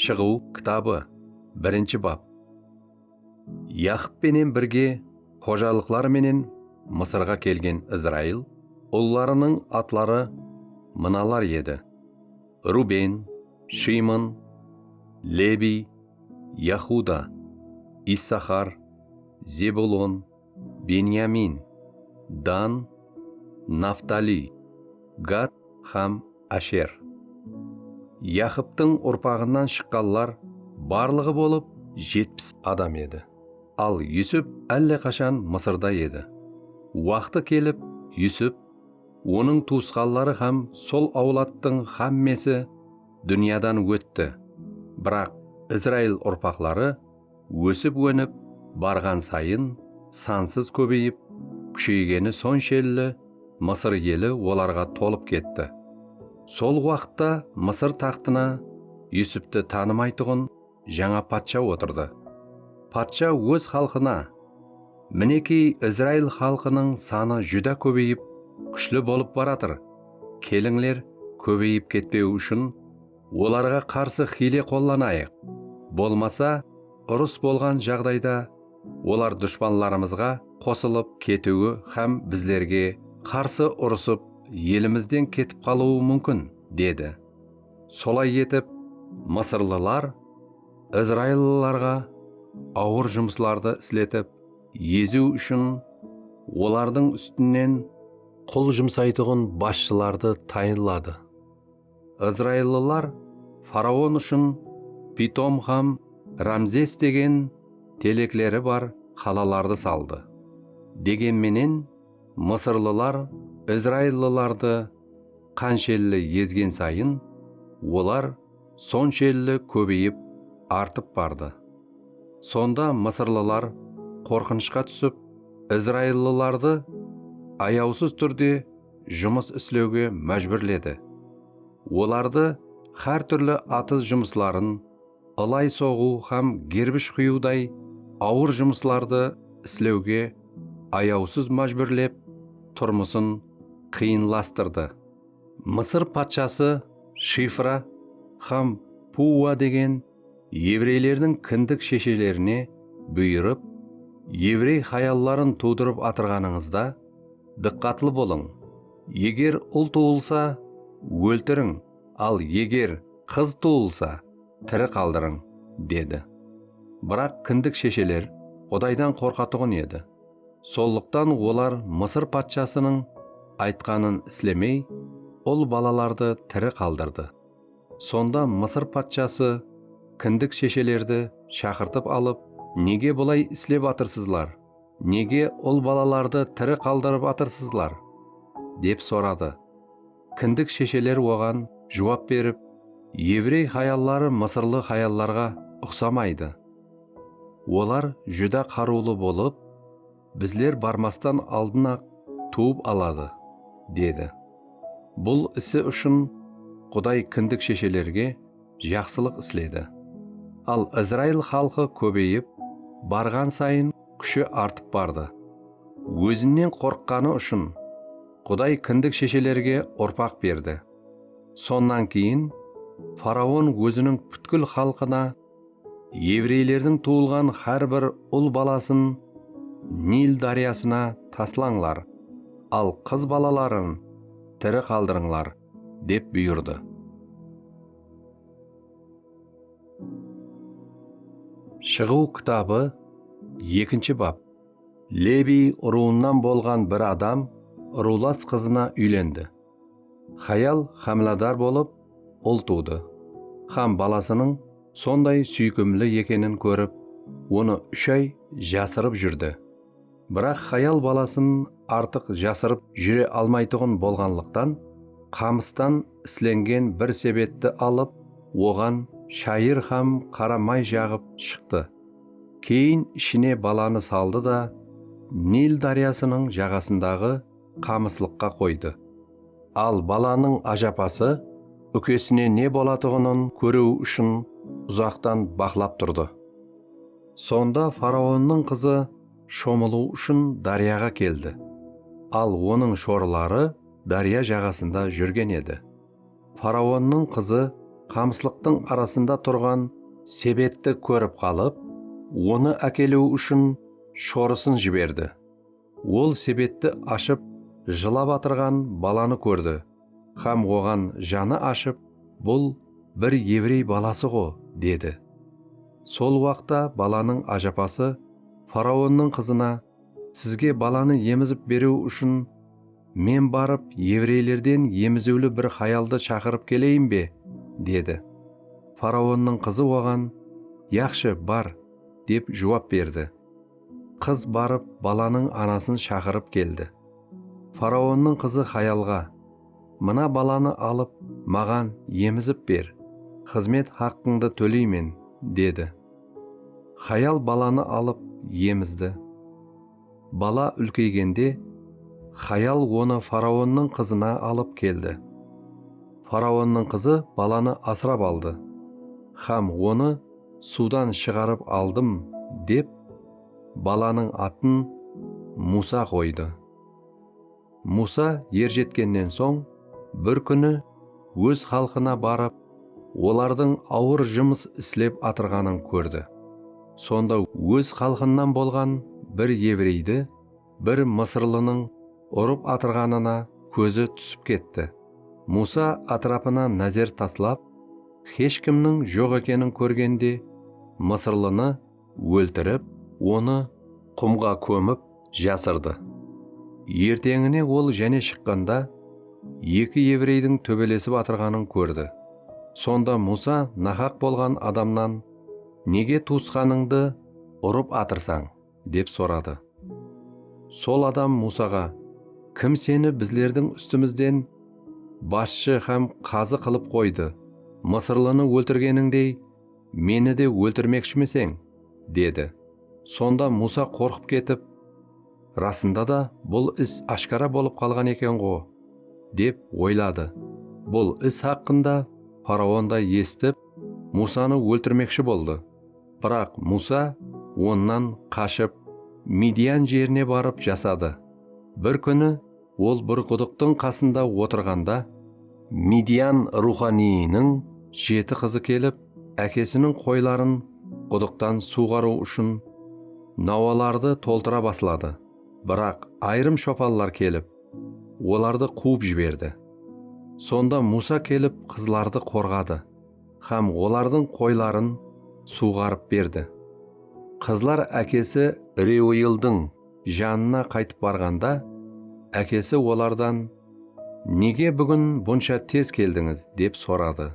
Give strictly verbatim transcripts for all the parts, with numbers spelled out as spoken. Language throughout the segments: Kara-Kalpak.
Shıǵıw kitabı, birinshi bap. Yaqıp penen birge xojalıqları menen Mısırǵa kelgen Izrail ullarınıń atları mınalar edi: Ruben, Shımon, Lebiy, Yahuda, Issaxar, Zebulon, Benyamin, Dan, Naftaliy, Gad hám Asher. Yaqıptıń urpaǵınan shıqqanlar barlıǵı bolıp jetpis adam edi. Al Yusip álle qashan Mısırda edi. Waqtı kelip, Yusip, onıń tuwısqanları hám sol áwladtıń hámmesi dúnyadan ótti. Biraq Izrail urpaqları ósip-ónip barǵan sayın sansız kóbeyip, kúsheygeni sonshelli Mısır eli olarǵa tolıp ketti. Sol waqıtta Mısır taxtına Yusipti tanımaytuǵın jańa patsha otırdı. Patsha óz xalqına, "Minekey, Izrail xalqınıń sanı júdá kóbeyip, kúshli bolıp baratır. Kelińler, kóbeyip ketpewi ushın olarǵa qarsı hiyle qollanayıq. Bolmasa, urıs bolǵan jaǵdayda olar dushpanlarımızǵa qosılıp ketiwi hám bizlerge qarsı urısıp, elimizden ketip qalıwı múmkin", dedi. Solay etip, mısırlılar izraillılarǵa awır jumıslardı isletip, eziw ushın olardıń ústinen qul jumsaytuǵın basshılardı tayınladı. Izraillılar faraon ushın Pitom hám Ramzes degen telekleri bar qalalardı saldı. Degen menen, mısırlılar izraillılardı qanshelli ezgen sayın, olar sonshelli kóbeyip, artıp bardı. Sonda mısırlılar qorqınıshqa túsip, izraillılardı ayawsız túrde jumıs islewge májbúrledi. Olardı hár túrli atız jumısların, ılay soǵıw hám gerbish quyıwday awır jumıslardı islewge ayawsız májbúrlep, turmısın qıyınlastırdı. Mısır patshası Shifra hám Puwa degen evreylerdiń kindik sheshelerine buyırıp, "Evrey hayalların tuwdırıp atırǵanıńızda dıqqatlı bolıń. Eger ul tuwılsa, óltiriń, al eger qız tuwılsa, tiri qaldırıń", dedi. Biraq kindik shesheler Qudaydan qorqatuǵın edi. Sonlıqtan olar Mısır patshasınıń aytqanın islemey, ul balalardı tiri qaldırdı. Sonda Mısır patshası kindik sheshelerdi shaqırtıp alıp, "Nege bılay islep atırsızlar? Nege ul balalardı tiri qaldırıp atırsızlar?" dep soradı. Kindik shesheler oǵan juwap berip, "Evrey hayalları mısırlı hayallarǵa uqsamaydı. Olar júdá qarıwlı bolıp, bizler barmastan aldın-aq tuwıp aladı", dedi. Bul isi ushın Quday kindik sheshelerge jaqsılıq isledi. Al Izrail xalqı kóbeyip, barǵan sayın kúshi artıp bardı. Ózinen qorqqanı ushın Quday kindik sheshelerge urpaq berdi. Sonnan keyin faraon óziniń pútkil xalqına evreylerdiń tuwılǵan hár bir ul balasın Nil dáryasına taslańlar, al qız balaların tiri qaldırıńlar, dep buyırdı. Shıǵıw kitabı, ekinshi bap. Lebiy urıwınan bolǵan bir adam urıwlas qızına úylendi. Hayal hámiladar bolıp, ul tuwdı. Hám balasınıń sonday súykimli ekenin kórip, onı úsh ay jasırıp júrdi. Biraq hayal balasın artıq jasırıp júre almaytuǵın bolǵanlıqtan, qamıstan islengen bir sebetti alıp, oǵan shayır hám qara may jaǵıp shıqtı. Keyin ishine balanı saldı da, Nil dáryasınıń jaǵasındaǵı qamıslıqqa qoydı. Al balanıń ájapası úkesine ne bolatuǵının kóriw ushın uzaqtan baqlap turdı. Sonda faraonnıń qızı shomılıw ushın dáryaǵa keldi. Al onıń shorıları dárya jaǵasında júrgen edi. Faraonnıń qızı qamıslıqtıń arasında turǵan sebetti kórip qalıp, onı ákeliw ushın shorısın jiberdi. Ol sebetti ashıp, jılap atırǵan balanı kórdi hám oǵan janı ashıp, "Bul bir evrey balası ǵo", dedi. Sol waqıtta balanıń ájapası faraonnıń qızına, "Sizge balanı emizip beriw ushın men barıp, evreylerden emiziwli bir hayaldı shaqırıp keleyin be?" dedi. Faraonnıń qızı oǵan, "Yaqshı, bar", dep juwap berdi. Qız barıp, balanıń anasın shaqırıp keldi. Faraonnıń qızı hayalǵa, "Mına balanı alıp, maǵan emizip ber, xızmet haqqıńdı tóleymen", dedi. Hayal balanı alıp emizdi. Bala úlkeygende, hayal onı faraonnıń qızına alıp keldi. Faraonnıń qızı balanı asırap aldı hám onı suwdan shıǵarıp aldım, dep, balanıń atın Musa qoydı. Musa er jetkennen soń, bir kúni óz xalqına barıp, olardıń awır jumıs islep atırǵanın kórdi. Sonda óz xalqınan bolǵan bir evreydi bir mısırlınıń urıp atırǵanına kózi túsip ketti. Musa átirapına názer taslap, hesh kimniń joq ekenin kórgende, mısırlını óltirip, onı qumǵa kómip jasırdı. Erteńine ol jáne shıqqanda, eki evreydiń tóbelesip atırǵanın kórdi. Sonda Musa nahaq bolǵan adamnan, "Nege tuwısqanıńdı urıp atırsań?" dep soradı. Sol adam Musaǵa, "Kim seni bizlerdiń ústimizden basshı hám qazı qılıp qoydı? Mısırlını óltirgenińdey, meni de óltirmekshimeseń?" dedi. Sonda Musa qorqıp ketip, "Rasında da, bul is áshkara bolıp qalǵan eken-ǵo", dep oyladı. Bul is haqqında faraon da esitip, Musanı óltirmekshi boldı. Biraq Musa onnan qashıp, Midian jerine barıp jasadı. Bir kúni ol bir qudıqtıń qasında otırǵanda, Midian ruwxaniyiniń jeti qızı kelip, ákesiniń qoyların qudıqtan suwǵarıw ushın nawalardı toltıra basladı. Biraq ayırım shopallar kelip, olardı quwıp jiberdi. Sonda Musa kelip, qızlardı qorǵadı hám olardıń qoyların suwǵarıp berdi. Qızlar ákesi Reueldıń janına qaytıp barǵanda, ákesi olardan, "Nege búgin bunsha tez keldińiz?" dep soradı.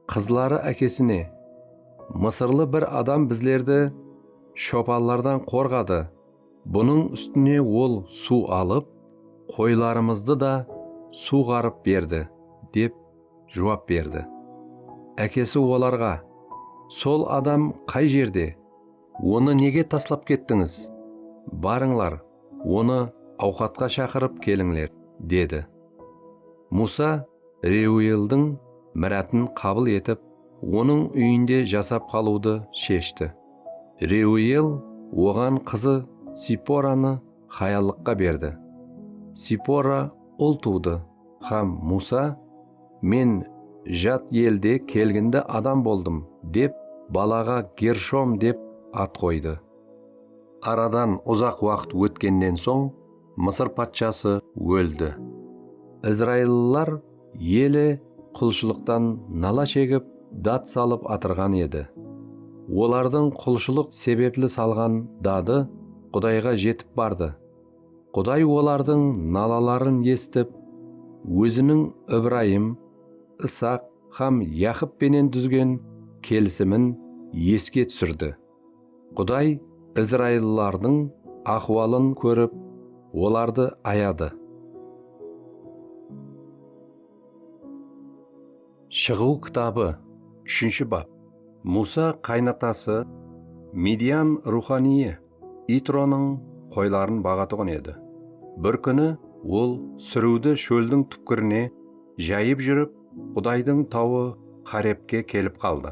Qızları ákesine, "Mısırlı bir adam bizlerdi shopallardan qorǵadı. Bunıń ústine ol suw alıp, qoylarımızdı da suwǵarıp berdi", dep juwap berdi. Ákesi olarǵa, "Sol adam qay jerde? Onı nege taslap kettińiz? Barıńlar, onı awqatqa shaqırıp kelińler", dedi. Musa Reueldıń miratın qabıl etip, onıń úyinde jasap qalıwdı sheshti. Reuel oǵan qızı Siporanı hayallıqqa berdi. Sipora ul tuwdı hám Musa, "Men jat elde kelgindi adam boldım", dep, balaǵa Gershom dep at qoydı. Aradan uzaq waqıt ótkennen soń, Mısır patshası óldi. Izraillılar ele qulshılıqtan nala shegip, dat salıp atırǵan edi. Olardıń qulshılıq sebepli salǵan dadı Qudayǵa jetip bardı. Quday olardıń nalaların esitip, óziniń Ibrayım, Isaq hám Yaqıp penen dúzgen kelisimin eske túsirdi. Quday izraillılardıń ahwalın kórip, olardı ayadı. Shıǵıw kitabı, úshinshi bap. Musa qaynatası Midian ruwxaniyı Itronıń qoyların baǵatuǵın edi. Bir kúni ol súriwdi shóldiń túpkirine jayıp júrip, Qudaydıń tawı Xorepke kelip qaldı.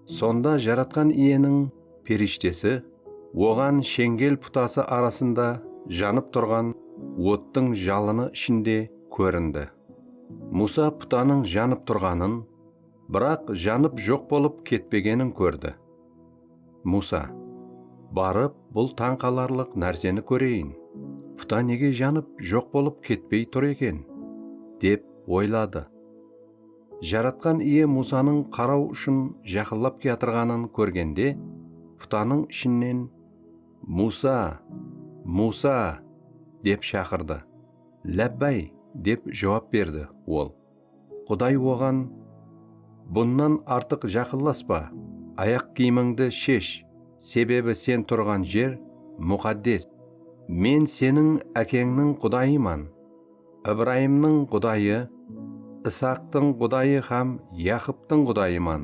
Sonda Jaratqan Iyeniń perishtesi oǵan sheńgel putası arasında janıp turǵan ottıń jalını ishinde kórindi. Musa putanıń janıp turǵanın, biraq janıp joq bolıp ketpegenin kórdi. Musa, "Barıp, bul tań qalarlıq nárseni kóreyin. Puta nege janıp joq bolıp ketpey tur eken?" dep oyladı. Jaratqan Iye Musanıń qaraw ushın jaqınlap kiyatırǵanın kórgende, putanıń ishinen, "Musa, Musa!" dep shaqırdı. "Lábbay!" dep juwap berdi ol. Quday oǵan, "Bunnan artıq jaqınlaspa, ayaq kiyimińdi shesh, sebebi sen turǵan jer muqaddes. Men seniń ákeńniń Qudayıman, Ibrayımnıń Qudayı, Isaqtıń Qudayı hám Yaqıptıń Qudayıman",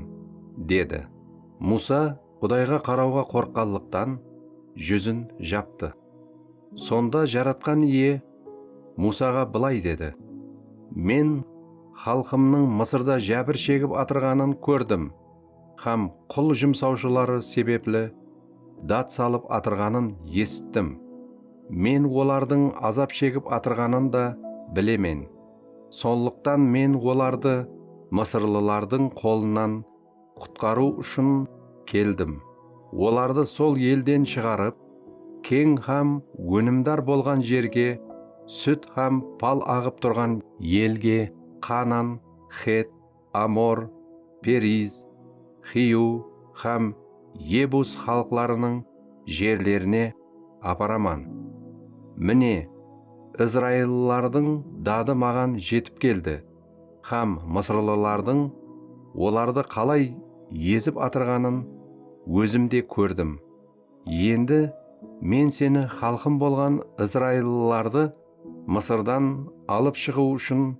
dedi. Musa Qudayǵa qarawǵa qorqqanlıqtan júzin japtı. Sonda Jaratqan Iye Musaǵa bılay dedi, "Men xalqımnıń Mısırda jábir shegip atırǵanın kórdim hám qul jumsawshıları sebepli dat salıp atırǵanın esittim. Men olardıń azap shegip atırǵanın da bilemen. Sonlıqtan men olardı mısırlılardıń qolınan qutqarıw ushın keldim. Olardı sol elden shıǵarıp, keń hám ónimdar bolǵan jerge, sút hám pal aǵıp turǵan elge, Qanan, Xet, Amor, Periz, Xiyuw hám Ebus xalıqlarınıń jerlerine aparaman. Mine, izraillılardıń dadı maǵan jetip keldi hám mısırlılardıń olardı qalay ezip atırǵanın ózim de kórdim. Endi men seni xalqım bolǵan izraillılardı Mısırdan alıp shıǵıw ushın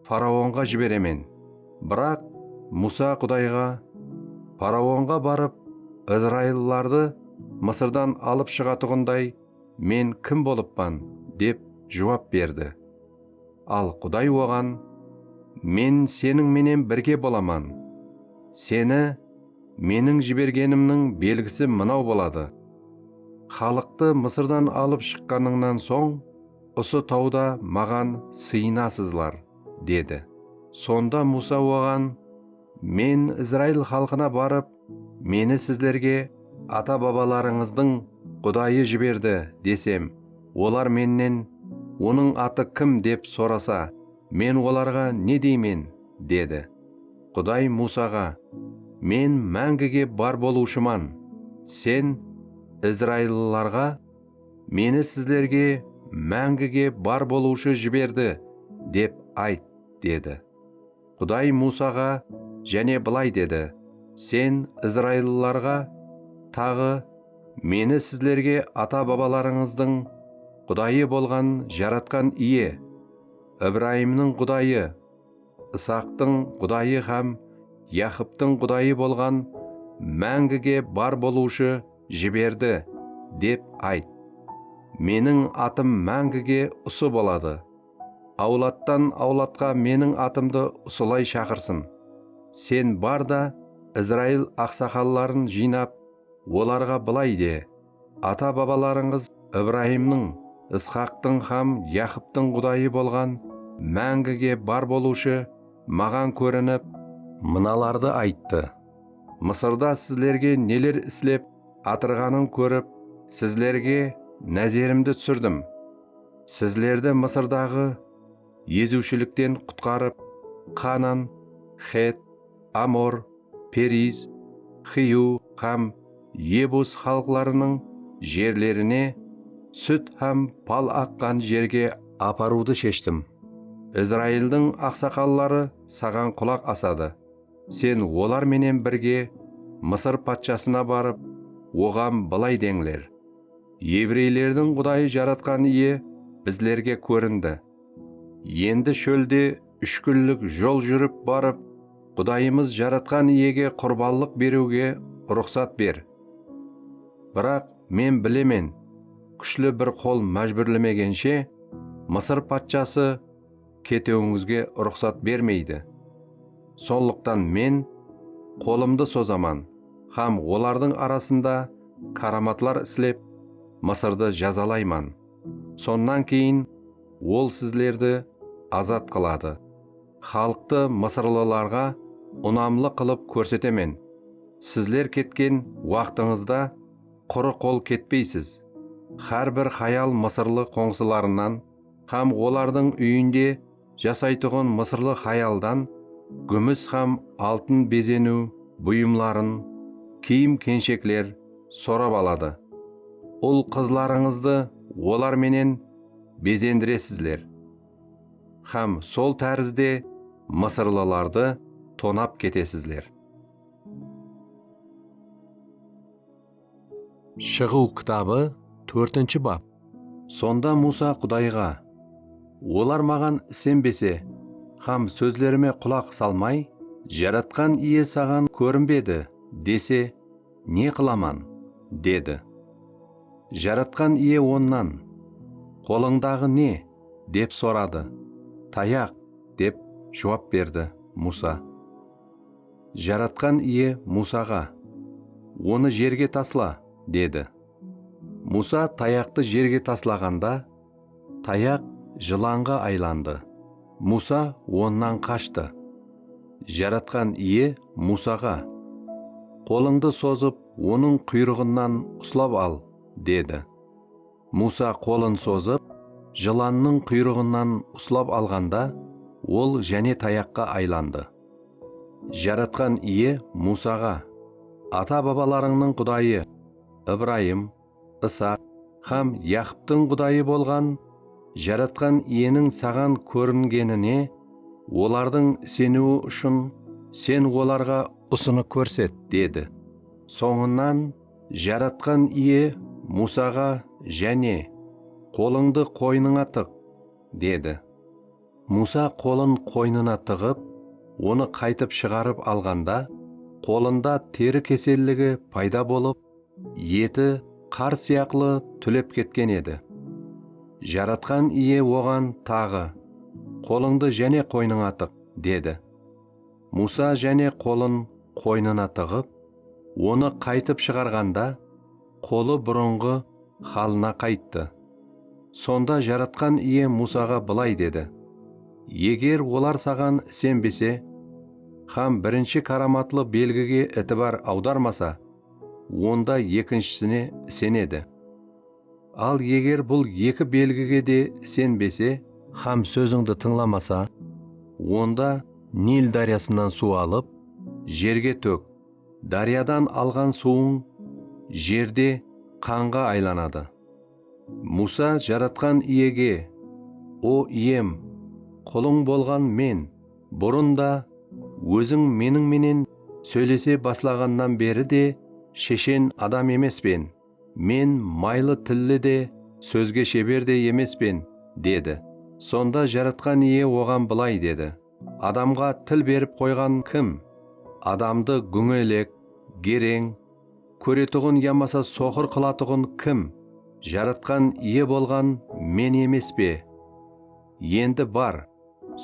faraonǵa jiberemen." Biraq Musa Qudayǵa, "Faraonǵa barıp, izraillılardı Mısırdan alıp shıǵatuǵınday men kim bolıppan?" dep juwap berdi. Al Quday oǵan, "Men seniń menen birge bolaman. Seni meniń jibergenimniń belgisi mınaw boladı. Xalıqtı Mısırdan alıp shıqqanıńnan soń, usı tawda maǵan sıyınasızlar", dedi. Sonda Musa oǵan, "Men Izrail xalqına barıp, 'Meni sizlerge ata-babalarıńızdıń Qudayı jiberdi,' desem, olar mennen, 'Onıń atı kim?' dep sorasa, men olarǵa ne deymen?" dedi. Quday Musaǵa, "Men máńgige bar bolıwshıman. Sen izraillılarǵa, 'Meni sizlerge máńgige bar bolıwshı jiberdi,' dep ayt", dedi. Quday Musaǵa jáne bılay dedi, "Sen izraillılarǵa taǵı, 'Meni sizlerge ata-babalarıńızdıń Qudayı bolǵan Jaratqan Iye, Ibrayımnıń Qudayı, Isaqtıń Qudayı hám Yaqıptıń Qudayı bolǵan máńgige bar bolıwshı jiberdi,' dep ayt. Meniń atım máńgige usı boladı. Awlattan awlatqa meniń atımdı usılay shaqırsın. Sen bar da, Izrail aqsaqalların jıynap, olarǵa bılay de, 'Ata-babalarıńız Ibrayımnıń, Isxaqtıń hám Yaqıptıń Qudayı bolǵan máńgige bar bolıwshı maǵan kórinip, mınalardı ayttı: Mısırda sizlerge neler islep atırǵanın kórip, sizlerge názerimdi túsirdim. Sizlerdi Mısırdaǵı eziwshilikten qutqarıp, Qanan, Xet, Amor, Periz, Xiyuw hám Ebus xalıqlarınıń jerlerine, sút hám pal aqqan jerge aparıwdı sheshtim. Izraildiń aqsaqalları saǵan qulaq asadı. Sen olar menen birge Mısır patshasına barıp, oǵan bılay deńler: Evreylerdiń Qudayı Jaratqan Iye bizlerge kórindi. Endi shólde úsh kúnlik jol júrip barıp, Qudayımız Jaratqan Iyege qurbanlıq beriwge ruxsat ber. Biraq men bilemen, kúshli bir qol májbúrlemegenshe, Mısır patshası ketiwińizge ruxsat bermeydi. Sonlıqtan men qolımdı sozaman hám olardıń arasında karamatlar islep, Mısırdı jazalayman. Sonnan keyin ol sizlerdi azat qıladı. Xalıqtı mısırlılarǵa unamlı qılıp kórsetemen. Sizler ketken waqtıńızda qurı qol ketpeysiz. Hár bir hayal mısırlı qońsılarınan hám olardıń úyinde jasaytuǵın mısırlı hayaldan gúmis hám altın bezeniw buyımların, kiyim-kenshekler sorap aladı. Ul-qızlarıńızdı olar menen bezendiresizler hám sol tárizde mısırlılardı tonap ketesizler. Shıǵıw kitabı, tórtinshi bap. Sonda Musa Qudayǵa, "Olar maǵan isenbese hám sózlerime qulaq salmay, Jaratqan Iye saǵan kórinbedi dese, ne qılaman?" dedi. Jaratqan Iye onnan, "Qolıńdaǵı ne?" dep soradı. "Tayaq," dep juwap berdi Musa. Jaratqan Iye Musaǵa, "Onı jerge tasla," dedi. Musa tayaqtı jerge taslaǵanda, tayaq jılanǵa aylandı. Musa onnan qashtı. Jaratqan Iye Musaǵa, "Qolıńdı sozıp, onıń quyrıǵınan uslap al," dedi. Musa qolın sozıp, jılannıń quyrıǵınan uslap alǵanda, ol jáne tayaqqa aylandı. Jaratqan Iye Musaǵa, "Ata-babalarıńnıń Qudayı, Ibrayım, Isaq hám Yaqıptıń Qudayı bolǵan Jaratqan Iyeniń saǵan kóringenine olardıń iseniwi ushın sen olarǵa usını kórset," dedi. Sońınan Jaratqan Iye Musaǵa jáne, "Qolıńdı qoynıńa tıq," dedi. Musa qolın qoynına tıǵıp, onı qaytıp shıǵarıp alǵanda, qolında teri keselligi payda bolıp, eti qar sıyaqlı túlep ketken edi. Jaratqan Iye oǵan taǵı, "Qolıńdı jáne qoynıńa tıq," dedi. Musa jáne qolın qoynına tıǵıp, onı qaytıp shıǵarǵanda, qolı burınǵı halına qayttı. Sonda Jaratqan Iye Musaǵa bılay dedi, "Eger olar saǵan isenbese hám birinshi káramatlı belgige itibar awdarmasa, onda ekinshisine isenedi. Al, eger bul eki belgige de isenbese hám sózińdi tıńlamasa, onda Nil dáryasınan suw alıp, jerge tök. Dáryadan alǵan suwıń jerde qanǵa aylanadı." Musa Jaratqan Iyege, "O Iyem, qulıń bolǵan men, burın da, óziń meniń menen sóylese baslaǵannan beri de sheshen adam emespen. Men maylı tilli de, sózge sheber de emespen," dedi. Sonda Jaratqan Iye oǵan bılay dedi, "Adamǵa til berip qoyǵan kim? Adamdı gúńelek, gereń, kóretuǵın yamasa soqır qılatuǵın kim? Jaratqan Iye bolǵan men emes pe? Endi bar,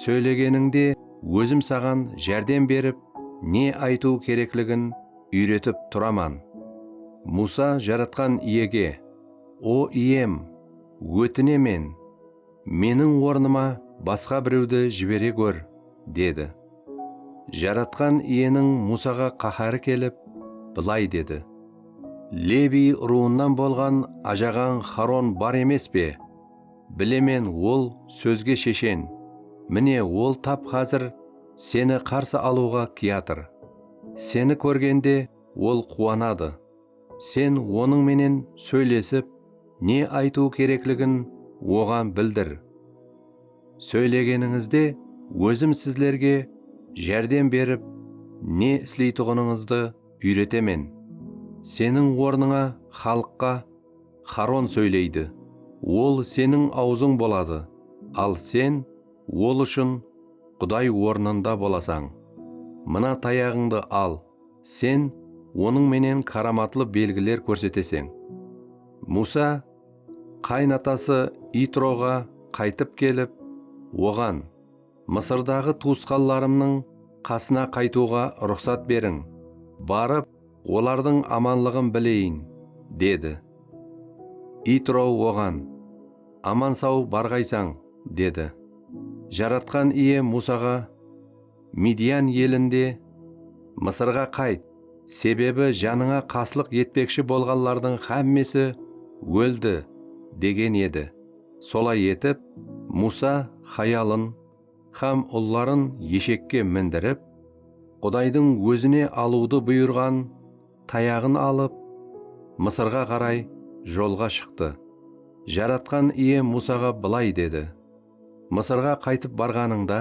sóylegenińde ózim saǵan járdem berip, ne aytıw kerekligin úyretip turaman." Musa Jaratqan Iyege, "O Iyem, ótinemen, meniń ornıma basqa birewdi jibere gór," dedi. Jaratqan Iyeniń Musaǵa qáhári kelip, bılay dedi, "Lebiy ruwınan bolǵan ajaǵań Haron bar emes pe? Bilemen, ol sózge sheshen. Mine, ol tap házir seni qarsı alıwǵa kiyatır. Seni kórgende ol quwanadı. Sen onıń menen sóylesip, ne aytıw kerekligin oǵan bildir. Sóylegenińizde ózim sizlerge járdem berip, ne isleytuǵınıńızdı úyretemen. Seniń ornıńa xalıqqa Haron sóyleydi. Ol seniń awzıń boladı, al sen ol ushın Quday ornında bolasań. Mına tayaǵıńdı al, sen onıń menen káramatlı belgiler kórseteseń." Musa qaynatası Itroǵa qaytıp kelip, oǵan, "Mısırdaǵı tuwısqanlarımnıń qasına qaytıwǵa ruxsat beriń. Barıp, olardıń amanlıǵın bileyin," dedi. Itro oǵan, "Aman-saw barǵaysań," dedi. Jaratqan Iye Musaǵa, "Midyan elinde Mısırǵa qayt, sebebi janıńa qaslıq etpekshi bolǵanlardıń hámmesi óldi, degen edi. Solay etip, Musa hayalın hám ulların eshekke mindirip, Qudaydıń ózine alıwdı buyırǵan tayaǵın alıp, Mısırǵa qaray jolǵa shıqtı. Jaratqan Iye Musaǵa bılay dedi: Mısırǵa qaytıp barǵanıńda,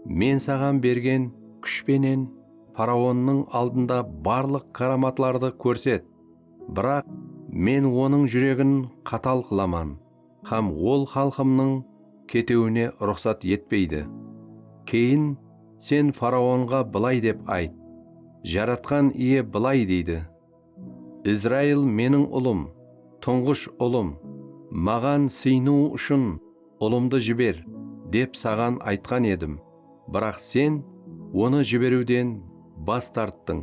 Men saǵan bergen kúsh penen faraonnıń aldında barlıq káramatlardı kórset. Biraq Men onıń júregin qatal qılaman hám ol xalqımnıń ketiwine ruxsat etpeydi. Keyin sen faraonǵa bılay dep ayt: Jaratqan Iye bılay deydi: Izrail meniń ulım, tuńǵısh ulım, maǵan sıyınıw ushın ulımdı jiber, dep saǵan aytqan edim. Biraq sen onı jiberiwden bas tarttıń.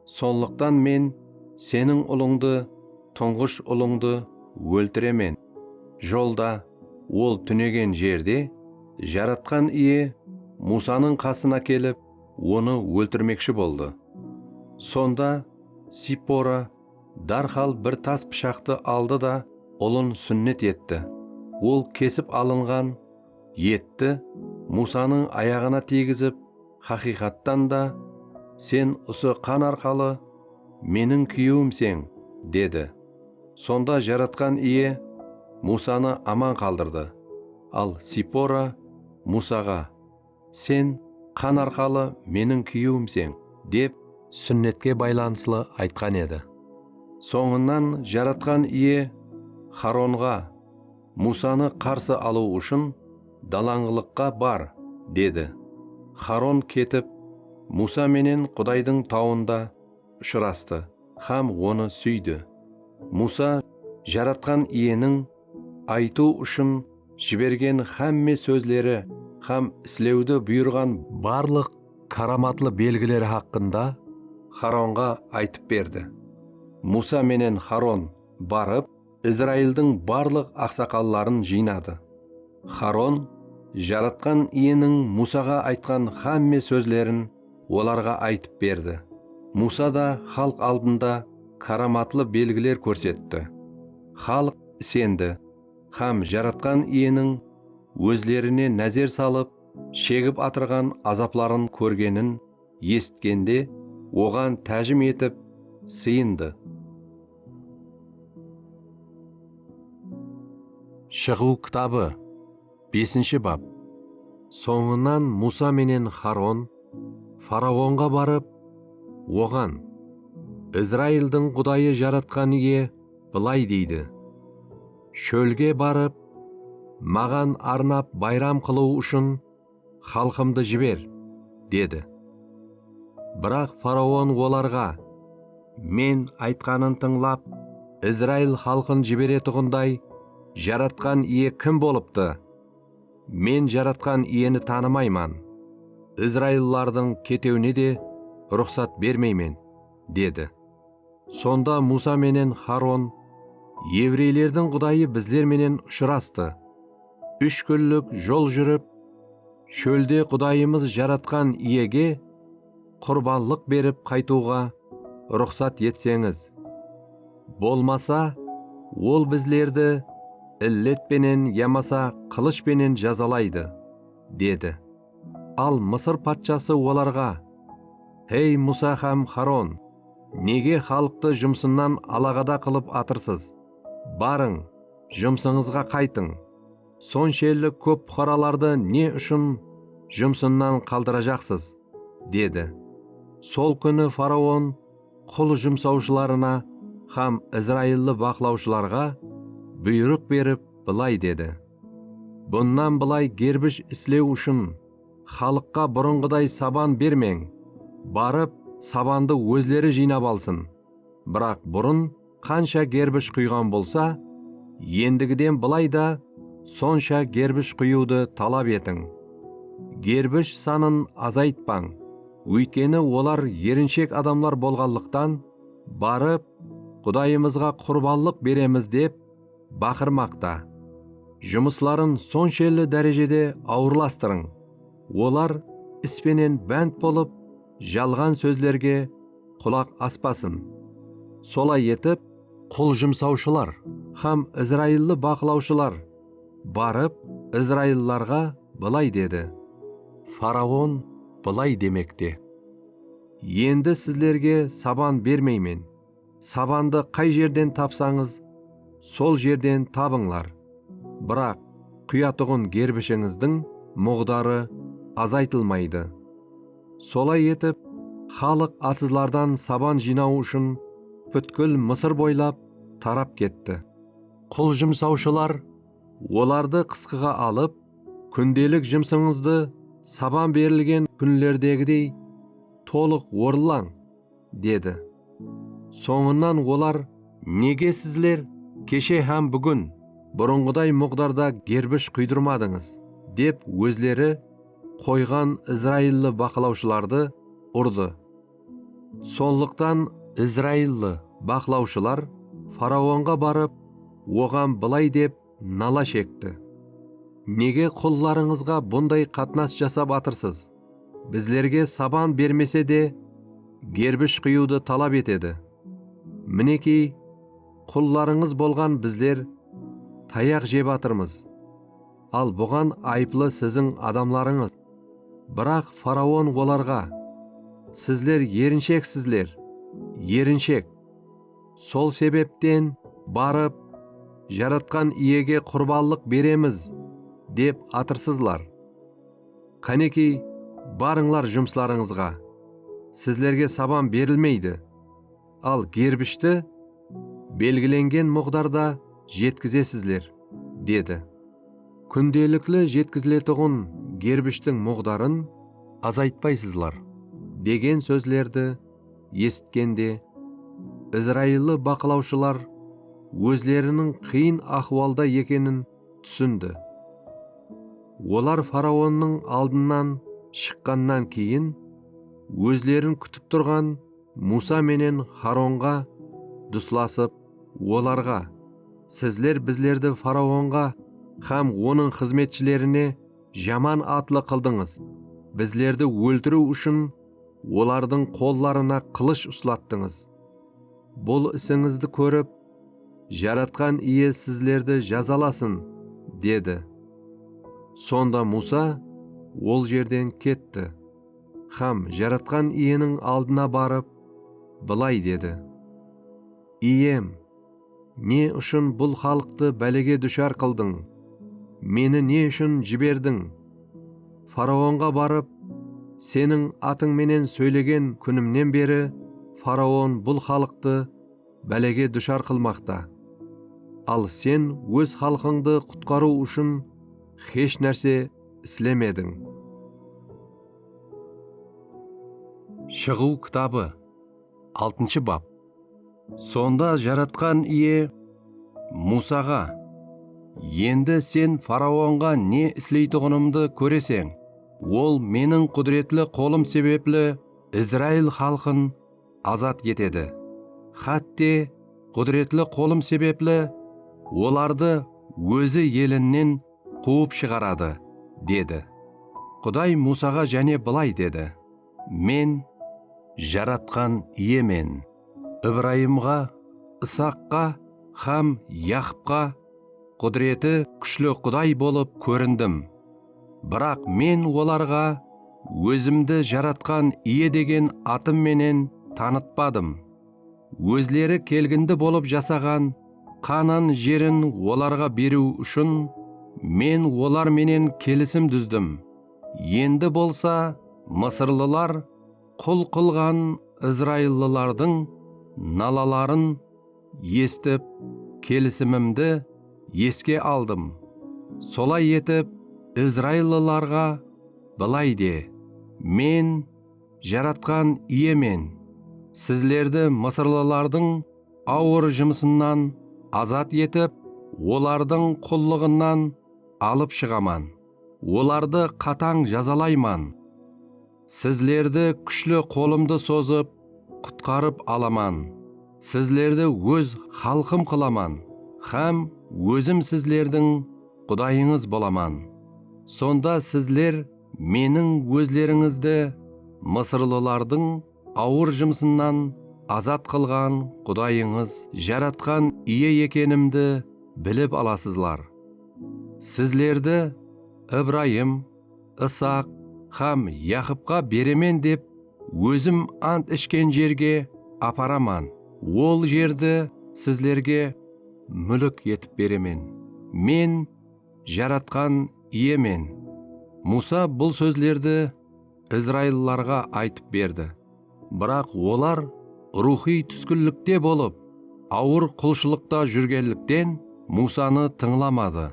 Sonlıqtan Men seniń ulıńdı, tuńǵısh ulıńdı óltiremen. Jolda ol túnegen jerde Jaratqan Iye Musanıń qasına kelip, onı óltirmekshi boldı. Sonda Sipora dárhal bir tas pıshaqtı aldı da, ulın súnnet etti. Ol kesip alınǵan etti Musanıń ayaǵına tiygizip, haqıyqattan da, Sen usı qan arqalı meniń kúyewimseń, dedi. Sonda Jaratqan Iye Musanı aman qaldırdı. Al Sipora Musaǵa, Sen qan arqalı meniń kúyewimseń, dep súnnetke baylanıslı aytqan edi. Sońınan Jaratqan Iye Xaronǵa, Musanı qarsı alıw ushın dalańǵılıqqa bar, dedi. Xaron ketip, Musa menen Qudaydıń tawında ushırastı hám onı súydi. Musa Jaratqan Iyeniń aytıw ushın jibergen hámme sózleri hám islewdi buyırǵan barlıq káramatlı belgileri haqqında Xaronǵa aytıp berdi. Musa menen Xaron barıp, Izraildiń barlıq aqsaqalların jıynadı. Xaron Jaratqan Iyeniń Musaǵa aytqan hámme sózlerin olarǵa aytıp berdi. Musa da xalıq aldında káramatlı belgiler kórsetti. Xalıq isendi hám Jaratqan Iyeniń ózlerine názer salıp, shegip atırǵan azapların kórgenin esitkende, oǵan tájim etip sıyındı. Shıǵıw kitabı, besinshi bap. Sońınan Musa menen Xaron faraonǵa barıp, oǵan, Izraildiń Qudayı Jaratqan Iye bılay deydi: Shólge barıp, maǵan arnap bayram qılıw ushın xalqımdı jiber, dedi. Biraq faraon olarǵa, Men aytqanın tıńlap, Izrail xalqın jiberetuǵınday Jaratqan Iye kim bolıptı? Men Jaratqan Iyeni tanımayman. Izraillılardıń ketiwine de ruxsat bermeymen, dedi. Sonda Musa menen Xaron, Evreylerdiń Qudayı bizler menen ushırastı. Úsh kúnlik jol júrip, shólde Qudayımız Jaratqan Iyege qurbanlıq berip qaytıwǵa ruxsat etseńiz. Bolmasa, ol bizlerdi illet penen yamasa qılısh penen jazalaydı, dedi. Al Mısır patshası olarǵa, Hey Musa hám Xaron, nege xalıqtı jumısınan alaǵada qılıp atırsız? Barıń, jumısıńızǵa qaytıń. Sonshelli kóp puqaralardı ne ushın jumısınan qaldırajaqsız? Dedi. Sol kúni faraon qul jumsawshılarına hám izrailli baqlawshılarǵa buyrıq berip, bılay dedi: Bunnan bılay gerbish islew ushın xalıqqa burınǵıday saban bermeń. Barıp, sabandı ózleri jıynap alsın. Biraq burın qansha gerbish quyǵan bolsa, endigiden bılay da sonsha gerbish quyıwdı talap etiń. Gerbish sanın azaytpań, óytkeni olar erinshek adamlar bolǵanlıqtan, barıp, Qudayımızǵa qurbanlıq beremiz dep baqırmaqta. Jumısların sonshelli dárejede awırlastırıń. Olar is penen bánt bolıp, jalǵan sózlerge qulaq aspasın. Solay etip, qul jumsawshılar hám izrailli baqlawshılar barıp, izraillılarǵa bılay dedi: Faraon bılay demekte: Endi sizlerge saban bermeymen. Sabandı qay jerden tapsańız, sol jerden tabıńlar. Biraq quyatuǵın gerbishińizdiń muǵdarı azaytılmaydı. Solay etip, xalıq atızlardan saban jıynaw ushın pútkil Mısır boylap tarap ketti. Qul jumsawshılar olardı qısqıǵa alıp, kúndelik jumsıńızdı saban berilgen kúnlerdegidey tolıq orınlań, dedi. Sońınan olar: Nege sizler keshe hám búgin burınǵıday muǵdarda gerbish quydırmadıńız? Dep ózleri qoyǵan izrailli baqlawshılardı urdı. Sonlıqtan izrailli baqlawshılar faraonǵa barıp, oǵan bılay dep nala shekti: Nege qullarıńızǵa bunday qatnas jasap atırsız? Bizlerge saban bermese de, gerbish qıyıwdı talap etedi. Minekey, qullarıńız bolǵan bizler tayaq jep atırmız. Al buǵan ayıplı siziń adamlarıńız. Biraq faraon olarǵa: Sizler erinsheksizler, erinshek. Sol sebepten barıp, Jaratqan Iyege qurbanlıq beremiz, dep atırsızlar. Qánekey, barıńlar jumıslarıńızǵa. Sizlerge saban berilmeydi. Al gerbishti belgilengen muǵdarda jetkizesizler, dedi. Kúndelikli jetkiziletuǵın gerbishtiń muǵdarın azaytpaysızlar, degen sózlerdi esitkende, izrailli baqlawshılar ózleriniń qıyın ahwalda ekenin túsindi. Olar faraonnıń aldınan shıqqannan keyin, ózlerin kútip turǵan Musa menen Haronǵa duslasıp, olarǵa: Sizler bizlerdi faraonǵa hám onıń xızmetshilerine jaman atlı qıldıńız. Bizlerdi óltiriw ushın olardıń qollarına qılısh uslattıńız. Bul isińizdi kórip, Jaratqan Iye sizlerdi jazalasın, dedi. Sonda Musa ol jerden ketti hám Jaratqan Iyeniń aldına barıp, bılay dedi: Iyem, ne ushın bul xalıqtı bálege dushar qıldıń? Meni ne ushın jiberdiń? Faraonǵa barıp, seniń atıń menen sóylegen kúnimnen beri faraon bul xalıqtı bálege dushar qılmaqta. Al sen óz xalqıńdı qutqarıw ushın hesh nárse islemediń. Shıǵıw kitabı, altınshı bap. Sonda Jaratqan Iye Musaǵa: Endi sen faraonǵa ne isleytuǵınımdı kóreseń. Ol meniń qúdiretli qolım sebepli Izrail xalqın azat etedi. Hátte qúdiretli qolım sebepli olardı ózi elinnen quwıp shıǵaradı, dedi. Quday Musaǵa jáne bılay dedi: Men Jaratqan Iyemen. Ibrayımǵa, Isaqqa hám Yaqıpqa qúdireti kúshli Quday bolıp kórindim. Biraq men olarǵa ózimdi Jaratqan Iye degen atım menen tanıtpadım. Ózleri kelgindi bolıp jasaǵan Qanan jerin olarǵa beriw ushın men olar menen kelisim dúzdim. Endi bolsa mısırlılar qul qılǵan izraillılardıń nalaların esitip, kelisimimdi eske aldım. Solay etip, izraillılarǵa bılay de: Men Jaratqan Iyemen. Sizlerdi mısırlılardıń awır jumısınan azat etip, olardıń qullıǵınan alıp shıǵaman. Olardı qatań jazalayman. Sizlerdi kúshli qolımdı sozıp, qutqarıp alaman. Sizlerdi óz xalqım qılaman hám ózim sizlerdiń Qudayıńız bolaman. Sonda sizler meniń ózlerińizdi mısırlılardıń awır jımısınan azat qılǵan Qudayıńız, Jaratqan Iye ekenimdi bilip alasızlar. Sizlerdi Ibrayım, Isaq hám Yaqıpqa beremen dep ózim ant ishken jerge aparaman. Ol jerdi sizlerge múlik etip beremen. Men Jaratqan Iyemen." Musa bul sózlerdi izraillılarǵa aytıp berdi. Biraq olar ruwxıy túskinlikte bolıp, awır qulshılıqta júrgenlikten, Musanı tıńlamadı.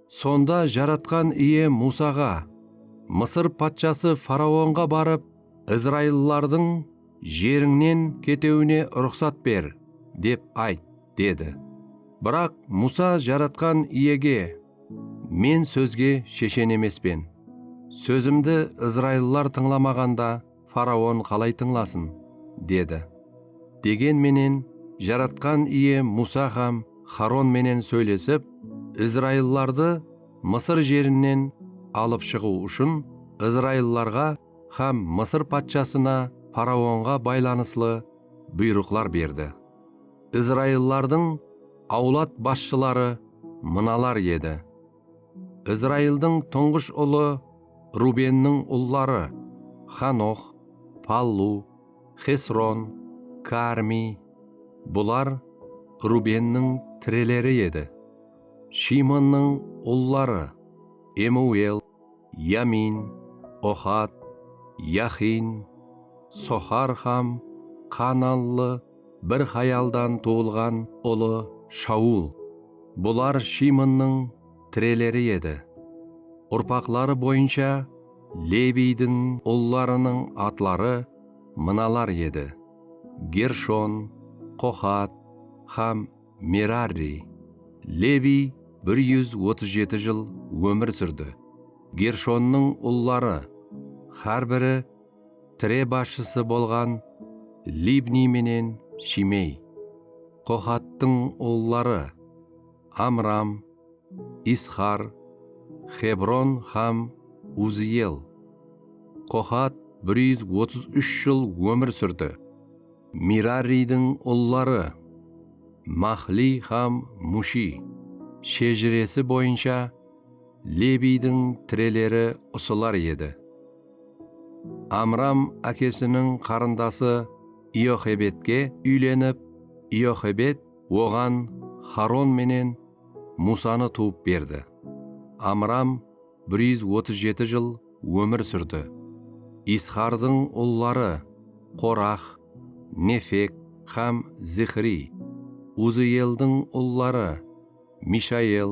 Sonda Jaratqan Iye Musaǵa, "Mısır patshası faraonǵa barıp, izraillılardıń jerińnen ketewine ruxsat ber, dep ayt," dedi. Biraq Musa Jaratqan Iyege, "Men sózge sheshen emespen. Sózimdi izraillılar tıńlamaǵanda, faraon qalay tıńlasın?" dedi. Degen menen, Jaratqan Iye Musa hám Haron menen sóylesip, izraillılardı Mısır jerinen alıp shıǵıw ushın izraillılarǵa hám Mısır patshasına, faraonǵa baylanıslı buyrıqlar berdi. Izraillılardıń awlad basshıları mınalar edi. Izraildıń tuńǵısh ulı Rubenniń ulları: Hanox, Pallu, Xesron, Karmi. Bular Rubenniń tireleri edi. Shimonnıń ulları: Emuel, Yamin, Oxad, Yaxin, Soxar hám kananlı bir hayaldan tuwılǵan ulı Shaul. Bular Shimonnıń tireleri edi. Urpaqları boyınsha Lebiydiń ullarınıń atları mınalar edi: Gershon, Qoxat hám Merarri. Lebiy bir júz otız jeti jıl ómir súrdi. Gershonnıń ulları, hár biri tire basshısı bolǵan Libniy menen Shimey. Qoxattıń ulları: Amram, Izxar, Xebron hám Uziyel. Qoxat bir júz otız úsh jıl ómir súrdi. Mirarriydiń ulları: Maxliy hám Mushiy. Shejiresi boyınsha Lebiydiń tireleri usılar edi. Amram ákesiniń qarındası Iyoxebedke úylenip, Iyoxebed oǵan Haron menen Musanı tuwıp berdi. Amram bir júz otız jeti jıl ómir súrdi. Izxardıń ulları: Qorax, Nefek hám Zixriy. Uziyeldiń ulları: Mishael,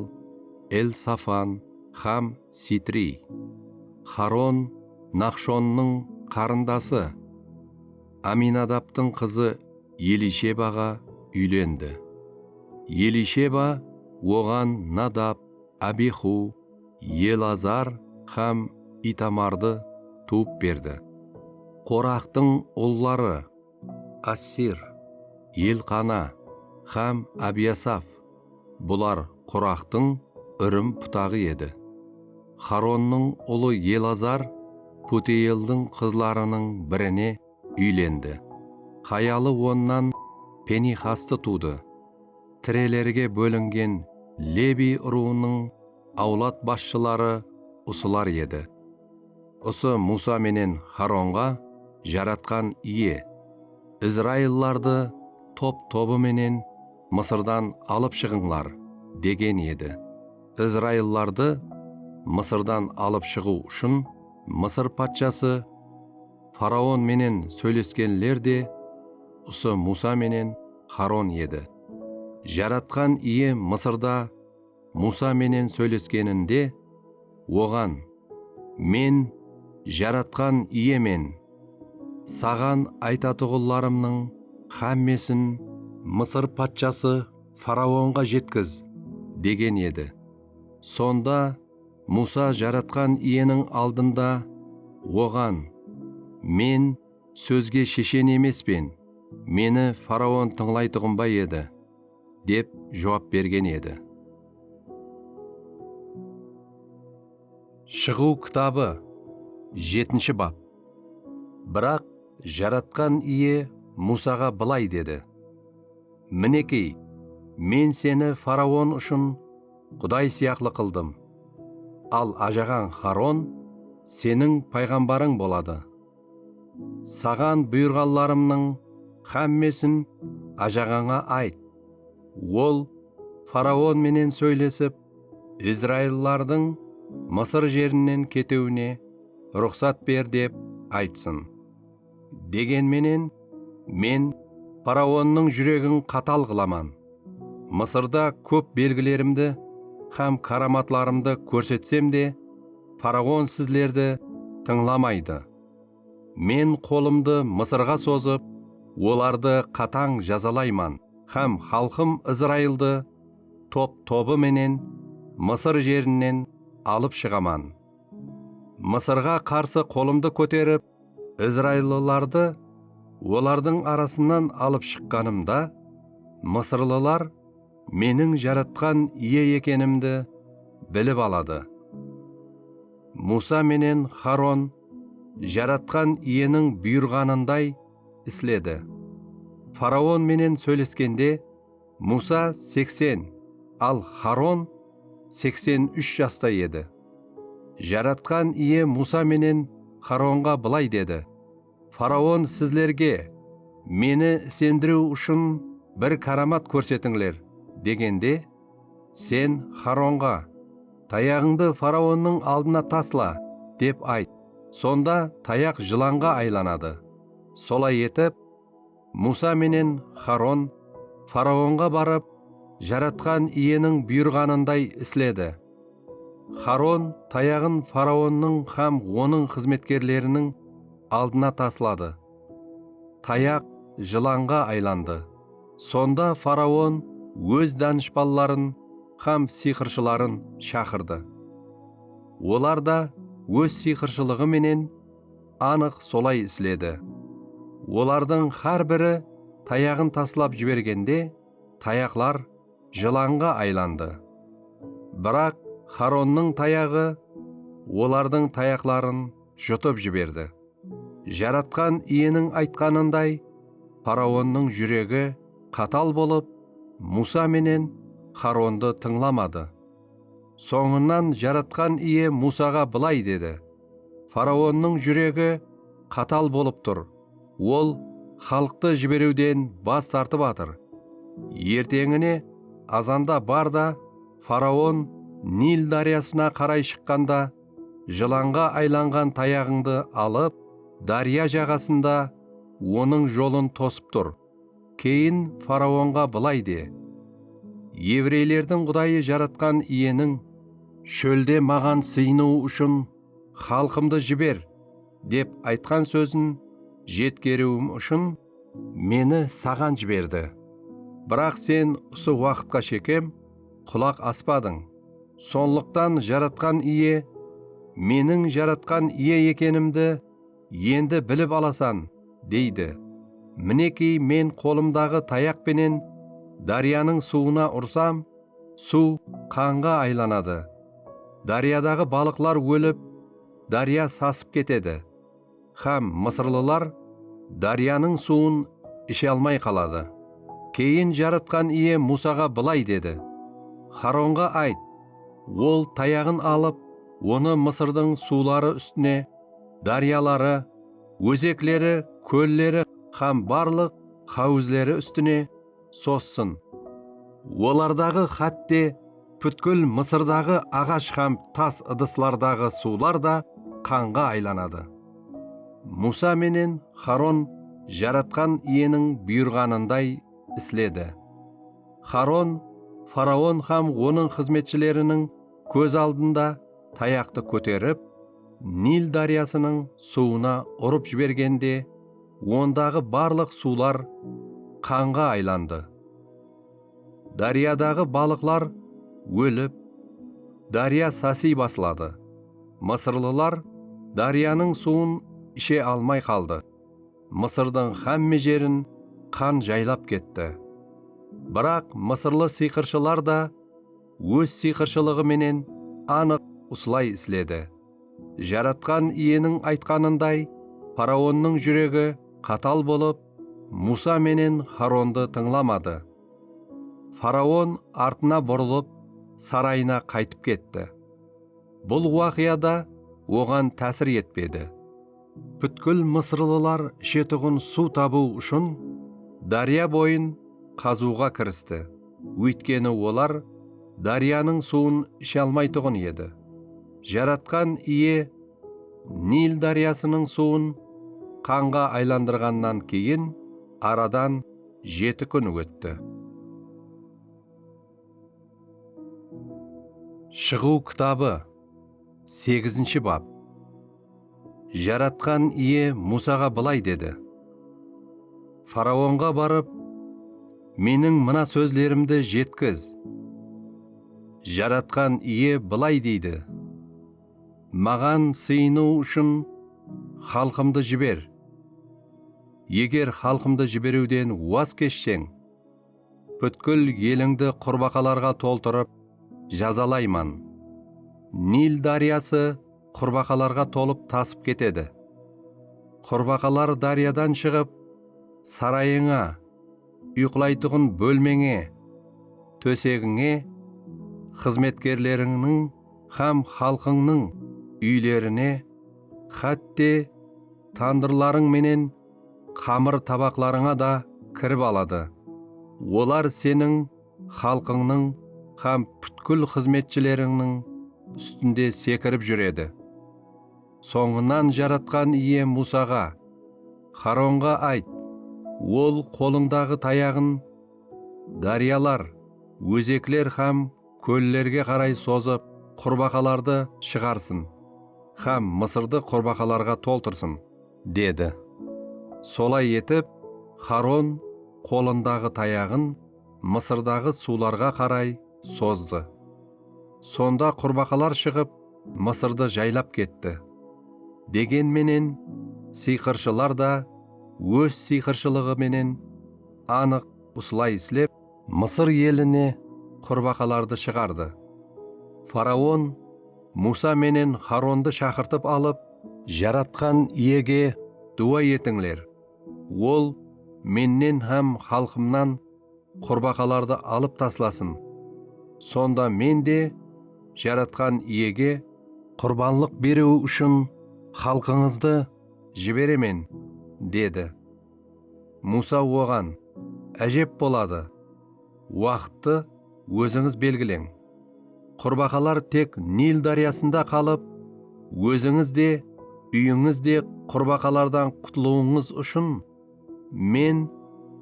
Elsafan hám Sitriy. Haron Naxshonnıń qarındası Aminadabtıń qızı Elishebaǵa úylendi. Elisheba oǵan Nadab, Abixu, Elazar hám Itamardı tuwıp berdi. Qoraxtıń ulları: Assir, Elqana hám Abiyasaf. Bular Qoraxtıń úrim putaǵı edi. Haronnıń ulı Elazar Putieldiń qızlarınıń birine úylendi. Hayalı onnan Penixastı tuwdı. Tirelerge bólingen Lebiy urıwınıń awlad basshıları usılar edi. Usı Musa menen Haronǵa Jaratqan Iye, "Izraillardı top-tobı menen Mısırdan alıp shıǵıńlar," degen edi. Izraillardı Mısırdan alıp shıǵıw ushın Mısır patshası faraon menen sóyleskenler de usı Musa menen Haron edi. Jaratqan Iye Mısırda Musa menen sóyleskeninde, oǵan, "Men Jaratqan Iyemen. Saǵan aytatuǵınlarımnıń hámmesin Mısır patshası faraonǵa jetkiz," degen edi. Sonda Musa Jaratqan Iyeniń aldında oǵan, "Men sózge sheshen emespen, meni faraon tıńlaytuǵın ba edi?" dep juwap bergen edi. Shıǵıw kitabı, jetinshi bap. Biraq Jaratqan Iye Muwsaǵa bılay dedi: Minekey, men seni faraon ushın quday sıyaqlı qıldım. Al, ajaǵań Xaron seniń payǵambarıń boladı. Saǵan buyırǵanlarımnıń hámmesin ajaǵańa ayt. Ol faraon menen sóylesip, izraillılardıń Mısır jerinen ketiwine ruxsat ber dep aytsın. Degen menen, men faraonnıń júregin qatal qılaman. Mısırda kóp belgilerimdi hám káramatlarımdı kórsetsem de, faraon sizlerdi tıńlamaydı. Men qolımdı Mısırǵa sozıp, olardı qatań jazalayman hám xalqım Izraildı top-tobı menen Mısır jerinen alıp shıǵaman. Mısırǵa qarsı qolımdı kóterip, izraillılardı olardıń arasınan alıp shıqqanımda, mısırlılar meniń Jaratqan Iye ekenimdi bilip aladı. Muwsa menen Xaron Jaratqan Iyeniń buyırǵanınday isledi. Faraon menen sóyleskende, Muwsa seksen, al Xaron seksen úsh jasta edi. Jaratqan Iye Muwsa menen Xaronǵa bılay dedi: Faraon sizlerge, meni isendiriw ushın bir káramat kórsetińler, degende, sen Xaronǵa, tayaǵıńdı faraonnıń aldına tasla, dep ayt. Sonda tayaq jılanǵa aylanadı. Solay etip, Muwsa menen Xaron faraonǵa barıp, Jaratqan Iyeniń buyırǵanınday isledi. Xaron tayaǵın faraonnıń hám onıń xızmetkerleriniń aldına tasladı. Tayaq jılanǵa aylandı. Sonda faraon óz danıshpanların hám sıyqırshıların shaqırdı. Olar da óz sıyqırshılıǵı menen anıq solay isledi. Olardıń hár biri tayaǵın taslap jibergende, tayaqlar jılanǵa aylandı. Biraq Xaronnıń tayaǵı olardıń tayaqların jutıp jiberdi. Jaratqan Iyeniń aytqanınday, faraonnıń júregi qatal bolıp, Muwsa menen Xarondı tıńlamadı. Sońınan Jaratqan Iye Muwsaǵa bılay dedi: Faraonnıń júregi qatal bolıp tur, ol xalıqtı jiberiwden bas tartıp atır. Erteńine azanda bar da, faraon Nil dáryasına qaray shıqqanda, jılanǵa aylanǵan tayaǵıńdı alıp, dárya jaǵasında onıń jolın tosıp tur. Keyin faraonǵa bılay de: Evreylerdiń Qudayı Jaratqan Iyeniń, shólde maǵan sıyınıw ushın xalqımdı jiber, dep aytqan sózin jetkeriwim ushın meni saǵan jiberdi. Biraq sen usı waqıtqa shekem qulaq aspadıń. Sonlıqtan Jaratqan Iye, meniń Jaratqan Iye ekenimdi endi bilip alasan, deydi. Minekey, men qolımdaǵı tayaq penen dáryanıń suwına ursam, suw qanǵa aylanadı. Dáryadaǵı balıqlar ólip, dárya sasıp ketedi. Hám mısırlılar dáryanıń suwın ishe almay qaladı. Keyin Jaratqan Iye Muwsaǵa bılay dedi: Xaronǵa ayt, ol tayaǵın alıp, onı Mısırdıń suwları ústine, dáryaları, ózekleri, kólleri hám barlıq háwizleri ústine sossın. Olardaǵı hátte pútkil Mısırdaǵı aǵash hám tas ıdıslardaǵı suwlar da qanǵa aylanadı. Muwsa menen Xaron Jaratqan Iyeniń buyırǵanınday isledi. Xaron faraon hám onıń xızmetshileriniń kóz aldında tayaqtı kóterip, Nil dáryasınıń suwına urıp jibergende, ondaǵı barlıq suwlar qanǵa aylandı. Dáryadaǵı balıqlar ólip, dárya sasıy basladı. Mısırlılar dáryanıń suwın ishe almay qaldı. Mısırdıń hámme jerin qan jaylap ketti. Biraq mısırlı sıyqırshılar da óz sıyqırshılıǵı menen anıq usılay isledi. Jaratqan Iyeniń aytqanınday, Faraonnıń júregi qatal bolıp, Musa menen Xarondı tıńlamadı. Faraon artına burılıp, sarayına qaytıp ketti. Bul waqıya da oǵan tásir etpedi. Pútkil mısırlılar ishetuǵın suw tabıw ushın dárya boyın qazıwǵa kiristi. Óytkeni olar dáryanıń suwın ishe almaytuǵın edi. Jaratqan Iye Nil dáryasınıń suwın qanǵa aylandırǵannan keyin aradan jeti kún ótti. Shıǵıw kitabı, segizinshi bap. Jaratqan Iye Musaǵa bılay dedi: Faraonǵa barıp, meniń mına sózlerimdi jetkiz. Jaratqan Iye bılay deydi: Maǵan sıyınıw ushın xalqımdı jiber. Eger xalqımdı jiberiwden waz keshseń, pútkil elińdi qurbaqalarǵa toltırıp jazalayman. Nil dáryası qurbaqalarǵa tolıp tasıp ketedi. Qurbaqalar dáryadan shıǵıp, sarayıńa, uyıqlaytuǵın bólmeńe, tósegińe, xızmetkerlerińniń hám xalqıńnıń úylerine, hátte tandırlarıń menen qamır tabaqlarıńa da kirip aladı. Olar seniń, xalqıńnıń hám pútkil xızmetshilerińniń ústinde sekirip júredi. Sońınan Jaratqan Iye Musaǵa: Xaronǵa ayt, ol qolıńdaǵı tayaǵın dáryalar, ózekler hám kóllerge qaray sozıp, qurbaqalardı shıǵarsın hám Mısırdı qurbaqalarǵa toltırsın, dedi. Solay etip, Xaron qolındaǵı tayaǵın Mısırdaǵı suwlarǵa qaray sozdı. Sonda qurbaqalar shıǵıp, Mısırdı jaylap ketti. Degen menen, sıyqırshılar da óz sıyqırshılıǵı menen anıq usılay islep, Mısır eline qurbaqalardı shıǵardı. Faraon Musa menen Xarondı shaqırtıp alıp, Jaratqan Iyege duwa etińler. Ol mennen hám xalqımnan qurbaqalardı alıp taslasın. Sonda men de Jaratqan Iyege qurbanlıq beriw ushın xalqıńızdı jiberemen, dedi. Musa oǵan: Ájep boladı. Waqıttı ózińiz belgileń. Qurbaqalar tek Nil dáryasında qalıp, ózińiz de, úyińiz de qurbaqalardan qutılıwıńız ushın men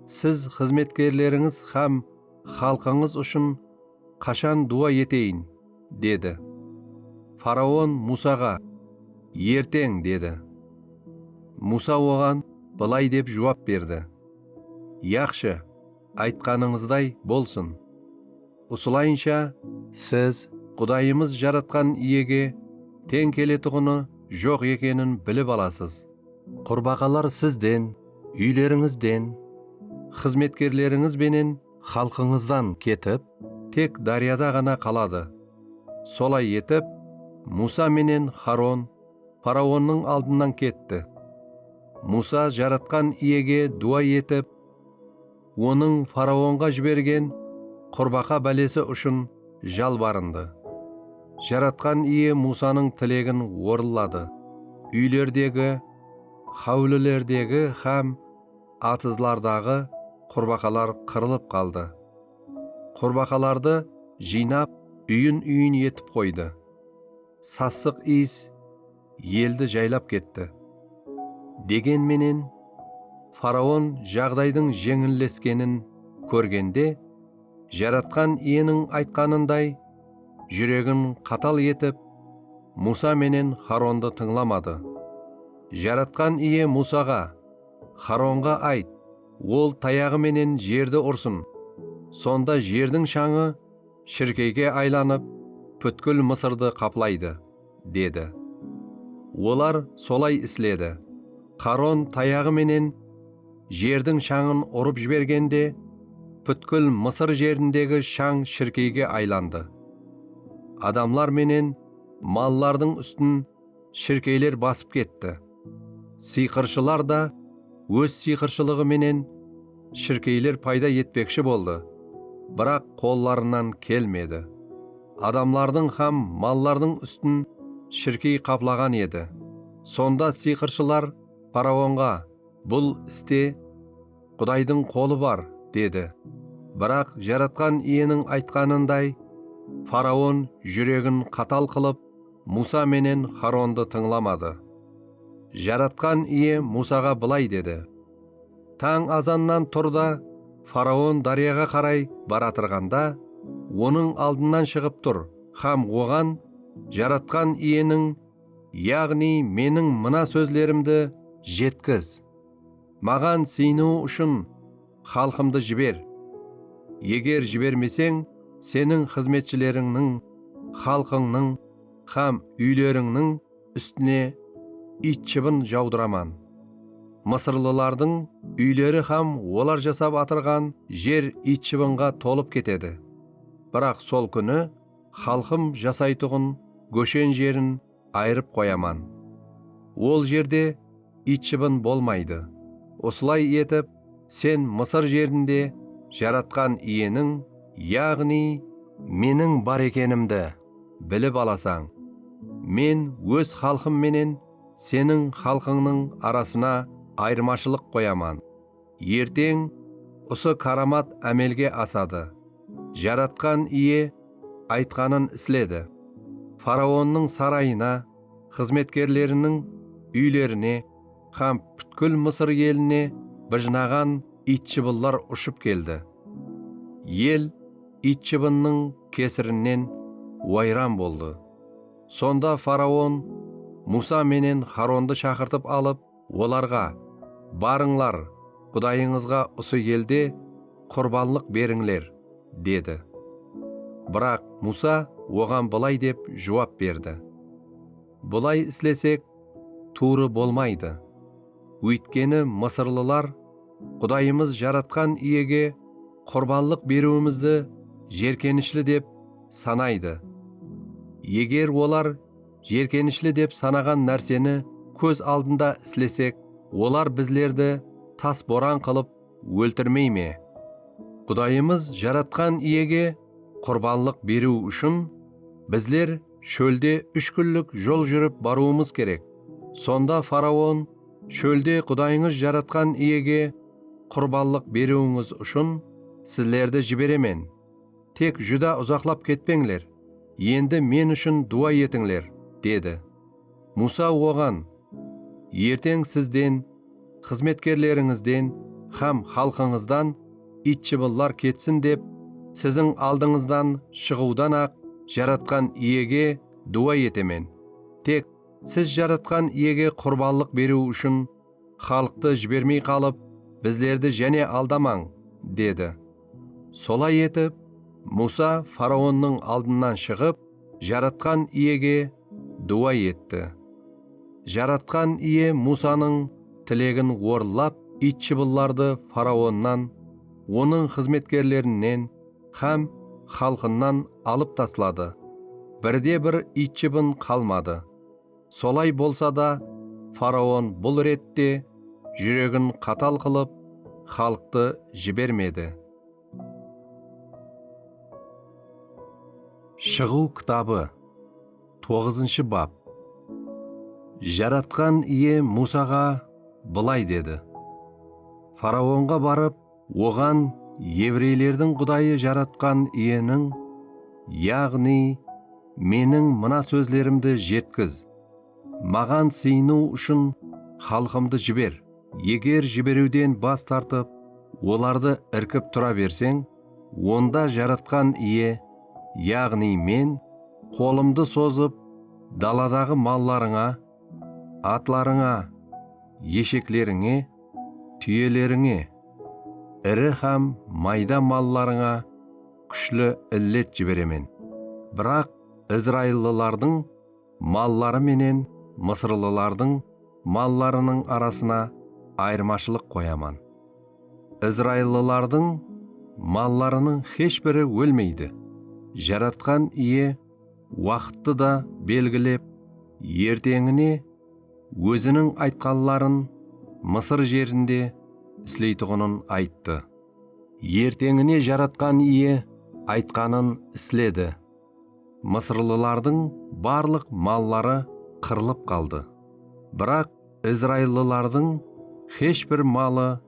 siz xızmetkerlerińiz hám xalqıńız ushın qashan duwa eteyin? Dedi. Faraon Musaǵa: Erteń, dedi. Musa oǵan bılay dep juwap berdi: Yaqshı, aytqanıńızday bolsın. Usılayınsha siz Qudayımız Jaratqan Iyege teń keletuǵını joq ekenin bilip alasız. Qurbaqalar sizden, úylerińizden, xızmetkerlerińiz benen xalqıńızdan ketip, tek dáryada ǵana qaladı. Solay etip, Musa menen Xaron faraonnıń aldından ketti. Musa Jaratqan Iyege duwa etip, onıń faraonǵa jibergen qurbaqa bálesi ushın jalbarındı. Jaratqan Iye Musanıń tilegin orınladı. Úylerdegi, háwlilerdegi hám atızlardaǵı qurbaqalar qırılıp qaldı. Qurbaqalardı jıynap, úyin-úyin etip qoydı. Sassıq iyis eldi jaylap ketti. Degen menen, faraon jaǵdaydıń jeńilleskenin kórgende, Jaratqan Iyeniń aytqanınday, júregin qatal etip, Musa menen Xarondı tıńlamadı. Jaratqan Iye Musaǵa: Xaronǵa ayt, ol tayaǵı menen jerdi ursın. Sonda jerdiń shańı shirkeyge aylanıp, pútkil Mısırdı qaplaydı, dedi. Olar solay isledi. Xaron tayaǵı menen jerdiń shańın urıp jibergende, pútkil Mısır jerindegi shań shirkeyge aylandı. Adamlar menen mallardıń ústin shirkeyler basıp ketti. Sıyqırshılar da óz sıyqırshılıǵı menen shirkeyler payda etpekshi boldı, biraq qollarınan kelmedi. Adamlardıń hám mallardıń ústin shirkey qaplaǵan edi. Sonda sıyqırshılar faraonǵa, "Bul iste Qudaydıń qolı bar", dedi. Biraq Jaratqan Iyeniń aytqanınday, faraon júregin qatal qılıp, Musa menen Harondı tıńlamadı. Jaratqan Iye Musaǵa bılay dedi, "Tań azannan tur da, faraon dáryaǵa qaray baratırǵanda, onıń aldınan shıǵıp tur hám oǵan, Jaratqan Iyeniń, yaǵnıy meniń mına sózlerimdi jetkiz. Maǵan sıyınıwı ushın xalqımdı jiber. Eger jibermeseń, seniń xızmetshilerińniń, xalqıńnıń hám úylerińniń ústine iyt shıbın jawdıraman. Mısırlılardıń úyleri hám olar jasap atırǵan jer iyt shıbınǵa tolıp ketedi. Biraq sol kúni xalqım jasaytuǵın góshen jerin ayırıp qoyaman. Ol jerde iyt shıbın bolmaydı. Usılay etip, sen Mısır jerinde Jaratqan Iyeniń, yaǵnıy meniń bar ekenimdi bilip alasań. Men óz xalqım menen seniń xalqıńnıń arasına ayırmashılıq qoyaman. Erteń usı káramat ámelge asadı." Jaratqan Iye aytqanın isledi. Faraonnıń sarayına, xızmetkerleriniń úylerine hám pútkil Mısır eline bıjınaǵan iyt shıbınlar ushıp keldi. El iyt shıbınnıń kesirinen wayran boldı. Sonda faraon Musa menen Harondı shaqırtıp alıp, olarǵa, "Barıńlar, Qudayıńızǵa usı elde qurbanlıq berińler", dedi. Biraq Musa oǵan bılay dep juwap berdi, "Bulay islesek, tuwrı bolmaydı. Óytkeni mısırlılar Qudayımız Jaratqan Iyege qurbanlıq beriwimizdi jerkenishli dep sanaydı. Eger olar jerkenishli dep sanaǵan nárseni kóz aldında islesek, olar bizlerdi tas boran qılıp óltirmey me? Qudayımız Jaratqan Iyege qurbanlıq beriw ushın bizler shólde úsh kúnlik jol júrip barıwımız kerek. Sonda faraon, 'Shólde Qudayıńız Jaratqan Iyege qurbanlıq beriwińiz ushın sizlerdi jiberemen. Tek júdá uzaqlap ketpeńler. Endi men ushın duwa etińler', dedi. Musa oǵan, "Erteń sizden, xızmetkerlerińizden hám xalqıńızdan iyt shıbınlar ketsin dep, siziń aldıńızdan shıǵıwdan-aq Jaratqan Iyege duwa etemen. Tek siz Jaratqan Iyege qurbanlıq beriw ushın xalıqtı jibermey qalıp, bizlerdi jáne aldamań", dedi. Solay etip, Musa faraonnıń aldınan shıǵıp, Jaratqan Iyege duwa etti. Jaratqan Iye Musanıń tilegin orınlap, iyt shıbınlardı faraonnan, onıń xızmetkerlerinen hám xalqınan alıp tasladı. Birde-bir iyt shıbın qalmadı. Solay bolsa da, faraon bul rette júregin qatal qılıp, xalıqtı jibermedi. Shıǵıw kitabı, toǵızınshı bap. Jaratqan Iye Musaǵa bılay dedi: Faraonǵa barıp, oǵan, Evreylerdiń Qudayı Jaratqan Iyeniń, yaǵnıy meniń mına sózlerimdi jetkiz: Maǵan sıyınıw ushın xalqımdı jiber. Eger jiberiwden bas tartıp, olardı irkip tura berseń, onda Jaratqan Iye, yaǵnıy men, qolımdı sozıp, daladaǵı mallarıńa, atlarıńa, esheklerińe, túyelerińe, iri hám mayda mallarıńa kúshli illet jiberemen. Biraq izraillılardıń malları menen mısırlılardıń mallarınıń arasına ayırmashılıq qoyaman. Izraillılardıń mallarınıń hesh biri ólmeydi. Jaratqan Iye waqıttı da belgilep, erteńine óziniń aytqanların Mısır jerinde isleytuǵının ayttı. Erteńine Jaratqan Iye aytqanın isledi. Mısırlılardıń barlıq malları qırılıp qaldı. Biraq izraillılardıń hesh bir malı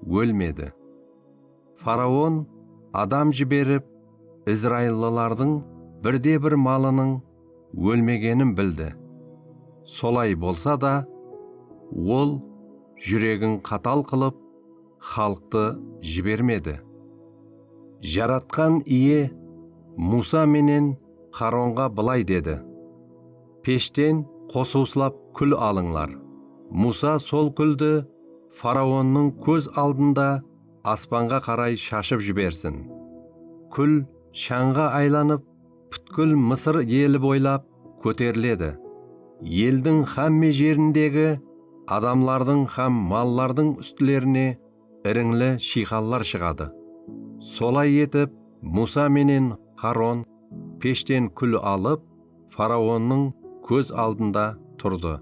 ólmedi. Faraon adam jiberip, izraillılardıń birde-bir malınıń ólmegenin bildi. Solay bolsa da, ol júregin qatal qılıp, xalıqtı jibermedi. Jaratqan Iye Musa menen Xaronǵa bılay dedi: Peshten qosıwsılap kúl alıńlar. Musa sol kúldi faraonnıń kóz aldında aspanǵa qaray shashıp jibersin. Kúl shańǵa aylanıp, pútkil Mısır eli boylap kóteriledi. Eldiń hámme jerindegi adamlardıń hám mallardıń ústilerine irińli shıyqanlar shıǵadı. Solay etip, Musa menen Xaron peshten kúl alıp, faraonnıń kóz aldında turdı.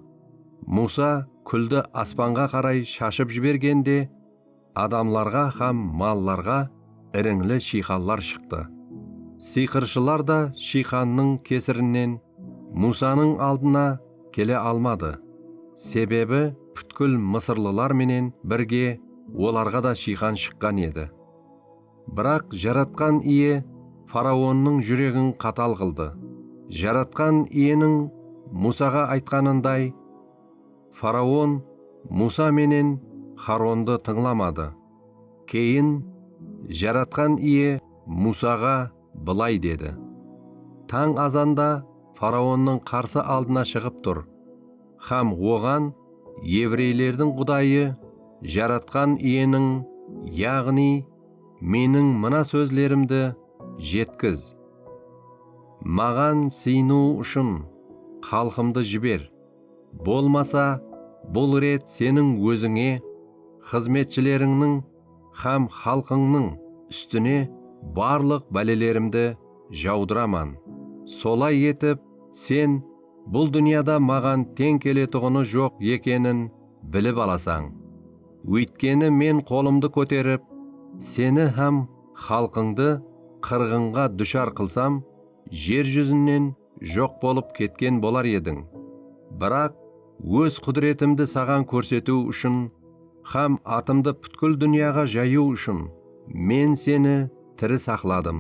Musa kúldi aspanǵa qaray shashıp jibergende, adamlarǵa hám mallarǵa irińli shıyqanlar shıqtı. Sıyqırshılar da shıyqannıń kesirinen Musanıń aldına kele almadı. Sebebi pútkil mısırlılar menen birge olarǵa da shıyqan shıqqan edi. Biraq Jaratqan Iye faraonnıń júregin qatal qıldı. Jaratqan Iyeniń Musaǵa aytqanınday, faraon Musa menen Xarondı tıńlamadı. Keyin Jaratqan Iye Musaǵa bılay dedi: Tań azanda faraonnıń qarsı aldına shıǵıp tur hám oǵan, Evreylerdiń Qudayı, Jaratqan Iyeniń, yaǵnıy meniń mına sózlerimdi jetkiz. Maǵan sıyınıw ushın xalqımdı jiber. Bolmasa, bul ret seniń ózińe, xızmetshilerińniń hám xalqıńnıń ústine barlıq bálelerimdi jawdıraman. Solay etip, sen bul dúnyada maǵan teń keletuǵını joq ekenin bilip alasań. Óytkeni men qolımdı kóterip, seni hám xalqıńdı qırǵınǵa dushar qılsam, jer júzinen joq bolıp ketken bolar ediń. Biraq óz qúdiretimdi saǵan kórsetiw ushın hám atımdı pútkil dúnyaǵa jayıw ushın men seni tiri saqladım.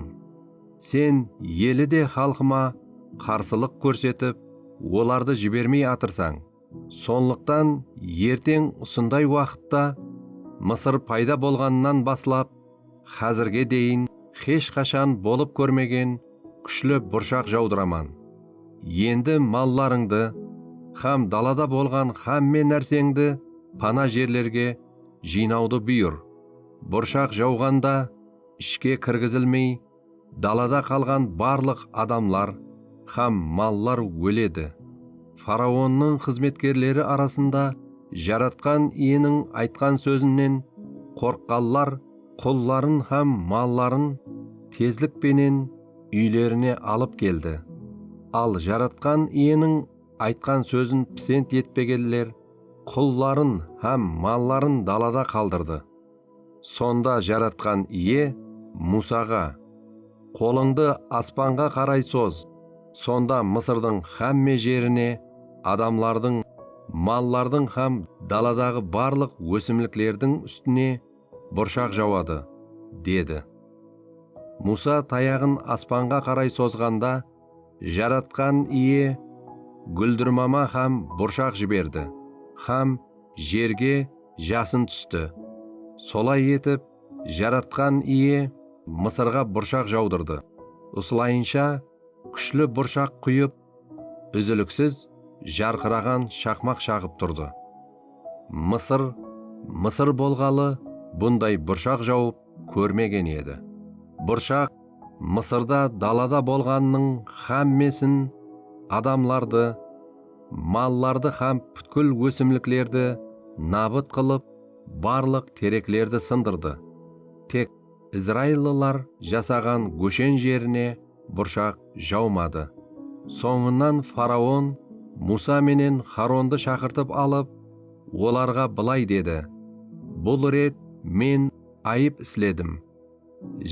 Sen ele de xalqıma qarsılıq kórsetip, olardı jibermey atırsań. Sonlıqtan erteń usınday waqıtta Mısır payda bolǵanınan baslap, házirge deyin hesh qashan bolıp kórmegen kúshli burshaq jawdıraman. Endi mallarıńdı hám dalada bolǵan hámme nárseńdi pana jerlerge jıynawdı buyır. Burshaq jawǵanda ishke kirgizilmey, dalada qalǵan barlıq adamlar hám mallar óledi. Faraonnıń xızmetkerleri arasında Jaratqan Iyeniń aytqan sózinen qorqqanlar qulların hám malların tezlik penen úylerine alıp keldi. Al Jaratqan Iyeniń aytqan sózin pisent etpegenler qulların hám malların dalada qaldırdı. Sonda Jaratqan Iye Musaǵa: Qolıńdı aspanǵa qaray soz, sonda Mısırdıń hámme jerine, adamlardıń, mallardıń hám daladaǵı barlıq ósimliklerdiń ústine burshaq jawadı, dedi. Musa tayaǵın aspanǵa qaray sozǵanda, Jaratqan Iye gúldirmama hám burshaq jiberdi hám jerge jasın tústi. Solay etip, Jaratqan Iye Mısırǵa burshaq jawdırdı. Usılayınsha kúshli burshaq quyıp, úziliksiz jarqıraǵan shaqmaq shaǵıp turdı. Mısır, Mısır bolǵalı bunday burshaq jawıp kórmegen edi. Burshaq Mısırda dalada bolǵannıń hámmesin, adamlardı, mallardı hám pútkil ósimliklerdi nabıt qılıp, barlıq tereklerdi sındırdı. Tek izraillılar jasaǵan góshen jerine burshaq jawmadı. Sońınan faraon Musa menen Xarondı shaqırtıp alıp, olarǵa bılay dedi: Bul ret men ayıp isledim.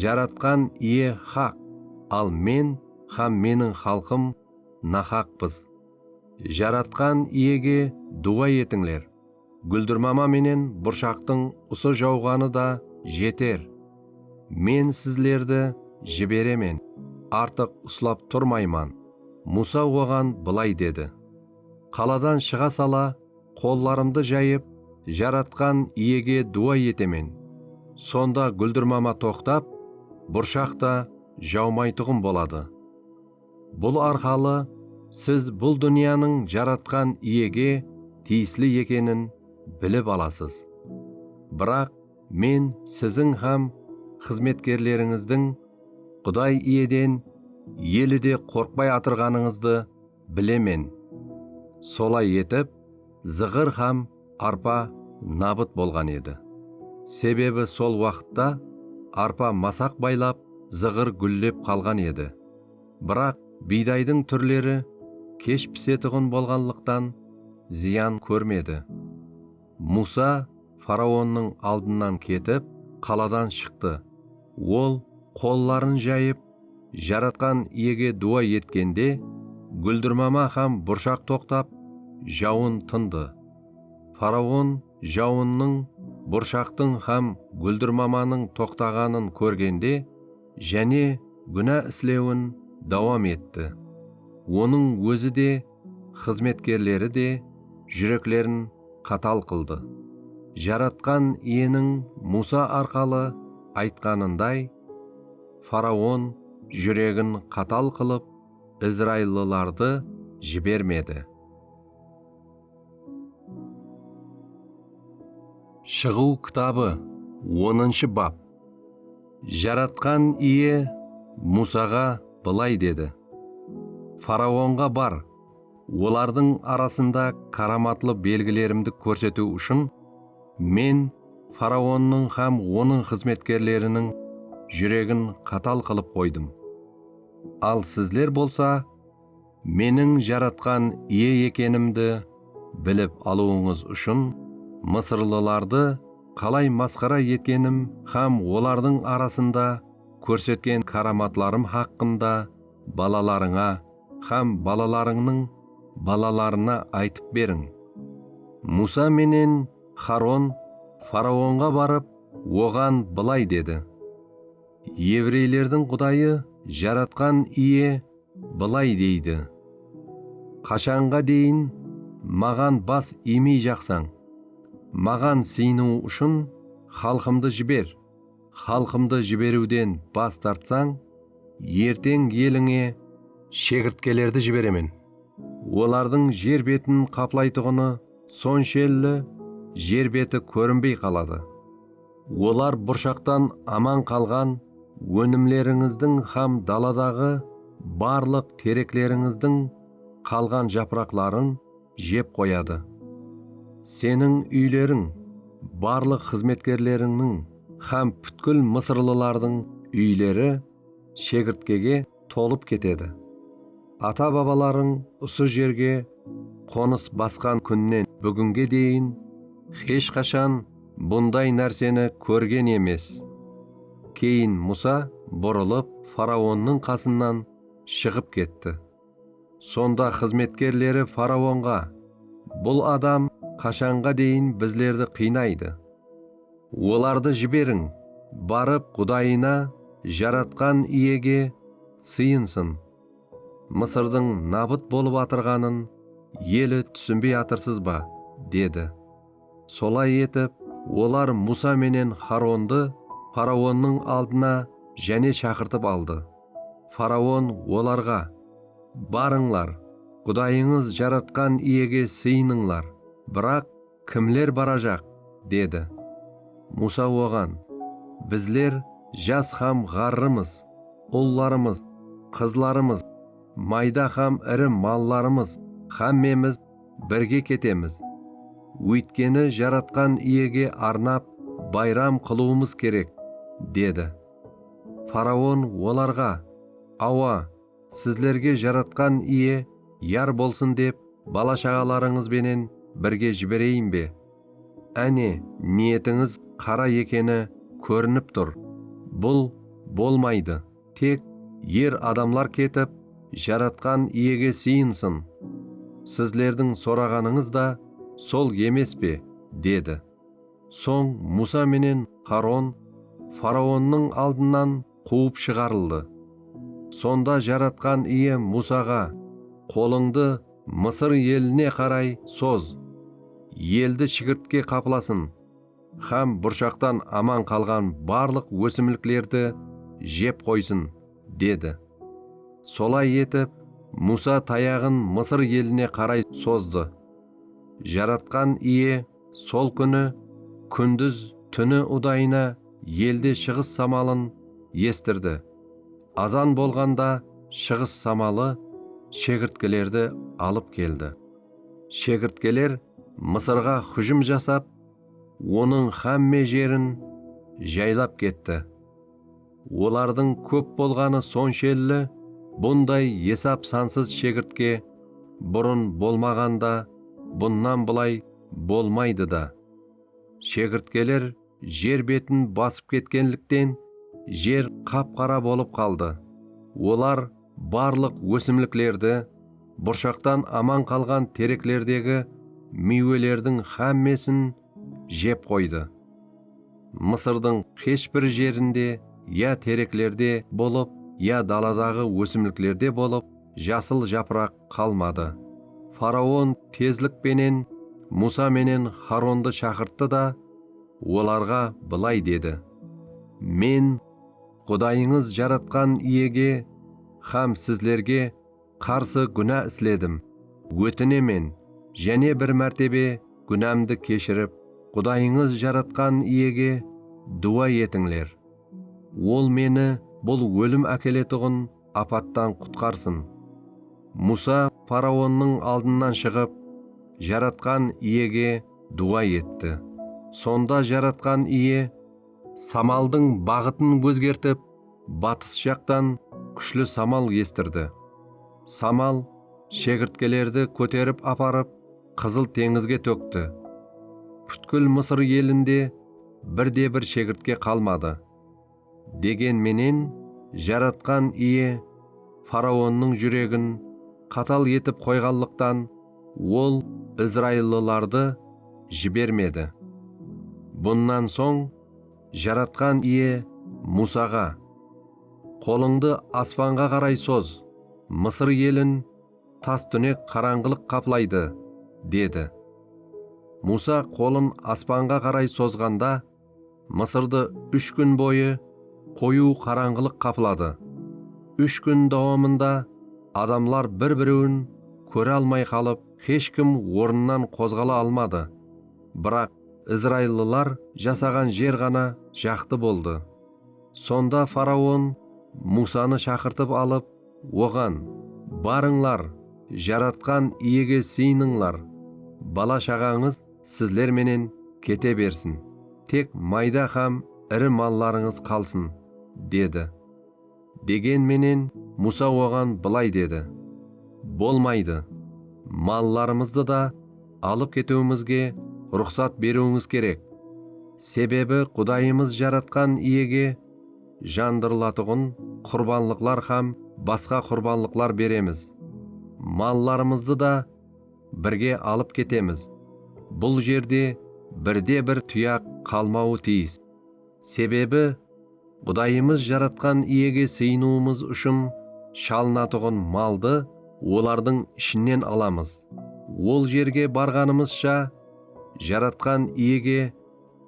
Jaratqan Iye haq, al men hám meniń xalqım nahaqpız. Jaratqan Iyege duwa etińler. Gúldirmama menen burshaqtıń usı jawǵanı da jeter. Men sizlerdi jiberemen, artıq uslap turmayman. Musa oǵan bılay dedi: Qaladan shıǵa sala, qollarımdı jayıp, Jaratqan Iyege duwa etemen. Sonda gúldirmama toqtap, burshaq ta jawmaytuǵın boladı. Bul arqalı siz bul dúnyanıń Jaratqan Iyege tiyisli ekenin bilip alasız. Biraq men siziń hám xızmetkerlerińizdiń Quday Iyeden ele de qorqpay atırǵanıńızdı bilemen. Solay etip, zıǵır hám arpa nabıt bolǵan edi. Sebebi sol waqıtta arpa masaq baylap, zıǵır gúllep qalǵan edi. Biraq biydaydıń túrleri kesh pisetuǵın bolǵanlıqtan, zıyan kórmedi. Musa faraonnıń aldınan ketip, qaladan shıqtı. Ol qolların jayıp, Jaratqan Iyege duwa etkende, gúldirmama hám burshaq toqtap, jawın tındı. Faraon jawınnıń, burshaqtıń hám gúldirmamanıń toqtaǵanın kórgende, jáne gúna islewin dawam etti. Onıń ózi de, xızmetkerleri de júreklerin qatal qıldı. Jaratqan Iyeniń Musa arqalı aytqanınday, faraon júregin qatal qılıp, izraillılardı jibermedi. Shıǵıw kitabı, onınshı bap. Jaratqan Iye Musaǵa bılay dedi: Faraonǵa bar, olardıń arasında káramatlı belgilerimdi kórsetiw ushın men faraonnıń hám onıń xızmetkerleriniń júregin qatal qılıp qoydım. Al sizler bolsa, meniń Jaratqan Iye ekenimdi bilip alıwıńız ushın, mısırlılardı qalay masqara etkenim hám olardıń arasında kórsetken káramatlarım haqqında balalarıńa hám balalarıńnıń balalarına aytıp beriń. Musa menen Xaron faraonǵa barıp, oǵan bılay dedi: Evreylerdiń Qudayı, Jaratqan Iye bılay deydi: Qashanǵa deyin maǵan bas iymayjaqsań? Maǵan sıyınıw ushın xalqımdı jiber. Xalqımdı jiberiwden bas tartsań, erteń elińe shegirtkelerdi jiberemen. Olardıń jer betin qaplaytuǵını sonshelli jer beti kórinbey qaladı. Olar burshaqtan aman qalǵan ónimlerińizdiń hám daladaǵı barlıq tereklerińizdiń qalǵan japıraqların jep qoyadı. Seniń úyleriń, barlıq xızmetkerlerińniń hám pútkil mısırlılardıń úyleri shegirtkege tolıp ketedi. Ata-babalarıń usı jerge qonıs basqan kúnnen búginge deyin hesh qashan bunday nárseni kórgen emes. Keyin Musa burılıp, faraonnıń qasınan shıǵıp ketti. Sonda xızmetkerleri faraonǵa: Bul adam qashanǵa deyin bizlerdi qıynaydı? Olardı jiberiń, barıp Qudayına, Jaratqan Iyege sıyınsın. Mısırdıń nabıt bolıp atırǵanın ele túsinbey atırsız ba? Dedi. Solay etip, olar Musa menen Xarondı faraonnıń aldına jáne shaqırtıp aldı. Faraon olarǵa: Barıńlar, Qudayıńız Jaratqan Iyege sıyınıńlar, biraq kimler barajaq? Dedi. Musa oǵan: Bizler jas hám ǵarrımız, ullarımız, qızlarımız, mayda hám iri mallarımız, hámmemiz birge ketemiz. Óytkeni Jaratqan Iyege arnap bayram qılıwımız kerek, dedi. Faraon olarǵa: Awa, sizlerge Jaratqan Iye yar bolsın dep bala-shaǵalarıńız benen birge jibereyin be? Áne, niyetińiz qara ekeni kórinip tur. Bul bolmaydı. Tek er adamlar ketip, Jaratqan Iyege sıyınsın. Sizlerdiń soraǵanıńız da sol emes pe? Dedi. Soń Musa menen Haron faraonnıń aldınan quwıp shıǵarıldı. Sonda Jaratqan Iye Musaǵa, "Qolıńdı Mısır eline qaray soz. Eldi shigirtke qaplasın hám burshaqtan aman qalǵan barlıq ósimliklerdi jep qoysın," dedi. Solay etip, Musa tayaǵın Mısır eline qaray sozdı. Jaratqan Iye sol kúni kúndiz túni udayına elde shıǵıs samalın estirdi. Azan bolǵanda shıǵıs samalı shegirtkelerdi alıp keldi. Shegirtkeler Mısırǵa hújim jasap, onıń hámme jerin jaylap ketti. Olardıń kóp bolǵanı sonshelli, bunday esap-sansız shegirtke burın bolmaǵan da, bunnan bılay bolmaydı da. Shegirtkeler jer betin basıp ketkenlikten, jer qap-qara bolıp qaldı. Olar barlıq ósimliklerdi, burshaqtan aman qalǵan tereklerdegi miywelerdiń hámmesin jep qoydı. Mısırdıń hesh bir jerinde ya tereklerde bolıp, ya daladaǵı ósimliklerde bolıp, jasıl japıraq qalmadı. Faraon tezlik penen Musa menen Harondı shaqırttı da, olarǵa bılay dedi: "Men Qudayıńız Jaratqan Iyege hám sizlerge qarsı gúna isledim. Ótinemen, jáne bir mártebe gúnamdı keshirip, Qudayıńız Jaratqan Iyege duwa etińler. Ol meni bul ólim ákeletuǵın apattan qutqarsın." Musa faraonnıń aldınan shıǵıp, Jaratqan Iyege duwa etti. Sonda Jaratqan Iye samaldıń baǵıtın ózgertip, batıs jaqtan kúshli samal estirdi. Samal shegirtkelerdi kóterip aparıp, Qızıl teńizge tókti. Pútkil Mısır elinde bir de bir shegirtke qalmadı. Degen menen, Jaratqan Iye faraonnıń júregin qatal etip qoyǵanlıqtan, ol izraillılardı jibermedi. Bunnan soń Jaratqan Iye Musaǵa: "Qolıńdı aspanǵa qaray soz, Mısır elin tas túnek qarańǵılıq qaplaydı," dedi. Musa qolın aspanǵa qaray sozǵanda, Mısırdı úsh kún boyı qoyıw qarańǵılıq qapladı. Úsh kún dawamında adamlar bir-birewin kóre almay qalıp, hesh kim ornınan qozǵala almadı. Biraq izraillılar jasaǵan jer ǵana jaqtı boldı. Sonda faraon Musanı shaqırtıp alıp, oǵan: "Barıńlar, Jaratqan Iyege sıyınıńlar, bala-shaǵańız sizler menen kete bersin. Tek mayda hám iri mallarıńız qalsın," dedi. Degen menen Musa oǵan bılay dedi: "Bolmaydı. Mallarımızdı da alıp ketiwimizge ruxsat beriwińiz kerek. Sebebi Qudayımız Jaratqan Iyege jandırılatuǵın qurbanlıqlar hám basqa qurbanlıqlar beremiz. Mallarımızdı da birge alıp ketemiz. Bul jerde birde-bir tuyaq qalmawı tiyis. Sebebi Qudayımız Jaratqan Iyege sıyınıwımız ushın shalınatuǵın maldı olardıń ishinen alamız. Ol jerge barǵanımızsha Jaratqan Iyege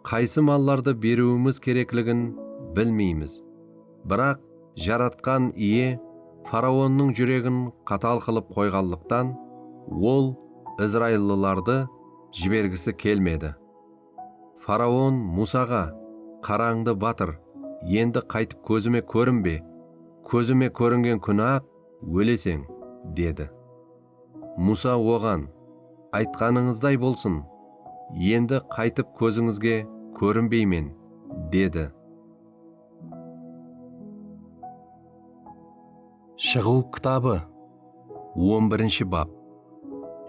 qaysı mallardı beriwimiz kerekligin bilmeymiz." Biraq Jaratqan Iye faraonnıń júregin qatal qılıp qoyǵanlıqtan, ol izraillılardı jibergisi kelmedi. Faraon Musaǵa: "Qarańdı batır, endi qaytıp kózime kórinbe, kózime kóringen kúni-aq óleseń," dedi. Musa oǵan: "Aytqanıńızday bolsın, endi qaytıp kózińizge kórinbeymen," dedi. Shıǵıw kitabı, on birinshi bap.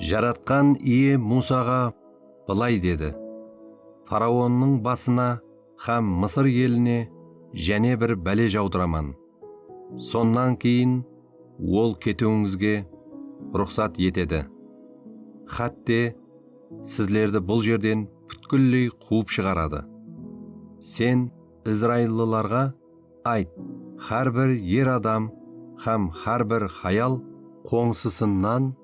Jaratqan Iye Musaǵa bılay dedi: Faraonnıń basına hám Mısır eline jáne bir bále jawdıraman. Sonnan keyin ol ketiwińizge ruxsat etedi. Hátte sizlerdi bul jerden pútkilley quwıp shıǵaradı. Sen izraillılarǵa ayt, hár bir er adam hám hár bir hayal qońsısınan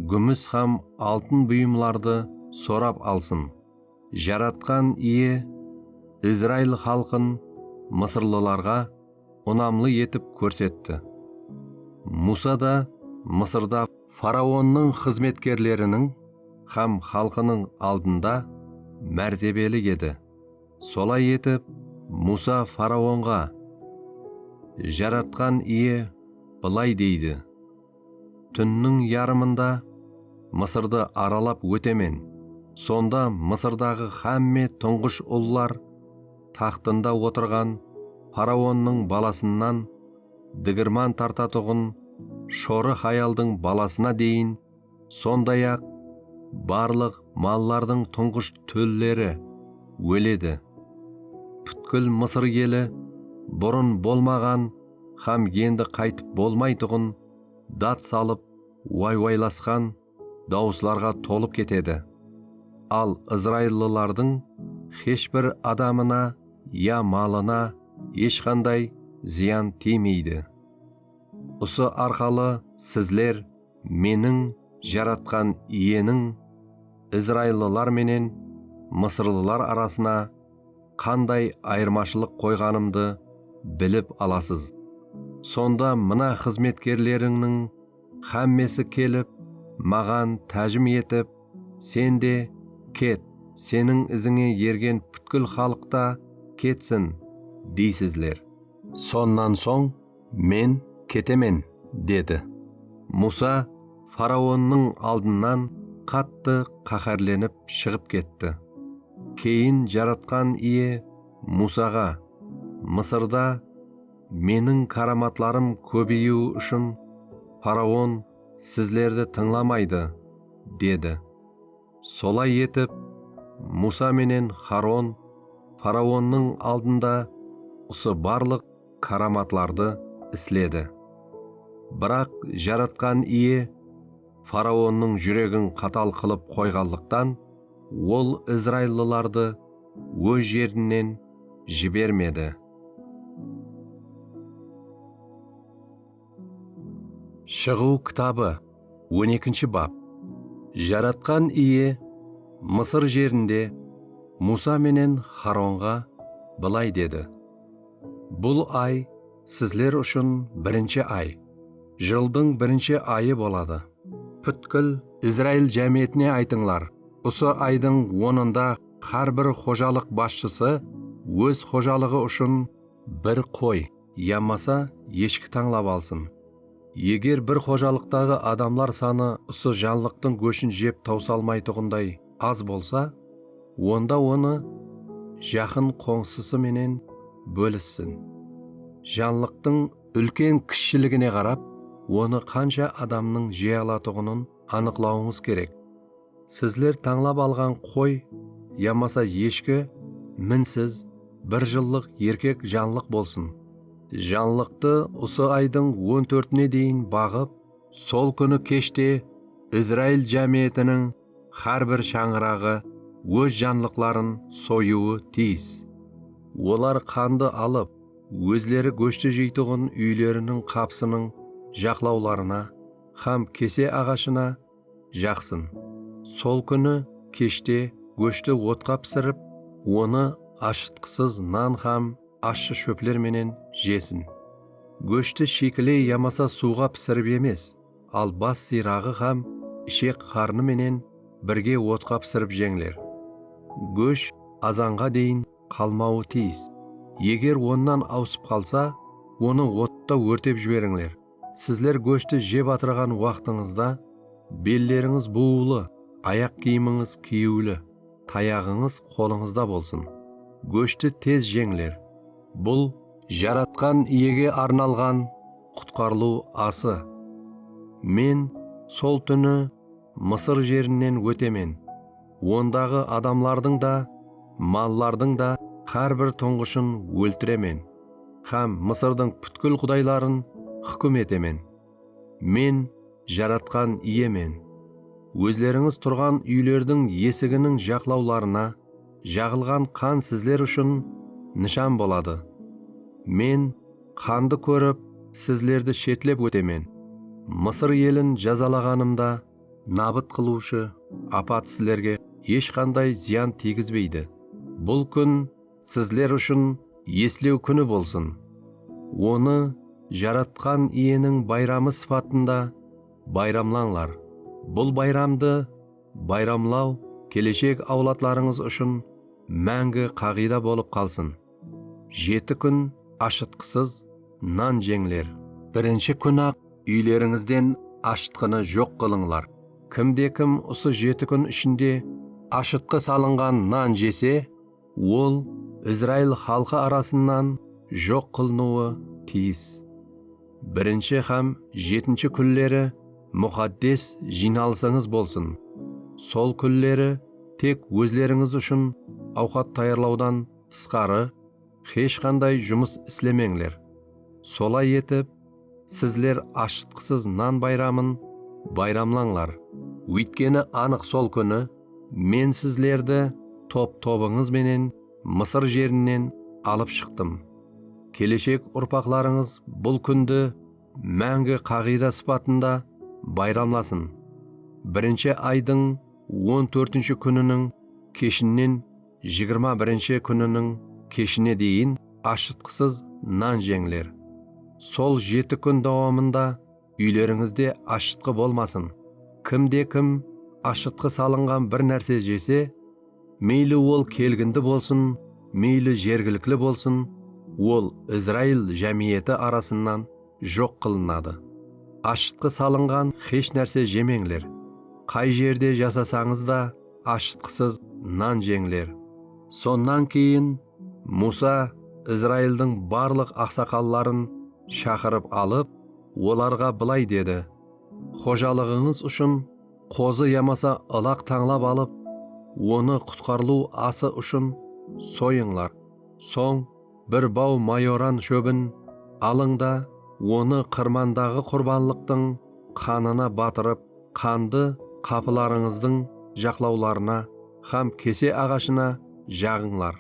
gúmis hám altın buyımlardı sorap alsın. Jaratqan Iye Izrail xalqın mısırlılarǵa unamlı etip kórsetti. Musa da Mısırda faraonnıń xızmetkerleriniń hám xalqınıń aldında mártebeli edi. Solay etip, Musa faraonǵa: Jaratqan Iye bılay deydi: Túnniń yarımında Mısırdı aralap ótemen. Sonda Mısırdaǵı hámme tuńǵısh ullar taxtında otırǵan faraonnıń balasınan digirman tartatuǵın shorı hayaldıń balasına deyin, sonday-aq, barlıq mallardıń tuńǵısh tólleri óledi. Pútkil Mısır eli burın bolmaǵan hám endi qaytıp bolmaytuǵın dat salıp, waywaylasqan dawıslarǵa tolıp ketedi. Al izraillılardıń hesh bir adamına ya malına hesh qanday zıyan tiymeydi. Usı arqalı sizler meniń Jaratqan Iyeniń izraillılar menen mısırlılar arasına qanday ayırmashılıq qoyǵanımdı bilip alasız. Sonda mına xızmetkerlerińniń hámmesi kelip, maǵan tájim etip, sen de ket, seniń izińe ergen pútkil xalıq ta ketsin, deysizler. Sonnan soń men ketemen, dedi. Musa faraonnıń aldınan qattı qáhárlenip shıǵıp ketti. Keyin Jaratqan Iye Musaǵa: Mısırda meniń káramatlarım kóbeyiwi ushın faraon sizlerdi tıńlamaydı, dedi. Solay etip, Musa menen Haron faraonnıń aldında usı barlıq káramatlardı isledi. Biraq Jaratqan Iye faraonnıń júregin qatal qılıp qoyǵanlıqtan, ol izraillılardı óz jerinen jibermedi. Shıǵıw kitabı, on ekinshi bap. Jaratqan Iye Mısır jerinde Musa menen Haronǵa bılay dedi: Bul ay sizler ushın birinshi ay, jıldıń birinshi ayı boladı. Pútkil Izrail jámiyetine aytıńlar, usı aydıń onında hár bir xojalıq basshısı óz xojalıǵı ushın bir qoy yamasa eshki tańlap alsın. Eger bir xojalıqtaǵı adamlar sanı usı janlıqtıń góshin jep tawsalmaytuǵınday az bolsa, onda onı jaqın qońsısı menen bólissin. Janlıqtıń úlken-kishshiligine qarap, onı qansha adamnıń jey alatuǵının anıqlawıńız kerek. Sizler tańlap alǵan qoy yamasa eshki minsiz, bir jıllıq erkek janlıq bolsın. Janlıqtı usı aydıń on tórtine deyin baǵıp, sol kúni keshte Izrail jámiyetiniń hár bir shańıraǵı óz janlıqların soyıwı tiyis. Olar qandı alıp, ózleri góshti jeytuǵın úyleriniń qapısınıń jaqlawlarına hám kese aǵashına jaqsın. Sol kúni keshte góshti otqa pisirip, onı ashıtqısız nan hám ashshı shópler menen jesin. Góshti shiykiley yamasa suwǵa pisirip emes, al bas sıyraǵı hám ishek qarnı menen birge otqa pisirip jeńler. Gósh azanǵa deyin qalmawı tiyis. Eger onnan awısıp qalsa, onı otta órtep jiberińler. Sizler góshti jep atırǵan waqtıńızda bellerińiz buwıwlı, ayaq kiyimińiz kiyiwli, tayaǵıńız qolıńızda bolsın. Góshti tez jeńler. Bul Jaratqan Iyege arnalǵan qutqarılıw ası. Men sol túni Mısır jerinen ótemen. Ondaǵı adamlardıń da, mallardıń da hár bir tuńǵıshın óltiremen hám Mısırdıń pútkil qudayların húkim etemen. Men Jaratqan Iyemen. Ózlerińiz turǵan úylerdiń esiginiń jaqlawlarına jaǵılǵan qan sizler ushın nıshan boladı. Men qandı kórip, sizlerdi shetlep ótemen. Mısır elin jazalaǵanımda, nabıt qılıwshı apat sizlerge hesh qanday zıyan tiygizbeydi. Bul kún sizler ushın eslew kúni bolsın. Onı Jaratqan Iyeniń bayramı sıpatında bayramlańlar. Bul bayramdı bayramlaw keleshek awladlarıńız ushın máńgi qaǵıyda bolıp qalsın. Jeti kún ashıtqısız nan jeńler. Birinshi kún-aq úylerińizden ashıtqını joq qılıńlar. Kimde-kim usı jeti kún ishinde ashıtqı salınǵan nan jese, ol Izrail xalqı arasınan joq qılınıwı tiyis. Birinshi hám jetinshi kúnleri muqaddes jıynalısıńız bolsın. Sol kúnleri tek ózlerińiz ushın awqat tayarlawdan tısqarı hesh qanday jumıs islemeńler. Solay etip, sizler ashıtqısız nan bayramın bayramlańlar. Óytkeni anıq sol kúni Men sizlerdi top-tobıńız benen Mısır jerinen alıp shıqtım. Keleshek urpaqlarıńız bul kúndi máńgi qaǵıyda sıpatında bayramlasın. Birinshi aydıń on tórtinshi kúniniń keshinen jigirma birinshi kúniniń keshine deyin ashıtqısız nan jeńler. Sol jeti kún dawamında úylerińizde ashıtqı bolmasın. Kimde-kim ashıtqı salınǵan bir nárse jese, meyli ol kelgindi bolsın, meyli jergilikli bolsın, ol Izrail jámiyeti arasınan joq qılınadı. Ashıtqı salınǵan hesh nárse jemeńler. Qay jerde jasasańız da, ashıtqısız nan jeńler. Sonnan keyin Musa Izraildiń barlıq aqsaqalların shaqırıp alıp, olarǵa bılay dedi: Xojalıǵıńız ushın qozı yamasa ılaq tańlap alıp, onı qutqarılıw ası ushın soyıńlar. Soń bir baw mayoran shóbin alıń da, onı qırmandaǵı qurbanlıqtıń qanına batırıp, qandı qapılarıńızdıń jaqlawlarına hám kese aǵashına jaǵıńlar.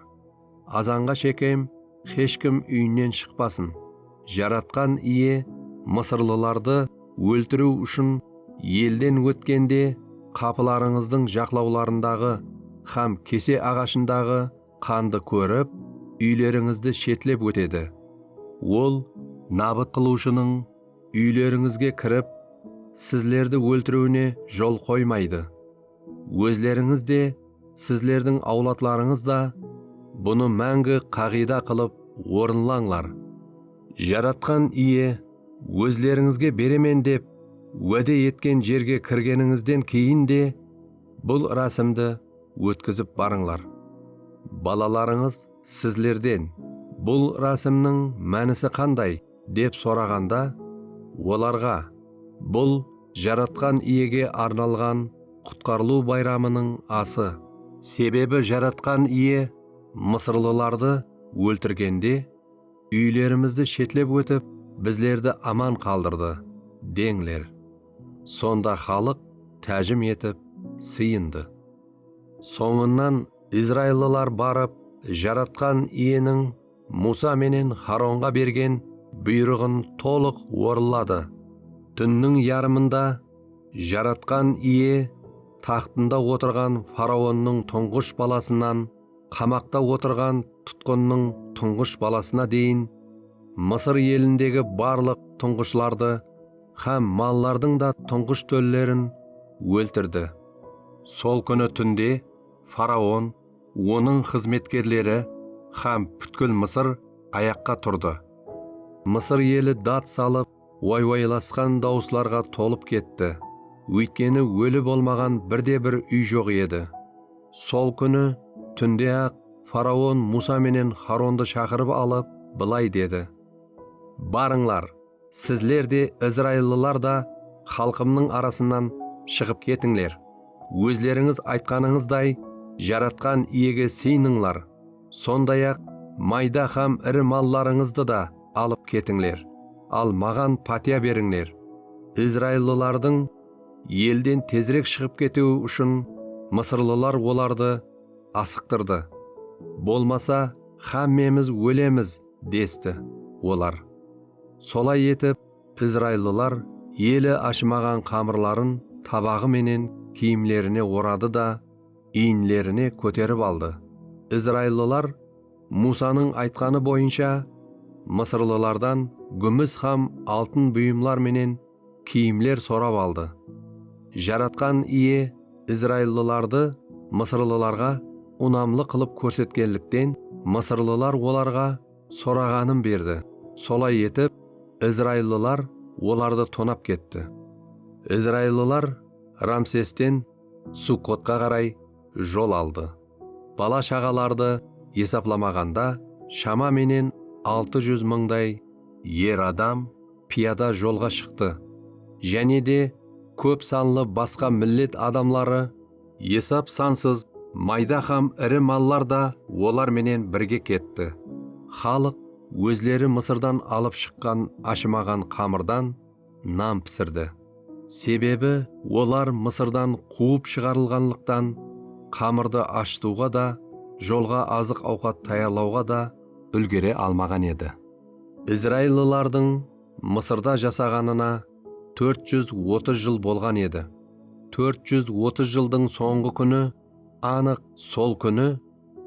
Azanǵa shekem hesh kim úyinen shıqpasın. Jaratqan Iye mısırlılardı óltiriw ushın elden ótkende qapılarıńızdıń jaqlawlarındaǵı hám kese aǵashındaǵı qandı kórip, úylerińizdi shetlep ótedi. Ol nabıt qılıwshınıń úylerińizge kirip, sizlerdi óltiriwine jol qoymaydı. Ózlerińiz de, sizlerdiń awladlarıńız da bunı máńgi qaǵıyda qılıp orınlańlar. Jaratqan Iye ózlerińizge beremen dep wáde etken jerge kirgenińizden keyin de bul rásimdi ótkizip barıńlar. Balalarıńız sizlerden, "Bul rásimniń mánisi qanday?" dep soraǵanda, olarǵa, "Bul Jaratqan Iyege arnalǵan Qutqarılıw bayramınıń ası. Sebebi Jaratqan Iye mısırlılardı óltirgende, úylerimizdi shetlep ótip, bizlerdi aman qaldırdı," deńler. Sonda xalıq tájim etip, sıyındı. Sońınan izraillılar barıp, Jaratqan Iyeniń Musa menen Xaronǵa bergen buyrıǵın tolıq orınladı. Túnniń yarımında Jaratqan Iye taxtında otırǵan faraonnıń tuńǵısh balasınan, qamaqta otırǵan tutqınnıń tuńǵısh balasına deyin Mısır elindegi barlıq tuńǵıshlardı hám mallardıń da tuńǵısh tóllerin óltirdi. Sol kúni túnde faraon, onıń xızmetkerleri hám pútkil Mısır ayaqqa turdı. Mısır eli dat salıp, waywaylasqan dawıslarǵa tolıp ketti. Óytkeni óli bolmaǵan birde-bir úy joq edi. Sol kúni túnde-aq faraon Musa menen Xarondı shaqırıp alıp, bılay dedi: "Barıńlar, sizler de, izraillılar da xalqımnıń arasınan shıǵıp ketińler. Ózlerińiz aytqanıńızday, Jaratqan Iyege sıyınıńlar. Sonday-aq, mayda hám iri mallarıńızdı da alıp ketińler. Al maǵan pátiya berińler. Izraillılardıń elden tezirek shıǵıp ketiwi ushın mısırlılar olardı asıqtırdı. Bolmasa, hámmemiz ólemiz, desti olar. Solay etip, izraillılar eli ashımaǵan qamırların tabaǵı menen kiyimlerine oradı da, iyinlerine kóterip aldı. Izraillılar Musanıń aytqanı boyınsha mısırlılardan gúmis hám altın buyımlar menen kiyimler sorap aldı. Jaratqan Iye izraillılardı mısırlılarǵa unamlı qılıp kórsetkenlikten, mısırlılar olarǵa soraǵanın berdi. Solay etip, izraillılar olardı tonap ketti. Izraillılar Ramsesten Sukkotqa qaray jol aldı. Bala-shaǵalardı esaplamaǵanda, shama menen altı júz mıńday er adam piyada jolǵa shıqtı. Jáne de kóp sanlı basqa millet adamları, esap-sansız mayda hám iri mallar da olar menen birge ketti. Xalıq ózleri Mısırdan alıp shıqqan ashımaǵan qamırdan nan pisirdi. Sebebi olar Mısırdan quwıp shıǵarılǵanlıqtan, qamırdı ashıtıwǵa da, jolǵa azıq-awqat tayarlawǵa da úlgere almaǵan edi. Izraillılardıń Mısırda jasaǵanına tórt júz otız jıl bolǵan edi. Tórt júz otız jıldıń sońǵı kúni, anıq sol kúni,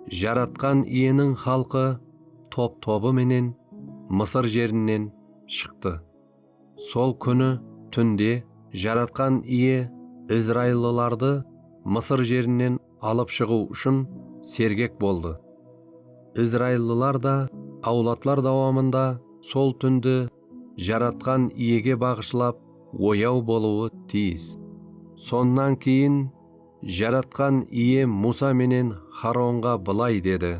Jaratqan Iyeniń xalqı top-tobı menen Mısır jerinen shıqtı. Sol kúni túnde Jaratqan Iye izraillılardı Mısır jerinen alıp shıǵıw ushın sergek boldı. Izraillılar da awladlar dawamında sol túndi Jaratqan Iyege baǵıshlap oyaw bolıwı tiyis. Sonnan keyin Jaratqan Iye Musa menen Xaronǵa bılay dedi: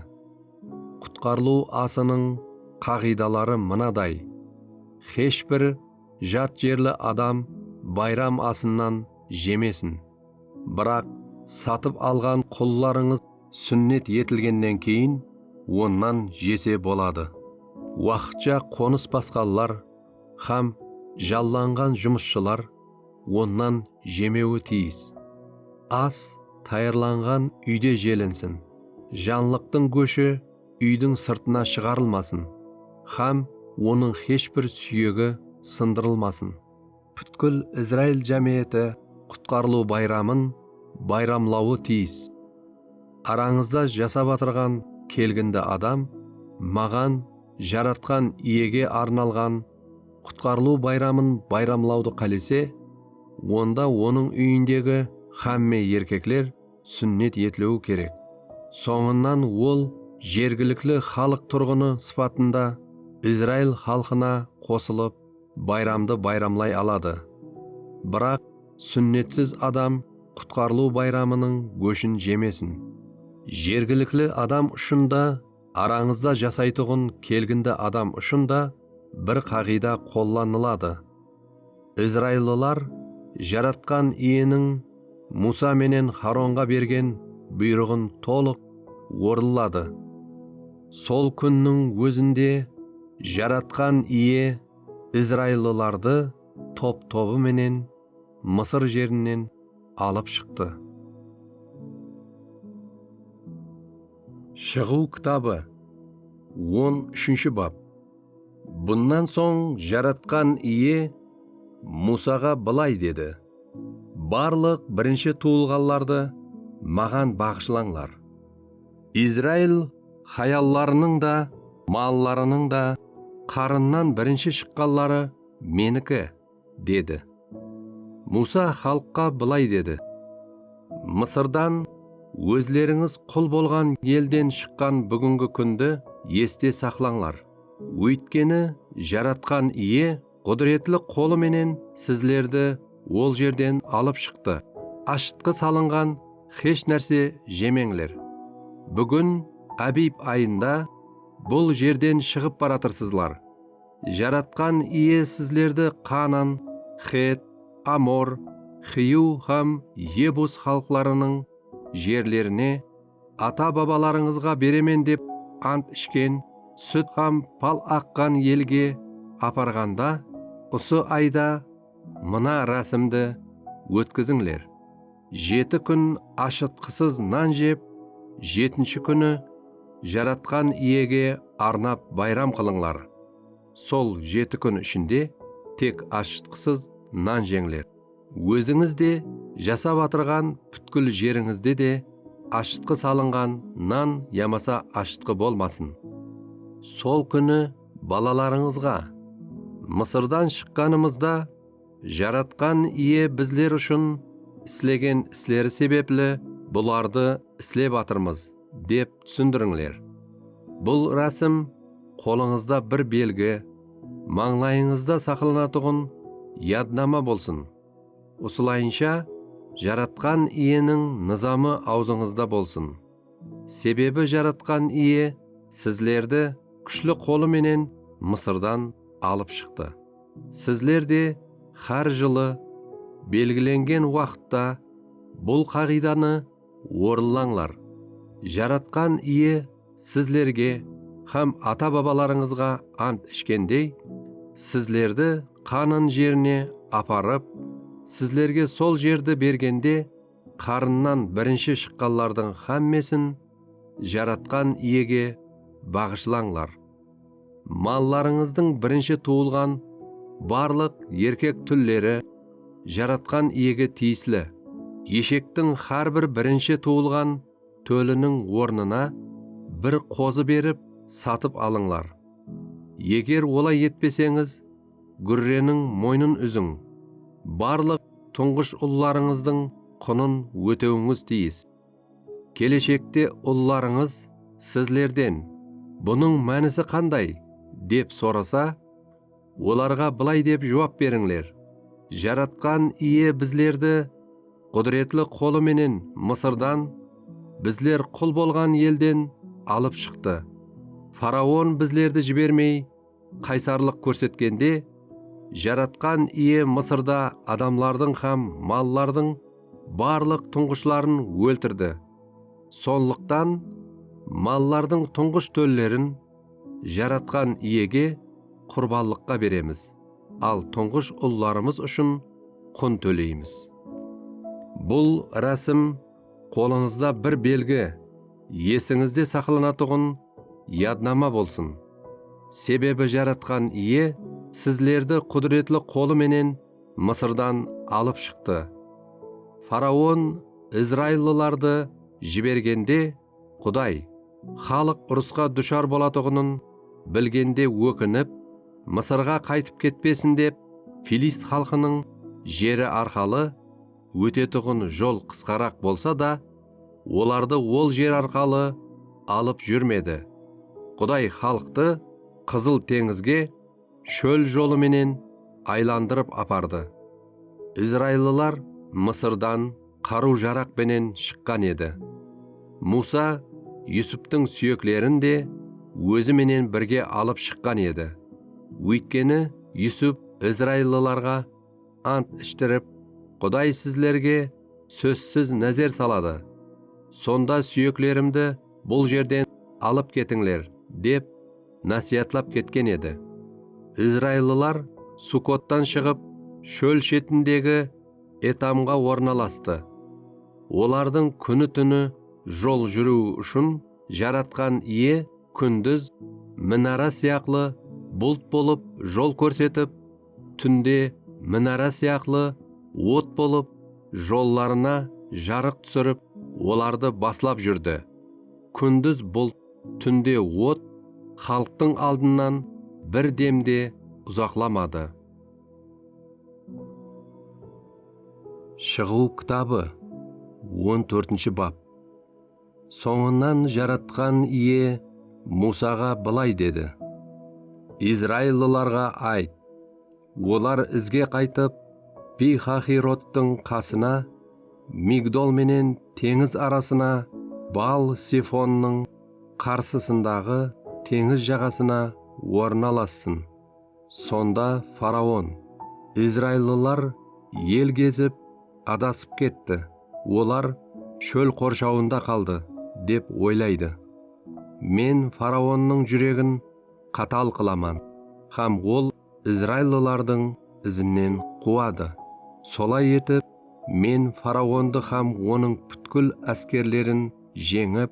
Qutqarılıw asınıń qaǵıydaları mınaday: Hesh bir jat jerli adam bayram asınan jemesin. Biraq satıp alǵan qullarıńız súnnet etilgennen keyin onnan jese boladı. Waqıtsha qonıs basqanlar hám jallanǵan jumısshılar onnan jemewi tiyis. As tayarlanǵan úyde jelinsin. Janlıqtıń góshi úydiń sırtına shıǵarılmasın hám onıń hesh bir súyegi sındırılmasın. Pútkil Izrail jámiyeti Qutqarılıw bayramın bayramlawı tiyis. Arańızda jasap atırǵan kelgindi adam maǵan Jaratqan Iyege arnalǵan Qutqarılıw bayramın bayramlawdı qálese, onda onıń úyindegi hámme erkekler súnnet etiliwi kerek. Sońınan ol jergilikli xalıq turǵını sıpatında Izrail xalqına qosılıp, bayramdı bayramlay aladı. Biraq súnnetsiz adam Qutqarılıw bayramınıń góshin jemesin. Jergilikli adam ushın da, arańızda jasaytuǵın kelgindi adam ushın da bir qaǵıyda qollanıladı. Izraillılar Jaratqan Iyeniń Musa menen Xaronǵa bergen buyrıǵın tolıq orınladı. Sol kúnniń ózinde Jaratqan Iye izraillılardı top-tobı menen Mısır jerinen alıp shıqtı. Shıǵıw kitabı, on úshinshi bap. Bunnan soń Jaratqan Iye Musaǵa bılay dedi: Barlıq birinshi tuwılǵanlardı maǵan baǵıshlańlar. Izrail hayallarınıń da, mallarınıń da qarınnan birinshi shıqqanları meniki, dedi. Musa xalıqqa bılay dedi: Mısırdan ózlerińiz qul bolǵan elden shıqqan búgingi kúndi este saqlańlar. Óytkeni Jaratqan Iye qúdiretli qolı menen sizlerdi ol jerden alıp shıqtı. Ashıtqı salınǵan hesh nárse jemeńler. Búgin Abib ayında bul jerden shıǵıp baratırsızlar. Jaratqan Iye sizlerdi Qanan, Xet, Amor, Xiyuv hám Yebus xalıqlarınıń jerlerine ata-babalarıńızǵa beremen dep ant ishken, sút hám pal aqqan elge aparǵanda, usı ayda mına rásimdi ótkizińler. Jeti kún ashıtqısız nan jep, jetinshi kúni Jaratqan Iyege arnap bayram qılıńlar. Sol jeti kún ishinde tek ashıtqısız nan jeńler. Ózińiz de, jasap atırǵan pútkil jerińizde de ashıtqı salınǵan nan yamasa ashıtqı bolmasın. Sol kúni balalarıńızǵa, Mısırdan shıqqanımızda Jaratqan Iye bizler ushın islegen isleri sebepli bulardı islep atırmız, dep túsindirińler. Bul rásim qolıńızda bir belgi, mańlayıńızda saqlanatuǵın yadnama bolsın. Usılayınsha Jaratqan Iyeniń nızamı awzıńızda bolsın. Sebebi Jaratqan Iye sizlerdi kúshli qolı menen Mısırdan alıp shıqtı. Sizler de hár jılı belgilengen waqıtta bul qaǵıydanı orınlańlar. Jaratqan Iye sizlerge hám ata-babalarıńızǵa ant ishkendey, sizlerdi Qanan jerine aparıp, sizlerge sol jerdi bergende, qarınnan birinshi shıqqanlardıń hámmesin Jaratqan Iyege baǵıshlańlar. Mallarıńızdıń birinshi tuwılǵan barlıq erkek túlleri Jaratqan Iyege tiyisli. Eshektiń hár bir birinshi tuwılǵan tóliniń ornına bir qozı berip satıp alıńlar. Eger olay etpeseńiz, gúrreniń moynın úziń. Barlıq tuńǵısh ullarıńızdıń qunın ótewińiz tiyis. Keleshekte ullarıńız sizlerden, "Bunıń mánisi qanday?" dep sorasa, olarǵa bılay dep juwap berińler, "Jaratqan Iye bizlerdi qúdiretli qolı menen Mısırdan, bizler qul bolǵan elden alıp shıqtı. Faraon bizlerdi jibermey, qaysarlıq kórsetkende, Jaratqan Iye Mısırda adamlardıń hám mallardıń barlıq tuńǵıshların óltirdi. Sonlıqtan mallardıń tuńǵısh tóllerin Jaratqan Iyege qurbanlıqqa beremiz, al tuńǵısh ullarımız ushın qun tóleymiz." Bul rásim qolıńızda bir belgi, esińizde saqlanatuǵın yadnama bolsın. Sebebi Jaratqan Iye sizlerdi qúdiretli qolı menen Mısırdan alıp shıqtı. Faraon izraillılardı jibergende, Quday, xalıq urısqa dushar bolatuǵının bilgende ókinip, Mısırǵa qaytıp ketpesin dep, filist xalqınıń jeri arqalı ótetuǵın jol qısqaraq bolsa da, olardı ol jer arqalı alıp júrmedi. Quday xalıqtı Qızıl teńizge shól jolı menen aylandırıp apardı. Izraillılar Mısırdan qarıw-jaraq penen shıqqan edi. Musa Yusuptıń súyeklerin de ózi menen birge alıp shıqqan edi. Óytkeni Yusup izraillılarǵa ant ishtirip, "Quday sizlerge sózsiz názer saladı. Sonda súyeklerimdi bul jerden alıp ketińler", dep násiyhatlap ketken edi. Izraillılar Sukottan shıǵıp, shól shetindegi Etamǵa ornalastı. Olardıń kúni-túni jol júriwi ushın Jaratqan Iye kúndiz minara sıyaqlı bult bolıp jol kórsetip, túnde minara sıyaqlı ot bolıp, jollarına jarıq túsirip, olardı baslap júrdi. Kúndiz bult, túnde ot xalıqtıń aldınan bir dem de uzaqlamadı. Shıǵıw kitabı, on tórtinshi bap. Sońınan Jaratqan Iye Musaǵa bılay dedi: "Izraillılarǵa ayt, olar izge qaytıp, Pi-Hahirottıń qasına, Migdol menen teńiz arasına, Baal-Sefonnıń qarsısındaǵı teńiz jaǵasına ornalassın. Sonda faraon, Izraillılar el gezip, adasıp ketti, olar shól qorshawında qaldı, dep oylaydı. Men faraonnıń júregin qatal qılaman, hám ol izraillılardıń izinen quwadı. Solay etip, men faraondı hám onıń pútkil áskerlerin jeńip,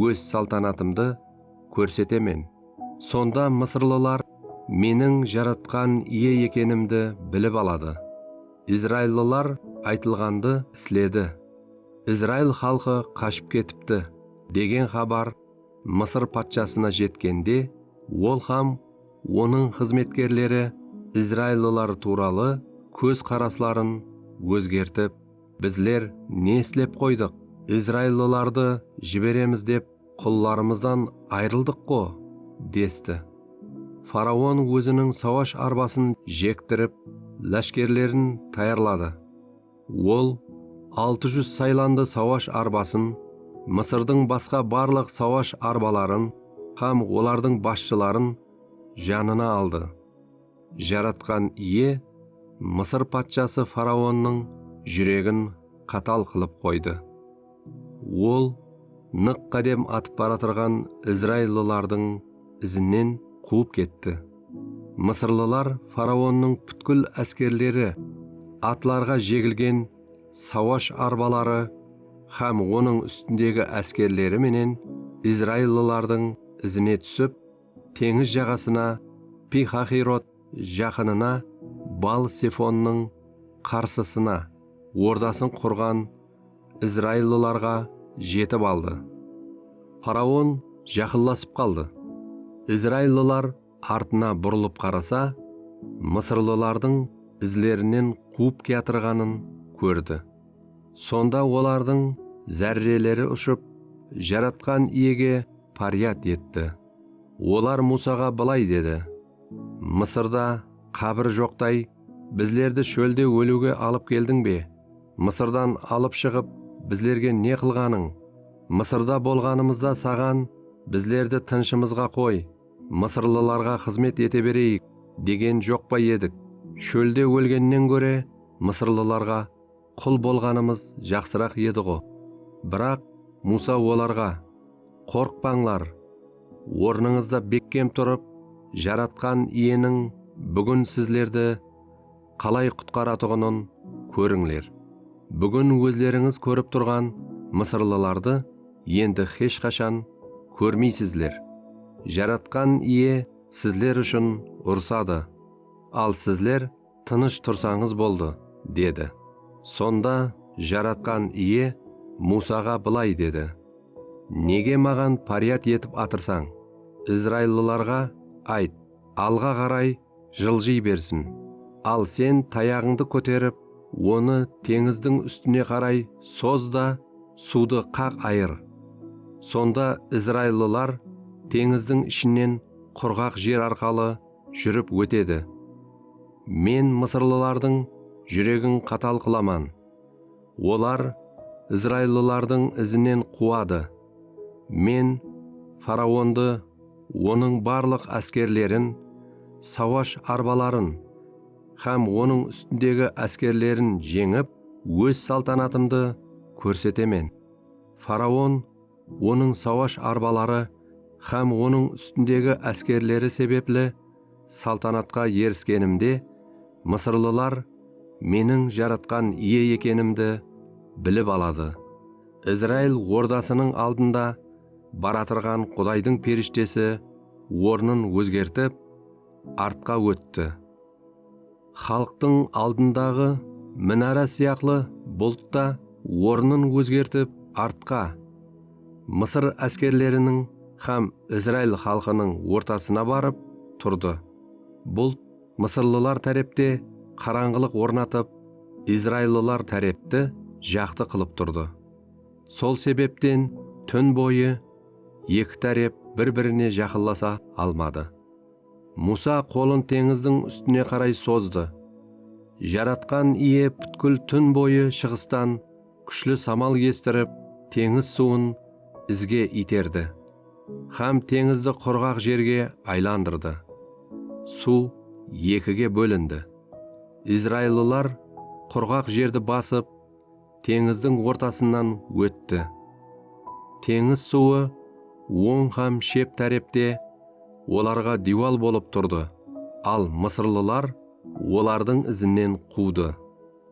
óz saltanatımdı kórsetemen. Sonda mısırlılar meniń Jaratqan Iye ekenimdi bilip aladı. Izraillılar aytılǵandı isledi. Izrail xalqı qashıp ketipti, degen xabar Mısır patshasına jetkende, ol hám onıń xızmetkerleri izraillılar tuwralı kóz qarasların ózgertip, "Bizler ne islep qoydıq? Izraillılardı jiberemiz dep qullarımızdan ayrıldıq-ǵo," desti. Faraon óziniń sawash arbasın jektirip, láshkerlerin tayarladı. Ol altı júz saylandı sawash arbasın, Mısırdıń basqa barlıq sawash arbaların hám olardıń basshıların janına aldı. Jaratqan Iye Mısır patshası faraonnıń júregin qatal qılıp qoydı. Ol nıq qádem atıp baratırǵan izraillılardıń izinen quwıp ketti. Mısırlılar faraonnıń pútkil áskerleri, atlarǵa jegilgen sawash arbaları hám onıń ústindegi áskerleri menen izraillılardıń izine túsip, teńiz jaǵasına, Pi-Hahirot jaqınına, Baal-Sefonnıń qarsısına ordasın qurǵan izraillılarǵa jetip aldı. Faraon jaqınlasıp qaldı. Izraillılar artına burılıp qarasa, mısırlılardıń izlerinen quwıp kiyatırǵanın kórdi. Sonda olardıń zárreleri ushıp, Jaratqan Iyege páryat etti. Olar Musaǵa bılay dedi: "Mısırda qábir joqtay, bizlerdi shólde óliwge alıp keldiń be? Mısırdan alıp shıǵıp, bizlerge ne qılǵanıń? Mısırda bolǵanımızda saǵan, 'Bizlerdi tınıshımızǵa qoy, mısırlılarǵa xızmet ete bereyik,' degen joq pa edik? Shólde ólgennen góre mısırlılarǵa qul bolǵanımız jaqsıraq edi-ǵo." Biraq Musa olarǵa: "Qorqpańlar, ornıńızda bekkem turıp, Jaratqan Iyeniń búgin sizlerdi qalay qutqaratuǵının kórińler. Búgin ózlerińiz kórip turǵan mısırlılardı endi hesh qashan kórmeysizler. Jaratqan Iye sizler ushın urısadı, al sizler tınısh tursańız boldı," dedi. Sonda Jaratqan Iye Musaǵa bılay dedi: "Nege maǵan páryat etip atırsań? Izraillılarǵa ayt, alǵa qaray jıljıy bersin. Al sen tayaǵıńdı kóterip, onı teńizdiń ústine qaray soz da, suwdı qaq ayır. Sonda izraillılar teńizdiń ishinen qurǵaq jer arqalı júrip ótedi. Men mısırlılardıń júregin qatal qılaman. Olar izraillılardıń izinen quwadı. Men faraondı, onıń barlıq áskerlerin, sawash arbaların hám onıń ústindegi áskerlerin jeńip, óz saltanatımdı kórsetemen. Faraon, onıń sawash arbaları hám onıń ústindegi áskerleri sebepli saltanatqa eriskenimde, mısırlılar meniń Jaratqan Iye ekenimdi bilip aladı." Izrail ordasınıń aldında baratırǵan Qudaydıń perishtesi ornın ózgertip, artqa ótti. Xalıqtıń aldındaǵı minara sıyaqlı bult ta ornın ózgertip artqa, Mısır áskerleriniń hám Izrail xalqınıń ortasına barıp turdı. Bult mısırlılar tárepte qarańǵılıq ornatıp, izraillılar tárepti jaqtı qılıp turdı. Sol sebepten tún boyı eki tárep bir-birine jaqınlasa almadı. Musa qolın teńizdiń ústine qaray sozdı. Jaratqan Iye pútkil tún boyı shıǵıstan kúshli samal estirip, teńiz suwın izge iyterdi hám teńizdi qurǵaq jerge aylandırdı. Suw ekige bólindi. Izraillılar qurǵaq jerdi basıp, teńizdiń ortasınan ótti. Teńiz suwı oń hám shep tárepte olarǵa diywal bolıp turdı, al mısırlılar olardıń izinen quwdı.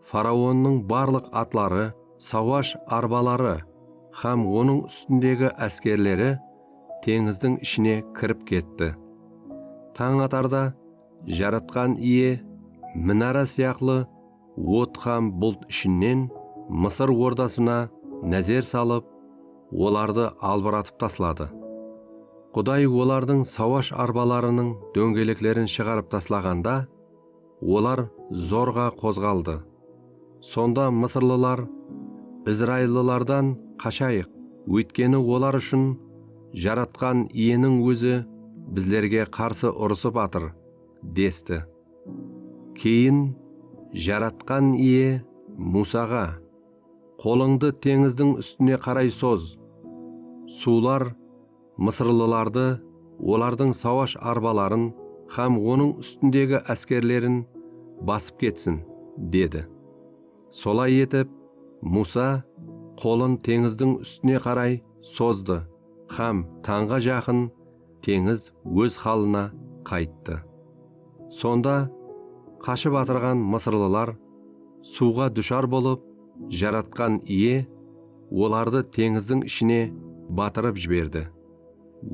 Faraonnıń barlıq atları, sawash arbaları hám onıń ústindegi áskerleri teńizdiń ishine kirip ketti. Tań atarda Jaratqan Iye minara sıyaqlı ot hám bult ishinen Mısır ordasına názer salıp, olardı albıratıp tasladı. Quday olardıń sawash arbalarınıń dóńgeleklerin shıǵarıp taslaǵanda, olar zorǵa qozǵaldı. Sonda mısırlılar, "Izraillılardan qashayıq, óytkeni olar ushın Jaratqan Iyeniń ózi bizlerge qarsı urısıp atır," desti. Keyin Jaratqan Iye Musaǵa, "Qolıńdı teńizdiń ústine qaray soz. Suwlar mısırlılardı, olardıń sawash arbaların hám onıń ústindegi áskerlerin basıp ketsin," dedi. Solay etip, Musa qolın teńizdiń ústine qaray sozdı hám tańǵa jaqın teńiz óz halına qayttı. Sonda qashıp atırǵan mısırlılar suwǵa dushar bolıp, Jaratqan Iye olardı teńizdiń ishine batırıp jiberdi.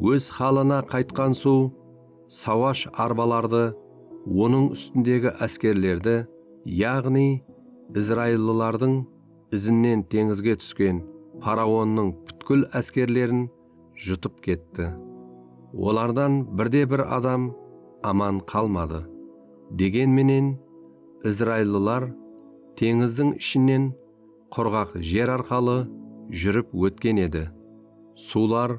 Óz halına qaytqan suw sawash arbalardı, onıń ústindegi áskerlerdi, yaǵnıy izraillılardıń izinen teńizge túsken faraonnıń pútkil áskerlerin jutıp ketti. Olardan birde-bir adam aman qalmadı. Degen menen, izraillılar teńizdiń ishinen qurǵaq jer arqalı júrip ótken edi. Suwlar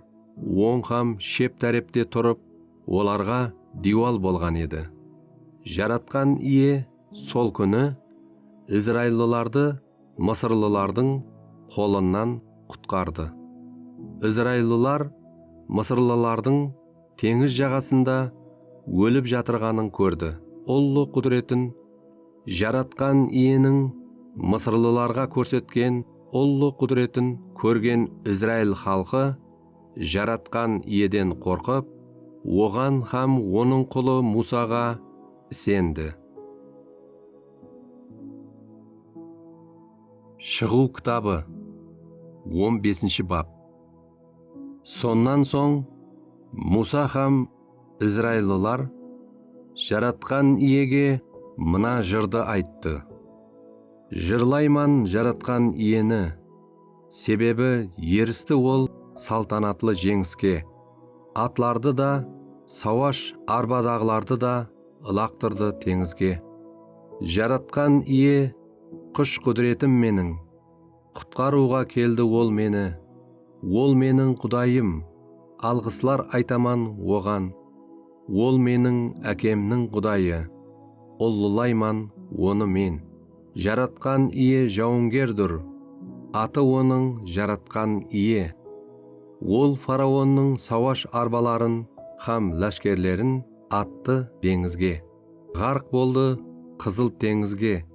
oń hám shep tárepte turıp, olarǵa diywal bolǵan edi. Jaratqan Iye sol kúni izraillılardı mısırlılardıń qolınnan qutqardı. Izraillılar mısırlılardıń teńiz jaǵasında ólip jatırǵanın kórdi. Ullı qúdiretin, Jaratqan Iyeniń mısırlılarǵa kórsetken ullı qúdiretin kórgen Izrail xalqı Jaratqan Iyeden qorqıp, oǵan hám onıń qulı Musaǵa isendi. Shıǵıw kitabı, on besinshi bap. Sonnan soń Musa hám izraillılar Jaratqan Iyege mına jırdı ayttı: "Jırlayman Jaratqan Iyeni, sebebi eristi ol saltanatlı jeńiske, atlardı da, sawash arbadaǵılardı da ılaqtırdı teńizge. Jaratqan Iye, kúsh-qúdiretim meniń, qutqarıwǵa keldi ol meni. Ol meniń Qudayım, alǵıslar aytaman oǵan. Ol meniń ákemniń Qudayı, ullılayman onı men. Jaratqan Iye jawıngerdur, atı onıń Jaratqan Iye. Ol faraonnıń sawash arbaların hám láshkerlerin attı deńizge. Ǵarq boldı Qızıl teńizge,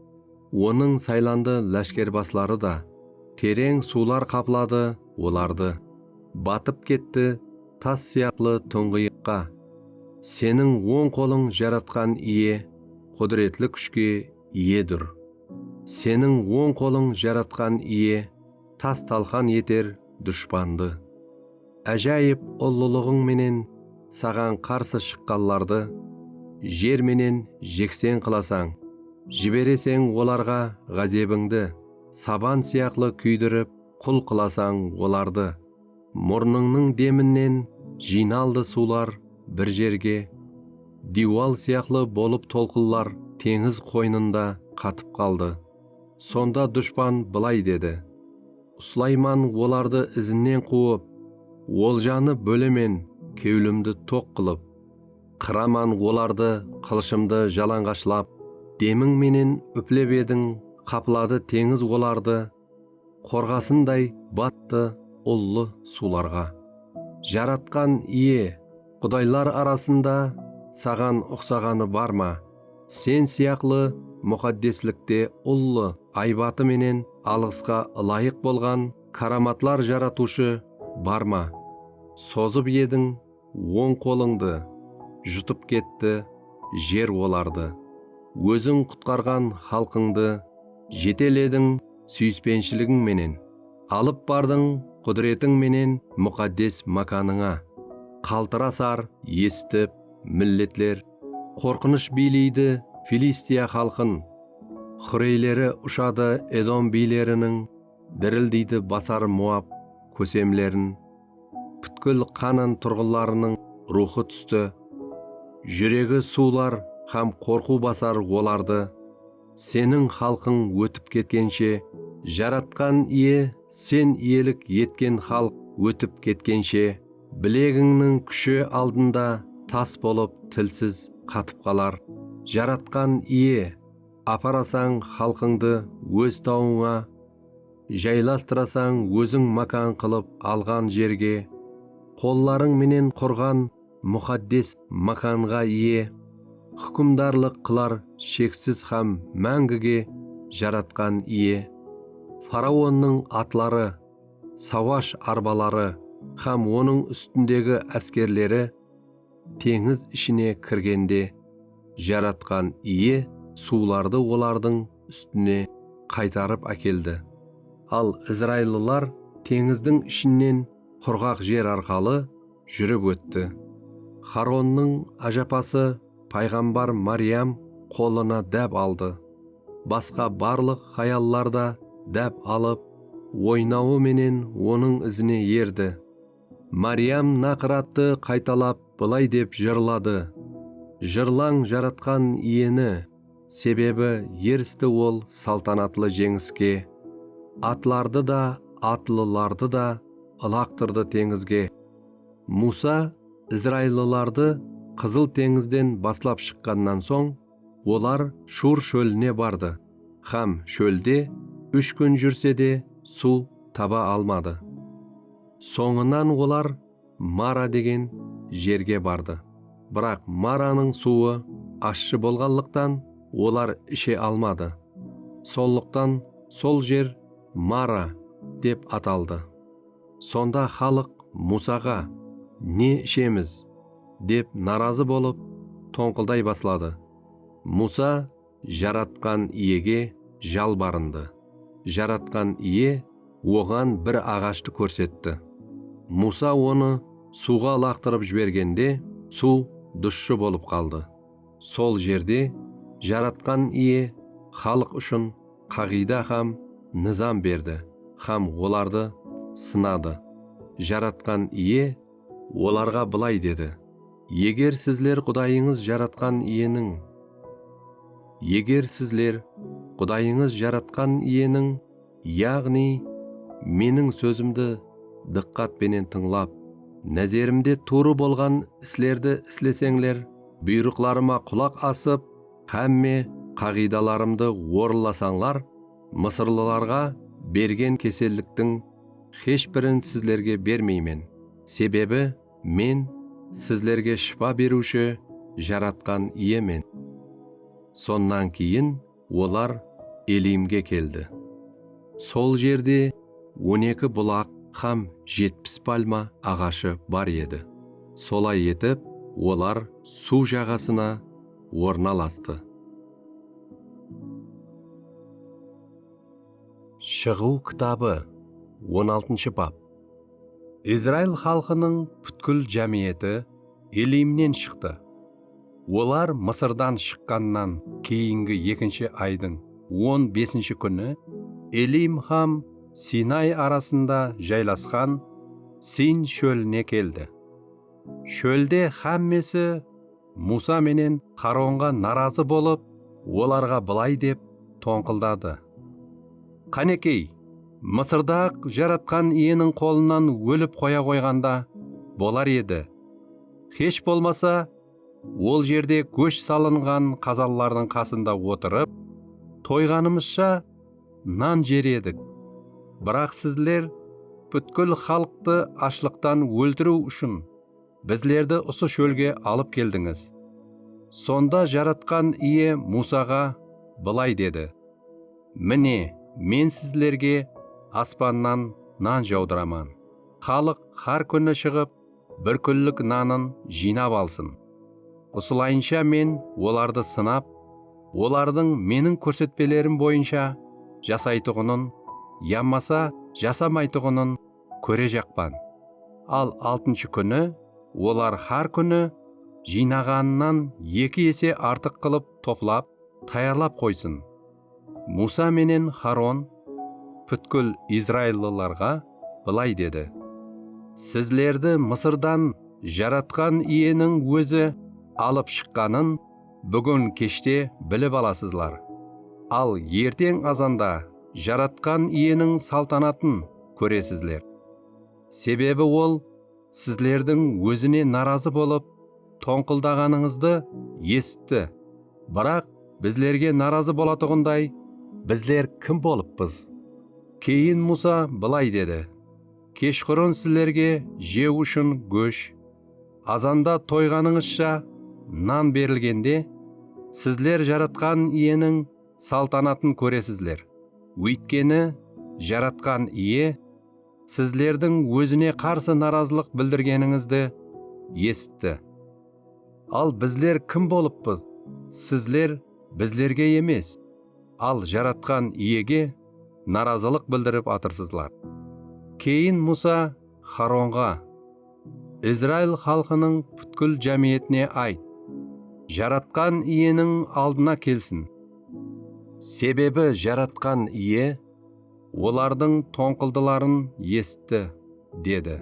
onıń saylandı láshkerbasları da. Tereń suwlar qapladı olardı. Batıp ketti tas sıyaqlı tuńǵıyıqqa. Seniń oń qolıń Jaratqan Iye qúdiretli kúshke iyedur. Seniń oń qolıń Jaratqan Iye tas-talqan eter dushpandı. Ájayıp ullılıǵıń menen saǵan qarsı shıqqanlardı jer menen jekseń qılasań. Jibereseń olarǵa ǵázebińdi, saban sıyaqlı kúydirip, qul qılasań olardı. Murnıńnıń deminnen jıynaldı suwlar bir jerge, diywal sıyaqlı bolıp tolqınlar teńiz qoynında qatıp qaldı. Sonda dushpan bılay dedi: Uslayman olardı izinen quwıp, oljanı bólemen kewlimdi toq qılıp. Qıraman olardı qılıshımdı jalanǵashlap, demiń menen úplep ediń, qapladı teńiz olardı, qorǵasınday battı ullı suwlarǵa. Jaratqan Iye, qudaylar arasında saǵan uqsaǵanı bar ma? Sen sıyaqlı muqaddeslikte ullı aybatı menen alǵısqa ılayıq bolǵan káramatlar jaratıwshı bar ma? Sozıp ediń oń qolıńdı, jutıp ketti jer olardı. Óziń qutqarǵan xalqıńdı jetelediń súyispensiligiń menen. Alıp bardıń qúdiretiń menen muqaddes mákanıńa. Qaltırasar, esitip, milletler, qorqınısh biyleydi Filistiya xalqın. Xoreyleri ushadı Edom biyleriniń, dirildeydi basar Moab kósemlerin. Pútkil Qanan turǵınlarınıń ruwxı tústi. Júregi suwlar hám qorqıw basar olardı. Seniń xalqıń ótip ketkenshe, Jaratqan Iye, sen iyelik etken xalıq ótip ketkenshe, bilegińniń kúshi aldında tas bolıp, tilsiz qatıp qalar. Jaratqan Iye, aparasań xalqıńdı óz tawıńa, jaylastırasań óziń mákan qılıp alǵan jerge, qollarıń menen qurǵan muqaddes mákanǵa iye, húkimdarlıq qılar sheksiz hám máńgige Jaratqan Iye. Faraonnıń atları, sawash arbaları hám onıń ústindegi áskerleri teńiz ishine kirgende, Jaratqan Iye suwlardı olardıń ústine qaytarıp ákeldi. Al izraillılar teńizdiń ishinen qurǵaq jer arqalı júrip ótti. Xaronnıń ájapası payǵambar Mariyam qolına dáb aldı. Basqa barlıq hayallar da dáb alıp, oynawı menen onıń izine erdi. Mariyam naqırattı qaytalap bılay dep jırladı: Jırlań Jaratqan Iyeni, sebebi eristi ol saltanatlı jeńiske. Atlardı da, atlılardı da ılaqtırdı teńizge. Musa izraillılardı Qızıl teńizden baslap shıqqannan soń, olar Shur shóline bardı hám shólde úsh kún júrse de, suw taba almadı. Sońınan olar Mara degen jerge bardı. Biraq Maranıń suwı ashshı bolǵanlıqtan, olar ishe almadı. Sonlıqtan sol jer Mara dep ataldı. Sonda xalıq Musaǵa: "Ne ishemiz?" dep narazı bolıp, tońqılday basladı. Musa Jaratqan Iyege jalbarındı. Jaratqan Iye oǵan bir aǵashtı kórsetti. Musa onı suwǵa ılaqtırıp jibergende, suw dushshı bolıp qaldı. Sol jerde Jaratqan Iye xalıq ushın qaǵıyda hám nızam berdi hám olardı sınadı. Jaratqan Iye olarǵa bılay dedi: "Eger sizler Qudayıńız Jaratqan Iyeniń, eger sizler Qudayıńız Jaratqan Iyeniń, yaǵnıy meniń sózimdi dıqqat penen tıńlap, názerimde tuwrı bolǵan islerdi isleseńler, buyrıqlarıma qulaq asıp, hámme qaǵıydalarımdı orınlasańlar, mısırlılarǵa bergen keselliktiń hesh birin sizlerge bermeymen. Sebebi men sizlerge shıpa beriwshi Jaratqan Iyemen." Sonnan keyin olar Elimge keldi. Sol jerde on eki bulaq hám jetpis palma aǵashı bar edi. Solay etip, olar suw jaǵasına ornalastı. Shıǵıw kitabı, on altınshı bap. Izrail xalqınıń pútkil jámiyeti Elimnen shıqtı. Olar Mısırdan shıqqannan keyingi ekinshi aydıń on besinshi kúni Elim hám Sinay arasında jaylasqan Sin shóline keldi. Shólde hámmesi Musa menen Xaronǵa narazı bolıp, olarǵa bılay dep tońqıldadı: "Qánekey, Mısırda-aq Jaratqan Iyeniń qolınan ólip qoya qoyǵanda bolar edi. Hesh bolmasa, ol jerde gósh salınǵan qazanlardıń qasında otırıp, toyǵanımızsha nan jer edik. Biraq sizler pútkil xalıqtı ashlıqtan óltiriw ushın bizlerdi usı shólge alıp keldińiz." Sonda Jaratqan Iye Musaǵa bılay dedi: "Mine, Men sizlerge aspannan nan jawdıraman. Xalıq hár kúni shıǵıp, bir kúnlik nanın jıynap alsın. Usılayınsha men olardı sınap, olardıń meniń kórsetpelerim boyınsha jasaytuǵının yamasa jasamaytuǵının kórejaqpan. Al altınshı kúni olar hár kúni jıynaǵanınan eki ese artıq qılıp toplap, tayarlap qoysın. Musa menen Xaron pútkil izraillılarǵa bılay dedi: Sizlerdi Mısırdan Jaratqan Iyeniń ózi alıp shıqqanın búgin keshte bilip alasızlar. Al, erteń azanda Jaratqan Iyeniń saltanatın kóresizler. Sebebi ol sizlerdiń ózine narazı bolıp, tońqıldaǵanıńızdı esitti. Biraq bizlerge narazı bolatuǵınday bizler kim bolıppız? Keyin Musa bılay dedi: Keshqurın sizlerge jew ushın gósh, azanda toyǵanıńızsha nan berilgende, sizler Jaratqan Iyeniń saltanatın kóresizler. Óytkeni Jaratqan Iye sizlerdiń ózine qarsı narazılıq bildirgenińizdi esitti. Al bizler kim bolıppız? Sizler bizlerge emes, al Jaratqan Iyege narazılıq bildirip atırsızlar. Keyin Musa Xaronǵa: Izrail xalqınıń pútkil jámiyetine ayt, Jaratqan Iyeniń aldına kelsin. Sebebi Jaratqan Iye olardıń tońqıldıların esitti, dedi.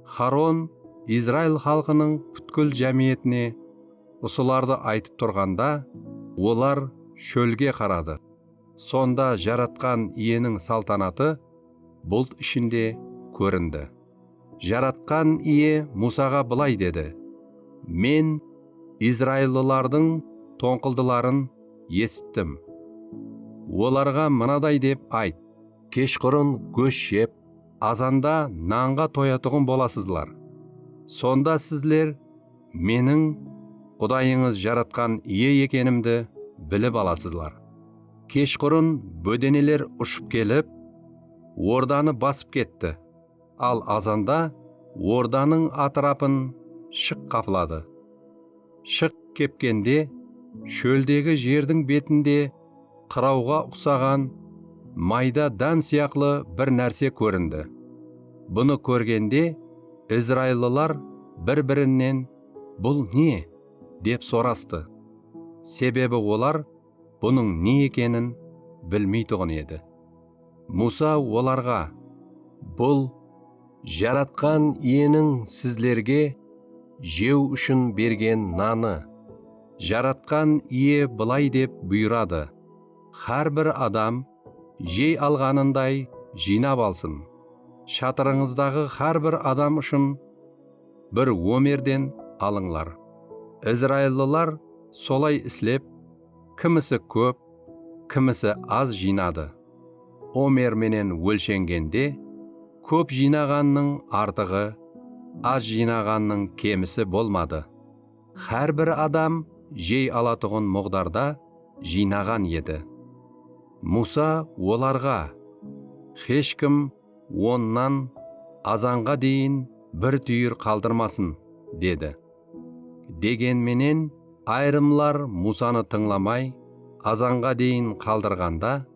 Xaron Izrail xalqınıń pútkil jámiyetine usılardı aytıp turǵanda, olar shólge qaradı. Sonda Jaratqan Iyeniń saltanatı bult ishinde kórindi. Jaratqan Iye Musaǵa bılay dedi: Men izraillılardıń tońqıldıların esittim. Olarǵa mınaday dep ayt: Keshqurın gósh jep, azanda nanǵa toyatuǵın bolasızlar. Sonda sizler meniń Qudayıńız Jaratqan Iye ekenimdi bilip alasızlar. Keshqurın bódeneler ushıp kelip, ordanı basıp ketti. Al azanda ordanıń átırapın shıq qapladı. Shıq kepkende, shóldegi jerdiń betinde qırawǵa uqsaǵan mayda dán sıyaqlı bir nárse kórindi. Bunı kórgende, izraillılar bir-birinen: Bul ne? Dep sorastı. Sebebi olar bunıń ne ekenin bilmeytuǵın edi. Musa olarǵa: Bul Jaratqan Iyeniń sizlerge jew ushın bergen nanı. Jaratqan Iye bılay dep buyıradı: Hár bir adam jey alǵanınday jıynap alsın. Shatırıńızdaǵı hár bir adam ushın bir ómerden alıńlar. Izraillılar solay islep, kimisi kóp, kimisi az jıynadı. Ómer menen ólshengende, kóp jıynaǵannıń artıǵı, az jıynaǵannıń kemisi bolmadı. Hár bir adam jey alatuǵın muǵdarda jıynaǵan edi. Musa olarǵa: Hesh kim onnan azanǵa deyin bir túyir qaldırmasın, dedi. Degen menen, ayırımlar Musanı tıńlamay, azanǵa deyin qaldırǵanda,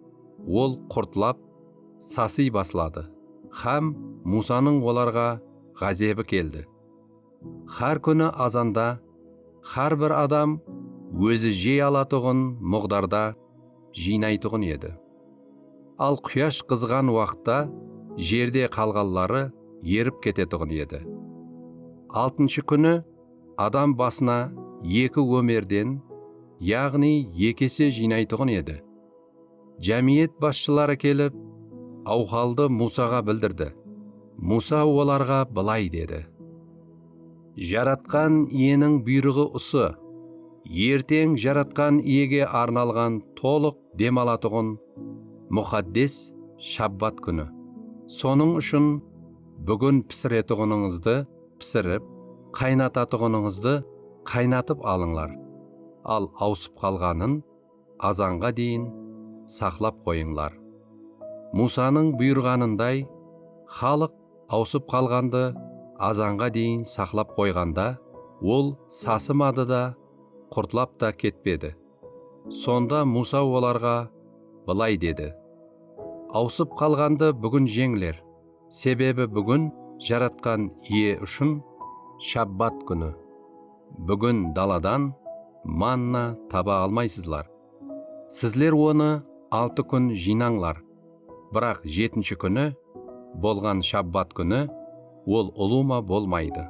ol qurtlap, sasıy basladı hám Musanıń olarǵa ǵázebi keldi. Hár kúni azanda hár bir adam ózi jey alatuǵın muǵdarda jıynaytuǵın edi. Al quyash qızǵan waqıtta jerde qalǵanları erip ketetuǵın edi. Altınshı kúni adam basına eki ómerden, yaǵnıy eki ese jıynaytuǵın edi. Jámiyet basshıları kelip, awhaldı Musaǵa bildirdi. Musa olarǵa bılay dedi: Jaratqan Iyeniń buyrıǵı usı: Erteń Jaratqan Iyege arnalǵan tolıq dem alatuǵın muqaddes shabbat kúni. Sonıń ushın búgin pisiretuǵınıńızdı pisirip, qaynatatuǵınıńızdı qaynatıp alıńlar. Al awısıp qalǵanın azanǵa deyin saqlap qoyıńlar. Musanıń buyrǵanınday, xalıq awısıp qalǵandı azanǵa deyin saqlap qoyǵanda, ol sasımadı da, qurtlap ta ketpedi. Sonda Musa olarǵa bılay dedi: Awısıp qalǵandı búgin jeńler, sebebi búgin Jaratqan Iye ushın shabbat kúni. Búgin daladan manna taba almaysızlar. Sizler onı altı kún jıynańlar, biraq jetinshi kúni, bolǵan shabbat kúni, ol ulıwma bolmaydı.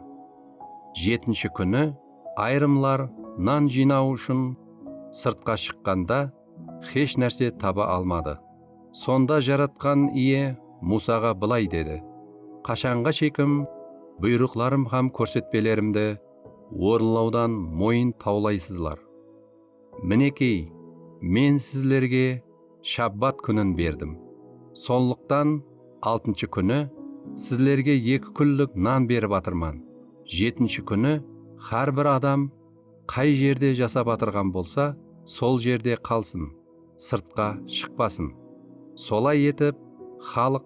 Jetinshi kúni ayırımlar nan jıynaw ushın sırtqa shıqqanda, hesh nárse taba almadı. Sonda Jaratqan Iye Musaǵa bılay dedi: Qashanǵa shekim buyrıqlarım hám kórsetpelerimdi orınlawdan moyın tawlaysızlar? Minekey, men sizlerge shabbat kúnin berdim. Sonlıqtan altınshı kúni sizlerge eki kúnlik nan berip atırman. Jetinshi kúni hár bir adam qay jerde jasap atırǵan bolsa, sol jerde qalsın, sırtqa shıqpasın. Solay etip, xalıq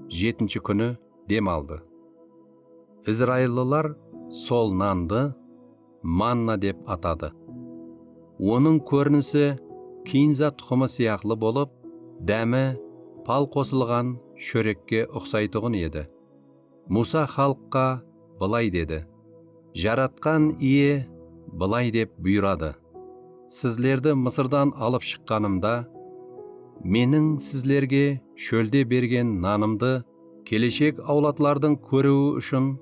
jetinshi kúni dem aldı. Izraillılar sol nandı manna dep atadı. Onıń kórinisi kinza tuqımı sıyaqlı bolıp, dámi pal qosılǵan shórekke uqsaytuǵın edi. Musa xalıqqa bılay dedi: Jaratqan Iye bılay dep buyıradı: Sizlerdi Mısırdan alıp shıqqanımda, meniń sizlerge shólde bergen nanımdı keleshek awladlardıń kóriwi ushın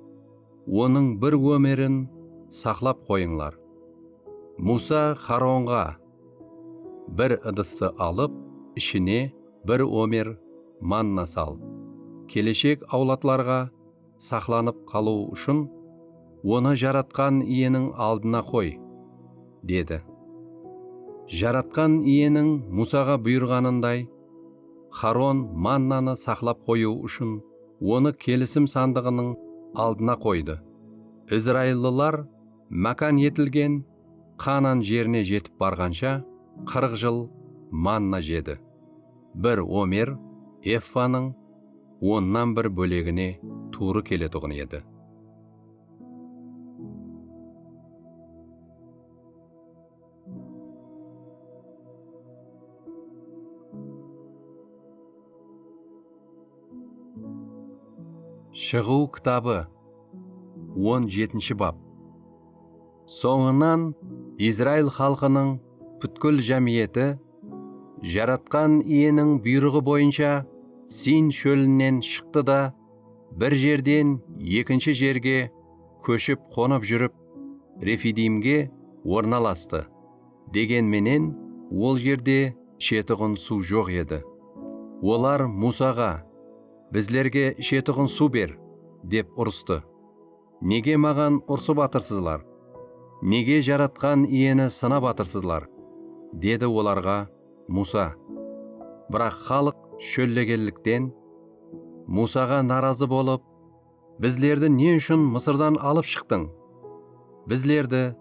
onıń bir ómerin saqlap qoyıńlar. Musa Xaronǵa: Bir ıdıstı alıp, ishine bir ómer manna sal. Keleshek awladlarǵa saqlanıp qalıwı ushın onı Jaratqan Iyeniń aldına qoy, dedi. Jaratqan Iyeniń Musaǵa buyırǵanınday, Xaron mannanı saqlap qoyıw ushın onı kelisim sandıǵınıń aldına qoydı. Izraillılar mákan etilgen Qanan jerine jetip barǵansha qırıq jıl manna jedi. Bir omer effanıń onnan bir bólegine tuwrı keletuǵın edi. Shıǵıw kitabı, on jetinshi bap. Sońınan Izrail xalqınıń pútkil jámiyeti Jaratqan Iyeniń buyrıǵı boyınsha Sin shólinen shıqtı da, bir jerden ekinshi jerge kóship-qonıp júrip, Refidimge ornalastı. Degen menen, ol jerde ishetuǵın suw joq edi. Olar Musaǵa: "Bizlerge ishetuǵın suw ber", dep urıstı. "Nege maǵan urısıp atırsızlar? Nege Jaratqan Iyeni sınap atırsızlar?" dedi olarǵa Musa. Biraq xalıq shóllegenlikten, Musaǵa narazı bolıp: "Bizlerdi ne ushın Mısırdan alıp shıqtıń? Bizlerdi,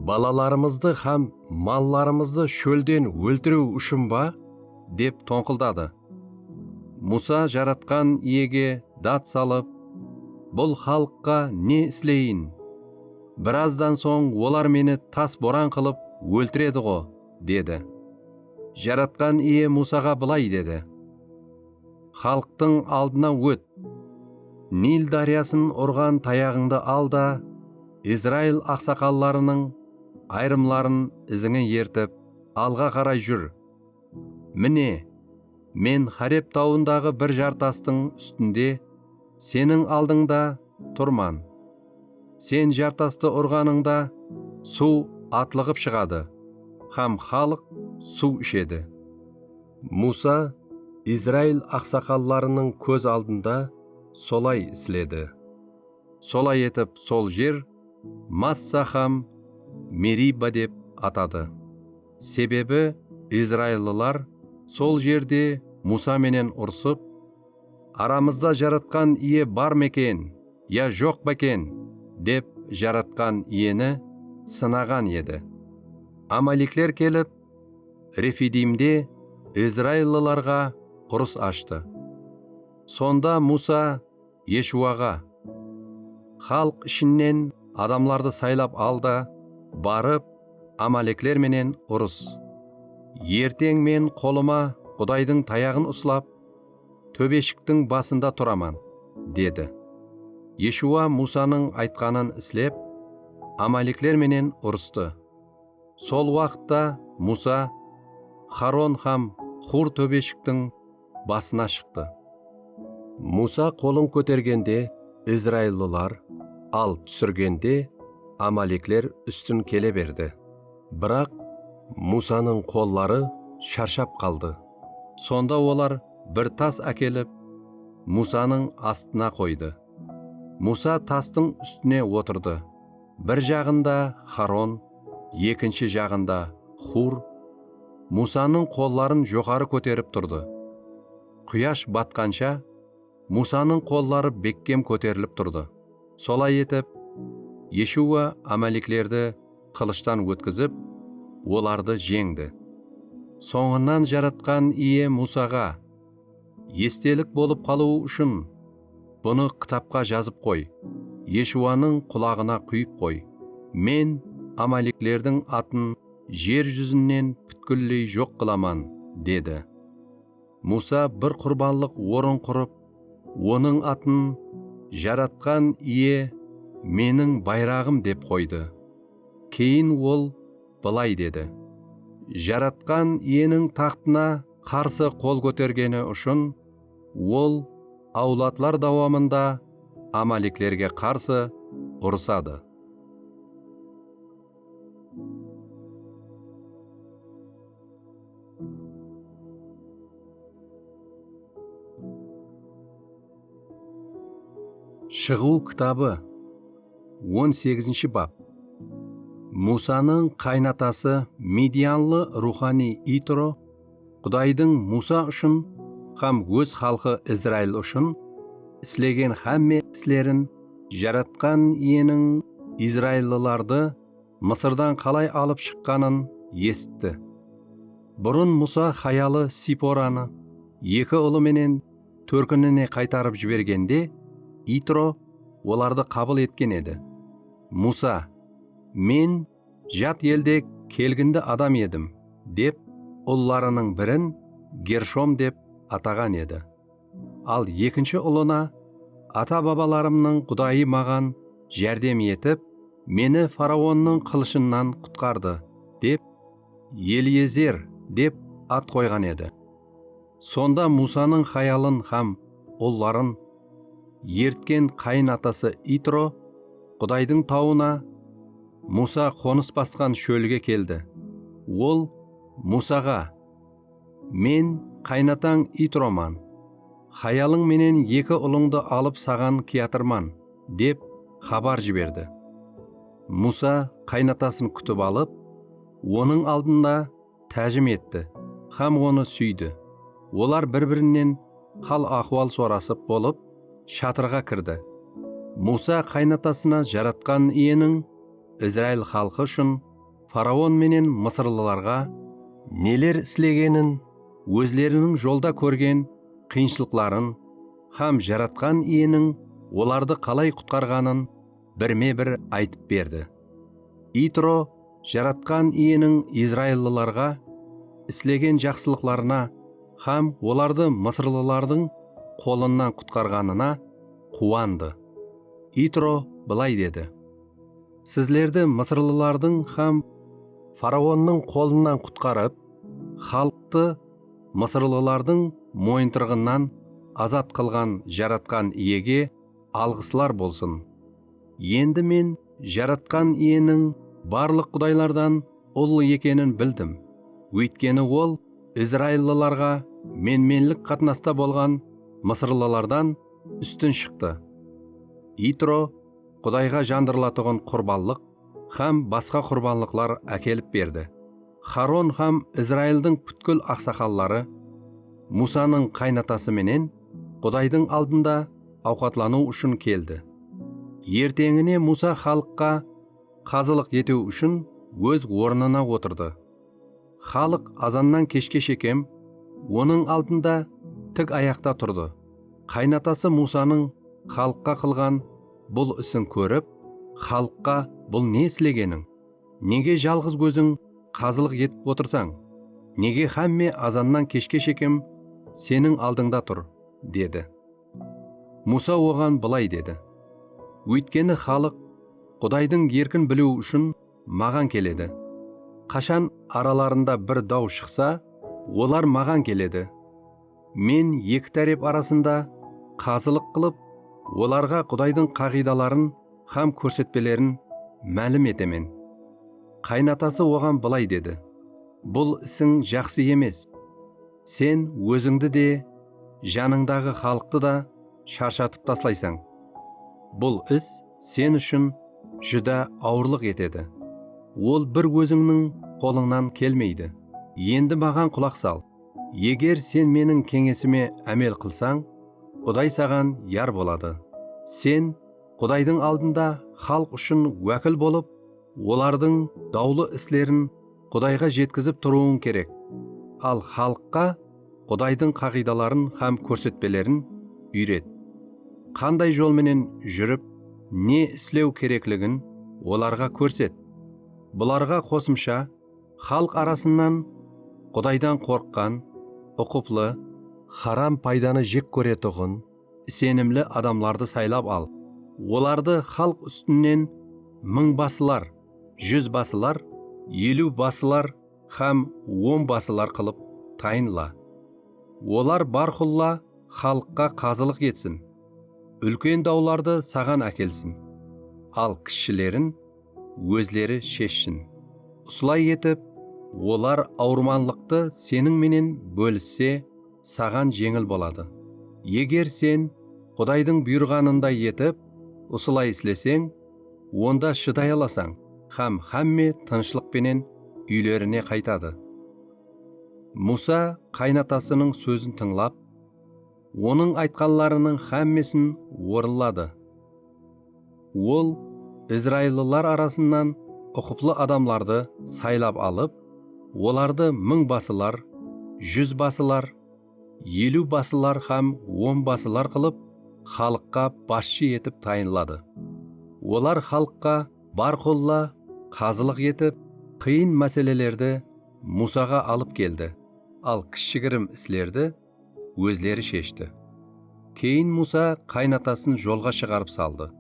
balalarımızdı hám mallarımızdı shólden óltiriw ushın ba?" dep tońqıldadı. Musa Jaratqan Iyege dat salıp: "Bul xalıqqa ne isleyin? Birazdan soń olar meni tas boran qılıp óltiredi-ǵo", dedi. Jaratqan Iye Musaǵa bılay dedi: "Xalıqtıń aldına ót. Nil dáryasın urǵan tayaǵıńdı al da, Izrail aqsaqallarınıń ayırımların izińe ertip, alǵa qaray júr. Mine, men Xoreb tawındaǵı bir jartastıń ústinde seniń aldıńda turman. Sen jartastı urǵanıńda suw atlıǵıp shıǵadı hám xalıq suw ishedi." Musa Izrail aqsaqallarınıń kóz aldında solay isledi. Solay etip, sol jer Massa hám Meribba dep atadı. Sebebi izraillılar sol jerde Musa menen urısıp, "Aramızda Jaratqan Iye bar meken, ya joq pa eken?" dep Jaratqan Iyeni sınaǵan edi. Amalikler kelip, Refidimde izraillılarǵa urıs ashtı. Sonda Musa Eshuwaǵa, "Xalıq ishinen adamlardı saylap al da, barıp, amalekler menen urıs. Erteń men qolıma Qudaydıń tayaǵın uslap, tóbeshiktiń basında turaman," dedi. Eshuwa Musanıń aytqanın islep, amalekler menen urıstı. Sol waqıtta Musa Xaron hám Xur tóbeshiktiń basına shıqtı. Musa qolın kótergende izraillılar, al túsirgende amalekler ústin kele berdi. Biraq Musanıń qolları sharshap qaldı. Sonda olar bir tas ákelip, Musanıń astına qoydı. Musa tastıń ústine otırdı. Bir jaǵında Xaron, ekinshi jaǵında Xur Musanıń qolların joqarı kóterip turdı. Quyash batqansha Musanıń qolları bekkem kóterilip turdı. Solay etip, Eshuwa amaleklerdi qılıshtan ótkizip, olardı jeńdi. Sońınan Jaratqan Iye Musaǵa, "Estelik bolıp qalıwı ushın bunı kitapqa jazıp qoy, Eshuwanıń qulaǵına quyıp qoy. Men amaleklerdiń atın jer júzinen pútkilley joq qılaman," dedi. Musa bir qurbanlıq orın qurıp, onıń atın "Jaratqan Iye meniń bayraǵım" dep qoydı. Keyin ol bılay dedi, "Jaratqan Iyeniń taxtına qarsı qol kótergeni ushın ol awladlar dawamında amaleklerge qarsı urısadı." Shıǵıw kitabı, on segizinshi bap. Musanıń qaynatası, midyanlı ruwxaniy Itro, Qudaydıń Musa ushın hám óz xalqı Izrail ushın islegen hámme islerin, Jaratqan Iyeniń izraillılardı Mısırdan qalay alıp shıqqanın esitti. Burın Musa hayalı Siporanı eki ulı menen tórkinine qaytarıp jibergende, Itro olardı qabıl etken edi. Musa, "Men jat elde kelgindi adam edim," dep, ullarınıń birin Gershom dep ataǵan edi. Al ekinshi ulına, "Ata-babalarımnıń Qudayı maǵan járdem etip, meni faraonnıń qılıshınan qutqardı," dep, Eliezer dep at qoyǵan edi. Sonda Musanıń hayalın hám ulların ertken qayın atası Itro Qudaydıń tawına, Musa qonıs basqan shólge keldi. Ol Musaǵa, "Men qaynatań Itroman. Hayalıń menen eki ulıńdı alıp saǵan kiyatırman," dep xabar jiberdi. Musa qaynatasın kútip alıp, onıń aldında tájim etti hám onı súydi. Olar bir-birinen hal-ahwal sorasıp bolıp, shatırǵa kirdi. Musa qaynatasına Jaratqan Iyeniń Izrail xalqı ushın faraon menen mısırlılarǵa neler islegenin, ózleriniń jolda kórgen qıyınshılıqların hám Jaratqan Iyeniń olardı qalay qutqarǵanın birme-bir aytıp berdi. Itro Jaratqan Iyeniń izraillılarǵa islegen jaqsılıqlarına hám olardı mısırlılardıń qolınnan qutqarǵanına quwandı. Itro bılay dedi, "Sizlerdi mısırlılardıń hám faraonnıń qolınnan qutqarıp, xalıqtı mısırlılardıń moyıntırǵınan azat qılǵan Jaratqan Iyege alǵıslar bolsın. Endi men Jaratqan Iyeniń barlıq qudaylardan ullı ekenin bildim. Óytkeni ol izraillılarǵa menmenlik qatnasta bolǵan mısırlılardan ústin shıqtı." Itro Qudayǵa jandırılatuǵın qurbanlıq hám basqa qurbanlıqlar ákelip berdi. Xaron hám Izraildiń pútkil aqsaqalları Musanıń qaynatası menen Qudaydıń aldında awqatlanıw ushın keldi. Erteńine Musa xalıqqa qazılıq etiw ushın óz ornına otırdı. Xalıq azannan keshke shekem onıń aldında tik ayaqta turdı. Qaynatası Musanıń xalıqqa qılǵan bul isin kórip, xalıqqa: "Bul ne islegeniń? Nege jalǵız óziń qazılıq etip otırsań? Nege hámme azannan keshke shekem seniń aldıńda tur?" dedi. Musa oǵan bılay dedi: "Óytkeni xalıq Qudaydıń erkin biliw ushın maǵan keledi. Qashan aralarında bir daw shıqsa, olar maǵan keledi. Men eki tárep arasında qazılıq qılıp, olarǵa Qudaydıń qaǵıydaların hám kórsetpelerin málim etemen." Qaynatası oǵan bılay dedi: "Bul isiń jaqsı emes. Sen ózińdi de, janıńdaǵı xalıqtı da sharshatıp taslaysań. Bul is sen ushın júdá awırlıq etedi. Ol bir ózińniń qolıńnan kelmeydi. Endi maǵan qulaq sal. Eger sen meniń keńesime ámel qılsań, Quday saǵan yar boladı. Sen Qudaydıń aldında xalıq ushın wákil bolıp, olardıń dawlı islerin Qudayǵa jetkizip turıwıń kerek. Al xalıqqa Qudaydıń qaǵıydaların hám kórsetpelerin úyret. Qanday jol menen júrip, ne islew kerekligin olarǵa kórset. Bularǵa qosımsha, xalıq arasınan Qudaydan qorqqan, uqıplı, haram paydanı jek kóretuǵın, isenimli adamlardı saylap al. Olardı xalıq ústinen mıńbasılar, júzbasılar, eliwbasılar hám onbasılar qılıp tayınla. Olar bárqulla xalıqqa qazılıq etsin. Úlken dawlardı saǵan ákelsin. Al kishshilerin ózleri sheshsin. Usılay etip, olar awırmanlıqtı seniń menen bólisse, saǵan jeńil boladı. Eger sen Qudaydıń buyırǵanınday etip, usılay isleseń, onda shıday alasań hám hámme tınıshlıq penen úylerine qaytadı." Musa qaynatasınıń sózin tıńlap, onıń aytqanlarınıń hámmesin orınladı. Ol izraillılar arasınan uqıplı adamlardı saylap alıp, olardı mıńbasılar, júzbasılar, eliwbasılar hám onbasılar qılıp, xalıqqa basshı etip tayınladı. Olar xalıqqa bárqulla qazılıq etip, qıyın máselelerdi Musaǵa alıp keldi, al kishshigirim islerdi ózleri sheshti. Keyin Musa qaynatasın jolǵa shıǵarıp saldı.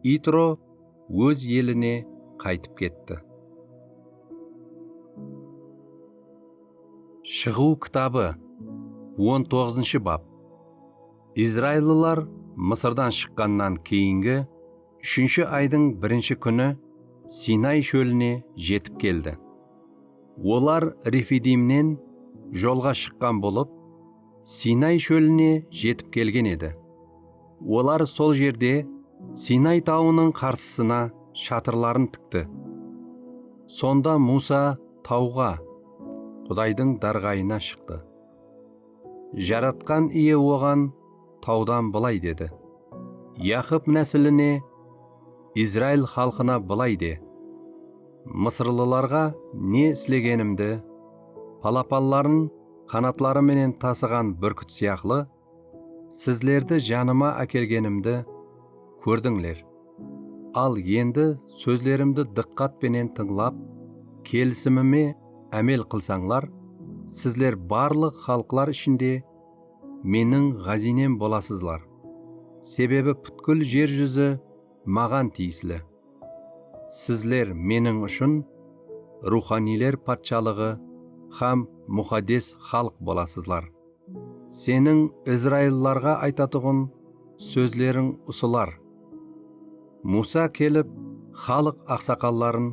Iytro óz eline qaytıp ketti. Shıǵıw kitabı, on toǵızınshı bap. Izraillılar Mısırdan shıqqannan keyingi úshinshi aydıń birinshi kúni Sinay shóline jetip keldi. Olar Refidimnen jolǵa shıqqan bolıp, Sinay shóline jetip kelgen edi. Olar sol jerde Sinay tawınıń qarsısına shatırların tikti. Sonda Musa tawǵa, Qudaydıń dárgayına shıqtı. Jaratqan Iye oǵan tawdan bılay dedi: "Yaqıp násiline, Izrail xalqına bılay de: Mısırlılarǵa ne islegenimdi, palapanların qanatları menen tasıǵan búrkit sıyaqlı, sizlerdi janıma ákelgenimdi kórdińler. Al endi sózlerimdi dıqqat penen tıńlap, kelisimime ámel qılsańlar, sizler barlıq xalıqlar ishinde meniń ǵáziynem bolasızlar. Sebebi pútkil jer júzi maǵan tiyisli. Sizler meniń ushın ruwxaniyler patshalıǵı hám muqaddes xalıq bolasızlar. Seniń izraillılarǵa aytatuǵın sózleriń usılar." Musa kelip, xalıq aqsaqalların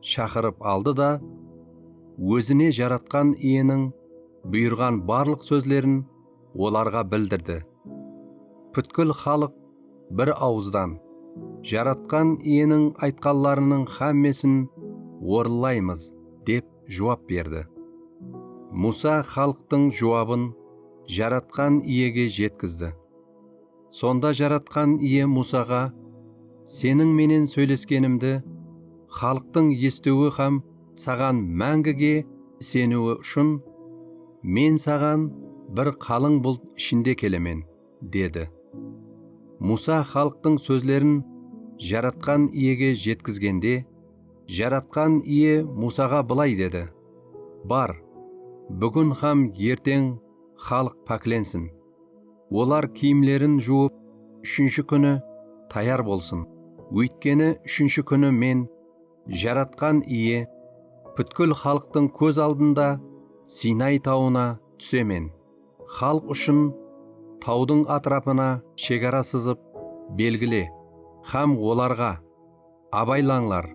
shaqırıp aldı da, ózine Jaratqan Iyeniń buyırǵan barlıq sózlerin olarǵa bildirdi. Pútkil xalıq bir awızdan: "Jaratqan Iyeniń aytqanlarınıń hámmesin orınlaymız", dep juwap berdi. Musa xalıqtıń juwabın Jaratqan Iyege jetkizdi. Sonda Jaratqan Iye Musaǵa: "Seniń menen sóyleskenimdi xalıqtıń esitiwi hám saǵan máńgige iseniwi ushın, men saǵan bir qalıń bult ishinde kelemen. dedi. Musa xalıqtıń sózlerin Jaratqan Iyege jetkizgende, Jaratqan Iye Musaǵa bılay dedi: Bar, búgin hám erteń xalıq páklensin. Olar kiyimlerin juwıp, úshinshi kúni tayar bolsın. Óytkeni úshinshi kúni men, Jaratqan Iye, pútkil xalıqtıń kóz aldında Sinay tawına túsemen. Xalıq ushın tawdıń átirapına shegara sızıp belgile hám olarǵa: Abaylańlar,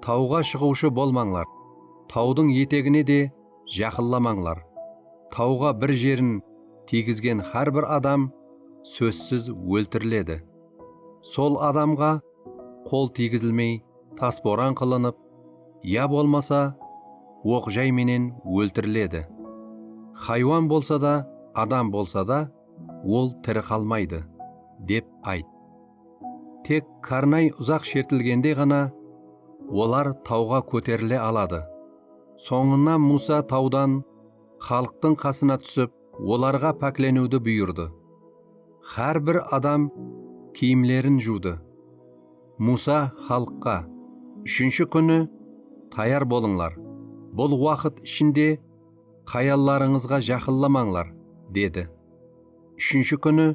tawǵa shıǵıwshı bolmańlar, tawdıń etegine de jaqınlamańlar. Tawǵa bir jerin tiygizgen hár bir adam sózsiz óltiriledi. Sol adamǵa qol tiygizilmey tasboran qılınıp, ya bolmasa, oq jay menen óltiriledi. Haywan bolsa da, adam bolsa da, ol tiri qalmaydı, dep ayt. Tek karnay uzaq shertilgende ǵana olar tawǵa kóterile aladı. Sońına Musa tawdan xalıqtıń qasına túsip, olarǵa pákleniwdi buyırdı. Hár bir adam kiyimlerin juwdı. Musa xalıqqa: Úshinshi kúni tayar bolıńlar. Bul waqıt ishinde hayallarıńızǵa jaqınlamańlar, dedi. Úshinshi kúni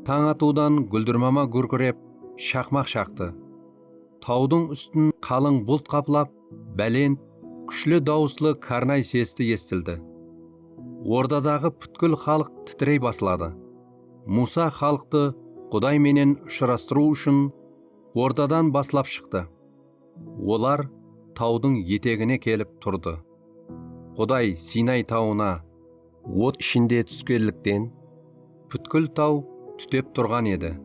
tań atıwdan gúldirmama gúrkirep, shaqmaq shaqtı. Tawdıń ústin qalıń bult qaplap, bálent, kúshli dawıslı karnay sesti esitildi. Ordadaǵı pútkil xalıq titirey basladı. Musa xalıqtı Quday menen ushırastırıw ushın ordadan baslap shıqtı. Olar tawdıń etegine kelip turdı. Quday Sinay tawına ot ishinde túskenlikten, pútkil taw tútep turǵan edi.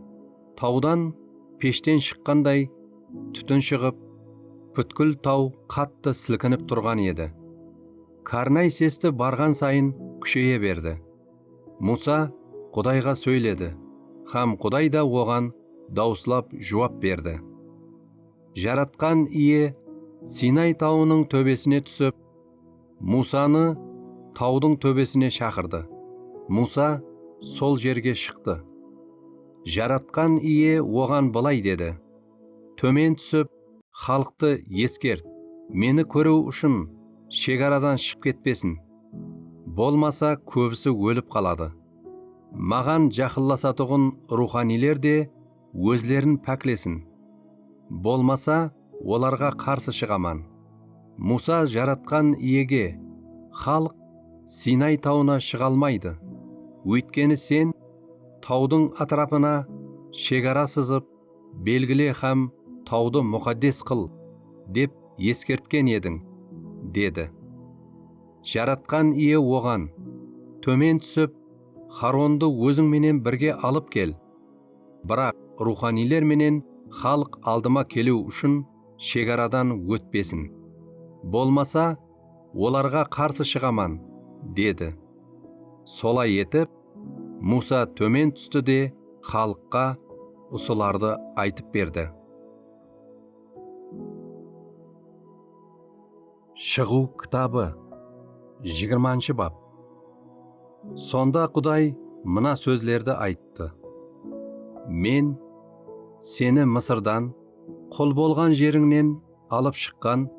Tawdan peshten shıqqanday tútin shıǵıp, pútkil taw qattı silkinip turǵan edi. Karnay sesti barǵan sayın kúsheye berdi. Musa Qudayǵa sóyledi hám Quday da oǵan dawıslap juwap berdi. Jaratqan Iye Sinay tawınıń tóbesine túsip, Musanı tawdıń tóbesine shaqırdı. Musa sol jerge shıqtı. Jaratqan Iye oǵan bılay dedi: Tómen túsip, xalıqtı eskert, meni kóriw ushın shegaradan shıǵıp ketpesin. Bolmasa, kóbisi ólip qaladı. Maǵan jaqınlasatuǵın ruwxaniyler de ózlerin páklesin. Bolmasa, olarǵa qarsı shıǵaman. Musa Jaratqan Iyege: Xalıq Sinay tawına shıǵa almaydı. Óytkeni sen tawdıń átirapına shegara sızıp, belgile hám tawdı muqaddes qıl, dep eskertken ediń, dedi. Jaratqan Iye oǵan: Tómen túsip, Xarondı óziń menen birge alıp kel. Biraq ruwxaniyler menen xalıq aldıma keliw ushın shegaradan ótpesin. Bolmasa, olarǵa qarsı shıǵaman, dedi. Solay etip, Musa tómen tústi de xalıqqa usılardı aytıp berdi. Shıǵıw kitabı, jigirmanshı bap. Sonda Quday mına sózlerdi ayttı: Men seni Mısırdan, qul bolǵan jerińnen alıp shıqqan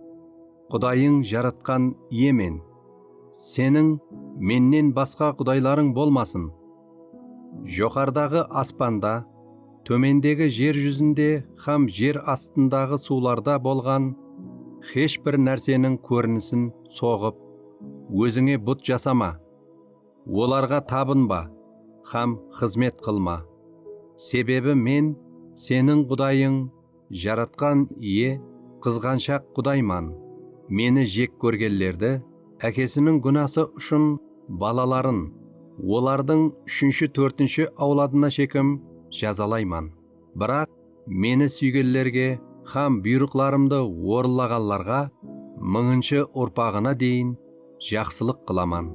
Qudayıń Jaratqan Iyemen. Seniń mennen basqa qudaylarıń bolmasın. Joqarıdaǵı aspanda, tómendegi jer júzinde hám jer astındaǵı suwlarda bolǵan hesh bir nárseniń kórinisin soǵıp, ózińe but jasama. Olarǵa tabınba hám xızmet qılma. Sebebi Men, seniń Qudayıń, Jaratqan Iye, qızǵanshaq Qudayman. Meni jek kórgenlerdi, ákesiniń gúnası ushın balaların, olardıń úshinshi-tórtinshi áwladına shekem jazalayman. Biraq Meni súygenlerge hám buyrıqlarımdı orınlaǵanlarǵa mıńınshı urpaǵına deyin jaqsılıq qılaman.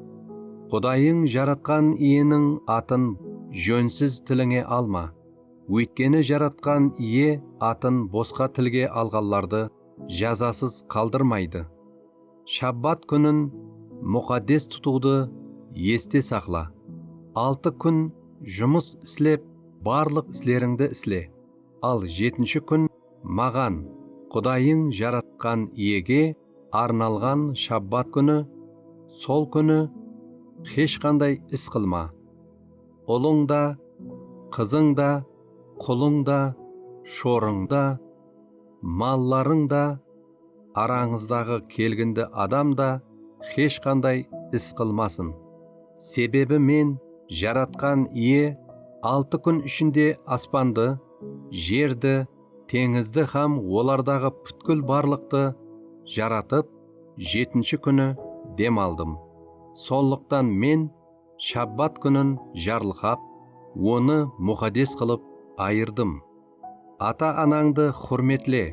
Qudayıń Jaratqan Iyeniń atın jónsiz tilińe alma. Óytkeni Jaratqan Iye atın bosqa tilge alǵanlardı jazasız qaldırmaydı. Shabbat kúnin muqaddes tutıwdı este saqla. Altı kún jumıs islep, barlıq islerińdi isle. Al jetinshi kún maǵan, Qudayıń jaratqan Iyege arnalǵan shabbat kúni, sol kúni hesh qanday is qılma. Ulıń da, qızıń da, qulıń da, shorıń da, mallarıń da, arańızdaǵı kelgindi adam da hesh qanday is qılmasın. Sebebi Men, Jaratqan Iye, altı kún ishinde aspandı, jerdi, teńizdi hám olardaǵı pútkil barlıqtı jaratıp, jetinshi kúni dem aldım. Sonlıqtan Men shabbat kúnin jarlıqap, onı muqaddes qılıp ayırdım. Ata-anańdı húrmetle,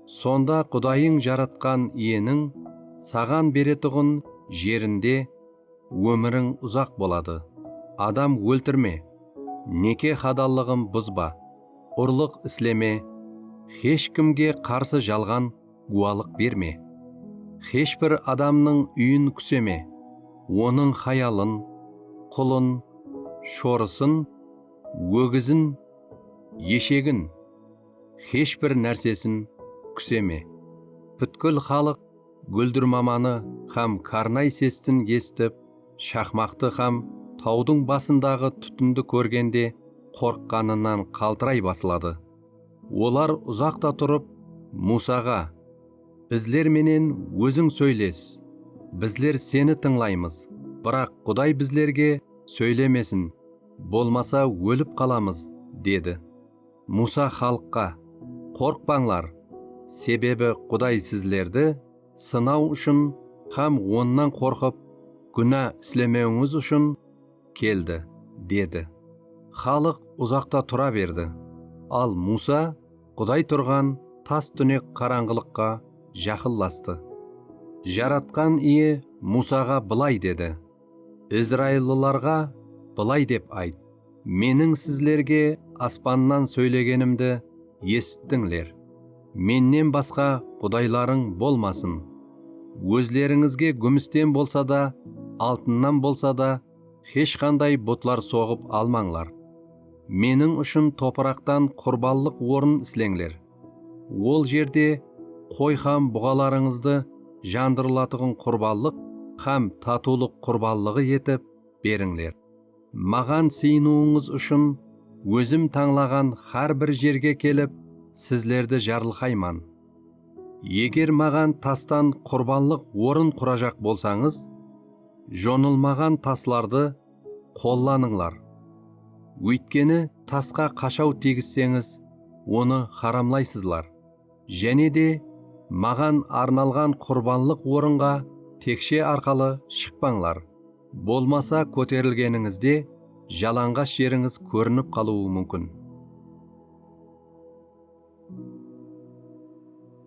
sonda Qudayıń Jaratqan Iyeniń saǵan beretuǵın jerinde ómiriń uzaq boladı. Adam óltirme, neke hadallıǵın buzba, urlıq isleme, hesh kimge qarsı jalǵan gúwalıq berme. Hesh bir adamnıń úyin kúseme, onıń hayalın, qulın, shorısın, ógizin, eshegin, hesh bir nársesin kúseme. Pútkil xalıq gúldirmamanı hám karnay sestin esitip, shaqmaqtı hám tawdıń basındaǵı tútindi kórgende qorqqanınan qaltıray basladı. Olar uzaqta turıp, Musaǵa, "Bizler menen óziń sóyles, bizler seni tıńlaymız, biraq Quday bizlerge sóylemesin, bolmasa ólip qalamız," dedi. Musa xalıqqa, "Qorqpańlar, sebebi Quday sizlerdi sınaw ushın hám onnan qorqıp, gúna islemewińiz ushın keldi," dedi. Xalıq uzaqta tura berdi. Al Musa Quday turǵan tas túnek qarańǵılıqqa jaqınlastı. Jaratqan Iye Musaǵa bılay dedi, "Izraillılarǵa bılay dep ayt, Meniń sizlerge aspannan sóylegenimdi esittińler. Mennen basqa qudaylarıń bolmasın. Ózlerińizge gúmisten bolsa da, altınnan bolsa da, hesh qanday butlar soǵıp almańlar. Meniń ushın topıraqtan qurbanlıq orın isleńler. Ol jerde qoy hám buǵalarıńızdı jandırılatuǵın qurbanlıq hám tatıwlıq qurbanlıǵı etip berińler. Maǵan sıyınıwıńız ushın ózim tańlaǵan hár bir jerge kelip, sizlerdi jarlıqayman. Eger maǵan tastan qurbanlıq orın qurajaq bolsańız, jonılmaǵan taslardı qollanıńlar. Óytkeni tasqa qashaw tiygizseńiz, onı haramlaysızlar. Jáne de maǵan arnalǵan qurbanlıq orınǵa tekshe arqalı shıqpańlar. Bolmasa kóterilgenińizde jalanǵash jerińiz kórinip qalıwı múmkin."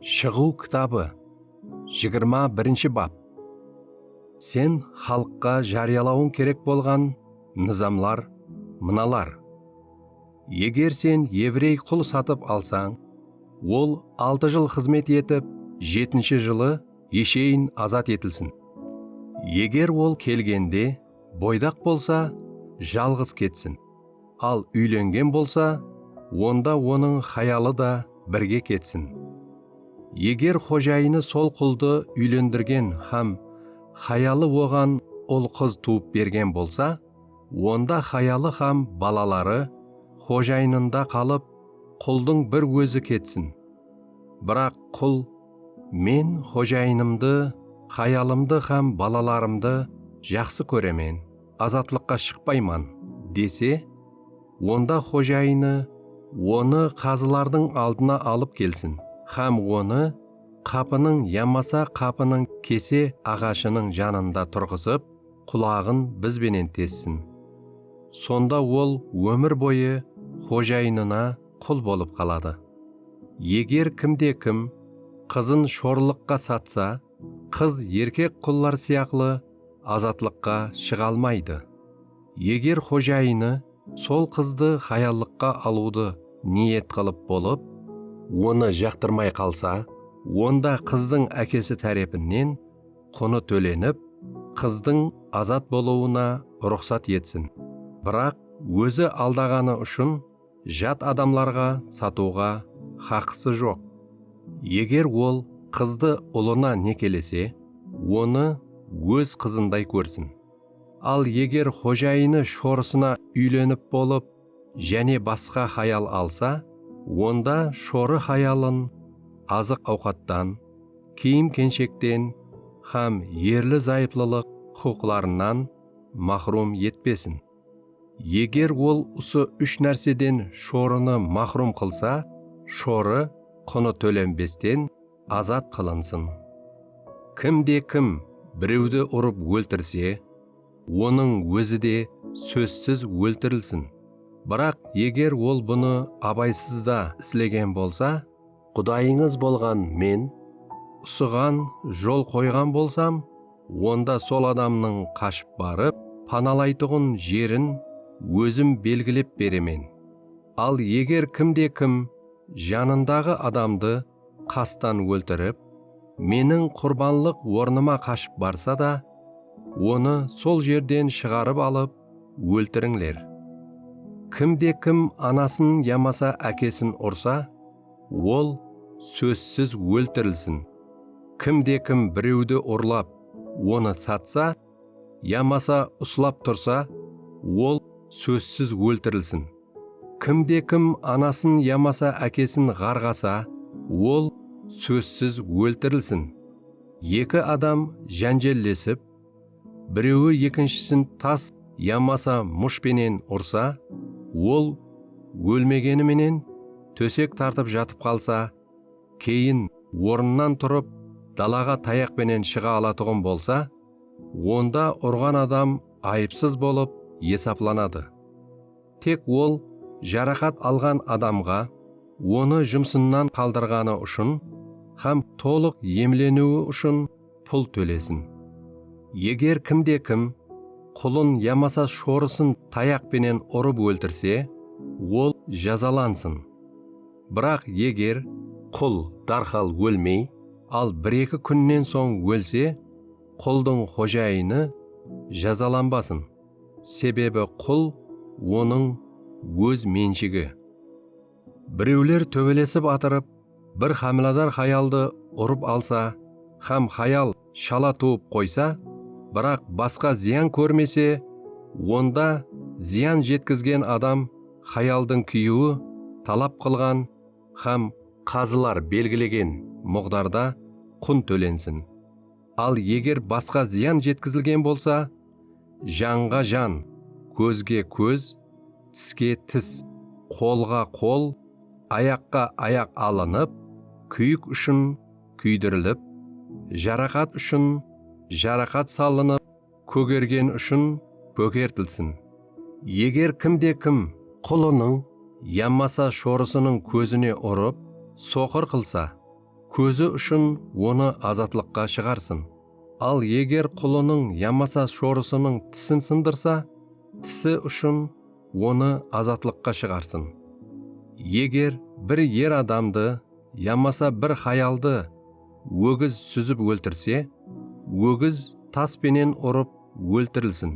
Shıǵıw kitabı, jigirma birinshi bap. Sen xalıqqa jariyalawıń kerek bolǵan nızamlar mınalar. Eger sen evrey qul satıp alsań, ol altı jıl xızmet etip, jetinshi jılı esheyin azat etilsin. Eger ol kelgende boydaq bolsa, jalǵız ketsin. Al úylengen bolsa, onda onıń hayalı da birge ketsin. Eger xojayını sol quldı úylendirgen hám hayalı oǵan ul-qız tuwıp bergen bolsa, onda hayalı hám balaları xojayınında qalıp, quldıń bir ózi ketsin. Biraq qul, "Men xojayınımdı, hayalımdı hám balalarımdı jaqsı kóremen, azatlıqqa shıqpayman," dese, onda xojayını onı qazılardıń aldına alıp kelsin hám onı qapınıń yamasa qapınıń kese aǵashınıń janında turǵızıp, qulaǵın biz benen tessin. Sonda ol ómir boyı xojayınına qul bolıp qaladı. Eger kimde-kim qızın shorlıqqa satsa, qız erkek qullar sıyaqlı azatlıqqa shıǵa almaydı. Eger xojayını sol qızdı hayallıqqa alıwdı niyet qılıp bolıp, onı jaqtırmay qalsa, onda qızdıń ákesi tárepinen qunı tólenip, qızdıń azat bolıwına ruxsat etsin. Biraq ózi aldaǵanı ushın jat adamlarǵa satıwǵa haqısı joq. Eger ol qızdı ulına nekelese, onı óz qızınday kórsin. Al eger xojayını shorısına úylenip bolıp, jáne basqa hayal alsa, onda shorı hayalın azıq-awqattan, kiyim-kenshekten hám erli-zayıplılıq huqıqlarınan máhrum etpesin. Eger ol usı úsh nárseden shorını máhrum qılsa, shorı qunı tólenbesten azat qılınsın. Kimde-kim birewdi urıp óltirse, onıń ózi de sózsiz óltirilsin. Biraq eger ol bunı abaysızda islegen bolsa, Qudayıńız bolǵan men usıǵan jol qoyǵan bolsam, onda sol adamnıń qashıp barıp panalaytuǵın jerin ózim belgilep beremen. Al eger kimde-kim janındaǵı adamdı qastan óltirip, meniń qurbanlıq ornıma qashıp barsa da, onı sol jerden shıǵarıp alıp óltirińler. Kimde-kim anasın yamasa ákesin ursa, ol sózsiz óltirilsin. Kimde-kim birewdi urlap, onı satsa, yamasa uslap tursa, ol sózsiz óltirilsin. Kimde-kim anasın yamasa ákesin ǵarǵasa, ol sózsiz óltirilsin. Eki adam jánjellesip, birewi ekinshisin tas yamasa mush penen ursa, ol ólmegeni menen tósek tartıp jatıp qalsa, keyin ornınan turıp, dalaǵa tayaq penen shıǵa alatuǵın bolsa, onda urǵan adam ayıpsız bolıp esaplanadı. Tek ol jaraqat alǵan adamǵa onı jumısınan qaldırǵanı ushın hám tolıq emleniwi ushın pul tólesin. Eger kimde-kim qulın yamasa shorısın tayaq penen urıp óltirse, ol jazalansın. Biraq eger qul dárhal ólmey, al bir-eki kúnnen soń ólse, quldıń xojayını jazalanbasın. Sebebi qul onıń óz menshigi. Birewler tóbelesip atırıp, bir hámiladar hayaldı urıp alsa hám hayal shala tuwıp qoysa, biraq basqa zıyan kórmese, onda zıyan jetkizgen adam hayaldıń kúyewi talap qılǵan hám qazılar belgilegen muǵdarda qun tólensin. Al eger basqa zıyan jetkizilgen bolsa, janǵa jan, kózge kóz, tiske tis, qolǵa qol, ayaqqa ayaq alınıp, kúyik ushın kúydirilip, jaraqat ushın jaraqat salınıp, kógergen ushın kógertilsin. Eger kimde-kim qulınıń yamasa shorısınıń kózine urıp, soqır qılsa, kózi ushın onı azatlıqqa shıǵarsın. Al eger qulınıń yamasa shorısınıń tisin sındırsa, tisi ushın onı azatlıqqa shıǵarsın. Eger bir er adamdı yamasa bir hayaldı ógiz súzip óltirse, ógiz tas penen urıp óltirilsin.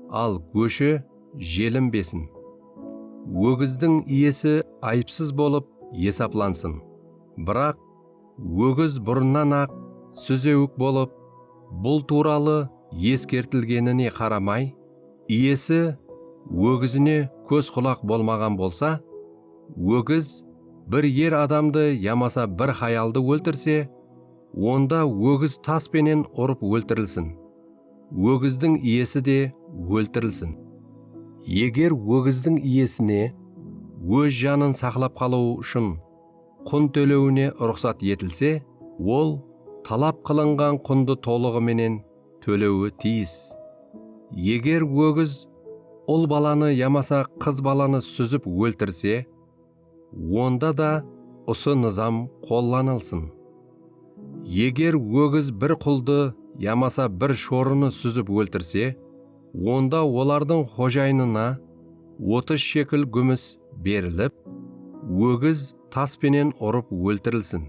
Al góshi jelinbesin. Ógizdiń iyesi ayıpsız bolıp esaplansın. Biraq ógiz burınnan-aq súzewik bolıp, bul tuwralı eskertilgenine qaramay, iyesi ógizine kóz-qulaq bolmaǵan bolsa, ógiz bir er adamdı yamasa bir hayaldı óltirse, onda ógiz tas penen urıp óltirilsin. Ógizdiń iyesi de óltirilsin. Eger ógizdiń iyesine óz janın saqlap qalıwı ushın qun tólewine ruxsat etilse, ol talap qılınǵan qundı tolıǵı menen tólewi tiyis. Eger ógiz ul balanı yamasa qız balanı súzip óltirse, onda da usı nızam qollanılsın. Eger ógiz bir quldı yamasa bir shorını súzip óltirse, onda olardıń xojayınına otız shekil gúmis berilip, ógiz tas penen urıp óltirilsin.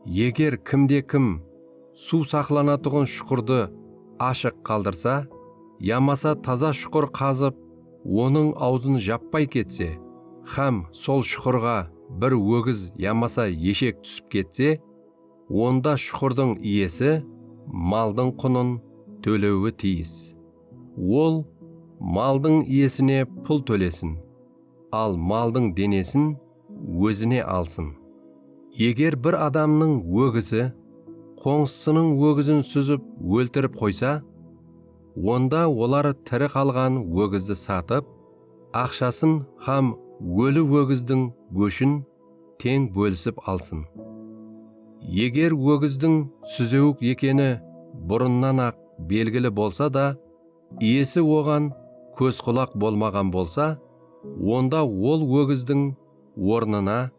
Eger kimde-kim suw saqlanatuǵın shuqırdı ashıq qaldırsa, yamasa taza shuqır qazıp, onıń awzın jappay ketse, hám sol shuqırǵa bir ógiz yamasa eshek túsip ketse, onda shuqırdıń iyesi maldıń qunın tólewi tiyis. Ol maldıń iyesine pul tólesin, al maldıń denesin ózine alsın. Eger bir adamnıń ógizi qońsısınıń ógizin súzip óltirip qoysa, onda olar tiri qalǵan ógizdi satıp, aqshasın hám óli ógizdiń góshin teń bólisip alsın. Eger ógizdiń súzewik ekeni burınnan-aq belgili bolsa da, iyesi oǵan kóz-qulaq bolmaǵan bolsa, onda ol ógizdiń ornına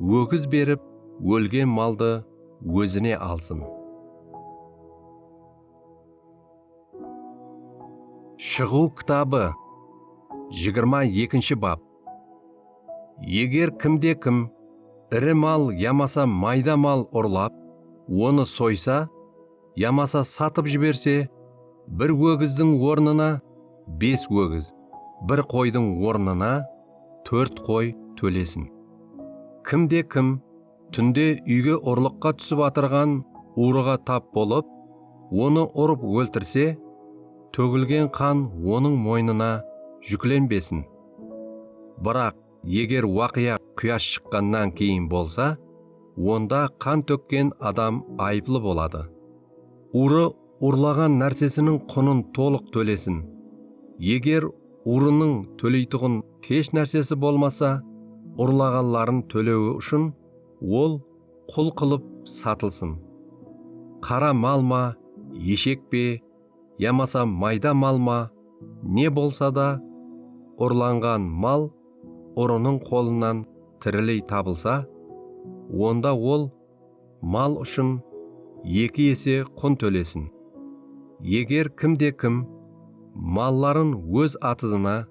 ógiz berip, ólgen maldı ózine alsın. Shıǵıw kitabı, jigirma ekinshi bap. Eger kimde-kim iri mal yamasa mayda mal urlap, onı soysa yamasa satıp jiberse, bir ógizdiń ornına bes ógiz, bir qoydıń ornına tórt qoy tólesin. Kimde-kim túnde úyge urlıqqa túsip atırǵan urıǵa tap bolıp, onı urıp óltirse, tógilgen qan onıń moynına júklenbesin. Biraq eger waqıya quyas shıqqannan keyin bolsa, onda qan tókken adam ayıplı boladı. Urı urlaǵan nársesiniń qunın tolıq tólesin. Eger urınıń tóleytuǵın hesh nársesi bolmasa, urlaǵanların tólewi ushın ol qul qılıp satılsın. Qara mal ma, eshek pe, yamasa mayda mal ma, ne bolsa da, urlanǵan mal urınıń qolınan tiriley tabılsa, onda ol mal ushın eki ese qun tólesin. Eger kimde-kim malların óz atızına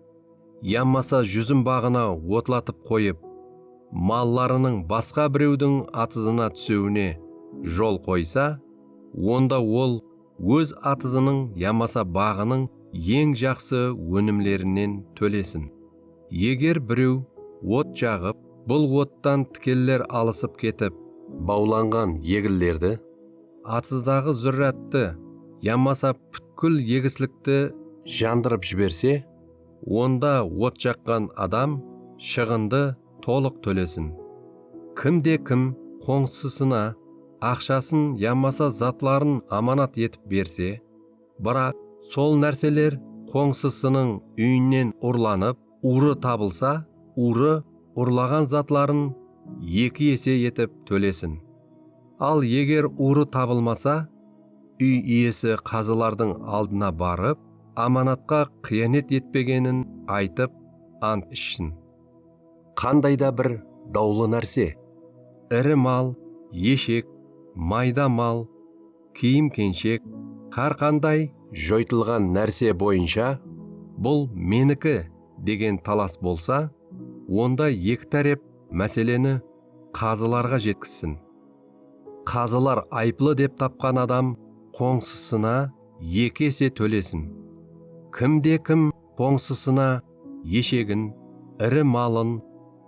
yamasa júzim baǵına otlatıp qoyıp, mallarınıń basqa birewdiń atızına túsiwine jol qoysa, onda ol óz atızınıń yamasa baǵınıń eń jaqsı ónimlerinen tólesin. Eger birew ot jaǵıp, bul ottan tikeller alısıp ketip, bawlanǵan eginlerdi, atızdaǵı zúrrátti yamasa pútkil egislikti jandırıp jiberse, onda ot jaqqan adam shıǵındı tolıq tólesin. Kimde-kim qońsısına aqshasın yamasa zatların amanat etip berse, biraq sol nárseler qońsısınıń úyinen urlanıp, urı tabılsa, urı urlaǵan zatların eki ese etip tólesin. Al eger urı tabılmasa, úy iyesi qazılardıń aldına barıp, amanatqa qıyanet etpegenin aytıp ant ishsin. Qanday da bir dawlı nárse, iri mal, eshek, mayda mal, kiyim-kenshek, hár qanday joytılǵan nárse boyınsha, "Bul meniki," degen talas bolsa, onda eki tárep máseleni qazılarǵa jetkizsin. Qazılar ayıplı dep tapqan adam qońsısına eki ese tólesin. Kimde-kim qońsısına eshegin, iri malın,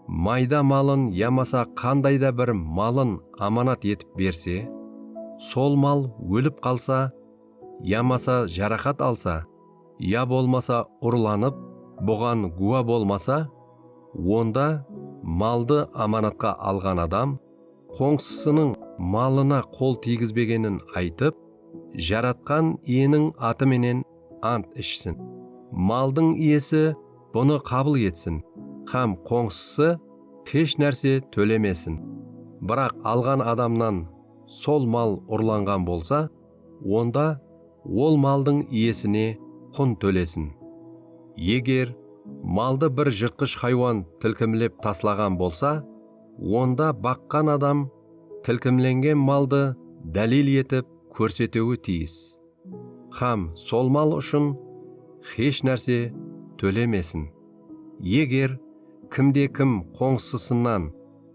mayda malın yamasa qanday da bir malın amanat etip berse, sol mal ólip qalsa, yamasa jaraqat alsa, ya bolmasa urlanıp, buǵan gúwa bolmasa, onda maldı amanatqa alǵan adam qońsısınıń malına qol tiygizbegenin aytıp, Jaratqan Iyeniń atı menen ant ishsin. Maldıń iyesi bunı qabıl etsin hám qońsısı hesh nárse tólemesin. Biraq alǵan adamnan sol mal urlanǵan bolsa, onda ol maldıń iyesine qun tólesin. Eger maldı bir jırtqısh haywan tilkimlep taslaǵan bolsa, onda baqqan adam tilkimlengen maldı dálil etip kórsetiwi tiyis. Hám sol mal ushın hesh nárse tólemesin. Eger kimde-kim qońsısınan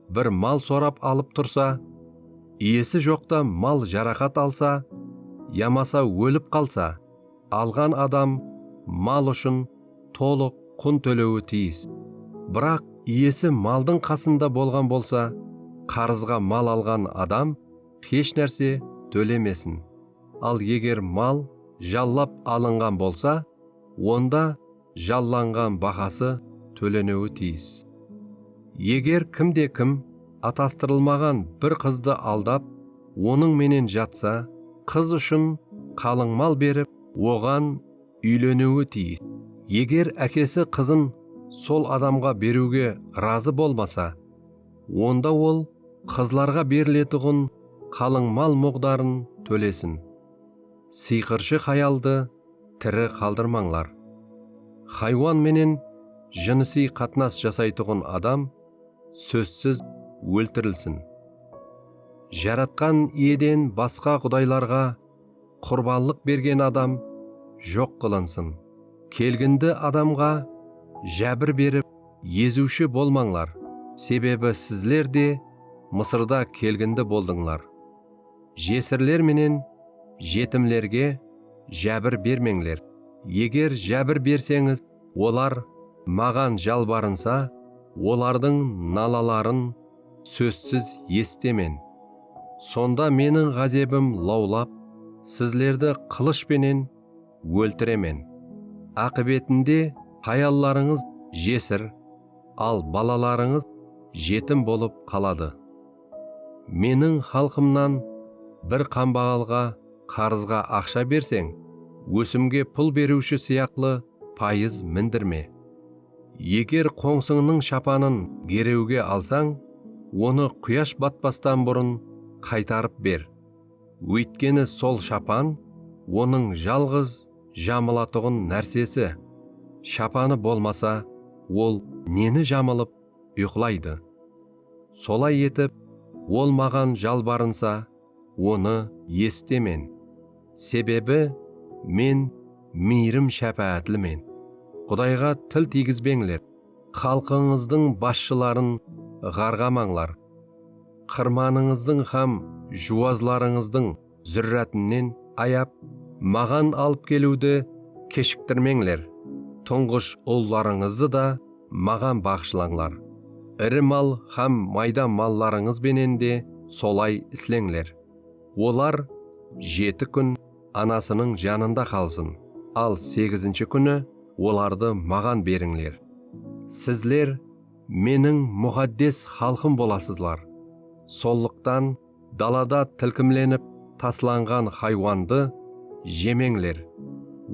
bir mal sorap alıp tursa, iyesi joqta mal jaraqat alsa, yamasa ólip qalsa, alǵan adam mal ushın tolıq qun tólewi tiyis. Biraq Iyesi maldıń qasında bolǵan bolsa, qarızǵa mal alǵan adam hesh nárse tólemesin. Al, eger mal jallap alınǵan bolsa, onda jallanǵan bahası tóleniwi tiyis. Eger kimde-kim atastırılmaǵan bir qızdı aldap, onıń menen jatsa, qız ushın qalıń mal berip, oǵan úyleniwi tiyis. Eger ákesi qızın sol adamǵa beriwge razı bolmasa, onda ol qızlarǵa beriletuǵın qalıń mal muǵdarın tólesin. Sıyqırshı hayaldı tiri qaldırmańlar. Haywan menen jınısıy qatnas jasaytuǵın adam sózsiz óltirilsin. Jaratqan Iyeden basqa qudaylarǵa qurbanlıq bergen adam joq qılınsın. Kelgindi adamǵa jábir berip, eziwshi bolmańlar, sebebi sizler de Mısırda kelgindi boldıńlar. Jesirler menen jetimlerge jábir bermeńler. Eger jábir berseńiz, olar maǵan jalbarınsa, olardıń nalaların sózsiz esitemen. Sonda meniń ǵázebim lawlap, sizlerdi qılısh penen óltiremen. Aqıbetinde hayallarıńız jesir, al balalarıńız jetim bolıp qaladı. Meniń xalqımnan bir qambaǵalǵa qarızǵa aqsha berseń, ósimge pul beriwshi sıyaqlı payız mindirme. Eger qońsıńnıń shapanın gerewge alsań, onı quyash batpastan burın qaytarıp ber. Óytkeni sol shapan onıń jalǵız jamılatuǵın nársesi. Shapanı bolmasa, ol neni jamılıp uyqılaydı? Solay etip, ol maǵan jalbarınsa, onı esitemen. Sebebi men miyrim-shápáátlimen. Qudayǵa til tiygizbeńler. Xalqıńızdıń basshıların ǵarǵamańlar. Qırmanıńızdıń hám juwazlarıńızdıń zúrrátınen ayap, maǵan alıp keliwdi keshiktirmeńler. Tuńǵısh ullarıńızdı da maǵan baǵıshlańlar. Iri mal hám mayda mallarıńız benen de solay isleńler. Olar jeti kún anasınıń janında qalsın, al segizinshi kúni olardı maǵan berińler. Sizler meniń muqaddes xalqım bolasızlar. Sonlıqtan dalada tilkimlenip taslanǵan haywandı jemeńler,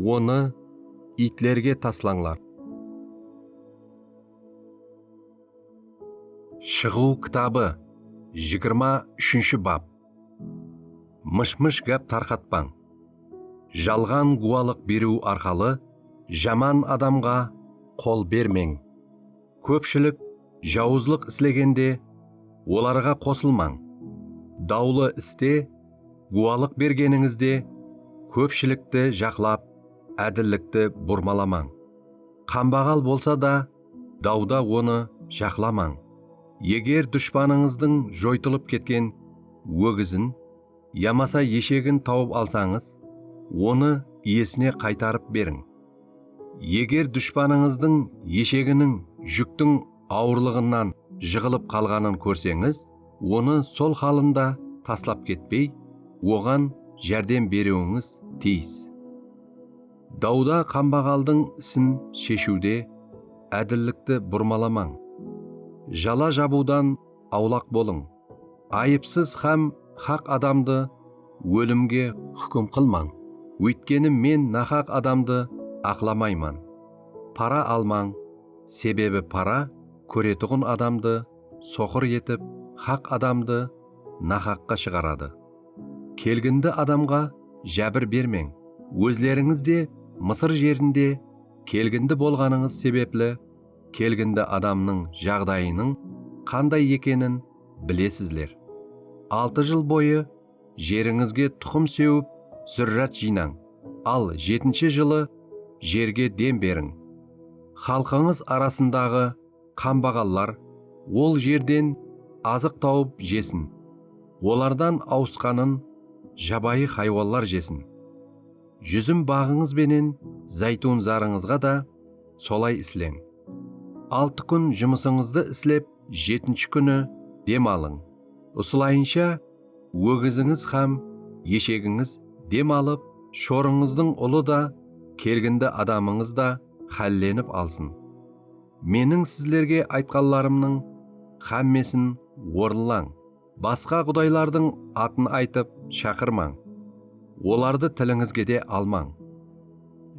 onı iytlerge taslańlar. Shıǵıw kitabı, jigirma úshinshi bap. Mısh-mısh gáp tarqatpań. Jalǵan guwalıq beriw arqalı jaman adamǵa qol bermeń. Kópshilik jawızlıq islegende, olarǵa qosılmań. Dawlı iste guwalıq bergenińizde, kópshilikti jaqlap, ádillikti burmalamań. Qambaǵal bolsa da, dawda onı jaqlamań. Eger dushpanıńızdıń joytılıp ketken ógizin yamasa eshegin tawıp alsańız, onı iyesine qaytarıp beriń. Eger dushpanıńızdıń esheginiń júktiń awırlıǵınan jıǵılıp qalǵanın kórseńiz, onı sol halında taslap ketpey, oǵan járdem beriwińiz tiyis. Dawda qambaǵaldıń isin sheshiwde ádillikti burmalamań. Jala jabıwdan awlaq bolıń. Ayıpsız hám haq adamdı ólimge húkim qılmań. Óytkeni men nahaq adamdı aqlamayman. Para almań, sebebi para kóretuǵın adamdı soqır etip, haq adamdı nahaqqa shıǵaradı. Kelgindi adamǵa jábir bermeń. Ózlerińiz de Mısır jerinde kelgindi bolǵanıńız sebepli, kelgindi adamnıń jaǵdayınıń qanday ekenin bilesizler. Altı jıl boyı jerińizge tuqım sewip, zúrrát jıynań. Al, jetinshi jılı jerge dem beriń. Xalqıńız arasındaǵı qambaǵallar ol jerden azıq tawıp jesin. Olardan awısqanın jabayı haywanlar jesin. Júzim baǵıńız benen záytun zarıńızǵa da solay isleń. Altı kún jumısıńızdı islep, jetinshi kúni dem alıń. Usılayınsha ógizińiz hám eshegińiz dem alıp, shorıńızdıń ulı da, kelgindi adamıńız da hállenip alsın. Meniń sizlerge aytqanlarımnıń hámmesin orınlań. Basqa qudaylardıń atın aytıp shaqırmań. Olardı tilińizge de almań.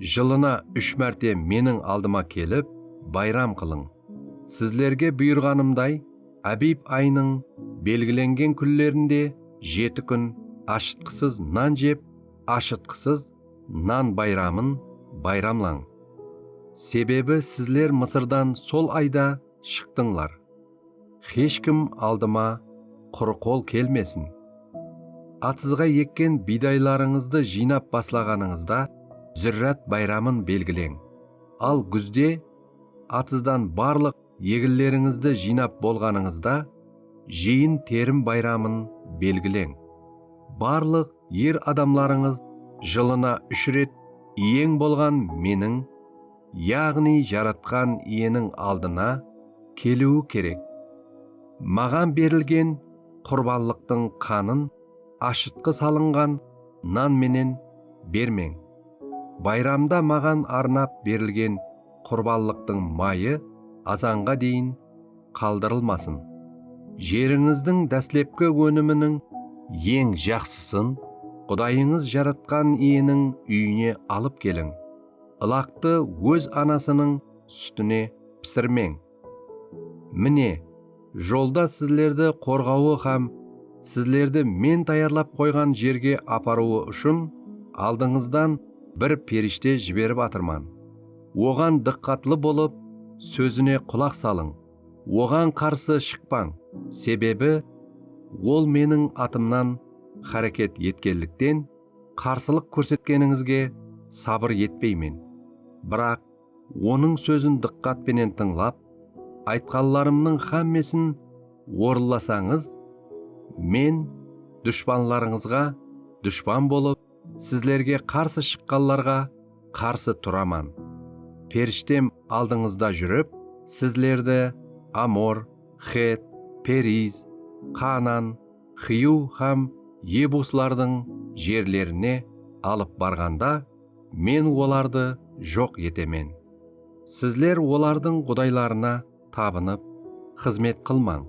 Jılına úsh márte meniń aldıma kelip, bayram qılıń. Sizlerge buyırǵanımday, Abib ayınıń belgilengen kúnlerinde jeti kún ashıtqısız nan jep, ashıtqısız nan bayramın bayramlań. Sebebi sizler Mısırdan sol ayda shıqtıńlar. Hesh kim aldıma qurı qol kelmesin. Atızǵa ekken biydaylarıńızdı jıynap baslaǵanıńızda Zúrrat bayramın belgileń. Al gúzde atızdan barlıq eginlerińizdi jıynap bolǵanıńızda Jıyın terim bayramın belgileń. Barlıq er adamlarıńız jılına úsh ret iyeń bolǵan meniń, yaǵnıy Jaratqan Iyeniń aldına keliwi kerek. Maǵan berilgen qurbanlıqtıń qanın ashıtqı salınǵan nan menen bermeń. Bayramda maǵan arnap berilgen qurbanlıqtıń mayı azanǵa deyin qaldırılmasın. Jerińizdiń dáslepki óniminiń eń jaqsısın Qudayıńız Jaratqan Iyeniń úyine alıp keliń. Ilaqtı óz anasınıń sútine pisirmeń. Mine, jolda sizlerdi qorǵawı hám sizlerdi Men tayarlap qoyǵan jerge aparıwı ushın aldıńızdan bir perishte jiberip atırman. Oǵan dıqqatlı bolıp, sózine qulaq salıń. Oǵan qarsı shıqpań, sebebi ol Meniń atımnan háreket etkenlikten, qarsılıq kórsetkenińizge sabır etpeymen. Biraq onıń sózin dıqqat penen tıńlap, aytqanlarımnıń hámmesin orınlasańız, Men dushpanlarıńızǵa dushpan bolıp, sizlerge qarsı shıqqanlarǵa qarsı turaman. Perishtem aldıńızda júrip, sizlerdi Amor, Xet, Periz, Qanan, Xiyw hám Yebuslardıń jerlerine alıp barǵanda, Men olardı joq etemen. Sizler olardıń qudaylarına tabınıp, xızmet qılmań.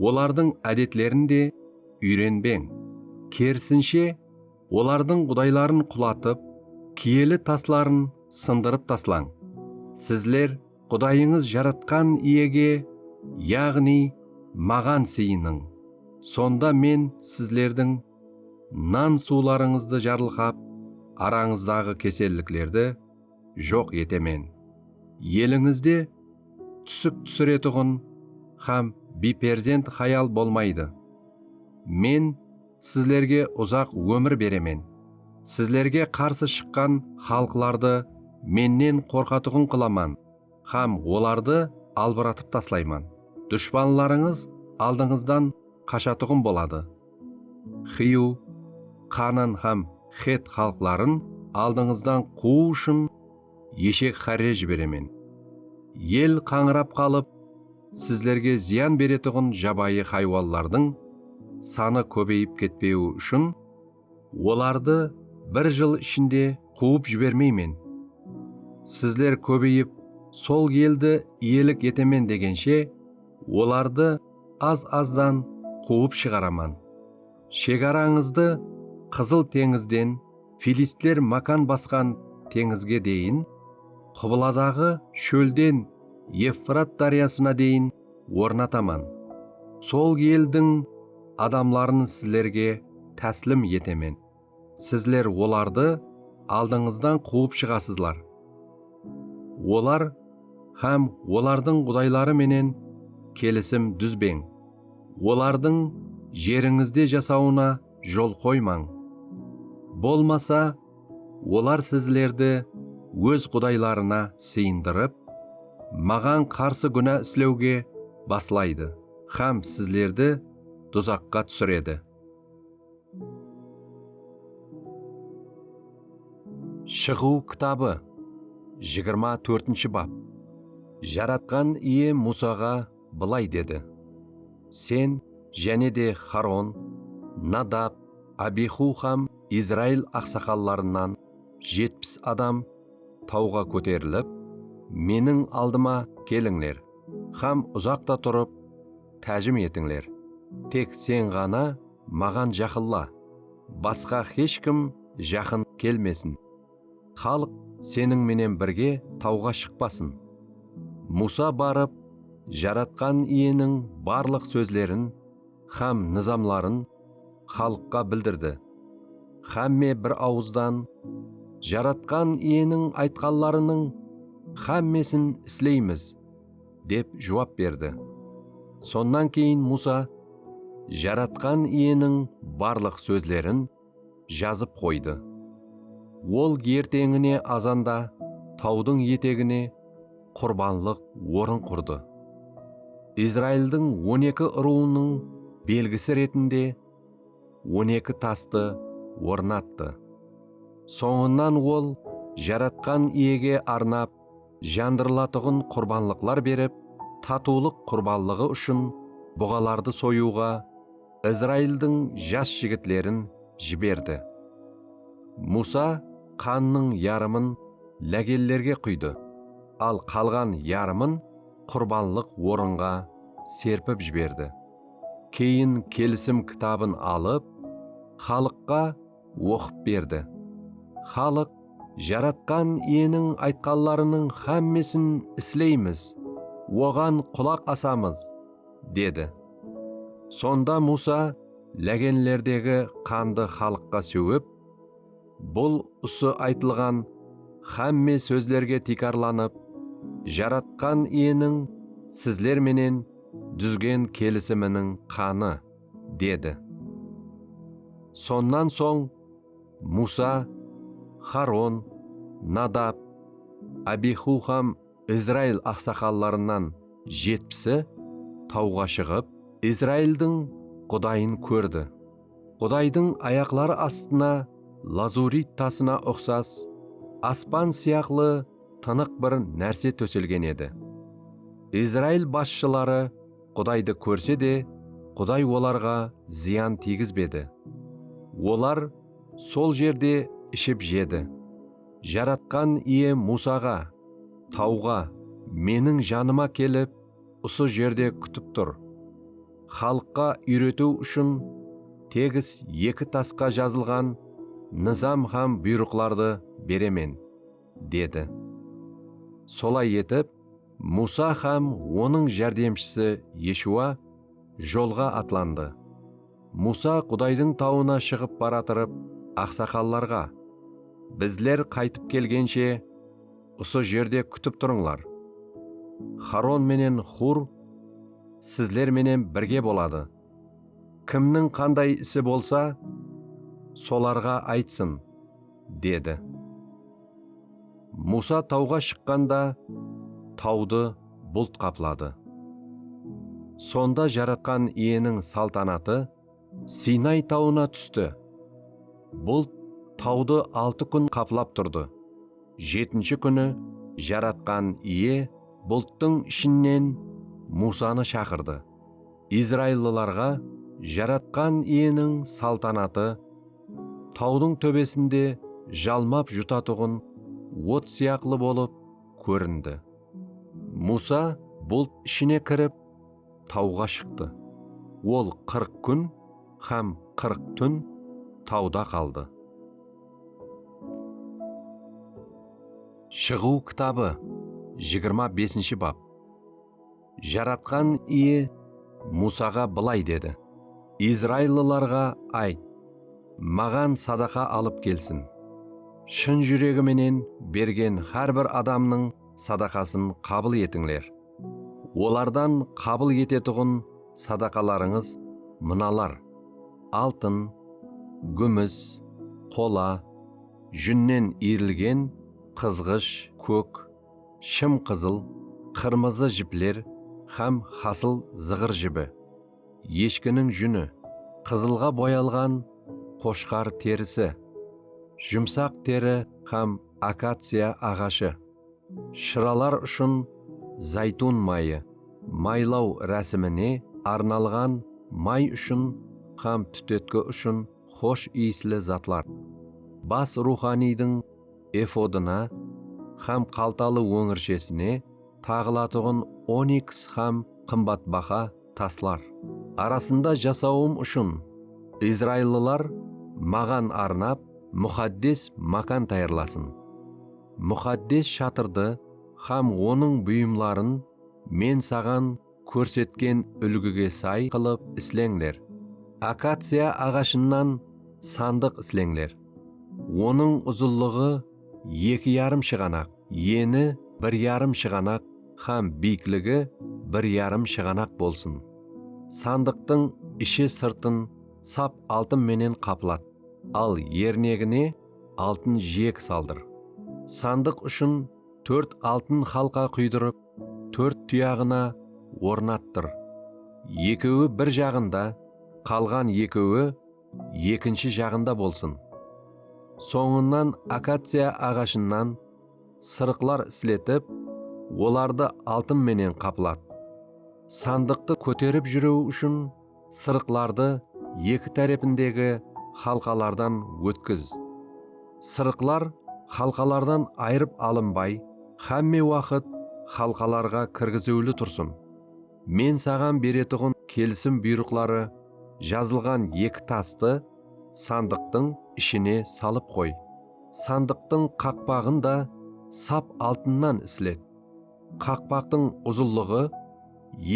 Olardıń ádetlerin de úyrenbeń. Kerisinshe, olardıń qudayların qulatıp, kiyeli tasların sındırıp taslań. Sizler Qudayıńız Jaratqan Iyege, yaǵnıy Maǵan sıyınıń. Sonda Men sizlerdiń nan-suwlarıńızdı jarılqap, arańızdaǵı keselliklerdi joq etemen. Elińizde túsik túsiretuǵın hám biyperzent hayal bolmaydı. Men sizlerge uzaq ómir beremen. Sizlerge qarsı shıqqan xalıqlardı Mennen qorqatuǵın qılaman hám olardı albıratıp taslayman. Dushpanlarıńız aldıńızdan qashatuǵın boladı. Xiyw, Qanan hám Xet xalıqların aldıńızdan quwıw ushın eshek hárre jiberemen. El qańırap qalıp, sizlerge zıyan beretuǵın jabayı haywanlardıń sanı kóbeyip ketpewi ushın olardı bir jıl ishinde quwıp jibermeymen. Sizler kóbeyip, sol eldi iyelik etemen degenshe, olardı az-azdan quwıp shıǵaraman. Shegarańızdı Qızıl teńizden Filistler mákan basqan teńizge deyin, qıbladaǵı shólden Evfrat dáryasına deyin ornataman. Sol eldiń adamların sizlerge táslim etemen. Sizler olardı aldıńızdan quwıp shıǵasızlar. Olar hám olardıń qudayları menen kelisim dúzbeń. Olardıń jerińizde jasawına jol qoymań. Bolmasa, olar sizlerdi óz qudaylarına sıyındırıp, Maǵan qarsı gúna islewge baslaydı hám sizlerdi duzaqqa túsiredi. Shıǵıw kitabı, jigirma tórtinshi bap. Jaratqan Iye Musaǵa bılay dedi: Sen jáne de Haron, Nadab, Abihu hám Izrail aqsaqallarınan jetpis adam tawǵa kóterilip, meniń aldıma kelińler hám uzaqta turıp, tájim etińler. Tek sen ǵana maǵan jaqınla, basqa hesh kim jaqın kelmesin. Xalıq seniń menen birge tawǵa shıqpasın. Musa barıp, Jaratqan Iyeniń barlıq sózlerin hám nızamların xalıqqa bildirdi. Hámme bir awızdan, Jaratqan Iyeniń aytqanlarınıń hámmesin isleymiz, dep juwap berdi. Sonnan keyin Musa Jaratqan Iyeniń barlıq sózlerin jazıp qoydı. Ol erteńine azanda tawdıń etegine qurbanlıq orın qurdı. Izraildiń on eki urıwınıń belgisi retinde on eki tastı ornattı. Sońınan ol Jaratqan Iyege arnap jandırılatuǵın qurbanlıqlar berip, tatıwlıq qurbanlıǵı ushın buǵalardı soyıwǵa Izraildiń jas jigitlerin jiberdi. Musa qannıń yarımın lágenlerge quydı, al qalǵan yarımın qurbanlıq orınǵa serpip jiberdi. Keyin kelisim kitabın alıp, xalıqqa oqıp berdi. Xalıq, Jaratqan Iyeniń aytqanlarınıń hámmesin isleymiz, oǵan qulaq asamız, dedi. Sonda Musa lágenlerdegi qandı xalıqqa sewip, bul usı aytılǵan hámme sózlerge tiykarlanıp, Jaratqan Iyeniń sizler menen dúzgen kelisiminiń qanı, dedi. Sonnan soń Musa, Haron, Nadab, Abihu hám Izrail aqsaqallarınan jetpisi tawǵa shıǵıp, Izraildiń Qudayın kórdi. Qudaydıń ayaqları astına lazurit tasına uqsas, aspan sıyaqlı tınıq bir nárse tóselgen edi. Izrail basshıları Qudaydı kórse de, Quday olarǵa zıyan tiygizbedi. Olar sol jerde iship jedi. Jaratqan Iye Musaǵa, tawǵa, meniń janıma kelip, usı jerde kútip tur. Xalıqqa úyretiw ushın tegis eki tasqa jazılǵan nızam hám buyrıqlardı beremen, dedi. Solay etip, Musa hám onıń járdemshisi Eshua jolǵa atlandı. Musa Qudaydıń tawına shıǵıp baratırıp, aqsaqallarǵa, bizler qaytıp kelgenshe, usı jerde kútip turıńlar. Haron menen Xur sizler menen birge boladı. Kimniń qanday isi bolsa, solarǵa aytsın, dedi. Musa tawǵa shıqqanda, tawdı bult qapladı. Sonda Jaratqan Iyeniń saltanatı Sinay tawına tústi. Bult tawdı altı kún qaplap turdı. Jetinshi kúni Jaratqan Iye bulttıń ishinen Musanı shaqırdı. Izraillılarǵa Jaratqan Iyeniń saltanatı tawdıń tóbesinde jalmap jutatuǵın ot sıyaqlı bolıp kórindi. Musa bult ishine kirip, tawǵa shıqtı. Ol qırq kún hám qırq tún tawda qaldı. Shıǵıw kitabı, jigirma besinshi bap. Jaratqan Iye Musaǵa bılay dedi: Izraillılarǵa ayt, maǵan sadaqa alıp kelsin. Shın júregi menen bergen hár bir adamnıń sadaqasın qabıl etińler. Olardan qabıl etetuǵın sadaqalarıńız mınalar: altın, gúmis, qola, júnnen iyrilgen qızǵısh, kók, shım qızıl, qırmızı jipler hám hasıl zıǵır jibi, eshkiniń júni, qızılǵa boyalǵan qoshqar terisi, jumsaq teri hám akaciya aǵashı, shıralar ushın zaytun mayı, maylaw rásimine arnalǵan may ushın hám tútetki ushın xosh iyisli zatlar, bas ruwxaniydiń efodına hám qaltalı óńirshesine taǵılatuǵın oniks hám qımbatbaha taslar. Arasında jasawım ushın izraillılar maǵan arnap muqaddes mákan tayarlasın. Muqaddes shatırdı hám onıń buyımların men saǵan kórsetken úlgige say qılıp isleńler. Akaciya aǵashınan sandıq isleńler. Onıń uzınlıǵı eki yarım shıǵanaq, eni bir yarım shıǵanaq hám biyikligi bir yarım shıǵanaq bolsın. Sandıqtıń ishi-sırtın sap altın menen qaplat, al ernegine altın jiyek saldır. Sandıq ushın tórt altın xalqa quydırıp, tórt tuyaǵına ornattır. Ekewi bir jaǵında, qalǵan ekewi ekinshi jaǵında bolsın. Sońınan akaciya aǵashınan sırıqlar isletip, olardı altın menen qaplat. Sandıqtı kóterip júriw ushın sırıqlardı eki tárepindegi xalqalardan ótkiz. Sırıqlar xalqalardan ayırıp alınbay, hámme waqıt xalqalarǵa kirgiziwli tursın. Men saǵan beretuǵın kelisim buyrıqları jazılǵan eki tastı sandıqtıń ishine salıp qoy. Sandıqtıń qaqpaǵın da sap altınnan islet. Qaqpaqtıń uzınlıǵı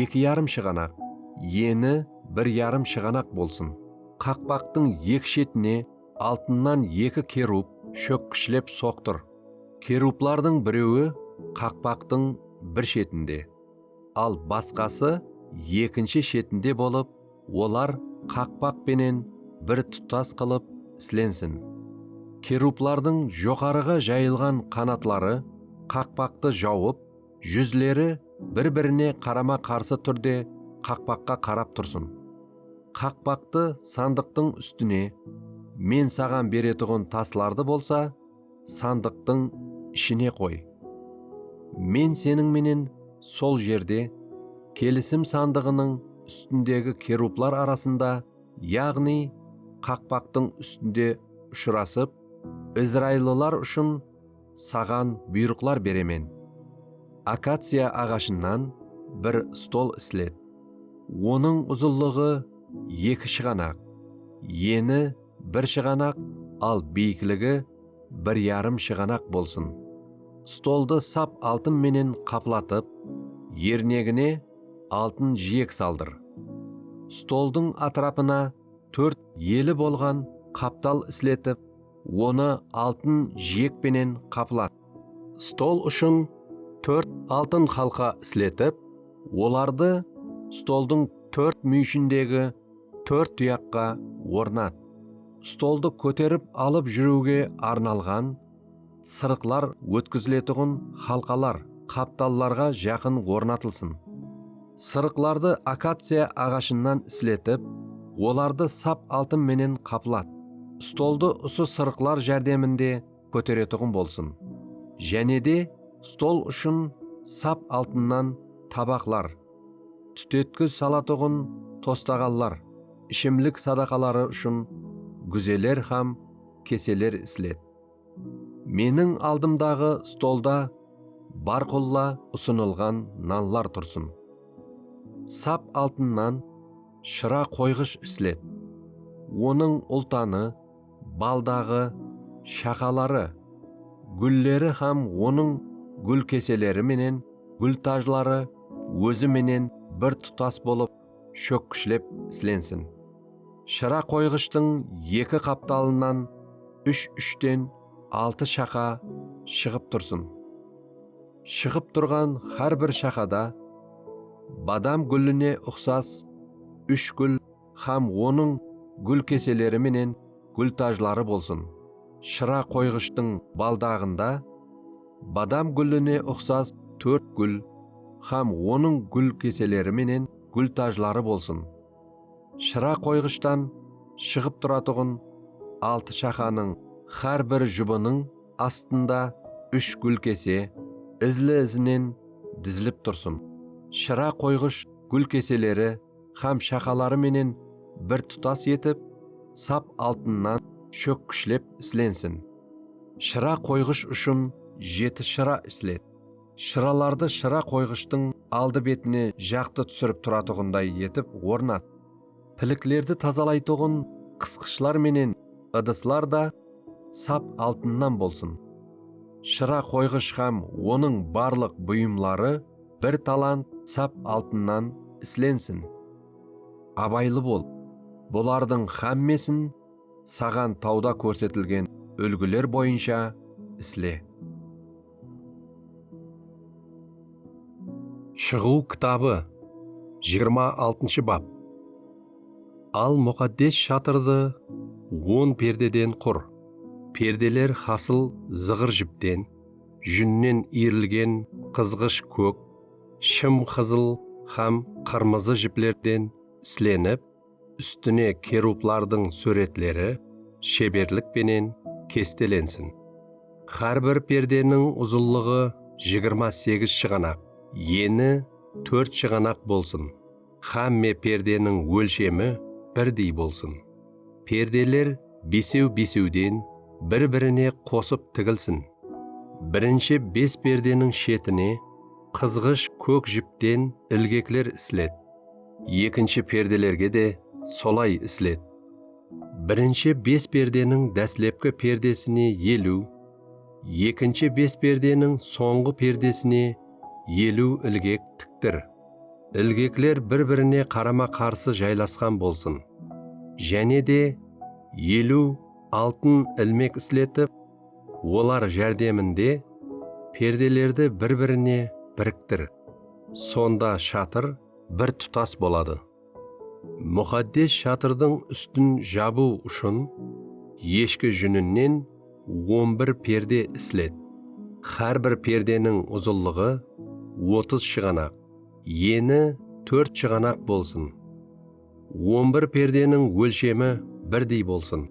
eki yarım shıǵanaq, eni bir yarım shıǵanaq bolsın. Qaqpaqtıń eki shetine altınnan eki kerub shókkishlep soqtır. Kerublardıń birewi qaqpaqtıń bir shetinde, al basqası ekinshi shetinde bolıp, olar qaqpaq penen bir tutas qılıp islensin. Kerublardıń joqarıǵa jayılǵan qanatları qaqpaqtı jawıp, júzleri bir-birine qarama-qarsı túrde qaqpaqqa qarap tursın. Qaqpaqtı sandıqtıń ústine, men saǵan beretuǵın taslardı bolsa, sandıqtıń ishine qoy. Men seniń menen sol jerde, kelisim sandıǵınıń ústindegi kerublar arasında, yaǵnıy qaqpaqtıń ústinde ushırasıp, izraillılar ushın saǵan buyrıqlar beremen. Akaciya aǵashınan bir stol islet. Onıń uzınlıǵı eki shıǵanaq, eni bir shıǵanaq, al biyikligi bir yarım shıǵanaq bolsın. Stoldı sap altın menen qaplatıp, ernegine altın jiyek saldır. Stoldıń átirapına tórt eli bolǵan qaptal isletip, onı altın jiyek penen qaplat. Stol ushın tórt altın xalqa isletip, olardı stoldıń tórt múyeshindegi tórt tuyaqqa ornat. Stoldı kóterip alıp júriwge arnalǵan sırıqlar ótkiziletuǵın xalqalar, qaptallarǵa jaqın ornatılsın. Sırıqlardı akaciya aǵashınan isletip, olardı sap altın menen qaplat. Stoldı usı sırıqlar járdeminde kóteretuǵın bolsın. Jáne de stol ushın sap altınnan tabaqlar, tútetkiz salatuǵın tostaǵanlar, ishimlik sadaqaları ushın gúzeler hám keseler islet. Meniń aldımdaǵı stolda barqulla usınılǵan nanlar tursın. Sap altınnan shıra qoyǵısh islet. Onıń ultanı, baldaǵı, shaqaları, gúlleri hám onıń gúlkeseleri menen gúltajları ózi menen bir tutas bolıp shókkishlep islensin. Shıra qoyǵıshtıń eki qaptalınan úsh-úshten altı shaqa shıǵıp tursın. Shıǵıp turǵan hár bir shaqada badam gúline uqsas úsh gúl hám onıń gúlkeseleri menen gúltajları bolsın. Shıra qoyǵıshtıń baldaǵında badam gúline uqsas tórt gúl hám onıń gúlkeseleri menen gúltajları bolsın. Shıra qoyǵıshtan shıǵıp turatuǵın altı shaqanıń hár bir jubınıń astında úsh gúlkese, izli-izinen dizilip tursın. Shıra qoyǵısh gúlkeseleri hám shaqaları menen bir tutas etip, sap altınnan shókkishlep islensin. Shıra qoyǵısh ushın jeti shıra islet. Shıralardı shıra qoyǵıshtıń aldı betine jaqtı túsirip turatuǵınday etip ornat. Piliklerdi tazalaytuǵın qısqıshlar menen ıdıslar da sap altınnan bolsın. Shıra qoyǵısh hám onıń barlıq buyımları bir talant sap altınnan islensin. Abaylı bol, bulardıń hámmesin saǵan tawda kórsetilgen úlgiler boyınsha isle. Shıǵıw kitabı, jigirma altınshı bap. Al muqaddes shatırdı on perdeden qur. Perdeler hasıl zıǵır jipten, júnnen iyirilgen qızǵısh kók, shım qızıl hám qırmızı jiplerden islenip, ústine kerublardıń súwretleri sheberlik penen kestelensin. Hár bir perdeniń uzınlıǵı jigirma segiz shıǵanaq, eni tórt shıǵanaq bolsın. Hámme perdeniń ólshemi birdey bolsın. Perdeler besew-besewden bir-birine qosıp tigilsin. Birinshi bes perdeniń shetine qızǵısh kók jipten ilgekler islet. Ekinshi perdelerge de solay islet. Birinshi bes perdeniń dáslepki perdesine eliw, ekinshi bes perdeniń sońǵı perdesine eliw ilgek tiktir. Ilgekler bir-birine qarama-qarsı jaylasqan bolsın. Jáne de eliw altın ilmek isletip, olar járdeminde perdelerdi bir-birine biriktir. Sonda shatır bir tutas boladı. Muqaddes shatırdıń ústin jabıw ushın eshki júninen on bir perde islet. Hár bir perdeniń uzınlıǵı otız shıǵanaq, eni tórt shıǵanaq bolsın. On bir perdeniń ólshemi birdey bolsın.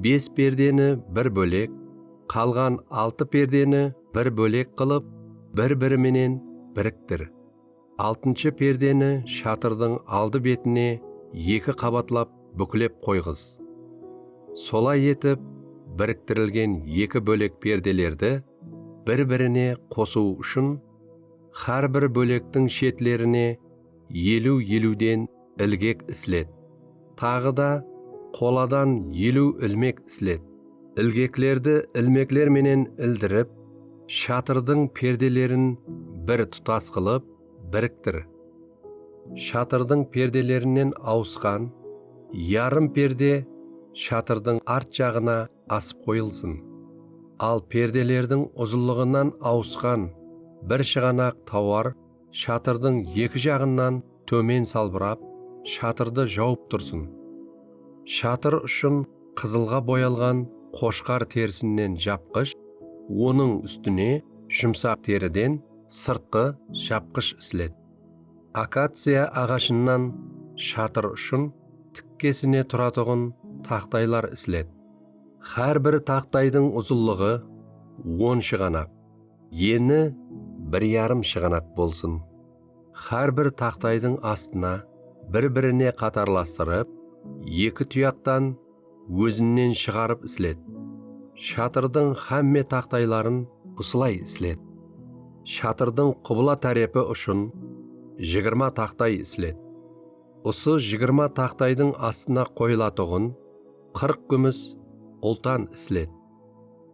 Bes perdeni bir bólek, qalǵan altı perdeni bir bólek qılıp, bir-biri menen biriktir. Altınshı perdeni shatırdıń aldı betine eki qabatlap búklep qoyǵız. Solay etip, biriktirilgen eki bólek perdelerdi bir-birine qosıw ushın hár bir bólektiń shetlerine eliw-eliwden ilgek islet. Taǵı da qoladan eliw ilmek islet. Ilgeklerdi ilmekler menen ildirip, shatırdıń perdelerin bir tutas qılıp biriktir. Shatırdıń perdelerinen awısqan yarım perde shatırdıń art jaǵına asıp qoyılsın. Al perdelerdiń uzınlıǵınan awısqan bir shıǵanaq tawar shatırdıń eki jaǵınan tómen salbırap, shatırdı jawıp tursın. Shatır ushın qızılǵa boyalǵan qoshqar terisinen japqısh, onıń ústine jumsaq teriden sırtqı japqısh islet. Akaciya aǵashınan shatır ushın tikkesine turatuǵın taxtaylar islet. Hár bir taxtaydıń uzınlıǵı on shıǵanaq, eni bir yarım shıǵanaq bolsın. Hár bir taxtaydıń astına bir-birine qatarlastırıp, eki tuyaqtan ózinen shıǵarıp islet. Shatırdıń hámme taxtayların usılay islet. Shatırdıń qubla tárepi ushın jigirma taxtay islet. Usı jigirma taxtaydıń astına qoyılatuǵın qırq gúmis ultan islet.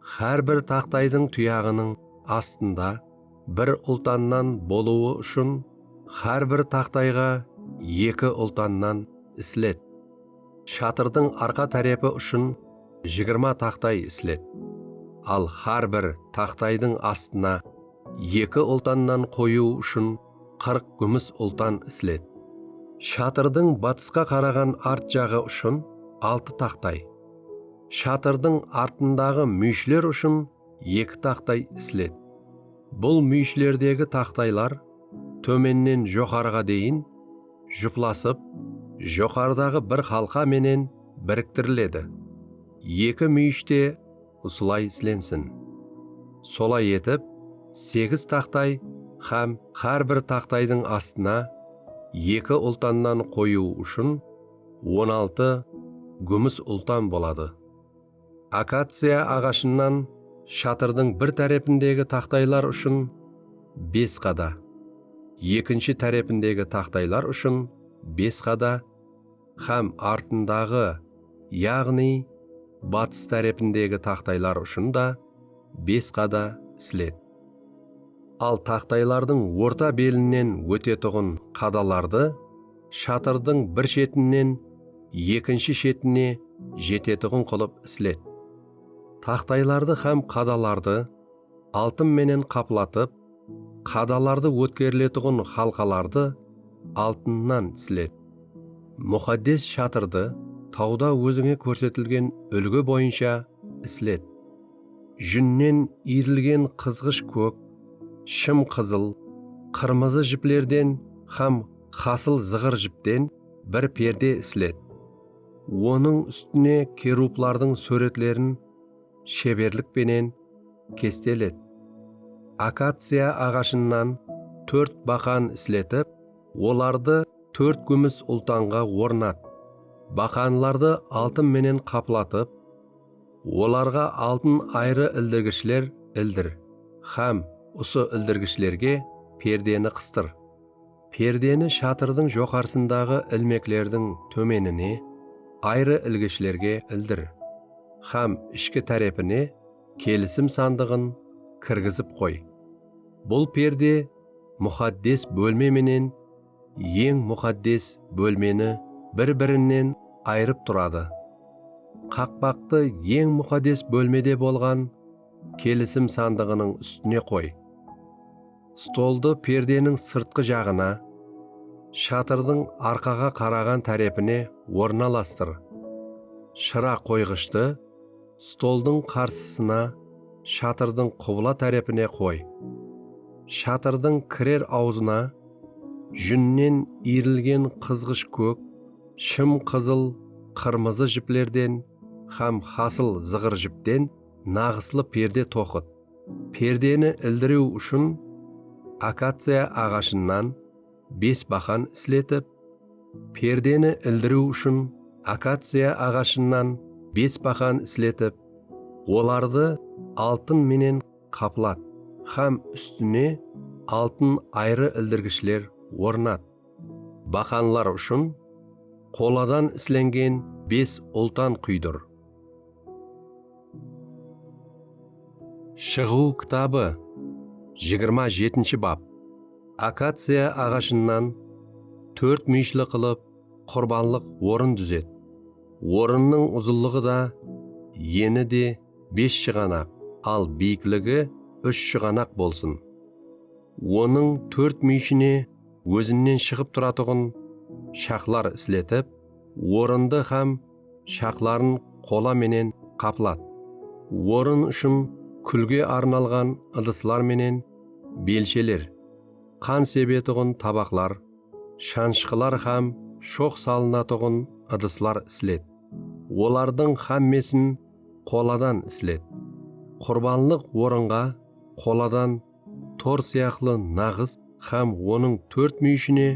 Hár bir taxtaydıń tuyaǵınıń astında bir ultannan bolıwı ushın hár bir taxtayǵa eki ultannan islet. Shatırdıń arqa tárepi ushın jigirma taxtay islet. Al hár bir taxtaydıń astına eki ultannan qoyıw ushın qırq gúmis ultan islet. Shatırdıń batısqa qaraǵan art jaǵı ushın altı taxtay. Shatırdıń artındaǵı múyishler ushın eki taxtay islet. Bul múyishlerdegi taxtaylar tómennen joqarıǵa deyin juplasıp, joqarıdaǵı bir halqa menen biriktiriledi. Eki múyish te usılay islensin. Solay etip, segiz taxtay hám hár bir taxtaydıń astına eki ultannan qoyıw ushın on altı gúmis ultan boladı. Akaciya aǵashınan shatırdıń bir tárepindegi taxtaylar ushın bes qada, ekinshi tárepindegi taxtaylar ushın bes qada hám artındaǵı, yaǵnıy batıs tárepindegi taxtaylar ushın da bes qada islet. Al taxtaylardıń orta belinen ótetuǵın qadalardı shatırdıń bir shetinnen ekinshi shetine jetetuǵın qılıp islet. Taxtaylardı hám qadalardı altın menen qaplatıp, qadalardı ótkeriletuǵın halqalardı altınnan islet. Muqaddes shatırdı tawda ózińe kórsetilgen úlgi boyınsha islet. Júnnen iyrilgen qızǵısh kók, shım qızıl, qırmızı jiplerden hám hasıl zıǵır jipten bir perde islet. Onıń ústine kerublardıń súwretlerin sheberlik penen kestelet. Akaciya aǵashınan tórt baqan isletip, olardı tórt gúmis ultanǵa ornat. Baqanlardı altın menen qaplatıp, olarǵa altın ayrı ildirgishler ildir hám usı ildirgishlerge perdeni qıstır. Perdeni shatırdıń joqarısındaǵı ilmeklerdiń tómenine ayrı ilgishlerge ildir hám ishki tárepine kelisim sandıǵın kirgizip qoy. Bul perde muqaddes bólme menen eń muqaddes bólmeni bir-birinen ayırıp turadı. Qaqpaqtı eń muqaddes bólmede bolǵan kelisim sandıǵınıń ústine qoy. Stoldı perdeniń sırtqı jaǵına, shatırdıń arqaǵa qaraǵan tárepine ornalastır. Shıra qoyǵıshtı stoldıń qarsısına, shatırdıń qubla tárepine qoy. Shatırdıń kirer awzına júnnen iyrilgen qızǵısh kók, shım qızıl, qırmızı jiplerden hám hasıl zıǵır jipten naǵıslı perde toqıt. Perdeni ildiriw ushın akaciya aǵashınan bes baqan isletip, perdeni ildiriw ushın akaciya aǵashınan bes baqan isletip, olardı altın menen qaplat hám ústine altın ayrı ildirgishler ornat. Baqanlar ushın qoladan islengen bes ultan quydır. Shıǵıw kitabı, jigirma jetinshi bap. Akaciya aǵashınan tórt múyeshli qılıp qurbanlıq orın dúzet. Orınnıń uzınlıǵı da, eni de bes shıǵanaq, al biyikligi úsh shıǵanaq bolsın. Onıń tórt múyeshine ózinen shıǵıp turatuǵın shaqlar isletip, orındı hám shaqların qola menen qaplat. Orın ushın kúlge arnalǵan ıdıslar menen belsheler, qan sebetuǵın tabaqlar, shanıshqılar hám shoq salınatuǵın ıdıslar islet. Olardıń hámmesin qoladan islet. Qurbanlıq orınǵa qoladan tor sıyaqlı naǵıs hám onıń tórt múyeshine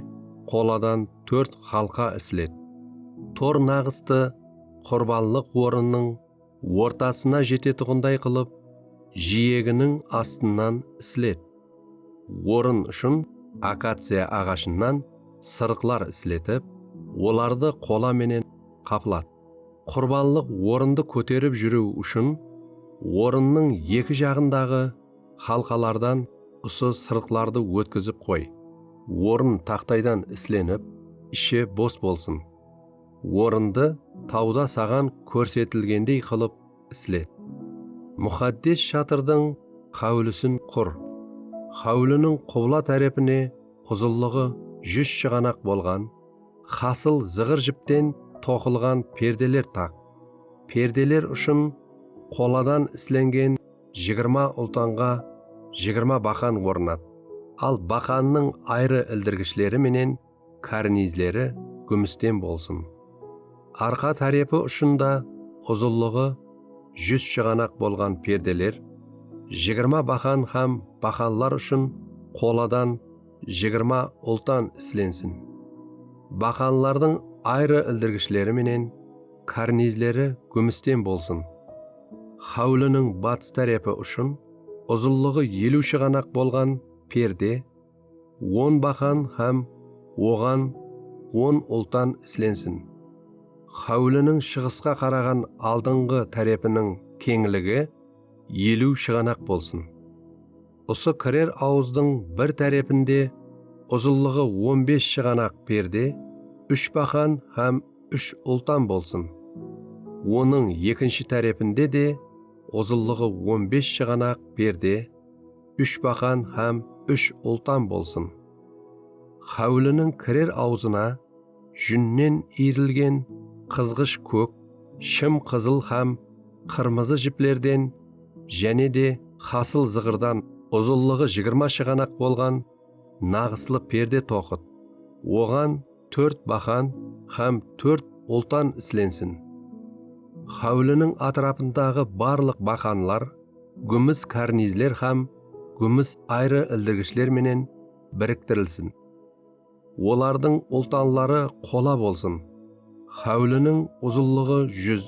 qoladan tórt halqa islet. Tor naǵıstı qurbanlıq orınnıń ortasına jetetuǵınday qılıp, jiyeginiń astınan islet. Orın ushın akaciya aǵashınan sırıqlar isletip, olardı qola menen qaplat. Qurbanlıq orındı kóterip júriw ushın orınnıń eki jaǵındaǵı halqalardan usı sırıqlardı ótkizip qoy. Orın taxtaydan islenip, ishi bos bolsın. Orındı tawda saǵan kórsetilgendey qılıp islet. Muqaddes shatırdıń háwlisin qur. Háwliniń qubla tárepine uzınlıǵı júz shıǵanaq bolǵan, hasıl zıǵır jipten toqılǵan perdeler taq. Perdeler ushın qoladan islengen jigirma ultanǵa jigirma baqan ornat. Al, baqannıń ayrı ildirgishleri menen karnizleri gúmisten bolsın. Arqa tárepi ushın da uzınlıǵı júz shıǵanaq bolǵan perdeler, jigirma baqan hám baqanlar ushın qoladan jigirma ultan islensin. Baqanlardıń ayrı ildirgishleri menen karnizleri gúmisten bolsın. Háwliniń batıs tárepi ushın uzınlıǵı eliw shıǵanaq bolǵan perde, on baqan hám oǵan on ultan islensin. Háwliniń shıǵısqa qaraǵan aldınǵı tárepiniń keńligi eliw shıǵanaq bolsın. Usı kirer awızdıń bir tárepinde uzınlıǵı on bes shıǵanaq perde, úsh baqan hám úsh ultan bolsın. Onıń ekinshi tárepinde de uzınlıǵı on bes shıǵanaq perde, úsh baqan hám úsh ultan bolsın. Háwliniń kirer awzına júnnen iyrilgen qızǵısh kók, shım qızıl hám qırmızı jiplerden jáne de hasıl zıǵırdan uzınlıǵı jigirma shıǵanaq bolǵan naǵıslı perde toqıt. Oǵan tórt baqan hám tórt ultan islensin. Háwliniń átirapındaǵı barlıq baqanlar gúmis karnizler hám gúmis ayrı ildirgishler menen biriktirilsin. Olardıń ultanları qola bolsın. Háwliniń uzınlıǵı júz,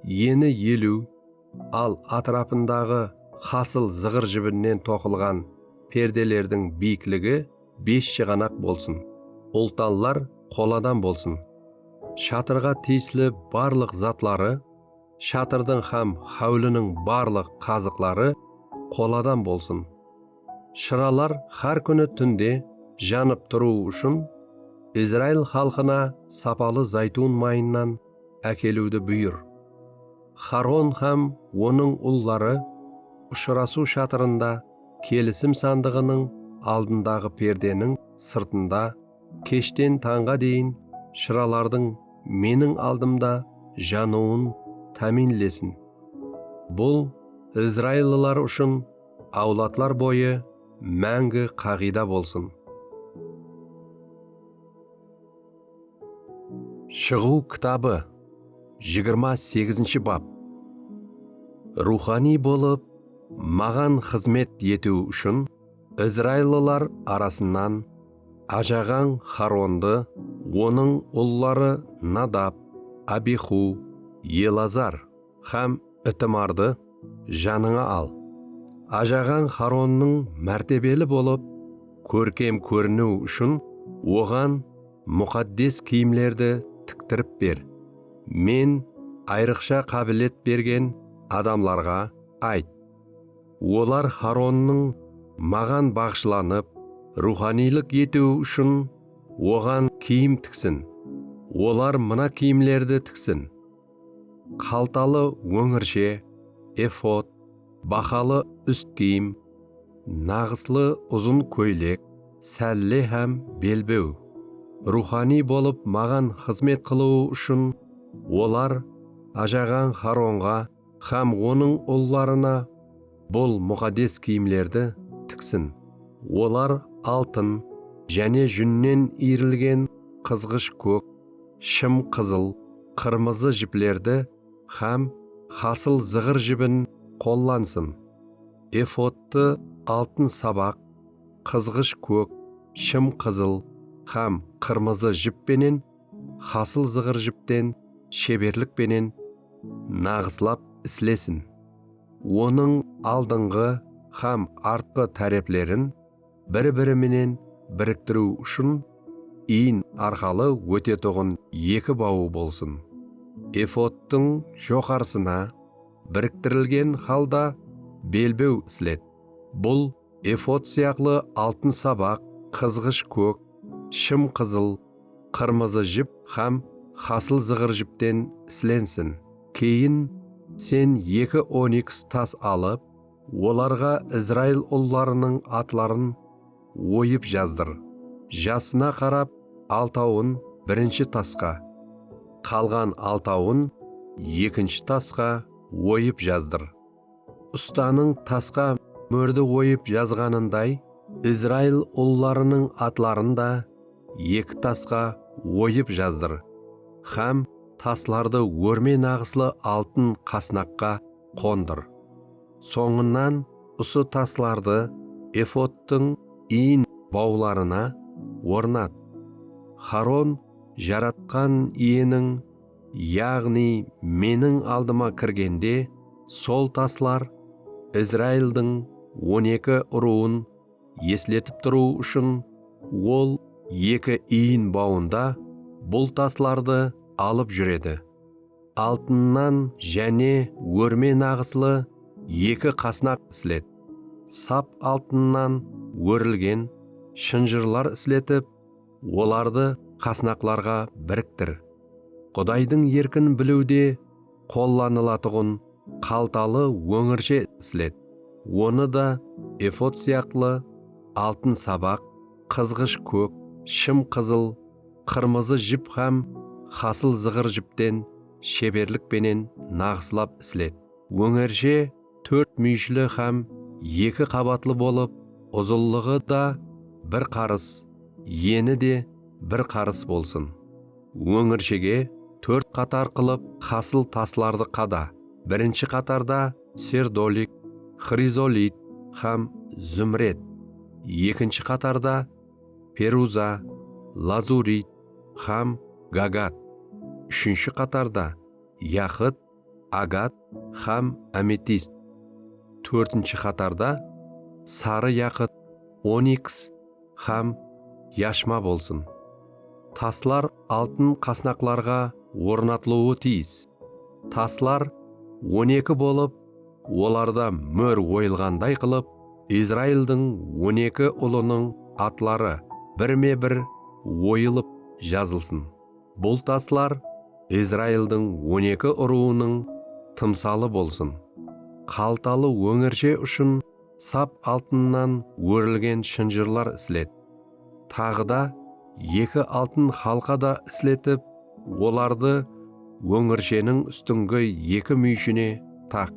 eni eliw, al átirapındaǵı hasıl zıǵır jibinnen toqılǵan perdelerdiń biyikligi bes shıǵanaq bolsın. Ultanlar qoladan bolsın. Shatırǵa tiyisli barlıq zatları, shatırdıń hám háwliniń barlıq qazıqları qoladan bolsın. Shıralar hár kúni túnde janıp turıwı ushın Izrail xalqına sapalı zaytun mayınan ákeliwdi buyır. Haron hám onıń ulları Ushırasıw shatırında Kelisim sandıǵınıń aldındaǵı perdeniń sırtında keshten tańǵa deyin shıralardıń Meniń aldımda janıwın támiyinlesin. Bul izraillılar ushın áwladlar boyı máńgi qaǵıyda bolsın. Shıǵıw kitabı, jigirma segizinshi bap. Ruwxaniy bolıp, maǵan xızmet etiw ushın izraillılar arasınan ajaǵań Xarondı, onıń ulları Nadab, Abixu, Elazar hám Itimardı janıńa al. Ajaǵań Xaronnıń mártebeli bolıp, kórkem kóriniw ushın oǵan muqaddes kiyimlerdi tiktirip ber. Men ayrıqsha qábilet bergen adamlarǵa ayt. Olar Xaronnıń maǵan baǵıshlanıp, ruwxaniylıq etiwi ushın oǵan kiyim tiksin. Olar mına kiyimlerdi tiksin: qaltalı óńirshe, efod, bahalı úst kiyim, naǵıslı uzın kóylek, sálle hám belbew. Ruwxaniy bolıp maǵan xızmet qılıwı ushın olar ajaǵań Xaronǵa hám onıń ullarına bul muqaddes kiyimlerdi tiksin. Olar altın jáne júnnen iyirilgen qızǵısh kók, shım qızıl, qırmızı jiplerdi hám hasıl zıǵır jibin qollansın. Efodtı altın sabaq, qızǵısh kók, shım qızıl hám qırmızı jip penen, hasıl zıǵır jipten sheberlik penen naǵıslap islesin. Onıń aldınǵı hám artqı táreplerin bir-biri menen biriktiriw ushın iyin arqalı ótetuǵın eki bawı bolsın. Efodtıń joqarısına biriktirilgen halda belbew islet. Bul efod sıyaqlı altın sabaq, qızǵısh kók, shım qızıl, qırmızı jip hám hasıl zıǵır jipten islensin. Keyin sen eki oniks tas alıp, olarǵa Izrail ullarınıń atların oyıp jazdır. Jasına qarap altawın birinshi tasqa, qalǵan altawın ekinshi tasqa oyıp jazdır. Ustanıń tasqa mórdi oyıp jazǵanınday, Izrail ullarınıń atların da eki tasqa oyıp jazdır hám taslardı órme naǵıslı altın qasnaqqa qondır. Sońınan usı taslardı efodtıń iyin bawlarına ornat. Haron Jaratqan Iyeniń, yaǵnıy meniń aldıma kirgende, sol taslar Izraildiń on eki urıwın esletip turıw ushın ol eki iyin bawında bul taslardı alıp júredi. Altınnan jáne órme naǵıslı eki qasnaq islet. Sap altınnan órilgen shınjırlar isletip, olardı qasnaqlarǵa biriktir. Qudaydıń erkin biliwde qollanılatuǵın qaltalı óńirshe islet. Onı da efod sıyaqlı altın sabaq, qızǵısh kók, shım qızıl, qırmızı jip hám hasıl zıǵır jipten sheberlik penen naǵıslap islet. Óńirshe tórt múyeshli hám eki qabatlı bolıp, uzınlıǵı da bir qarıs, eni de bir qarıs bolsın. Óńirshege tórt qatar qılıp hasıl taslardı qada. Birinshi qatarda serdolik, xrizolit hám zúmret. Ekinshi qatarda peruza, lazurit hám gagat. Úshinshi qatarda yaqıt, agat hám ametist. Tórtinshi qatarda sarı yaqıt, oniks hám yashma bolsın. Taslar altın qasnaqlarǵa ornatılıwı tiyis. Taslar on eki bolıp, olarda mór oyılǵanday qılıp, Izraildiń on eki ulınıń atları birme-bir oyılıp jazılsın. Bul taslar Izraildiń on eki urıwınıń tımsalı bolsın. Qaltalı óńirshe ushın sap altınnan órilgen shınjırlar islet. Taǵı da eki altın xalqa da isletip, olardı óńirsheniń ústingi eki múyeshine taq.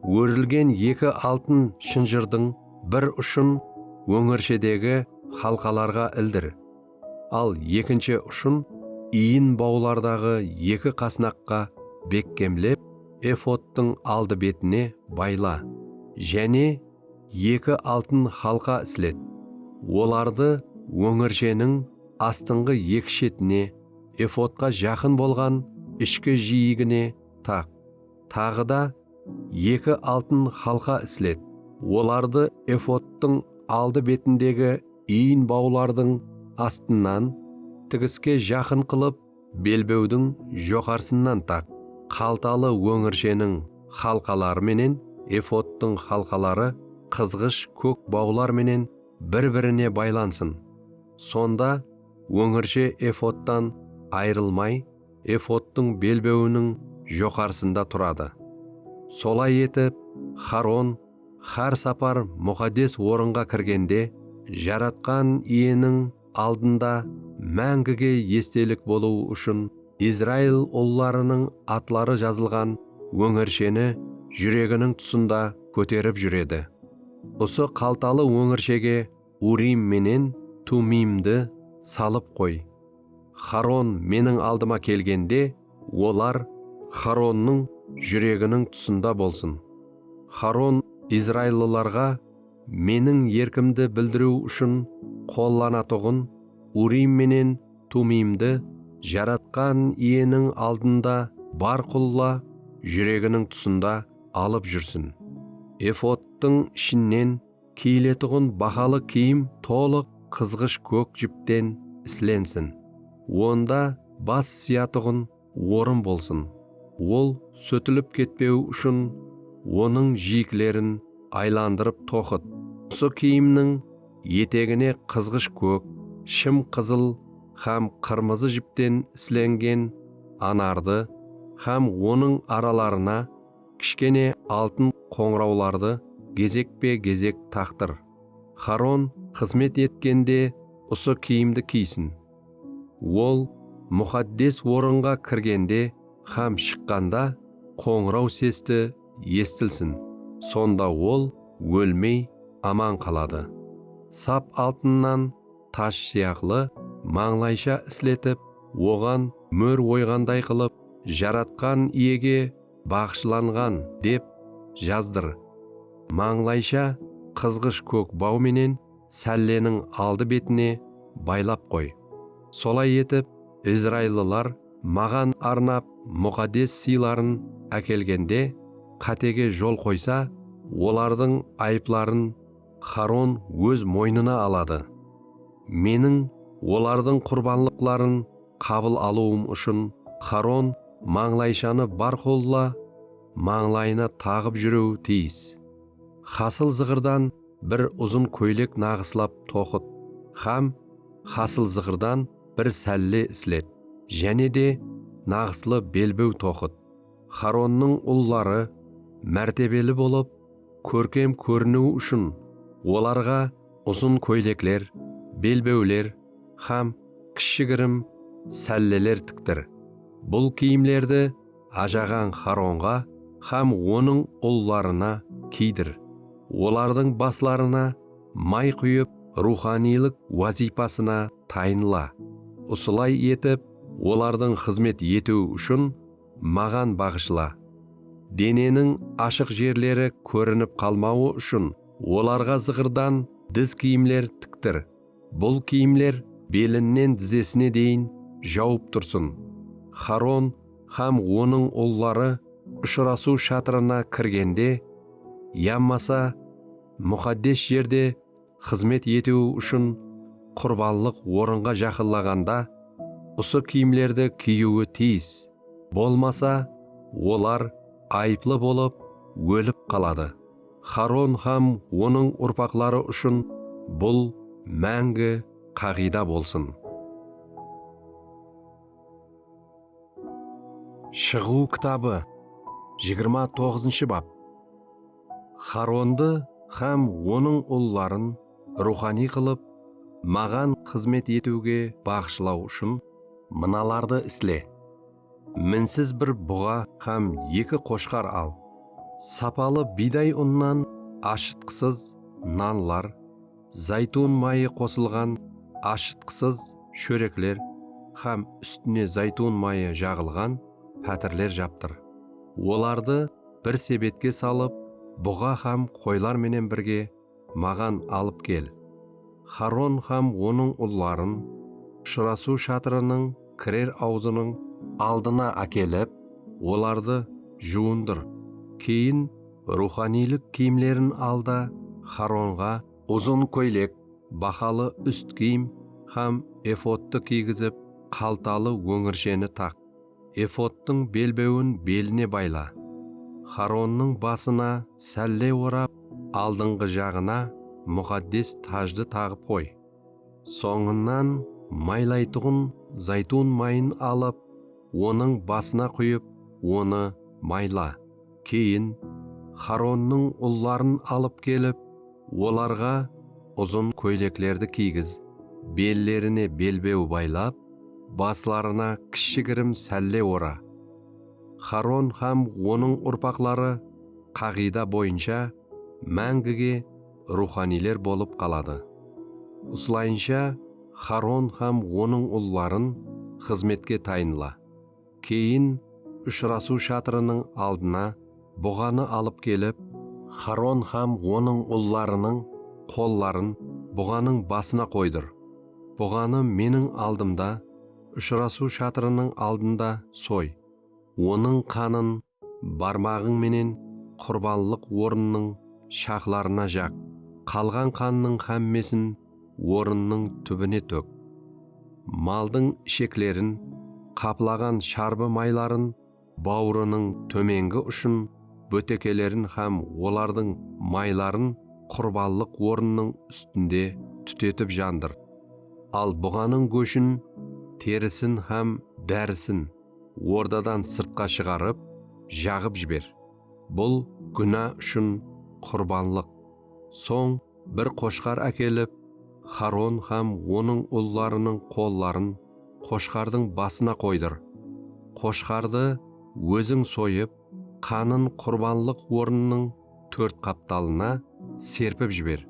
Órilgen eki altın shınjırdıń bir ushın óńirshedegi xalqalarǵa ildir. Al ekinshi ushın iyin bawlardaǵı eki qasnaqqa bekkemlep, efodtıń aldı betine bayla. Jáne eki altın xalqa islet. Olardı óńirsheniń astınǵı eki shetine, efodqa jaqın bolǵan ishki jiyigine taq. Taǵı da eki altın xalqa islet. Olardı efodtıń aldı betindegi iyin bawlardıń astınan tigiske jaqın qılıp, belbewdiń joqarısınan taq. Qaltalı óńirsheniń xalqaları menen efodtıń xalqaları qızǵısh kók bawlar menen bir-birine baylansın. Sonda óńirshe efodtan ayırılmay, efodtıń belbewiniń joqarısında turadı. Solay etip, Haron hár sapar muqaddes orınǵa kirgende, Jaratqan Iyeniń aldında máńgige estelik bolıwı ushın Izrail ullarınıń atları jazılǵan óńirsheni júreginiń tusında kóterip júredi. Usı qaltalı óńirshege Urim menen Tumimdi salıp qoy. Haron meniń aldıma kelgende, olar Haronnıń júreginiń tusında bolsın. Haron izraillılarǵa meniń erkimdi bildiriw ushın qollanatuǵın Urim menen Tumimdi Jaratqan Iyeniń aldında bar qulla júreginiń tusında alıp júrsin. Efodtıń ishinen kiyiletuǵın bahalı kiyim tolıq qızǵısh kók jipten islensin. Onda bas sıyatuǵın orın bolsın. Ol sótilip ketpewi ushın onıń jiyiklerin aylandırıp toqıt. Usı kiyimniń etegine qızǵısh kók, shım qızıl hám qırmızı jipten islengen anardı hám onıń aralarına kishkene altın qońırawlardı gezekpe-gezek taqtır. Haron xızmet etkende usı kiyimdi kiysin. Ol muqaddes orınǵa kirgende hám shıqqanda qońıraw sesti esitilsin, sonda ol ólmey aman qaladı. Sap altınnan taj sıyaqlı mańlaysha isletip, oǵan mór oyǵanday qılıp, Jaratqan Iyege baǵıshlanǵan dep jazdır. Mańlaysha qızǵısh kók baw menen sálleniń aldı betine baylap qoy. Solay etip, izraillılar maǵan arnap muqaddes sıyların ákelgende, qátege jol qoysa, olardıń ayıpların Xaron óz moynına aladı. Meniń olardıń qurbanlıqların qabıl alıwım ushın Xaron mańlayshanı barqulla mańlayına taǵıp júriwi tiyis. Hasıl zıǵırdan bir uzın kóylek naǵıslap toqıt hám hasıl zıǵırdan bir sálle islet, jáne de naǵıslı belbew toqıt. Xaronnıń ulları mártebeli bolıp, kórkem kóriniwi ushın olarǵa uzın kóylekler, belbewler hám kishigirim sálleler tiktir. Bul kiyimlerdi ajaǵan Xaronǵa hám onıń ullarına kiydir. Olardıń baslarına may quyıp, ruwxaniylıq wazıypasına tayınla. Usılay etip, olardıń xızmet etiwi ushın maǵan baǵıshla. Deneniń ashıq jerleri kórinip qalmawı ushın olarǵa zıǵırdan diz kiyimler tiktir. Bul kiyimler belinnen dizesine deyin jawıp tursın. Xaron hám onıń ulları Ushırasıw shatırına kirgende yamasa muqaddes jerde xızmet etiwi ushın qurbanlıq orınǵa jaqınlaǵanda usı kiyimlerdi kiyiwi tiyis. Bolmasa, olar ayıplı bolıp, ólip qaladı. Xaron hám onıń urpaqları ushın bul máńgi qaǵıyda bolsın. Shıǵıw kitabı, jigirma toǵızınshı bap. Xarondı hám onıń ulların ruwxaniy qılıp, maǵan xızmet etiwge baǵıshlaw ushın mınalardı isle. Minsiz bir buǵa hám eki qoshqar al. Sapalı biyday unınan ashıtqısız nanlar, zaytun mayı qosılǵan ashıtqısız shórekler hám ústine zaytun mayı jaǵılǵan pátirler japtır. Olardı bir sebetke salıp, buǵa hám qoylar menen birge maǵan alıp kel. Xaron hám onıń ulların Ushırasıw shatırınıń kirer awzınıń aldına ákelip, olardı juwındır. Keyin ruwxaniylıq kiyimlerin al da, Xaronǵa uzın kóylek, bahalı úst kiyim hám efodtı kiygizip, qaltalı óńirsheni taq. Efodtıń belbewin beline bayla. Xaronnıń basına sálle orap, aldınǵı jaǵına muqaddes tajdı taǵıp qoy. Sońınan maylaytuǵın zaytun mayın alıp, onıń basına quyıp, onı mayla. Keyin Xaronnıń ulların alıp kelip, olarǵa uzın kóyleklerdi kiygiz, bellerine belbew baylap, baslarına kishigirim sálle ora. Xaron hám onıń urpaqları qaǵıyda boyınsha máńgige ruwxaniyler bolıp qaladı. Usılayınsha Xaron hám onıń ulların xızmetke tayınla. Keyin Ushırasıw shatırınıń aldına buǵanı alıp kelip, Xaron hám onıń ullarınıń qolların buǵanıń basına qoydır. Buǵanı meniń aldımda, Ushırasıw shatırınıń aldında soy. Onıń qanın barmaǵıń menen qurbanlıq ornınıń shaqlarına jaq. Qalǵan qannıń hámmesin orınnıń túbine tök. Maldıń isheklerin, qaplaǵan sharbi mayların, bawırınıń tómengi ushın bótekelerin hám olardıń mayların qurbanlıq orınnıń ústinde tútetip jandır. Al buǵanıń góshin, terisin hám dárisin ordadan sırtqa shıǵarıp, jaǵıp jiber. Bul gúna ushın qurbanlıq. Soń bir qoshqar ákelip, Xaron hám onıń ullarınıń qolların qoshqardıń basına qoydır. Qoshqardı óziń soyıp, qanın qurbanlıq ornınıń tórt qaptalına serpip jiber.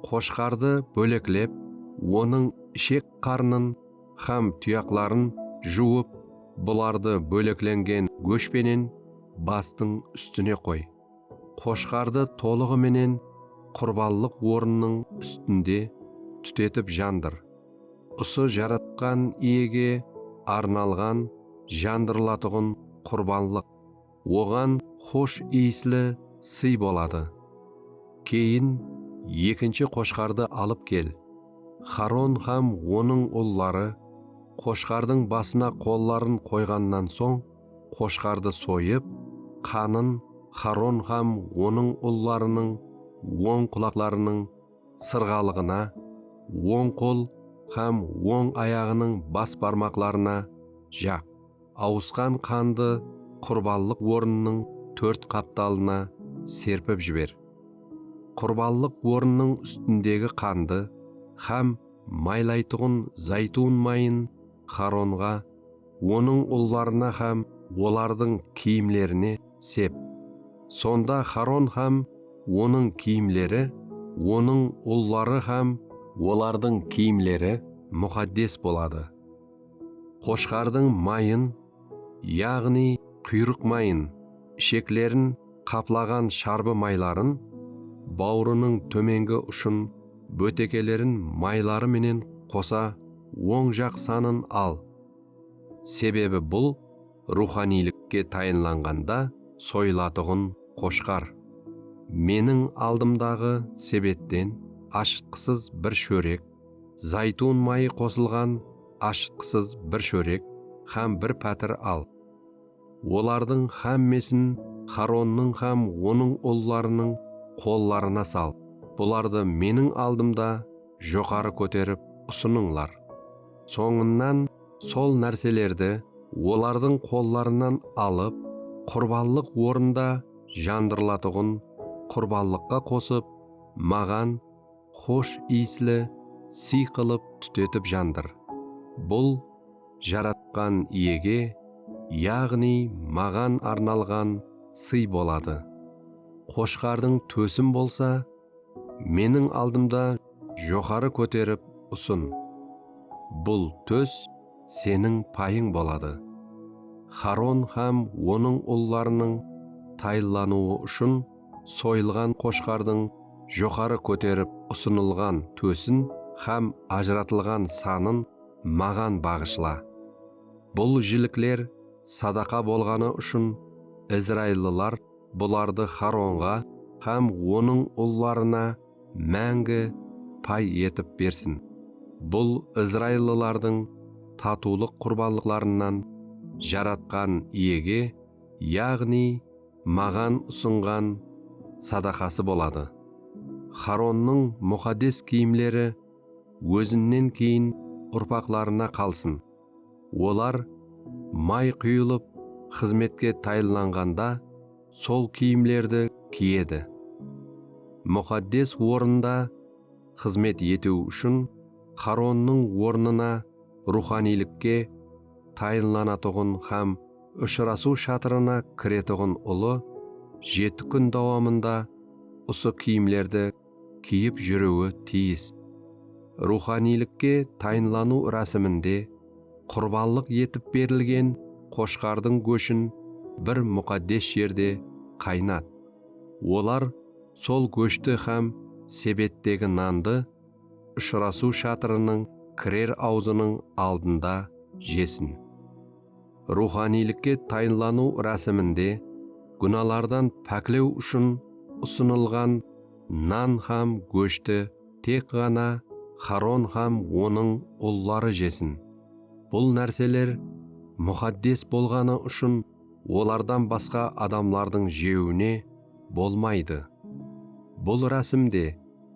Qoshqardı bóleklep, onıń ishek qarnın hám tuyaqların juwıp, bulardı bóleklengen gósh penen bastıń ústine qoy. Qoshqardı tolıǵı menen qurbanlıq ornınıń ústinde tútetip jandır. Usı Jaratqan Iyege arnalǵan jandırılatuǵın qurbanlıq, oǵan xosh iyisli sıy boladı. Keyin ekinshi qoshqardı alıp kel. Xaron hám onıń ulları qoshqardıń basına qolların qoyǵannan soń, qoshqardı soyıp, qanın Xaron hám onıń ullarınıń oń qulaqlarınıń sırǵalıǵına, oń qol hám oń ayaǵınıń bas barmaqlarına jaq. Awısqan qandı qurbanlıq ornınıń tórt qaptalına serpip jiber. Qurbanlıq ornınıń ústindegi qandı hám maylaytuǵın zaytun mayın Xaronǵa, onıń ullarına hám olardıń kiyimlerine sep. Sonda Xaron hám onıń kiyimleri, onıń ulları hám olardıń kiyimleri muqaddes boladı. Qoshqardıń mayın, yaǵnıy quyrıq mayın, isheklerin qaplaǵan sharbı mayların, bawırınıń tómengi ushın bótekelerin mayları menen qosa oń jaq sanın al. Sebebi bul ruwxaniylikke tayınlanǵanda soyılatuǵın qoshqar. Meniń aldımdaǵı sebetten ashıtqısız bir shórek, zaytun mayı qosılǵan ashıtqısız bir shórek hám bir pátir al. Olardıń hámmesin Xaronnıń hám onıń ullarınıń qollarına sal. Bulardı meniń aldımda joqarı kóterip usınıńlar. Sońınan sol nárselerdi olardıń qollarınan alıp, qurbanlıq ornında jandırılatuǵın qurbanlıqqa qosıp, maǵan xosh iyisli sıy qılıp tútetip jandır. Bul Jaratqan Iyege, yaǵnıy maǵan arnalǵan sıy boladı. Qoshqardıń tósin bolsa meniń aldımda joqarı kóterip usın. Bul tós seniń payıń boladı. Xaron hám onıń ullarınıń tayınlanıwı ushın soyılǵan qoshqardıń joqarı kóterip usınılǵan tósin hám ajıratılǵan sanın maǵan baǵıshla. Bul jilikler sadaqa bolǵanı ushın izraillılar bulardı Xaronǵa hám onıń ullarına máńgi pay etip bersin. Bul izraillılardıń tatıwlıq qurbanlıqlarınan Jaratqan Iyege, yaǵnıy maǵan usınǵan sadaqası boladı. Xaronnıń muqaddes kiyimleri ózinnen keyin urpaqlarına qalsın. Olar may quyılıp xızmetke tayınlanǵanda sol kiyimlerdi kiyedi. Muqaddes orında xızmet etiw ushın Xaronnıń ornına ruwxaniylikke tayınlanatuǵın hám Ushırasıw shatırına kiretuǵın ulı jeti kún dawamında usı kiyimlerdi kiyip júriwi tiyis. Ruwxaniylikke tayınlanıw rásiminde qurbanlıq etip berilgen qoshqardıń góshin bir muqaddes jerde qaynat. Olar sol góshti hám sebettegi nandı Ushırasıw shatırınıń kirer awzınıń aldında jesin. Ruwxaniylikke tayınlanıw rásiminde gúnalardan páklew ushın usınılǵan nan hám góshti tek ǵana Xaron hám onıń ulları jesin. Bul nárseler muqaddes bolǵanı ushın olardan basqa adamlardıń jewine bolmaydı. Bul rásimde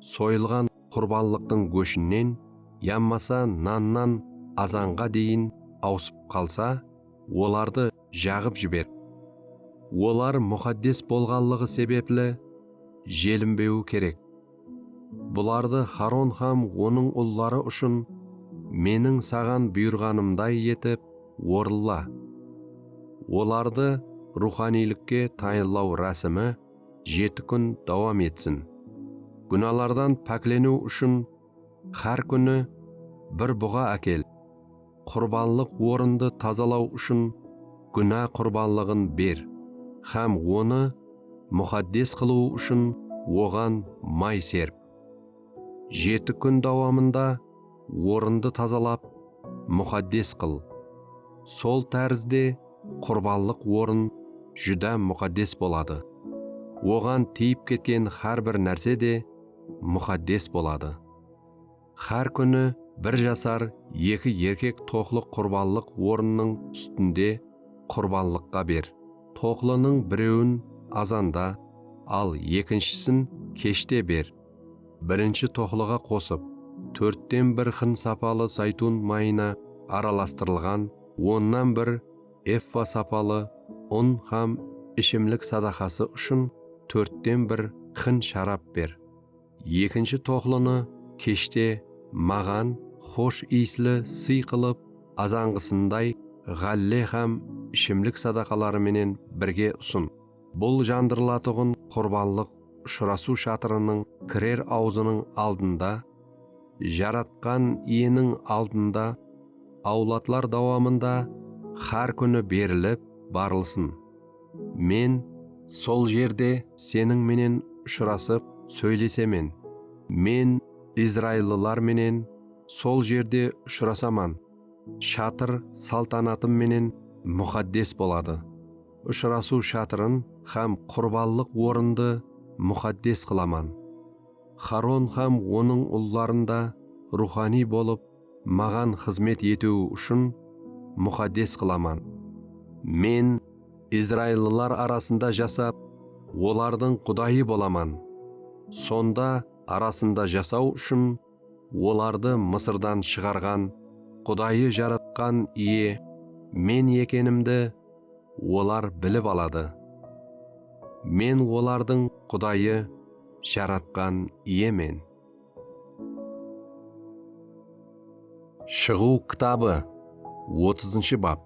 soyılǵan qurbanlıqtıń góshinen yamasa nannan azanǵa deyin awısıp qalsa, olardı jaǵıp jiber. Olar muqaddes bolǵanlıǵı sebepli jelinbewi kerek. Bulardı Xaron hám onıń ulları ushın meniń saǵan buyırǵanımday etip orınla. Olardı ruwxaniylikke tayınlaw rásimi jeti kún dawam etsin. Gúnalardan pákleniw ushın hár kúni bir buǵa ákel. Qurbanlıq orındı tazalaw ushın gúna qurbanlıǵın ber hám onı muqaddes qılıwı ushın oǵan may serp. Jeti kún dawamında orındı tazalap, muqaddes qıl. Sol tárizde qurbanlıq orın júdá muqaddes boladı. Oǵan tiyip ketken hár bir nárse de muqaddes boladı. Hár kúni bir jasar eki erkek toqlı qurbanlıq orınnıń ústinde qurbanlıqqa ber. Toqlınıń birewin azanda, al ekinshisin keshte ber. Birinshi toqlıǵa qosıp, tórtten bir hin sapalı zaytun mayına aralastırılǵan onnan bir effa sapalı un hám ishimlik sadaqası ushın tórtten bir hin sharap ber. Ekinshi toqlını keshte maǵan xosh iyisli sıy qılıp, azanǵısınday ǵálle hám ishimlik sadaqaları menen birge usın. Bul jandırılatuǵın qurbanlıq Ushırasıw shatırınıń kirer awzınıń aldında, Jaratqan Iyeniń aldında awladlar dawamında hár kúni berilip barılsın. Men sol jerde seniń menen ushırasıp sóylesemen. Men izraillılar menen sol jerde ushırasaman. Shatır saltanatım menen muqaddes boladı. Ushırasıw shatırın hám qurbanlıq orındı muqaddes qılaman. Haron hám onıń ulların da ruwxaniy bolıp maǵan xızmet etiwi ushın muqaddes qılaman. Men izraillılar arasında jasap, olardıń Qudayı bolaman. Sonda arasında jasaw ushın olardı Mısırdan shıǵarǵan Qudayı Jaratqan Iye men ekenimdi olar bilip aladı. Men olardıń Qudayı, Jaratqan Iyemen. Shıǵıw kitabı, otızınshı bap.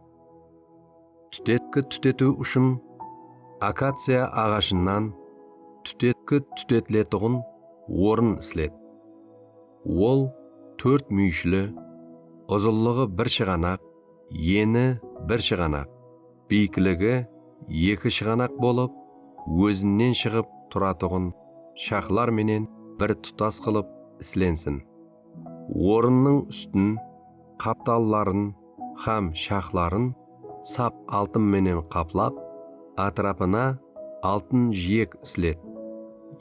Tútetki tútetiw ushın akaciya aǵashınan tútetki tútetiletuǵın orın islet. Ol tórt múyeshli, uzınlıǵı bir shıǵanaq, eni bir shıǵanaq, biyikligi eki shıǵanaq bolıp, ózinen shıǵıp turatuǵın shaxlar menen bir tutas qılıp islensin. Orınnıń ústin, qaptalların hám shaxların sap altın menen qaplap, átirapına altın jiyek islet.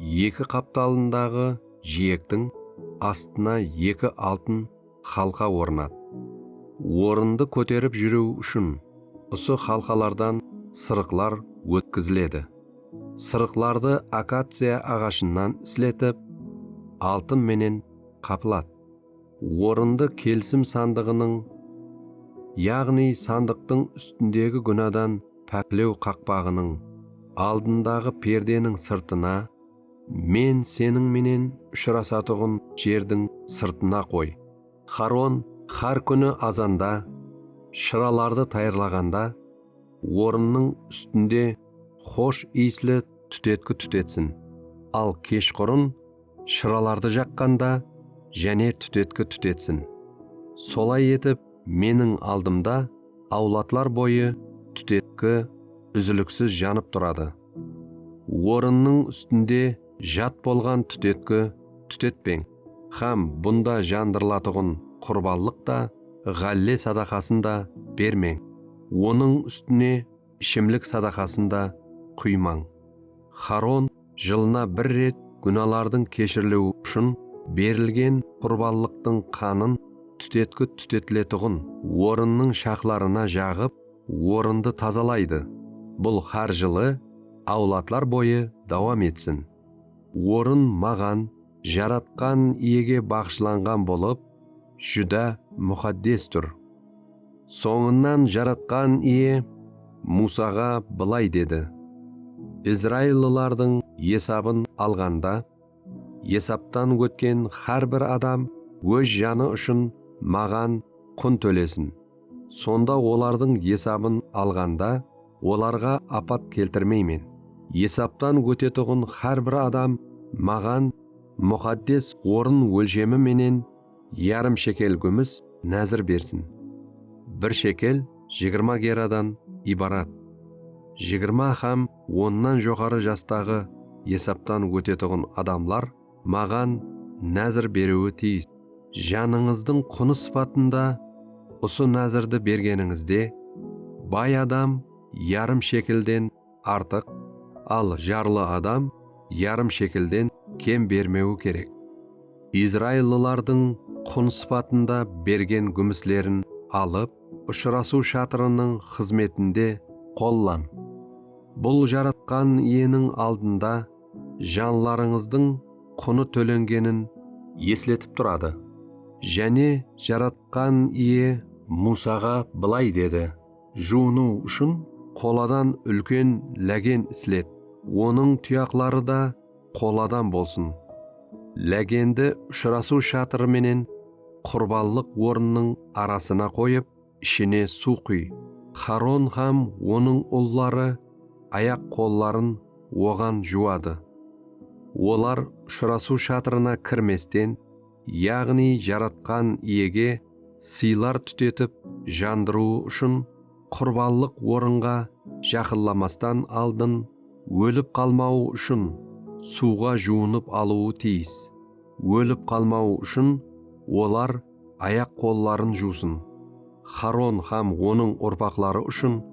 Eki qaptalındaǵı jiyektiń astına eki altın xalqa ornat. Orındı kóterip júriw ushın usı xalqalardan sırıqlar ótkiziledi. Sırıqlardı akaciya aǵashınan isletip, altın menen qaplat. Orındı kelisim sandıǵınıń, yaǵnıy sandıqtıń ústindegi gúnadan páklew qaqpaǵınıń aldındaǵı perdeniń sırtına, Men seniń menen ushırasatuǵın jerdiń sırtına qoy. Haron hár kúni azanda, shıralardı tayarlaǵanda, orınnıń ústinde xosh iyisli tútetki tútetsin. Al keshqurın, shıralardı jaqqanda, jáne tútetki tútetsin. Solay etip, meniń aldımda awladlar boyı tútetki úziliksiz janıp turadı. Orınnıń ústinde jat bolǵan tútetki tútetpeń hám bunda jandırılatuǵın qurbanlıq ta, ǵálle sadaqasın da bermeń. Onıń ústine ishimlik sadaqasın da quymań. Haron jılına bir ret gúnalardıń keshiriliwi ushın berilgen qurbanlıqtıń qanın tútetki tútetiletuǵın orınnıń shaxlarına jaǵıp, orındı tazalaydı. Bul hár jılı awladlar boyı dawam etsin. Orın maǵan, Jaratqan Iyege baǵıshlanǵan bolıp, júdá muqaddes tur. Sońınan Jaratqan Iye Muwsaǵa bılay dedi: Izraillılardıń esabın alǵanda, esaptan ótken hár bir adam óz janı ushın maǵan qun tólesin. Sonda olardıń esabın alǵanda olarǵa apat keltirmeymen. Esaptan ótetuǵın hár bir adam maǵan muqaddes orın ólshemi menen yarım shekel gúmis názir bersin. Bir shekel jigirma geradan ibarat. Jigirma hám onnan joqarı jastaǵı esaptan ótetuǵın adamlar maǵan názir beriwi tiyis. Janıńızdıń qunı sıpatında usı názirdi bergenińizde, bay adam yarım shekelden artıq, al jarlı adam yarım shekelden kem bermewi kerek. Izraillılardıń qun sıpatında bergen gúmislerin alıp, Ushırasıw shatırınıń xızmetinde qollan. Bul Jaratqan Iyeniń aldında janlarıńızdıń qunı tólengenin esletip turadı. Jáne Jaratqan Iye Musaǵa bılay dedi: Juwınıw ushın qoladan úlken lágen islet, onıń tuyaqları da qoladan bolsın. Lágendi Ushırasıw shatırı menen qurbanlıq orınnıń arasına qoyıp, ishine suw quy. Haron hám onıń ulları ayaq-qolların oǵan juwadı. Olar Ushırasıw shatırına kirmesten, yaǵnıy Jaratqan Iyege sıylar tútetip jandırıwı ushın qurbanlıq orınǵa jaqınlamastan aldın ólip qalmawı ushın suwǵa juwınıp alıwı tiyis. Ólip qalmawı ushın olar ayaq-qolların juwsın. Haron hám onıń urpaqları ushın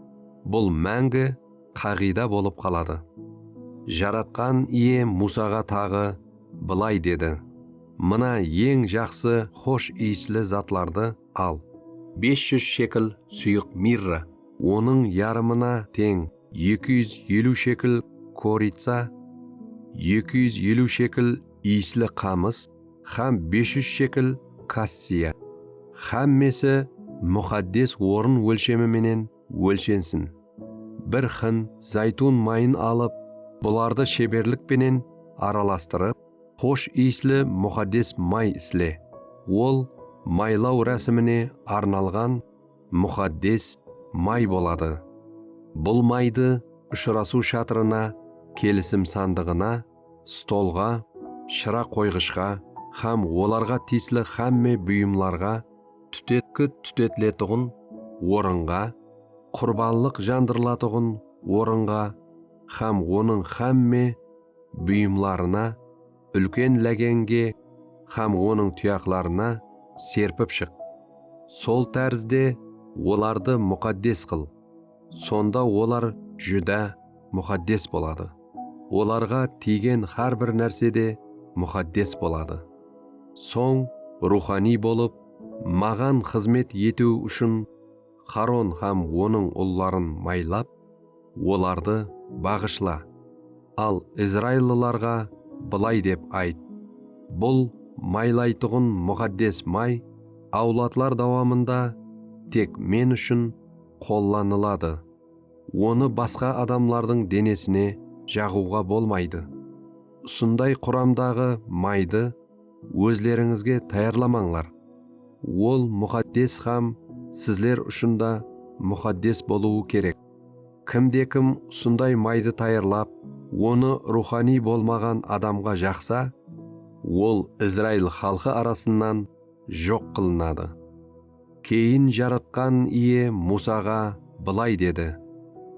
bul máńgi qaǵıyda bolıp qaladı. Jaratqan Iye Musaǵa taǵı bılay dedi: Mına eń jaqsı xosh iyisli zatlardı al. Bes júz shekel suyıq mirra, onıń yarımına teń eki júz eliw shekel koritsa, eki júz eliw shekel iyisli qamıs hám bes júz shekel kassiya. Hámmesi muqaddes orın ólshemi menen ólshensin. Bir hin zaytun mayın alıp, bulardı sheberlik penen aralastırıp, xosh iyisli muqaddes may isle. Ol maylaw rásimine arnalǵan muqaddes may boladı. Bul maydı Ushırasıw shatırına, kelisim sandıǵına, stolǵa, shıra qoyǵıshqa hám olarǵa tiyisli hámme buyımlarǵa, tútetki tútetiletuǵın orınǵa, qurbanlıq jandırılatuǵın orınǵa hám onıń hámme buyımlarına, úlken lágenge hám onıń tuyaqlarına serpip shıq. Sol tárizde olardı muqaddes qıl. Sonda olar júdá muqaddes boladı. Olarǵa tiygen hár bir nárse de muqaddes boladı. Soń ruwxaniy bolıp, maǵan xızmet etiw ushın Haron hám onıń ulların maylap, olardı baǵıshla. Al, izraillılarǵa bılay dep ayt: Bul maylaytuǵın muqaddes may áwladlar dawamında tek men ushın qollanıladı. Onı basqa adamlardıń denesine jaǵıwǵa bolmaydı. Usınday quramdaǵı maydı ózlerińizge tayarlamańlar. Ol muqaddes hám sizler ushın da muqaddes bolıwı kerek. Kimde-kim usınday maydı tayarlap, onı ruwxaniy bolmaǵan adamǵa jaqsa, ol Izrail xalqı arasınan joq qılınadı. Keyin Jaratqan Iye Musaǵa bılay dedi: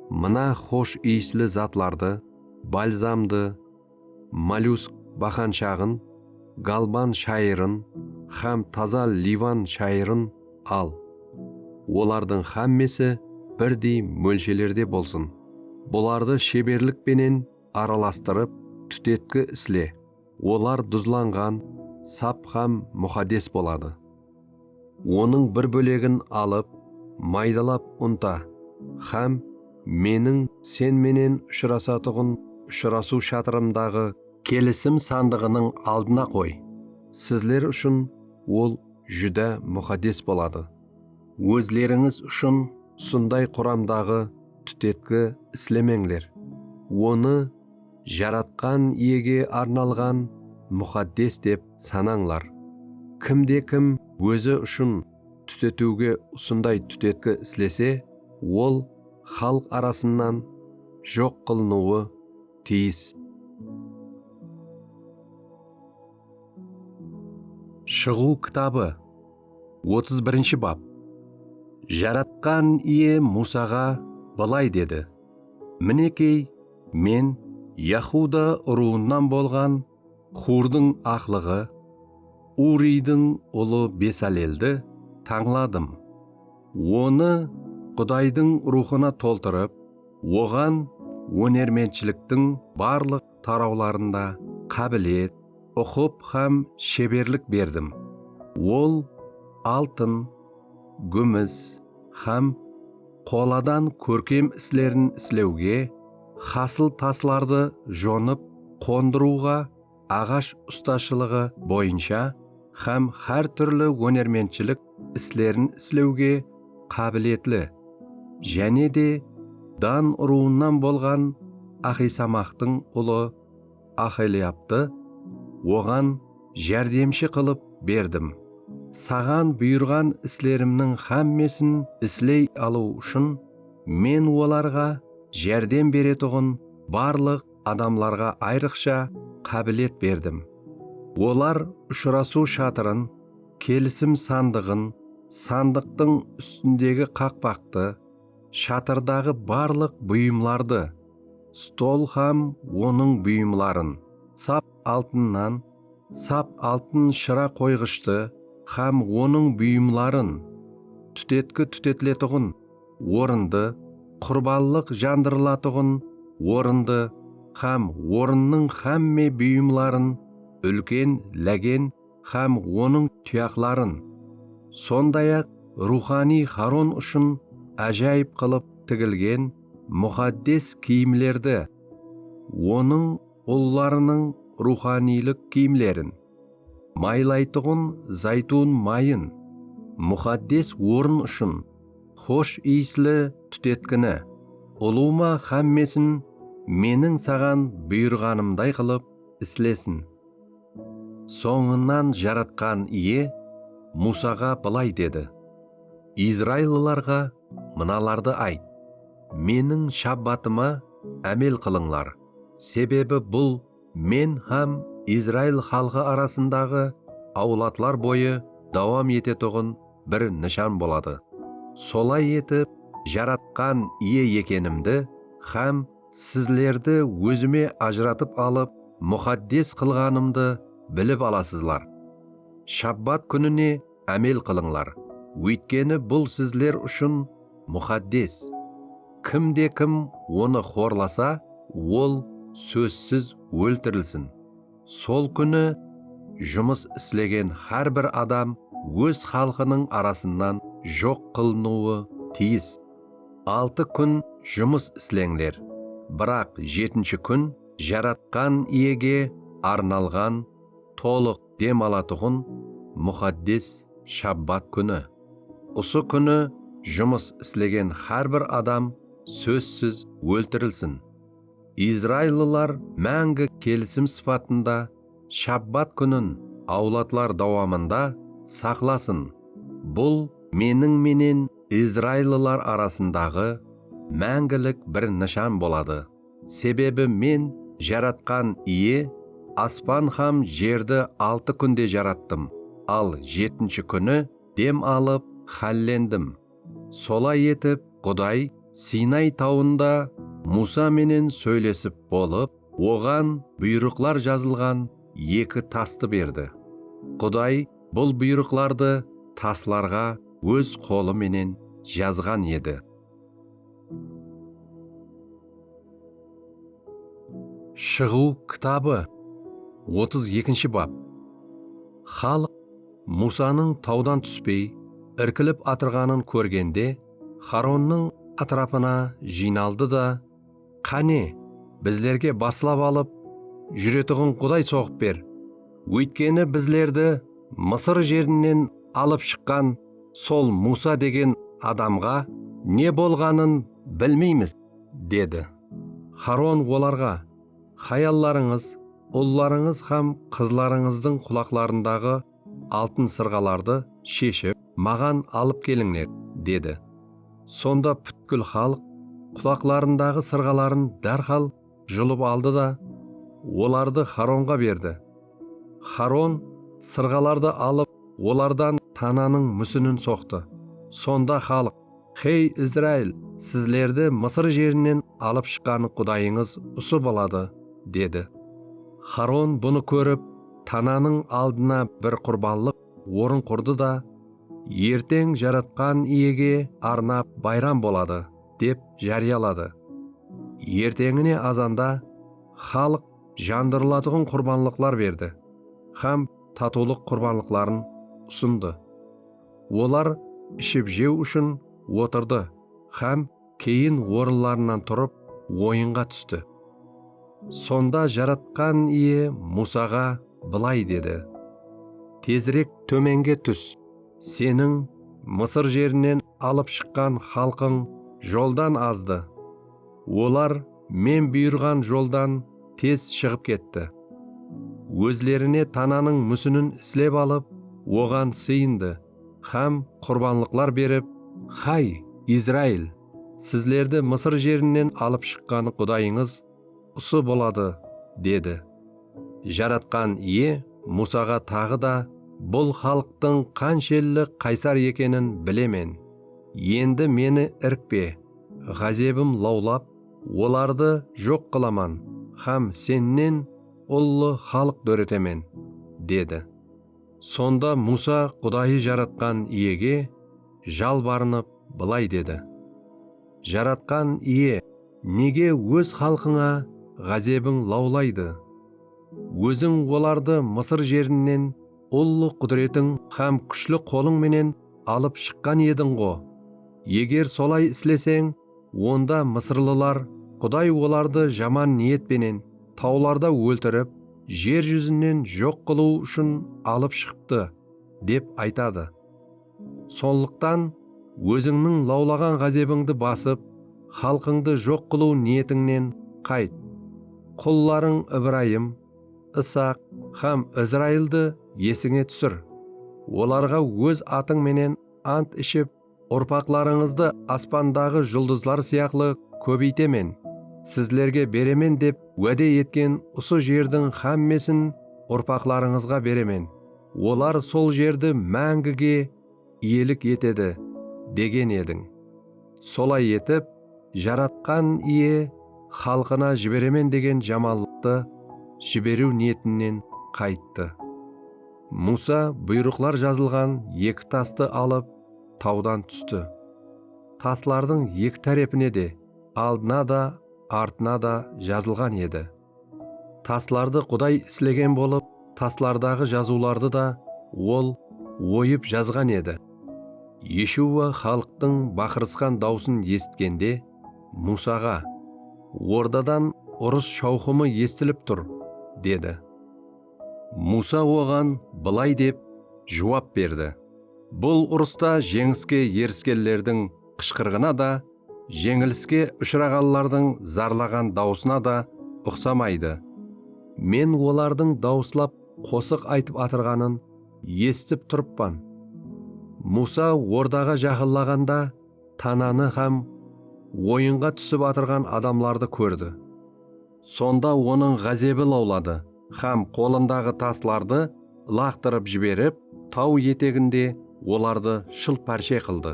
Mına xosh iyisli zatlardı, balzamdı, mollyusk baqanshaǵın, galban shayırın hám taza livan shayırın al. Olardıń hámmesi birdey mólshelerde bolsın. Bulardı sheberlik penen aralastırıp, tútetki isle. Olar duzlanǵan, sap hám muqaddes boladı. Onıń bir bólegin alıp, maydalap unta hám meniń sen menen ushırasatuǵın Ushırasıw shatırımdaǵı kelisim sandıǵınıń aldına qoy. Sizler ushın ol júdá muqaddes boladı. Ózlerińiz ushın usınday quramdaǵı tútetki islemeńler. Onı Jaratqan Iyege arnalǵan muqaddes dep sanańlar. Kimde-kim ózi ushın tútetiwge usınday tútetki islese, ol xalıq arasınan joq qılınıwı tiyis. Shıǵıw kitabı, otız birinshi bap. Jaratqan Iye Musaǵa bılay dedi: Minekey, men Yahuda urıwınan bolǵan Hurdıń aqlıǵı, Uriydiń ulı Besaleldi tańladım. Onı Qudaydıń ruwxına toltırıp, oǵan ónermentshiliktiń barlıq tarawlarında qábilet, uqıp hám sheberlik berdim. Ol altın, gúmis hám qoladan kórkem islerin islewge, hasıl taslardı jonıp qondırıwǵa, aǵash ustashılıǵı boyınsha hám hár túrli ónermentshilik islerin islewge qábiletli, jáne de Dan urıwınan bolǵan Ahisamaqtıń ulı Axeliyaptı oǵan járdemshi qılıp berdim. Saǵan buyırǵan islerimniń hámmesin isley alıw ushın men olarǵa járdem beretuǵın barlıq adamlarǵa ayrıqsha qábilet berdim. Olar Ushırasıw shatırın, Kelisim sandıǵın, sandıqtıń ústindegi qaqpaqtı, shatırdaǵı barlıq buyımlardı, stol hám onıń buyımların, sap altınnan, sap altın shıra qoyǵıshtı hám onıń buyımların, tútetki tútetiletuǵın orındı, qurbanlıq jandırılatuǵın orındı hám orınnıń hámme buyımların, úlken lágen hám onıń tuyaqların, sonday-aq, ruwxanıy Haron ushın ájayıp qılıp tigilgen muqaddes kiyimlerdi, onıń ullarınıń ruwxanıylıq kiyimlerin, maylaytuǵın zaytun mayın, muqaddes orın ushın xosh iyisli tútetkini, ulıwma hámmesin meniń saǵan buyırǵanımday qılıp islesin. Sońınan Jaratqan Iye Musaǵa bılay dedi: Izraillılarǵa mınalardı ayt: Meniń shabbatıma ámel qılıńlar, sebebi bul men hám Izrail xalqı arasındaǵı awladlar boyı dawam etetuǵın bir nıshan boladı. Solay etip, Jaratqan Iye ekenimdi hám sizlerdi ózime ajıratıp alıp, muqaddes qılǵanımdı bilip alasızlar. Shabbat kúnine ámel qılıńlar, óytkeni bul sizler ushın muqaddes. Kim de kim onı xorlasa, ol sózsiz óltirilsin. Sol kúni jumıs islegen hár bir adam óz xalqınıń arasınan joq qılınıwı tiyis. Altı kún jumıs isleńler, biraq jetinshi kún Jaratqan Iyege arnalǵan tolıq dem alatuǵın muqaddes shabbat kúni. Usı kúni jumıs islegen hár bir adam sózsiz óltirilsin. Izraillılar máńgi kelisim sıpatında shabbat kúnin awladlar dawamında saqlasın. Bul meniń menen Izraillılar arasındaǵı máńgilik bir nıshan boladı. Sebebi men Jaratqan Iye aspan hám jerdi altı kúnde jarattım, al jetinshi kúni dem alıp hállendim. Solay etip, Quday Sinay tawında Musa menen sóylesip bolıp, oǵan buyrıqlar jazılǵan eki tastı berdi. Quday bul buyrıqlardı taslarǵa óz qolı menen jazǵan edi. Shıǵıw kitabı, otız ekinshi bap. Xalıq Musanıń tawdan túspey, irkilip atırǵanın kórgende, Xaronnıń átirapına jıynaldı da, "Qáne, bizlerge baslap alıp júretuǵın quday soǵıp ber. Óytkeni bizlerdi Mısır jerinen alıp shıqqan sol Musa degen adamǵa ne bolǵanın bilmeymiz", dedi. Xaron olarǵa, "Hayallarıńız, ullarıńız hám qızlarıńızdıń qulaqlarındaǵı altın sırǵalardı sheship, maǵan alıp kelińler", dedi. Sonda pútkil xalıq qulaqlarındaǵı sırǵaların dárhal julıp aldı da, olardı Xaronǵa berdi. Xaron sırǵalardı alıp, olardan tananıń músinin soqtı. Sonda xalıq, "Hey, Izrail, sizlerdi Mısır jerinen alıp shıqqan Qudayıńız usı boladı", dedi. Haron bunı kórip, tananıń aldına bir qurbanlıq orın qurdı da, erteń Jaratqan Iyege arnap bayram boladı, dep járiyaladı. Erteńine azanda xalıq jandırılatuǵın qurbanlıqlar berdi hám tatıwlıq qurbanlıqların usındı. Olar iship-jew ushın otırdı hám keyin orınlarınan turıp, oyınǵa tústi. Sonda Jaratqan Iye Musaǵa bılay dedi: Tezirek tómenge tús. Seniń Mısır jerinen alıp shıqqan xalqıń joldan azdı. Olar men buyırǵan joldan tez shıǵıp ketti. Ózlerine tananıń músinin islep alıp, oǵan sıyındı hám qurbanlıqlar berip, Hay, Izrail, sizlerdi Mısır jerinen alıp shıqqan Qudayıńız usı boladı, dedi. Jaratqan Iye Musaǵa taǵı da, Bul xalıqtıń qanshelli qaysar ekenin bilemen. Endi meni irkpe, ǵázebim lawlap, olardı joq qılaman hám sennen ullı xalıq dóretemen, dedi. Sonda Musa Qudayı Jaratqan Iyege jalbarınıp bılay dedi: Jaratqan Iye, nege óz xalqıńa ǵázebiń lawlaydı? Óziń olardı Mısır jerinen ullı qúdiretiń hám kúshli qolıń menen alıp shıqqan ediń-ǵo. Eger solay isleseń, onda mısırlılar, Quday olardı jaman niyet penen tawlarda óltirip, jer júzinen joq qılıw ushın alıp shıqtı, dep aytadı. Sonlıqtan ózińniń lawlaǵan ǵázebińdi basıp, xalqıńdı joq qılıw niyetińnen qayt. Qullarıń Ibrayım, Isaq hám Izraildi esińe túsir. Olarǵa óz atıń menen ant iship, urpaqlarıńızdı aspandaǵı juldızlar sıyaqlı kóbeytemen, sizlerge beremen dep wáde etken usı jerdiń hámmesin urpaqlarıńızǵa beremen. Olar sol jerdi máńgige iyelik etedi, degen ediń. Solay etip, Jaratqan Iye xalqına jiberemen degen jamanlıqtı jiberiw niyetinen qayttı. Musa buyrıqlar jazılǵan eki tastı alıp, tawdan tústi. Taslardıń eki tárepine de, aldına da, artına da jazılǵan edi. Taslardı Quday islegen bolıp, taslardaǵı jazıwlardı da ol oyıp jazǵan edi. Yeshuwa xalıqtıń baqırısqan dawısın esitkende, Musaǵa, Ordadan urıs shawqımı esitilip tur, dedi. Musa oǵan bılay dep juwap berdi: Bul urısta jeńiske eriskenlerdiń qıshqırǵına da, jeńiliske ushıraǵanlardıń zarlaǵan dawısına da uqsamaydı. Men olardıń dawıslap qosıq aytıp atırǵanın esitip turıppan. Musa ordaǵa jaqınlaǵanda, tananı hám oyınǵa túsip atırǵan adamlardı kórdi. Sonda onıń ǵázebi lawladı hám qolındaǵı taslardı ılaqtırıp jiberip, taw eteginde olardı shıl-párshe qıldı.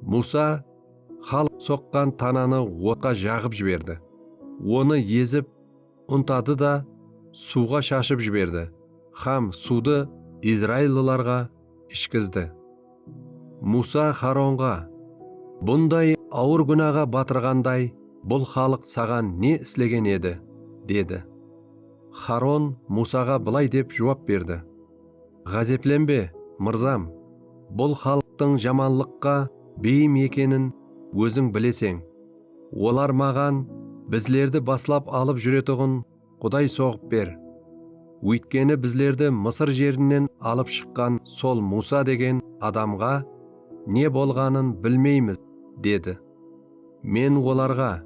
Musa xalıq soqqan tananı otqa jaǵıp jiberdi. Onı ezip, untadı da, suwǵa shashıp jiberdi hám suwdı izraillılarǵa ishkizdi. Musa Xaronǵa, Bunday awır gúnaǵa batırǵanday bul xalıq saǵan ne islegen edi? Dedi. Xaron Musaǵa bılay dep juwap berdi: Ǵázeplenbe, mırzam. Bul xalıqtıń jamanlıqqa beyim ekenin óziń bileseń. Olar maǵan, Bizlerdi baslap alıp júretuǵın Quday soǵıp ber. Óytkeni bizlerdi Mısır jerinen alıp shıqqan sol Musa degen adamǵa ne bolǵanın bilmeymiz, dedi. Men olarǵa,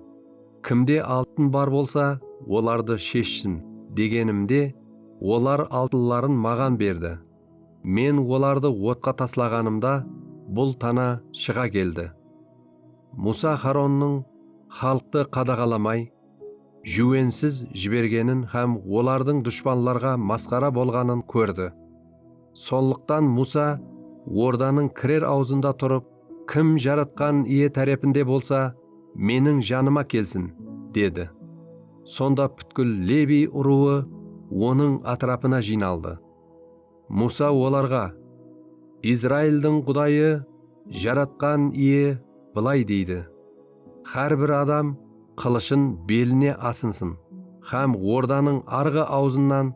Kimde altın bar bolsa, olardı sheshsin, degenimde, olar altınların maǵan berdi. Men olardı otqa taslaǵanımda, bul tana shıǵa keldi. Musa Xaronnıń xalıqtı qadaǵalamay, júwensiz jibergenin hám olardıń dushpanlarǵa masqara bolǵanın kórdi. Sonlıqtan Musa ordanıń kirer awzında turıp, Kim Jaratqan Iye tárepinde bolsa, meniń janıma kelsin, dedi. Sonda pútkil Lebiy urıwı onıń átirapına jıynaldı. Musa olarǵa, Izraildiń Qudayı, Jaratqan Iye bılay deydi: Hár bir adam qılıshın beline asınsın hám ordanıń arǵı awzınan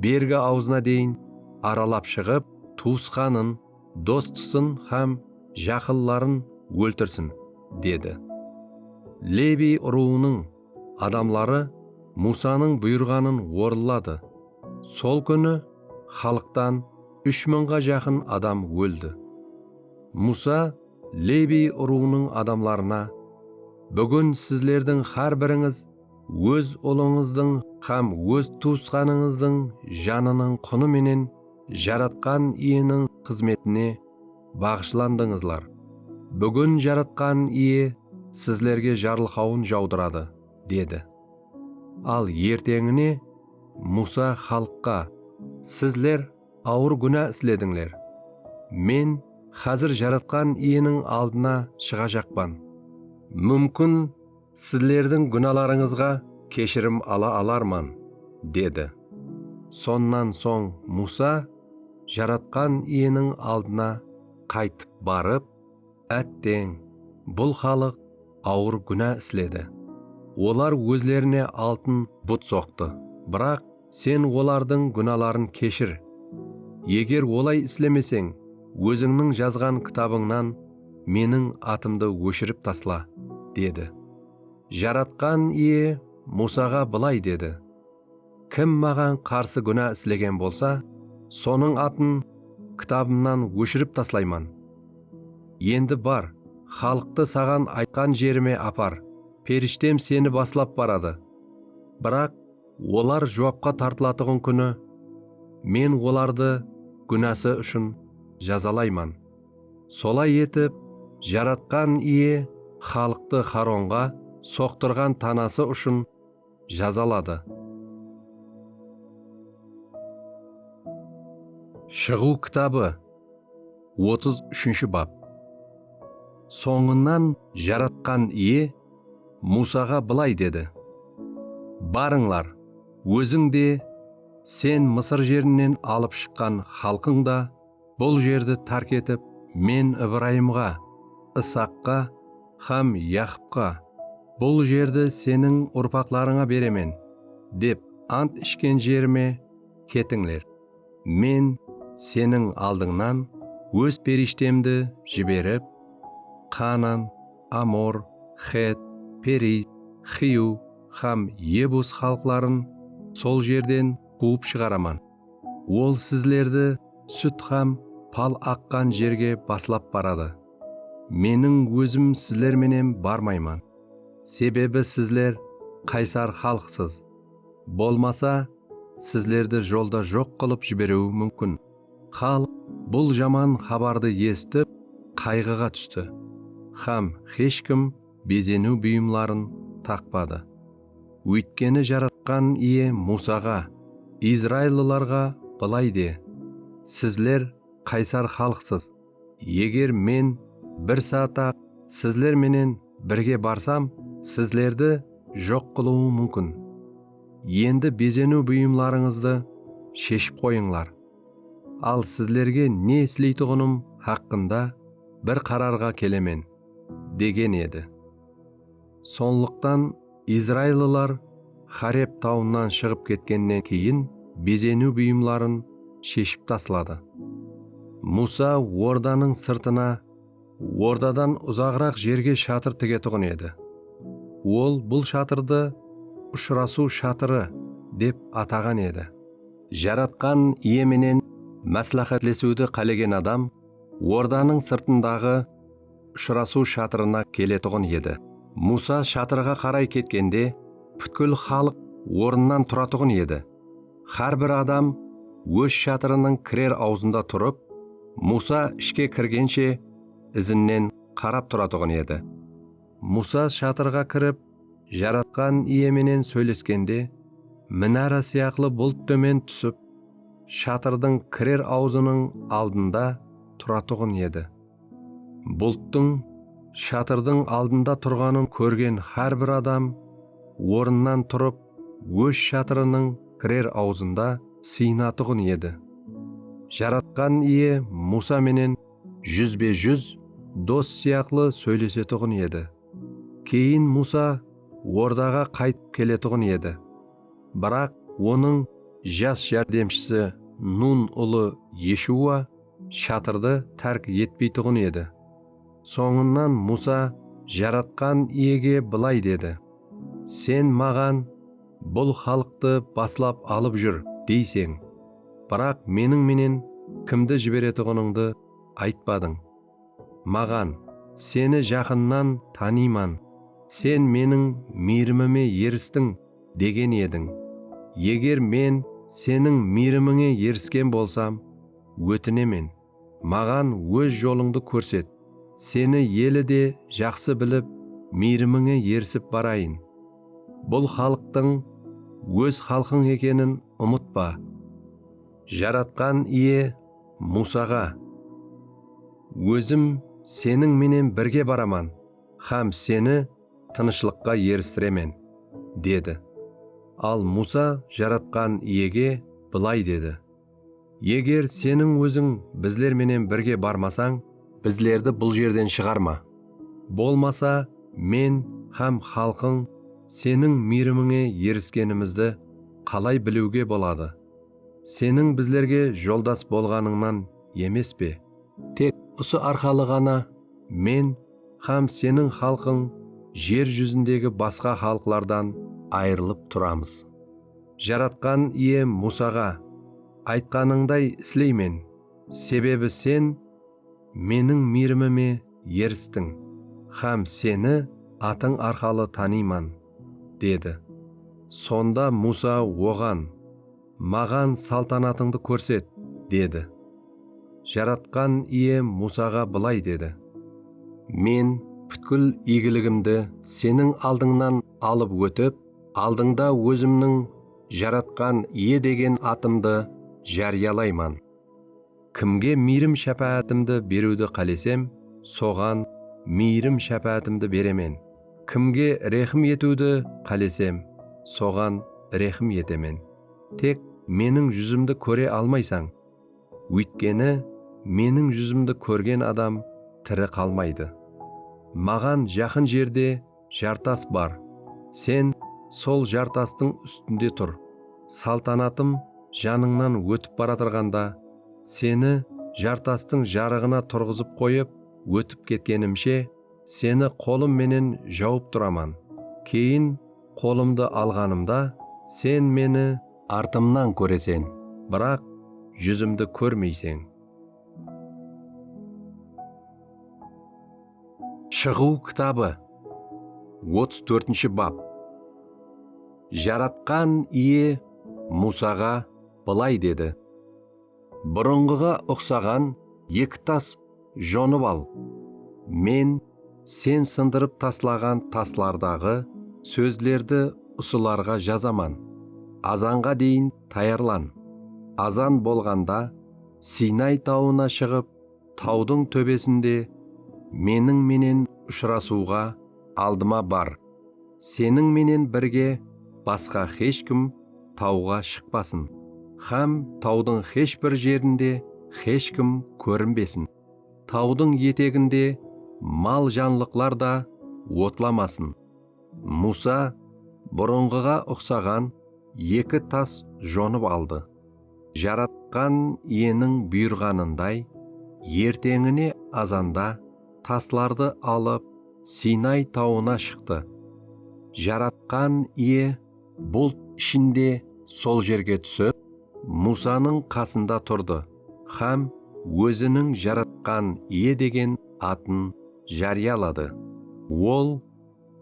bergi awzına deyin aralap shıǵıp, tuwısqanın, dostısın hám jaqınların óltirsin, dedi. Lebiy urıwınıń adamları Musanıń buyırǵanın orınladı. Sol kúni xalıqtan úsh mıńǵa jaqın adam óldi. Musa Lebiy urıwınıń adamlarına, Búgin sizlerdiń hár birińiz óz ulıńızdıń hám óz tuwısqanıńızdıń janınıń qunı menen Jaratqan Iyeniń xızmetine baǵıshlandıńızlar. Búgin Jaratqan Iye sizlerge jarılqawın jawdıradı, dedi. Al erteńine Musa xalıqqa, Sizler awır gúna isledińler. Men házir Jaratqan Iyeniń aldına shıǵajaqpan. Múmkin, sizlerdiń gúnalarıńızǵa keshirim ala alarman, dedi. Sonnan soń Musa Jaratqan Iyeniń aldına qaytıp barıp, Átteń, bul xalıq awır gúna isledi. Olar ózlerine altın but soqtı. Biraq sen olardıń gúnaların keshir. Eger olay islemeseń, ózińniń jazǵan kitabıńnan meniń atımdı óshirip tasla, dedi. Jaratqan Iye Musaǵa bılay dedi: Kim maǵan qarsı gúna islegen bolsa, sonıń atın kitabımnan óshirip taslayman. Endi bar, xalıqtı saǵan aytqan jerime apar, perishtem seni baslap baradı. Biraq olar juwapqa tartılatuǵın kúni men olardı gúnası ushın jazalayman. Solay etip, Jaratqan Iye xalıqtı Xaronǵa soqtırǵan tanası ushın jazaladı. Shıǵıw kitabı, otız úshinshi bap. Sońınan Jaratqan Iye Musaǵa bılay dedi: Barıńlar, óziń de, sen Mısır jerinen alıp shıqqan xalqıń da bul jerdi tárk etip, men Ibrayımǵa, Isaqqa hám Yaqıpqa, Bul jerdi seniń urpaqlarıńa beremen, dep ant ishken jerime ketińler. Men seniń aldıńnan óz perishtemdi jiberip, Kanan, Amor, Xet, Perit, Xiw hám Yebus xalıqların sol jerden quwıp shıǵaraman. Ol sizlerdi sút hám pal aqqan jerge baslap baradı. Meniń ózim sizler menen barmayman. Sebebi sizler qaysar xalıqsız. Bolmasa, sizlerdi jolda joq qılıp jiberiwi múmkin. Xalıq bul jaman xabardı esitip, qayǵıǵa tústi. Hám hesh kim bezeniw buyımların taqpadı. Óytkeni Jaratqan Iye Musaǵa, Izraillılarǵa bılay de: Sizler qaysar xalıqsız. Eger men bir saat-aq sizler menen birge barsam, sizlerdi joq qılıwım múmkin. Endi bezeniw buyımlarıńızdı sheship qoyıńlar. Al sizlerge ne isleytuǵınım haqqında bir qararǵa kelemen, degen edi. Sonlıqtan izraillılar Xoreb tawınan shıǵıp ketkennen keyin bezeniw buyımların sheship tasladı. Musa ordanıń sırtına ordadan uzaǵıraq jerge shatır tigetuǵın edi. Ol bul shatırdı Ushırasıw shatırı dep ataǵan edi. Jaratqan Iye menen másláhátlesiwdi qálegen adam ordanıń sırtındaǵı Ushırasıw shatırına keletuǵın edi. Musa shatırǵa qaray ketkende, pútkil xalıq ornınan turatuǵın edi. Hár bir adam óz shatırınıń kirer awzında turıp, Musa ishke kirgenshe izinen qarap turatuǵın edi. Musa shatırǵa kirip, Jaratqan Iye menen sóyleskende, minara sıyaqlı bult tómen túsip, shatırdıń kirer awzınıń aldında turatuǵın edi. Bulttıń shatırdıń aldında turǵanın kórgen hár bir adam ornınan turıp, óz shatırınıń kirer awzında sıyınatuǵın edi. Jaratqan Iye Musa menen júzbe-júz dos sıyaqlı sóylesetuǵın edi. Keyin Musa ordaǵa qaytıp keletuǵın edi. Biraq onıń jas járdemshisi Nun ulı Eshuwa shatırdı tárk etpeytuǵın edi. Sońınan Musa Jaratqan Iyege bılay dedi: "Sen maǵan, 'Bul xalıqtı baslap alıp júr,' deyseń, biraq meniń menen kimdi jiberetuǵınıńdı aytpadıń. Maǵan, 'Seni jaqınnan tanıyman, sen meniń miyrimime eristiń,' degen ediń. Eger men seniń miyrimińe erisken bolsam, ótinemen, maǵan óz jolıńdı kórset. Seni eli de jaqsı bilip, miyrimińe erisip barayın. Bul xalıqtıń óz xalqıń ekenin umıtpa." Jaratqan Iye Musaǵa: "Ózim seniń menen birge baraman hám seni tınıshlıqqa eristiremen," dedi. Al Musa Jaratqan Iyege bılay dedi: "Eger seniń óziń bizler menen birge barmasań, bizlerdi bul jerden shıǵarma. Bolmasa, men hám xalqıń seniń miyrimińe eriskenimizdi qalay biliwge boladı? Seniń bizlerge joldas bolǵanıńnan emes pe? Tek usı arqalı ǵana men hám seniń xalqıń jer júzindegi basqa xalıqlardan ayırılıp turamız." Jaratqan Iye Musaǵa: "Aytqanıńday isleymen, sebebi sen meniń miyrimime eristiń hám seni atıń arqalı tanıyman," dedi. Sonda Musa oǵan: "Maǵan saltanatıńdı kórset," dedi. Jaratqan Iye Musaǵa bılay dedi: "Men pútkil iygiligimdi seniń aldıńnan alıp ótip, aldıńda ózimniń Jaratqan Iye degen atımdı járiyalayman. Kimge miyrim-shápáátimdi beriwdi qálesem, soǵan miyrim-shápáátimdi beremen. Kimge rehim etiwdi qálesem, soǵan rehim etemen. Tek meniń júzimdi kóre almaysań. Óytkeni meniń júzimdi kórgen adam tiri qalmaydı. Maǵan jaqın jerde jartas bar. Sen sol jartastıń ústinde tur. Saltanatım janıńnan ótip baratırǵanda, seni jartastıń jarıǵına turǵızıp qoyıp, ótip ketkenimshe, seni qolım menen jawıp turaman. Keyin qolımdı alǵanımda, sen meni artımnan kóresen, biraq júzimdi kórmeyseń." Shıǵıw kitabı, otız tórtinshi bap. Jaratqan Iye Musaǵa bılay dedi: "Burınǵıǵa uqsaǵan eki tas jonıp al. Men sen sındırıp taslaǵan taslardaǵı sózlerdi usılarǵa jazaman. Azanǵa deyin tayarlan. Azan bolǵanda Sinay tawına shıǵıp, tawdıń tóbesinde meniń menen ushırasıwǵa aldıma bar. Seniń menen birge basqa hesh kim tawǵa shıqpasın hám tawdıń hesh bir jerinde hesh kim kórinbesin. Tawdıń eteginde mal-janlıqlar da otlamasın." Musa burınǵıǵa uqsaǵan eki tas jonıp aldı. Jaratqan Iyeniń buyırǵanınday, erteńine azanda taslardı alıp, Sinay tawına shıqtı. Jaratqan Iye bult ishinde sol jerge túsip, Musanıń qasında turdı hám óziniń Jaratqan Iye degen atın járiyaladı. Ol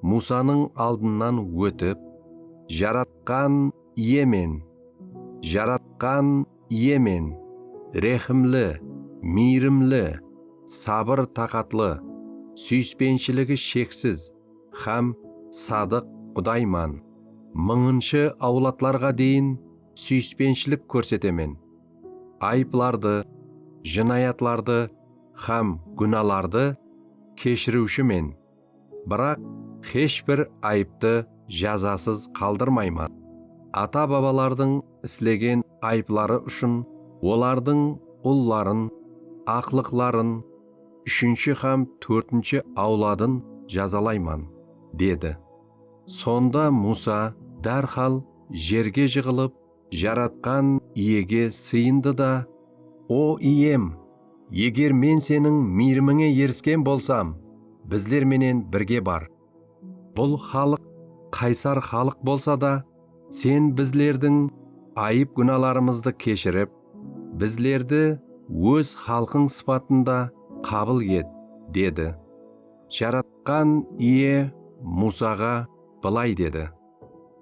Musanıń aldınan ótip, Jaratqan Iyemen, Jaratqan Iyemen, rehimli, miyrimli, sabır-taqatlı, súyispenshiligi sheksiz hám sadıq Qudayman. Mıńınshı awladlarǵa deyin súyispenshlik kórsetemen. Ayıplardı, jınayatlardı hám gúnalardı keshiriwshimen. Biraq hesh bir ayıptı jazasız qaldırmayman. ata-babalardıń islegen ayıpları ushın olardıń ulların, aqlıqların, úshinshi hám tórtinshi awladın jazalayman, dedi. Sonda Musa dárhal jerge jıǵılıp, Jaratqan Iyege sıyındı da, O Iyem, eger men seniń miyrimińe erisken bolsam, bizler menen birge bar. Bul xalıq qaysar xalıq bolsa da, sen bizlerdiń ayıp-gúnalarımızdı keshirip, bizlerdi óz xalqıń sıpatında qabıl et, dedi. Jaratqan Iye Musaǵa bılay dedi: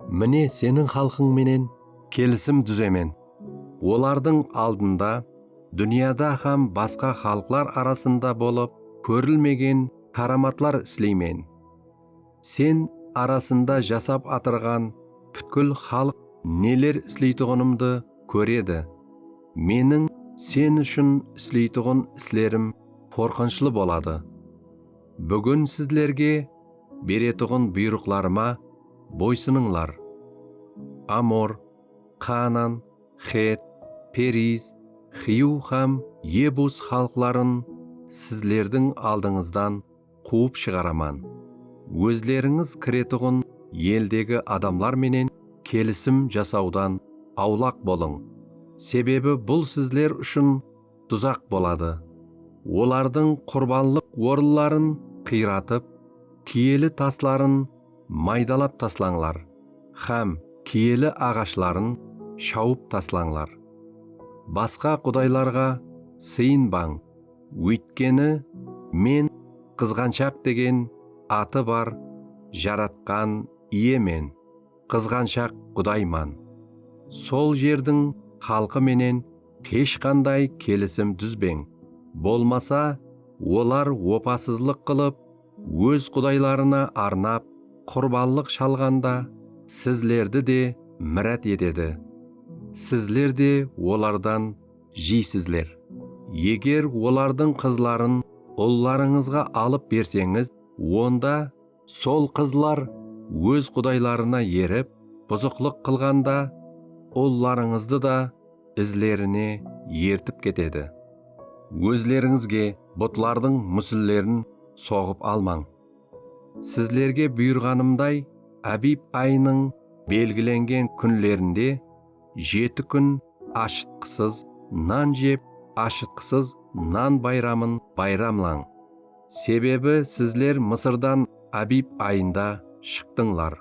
Mine, seniń xalqıń menen kelisim dúzemen. Olardıń aldında dúnyada hám basqa xalıqlar arasında bolıp kórilmegen káramatlar isleymen. Sen arasında jasap atırǵan pútkil xalıq neler isleytuǵınımdı kóredi. Meniń sen ushın isleytuǵın islerim qorqınıshlı boladı. Búgin sizlerge beretuǵın buyrıqlarıma boysınıńlar. Amor, Kanan, Xet, Periz, Xiyw hám Yebus xalıqların sizlerdiń aldıńızdan quwıp shıǵaraman. Ózlerińiz kiretuǵın eldegi adamlar menen kelisim jasawdan awlaq bolıń. Sebebi bul sizler ushın duzaq boladı. Olardıń qurbanlıq orınların qıyratıp, kiyeli tasların maydalap taslańlar hám kiyeli aǵashların shawıp taslańlar. Basqa qudaylarǵa sıyınbań, óytkeni men Qızǵanshaq degen atı bar Jaratqan Iyemen, Qızǵanshaq Qudayman. Sol jerdiń xalqı menen hesh qanday kelisim dúzbeń. Bolmasa, olar opasızlıq qılıp, óz qudaylarına arnap qurbanlıq shalǵanda, sizlerdi de mirát etedi. Sizler de olardan jeysizler. Eger olardıń qızların ullarıńızǵa alıp berseńiz, onda sol qızlar óz qudaylarına erip, buzıqlıq qılǵanda, ullarıńızdı da izlerine ertip ketedi. Ózlerińizge butlardıń músinlerin soǵıp almań. Sizlerge buyırǵanımday, Abib ayınıń belgilengen kúnlerinde jeti kún ashıtqısız nan jep, ashıtqısız nan bayramın bayramlań. Sebebi sizler Mısırdan Abib ayında shıqtıńlar.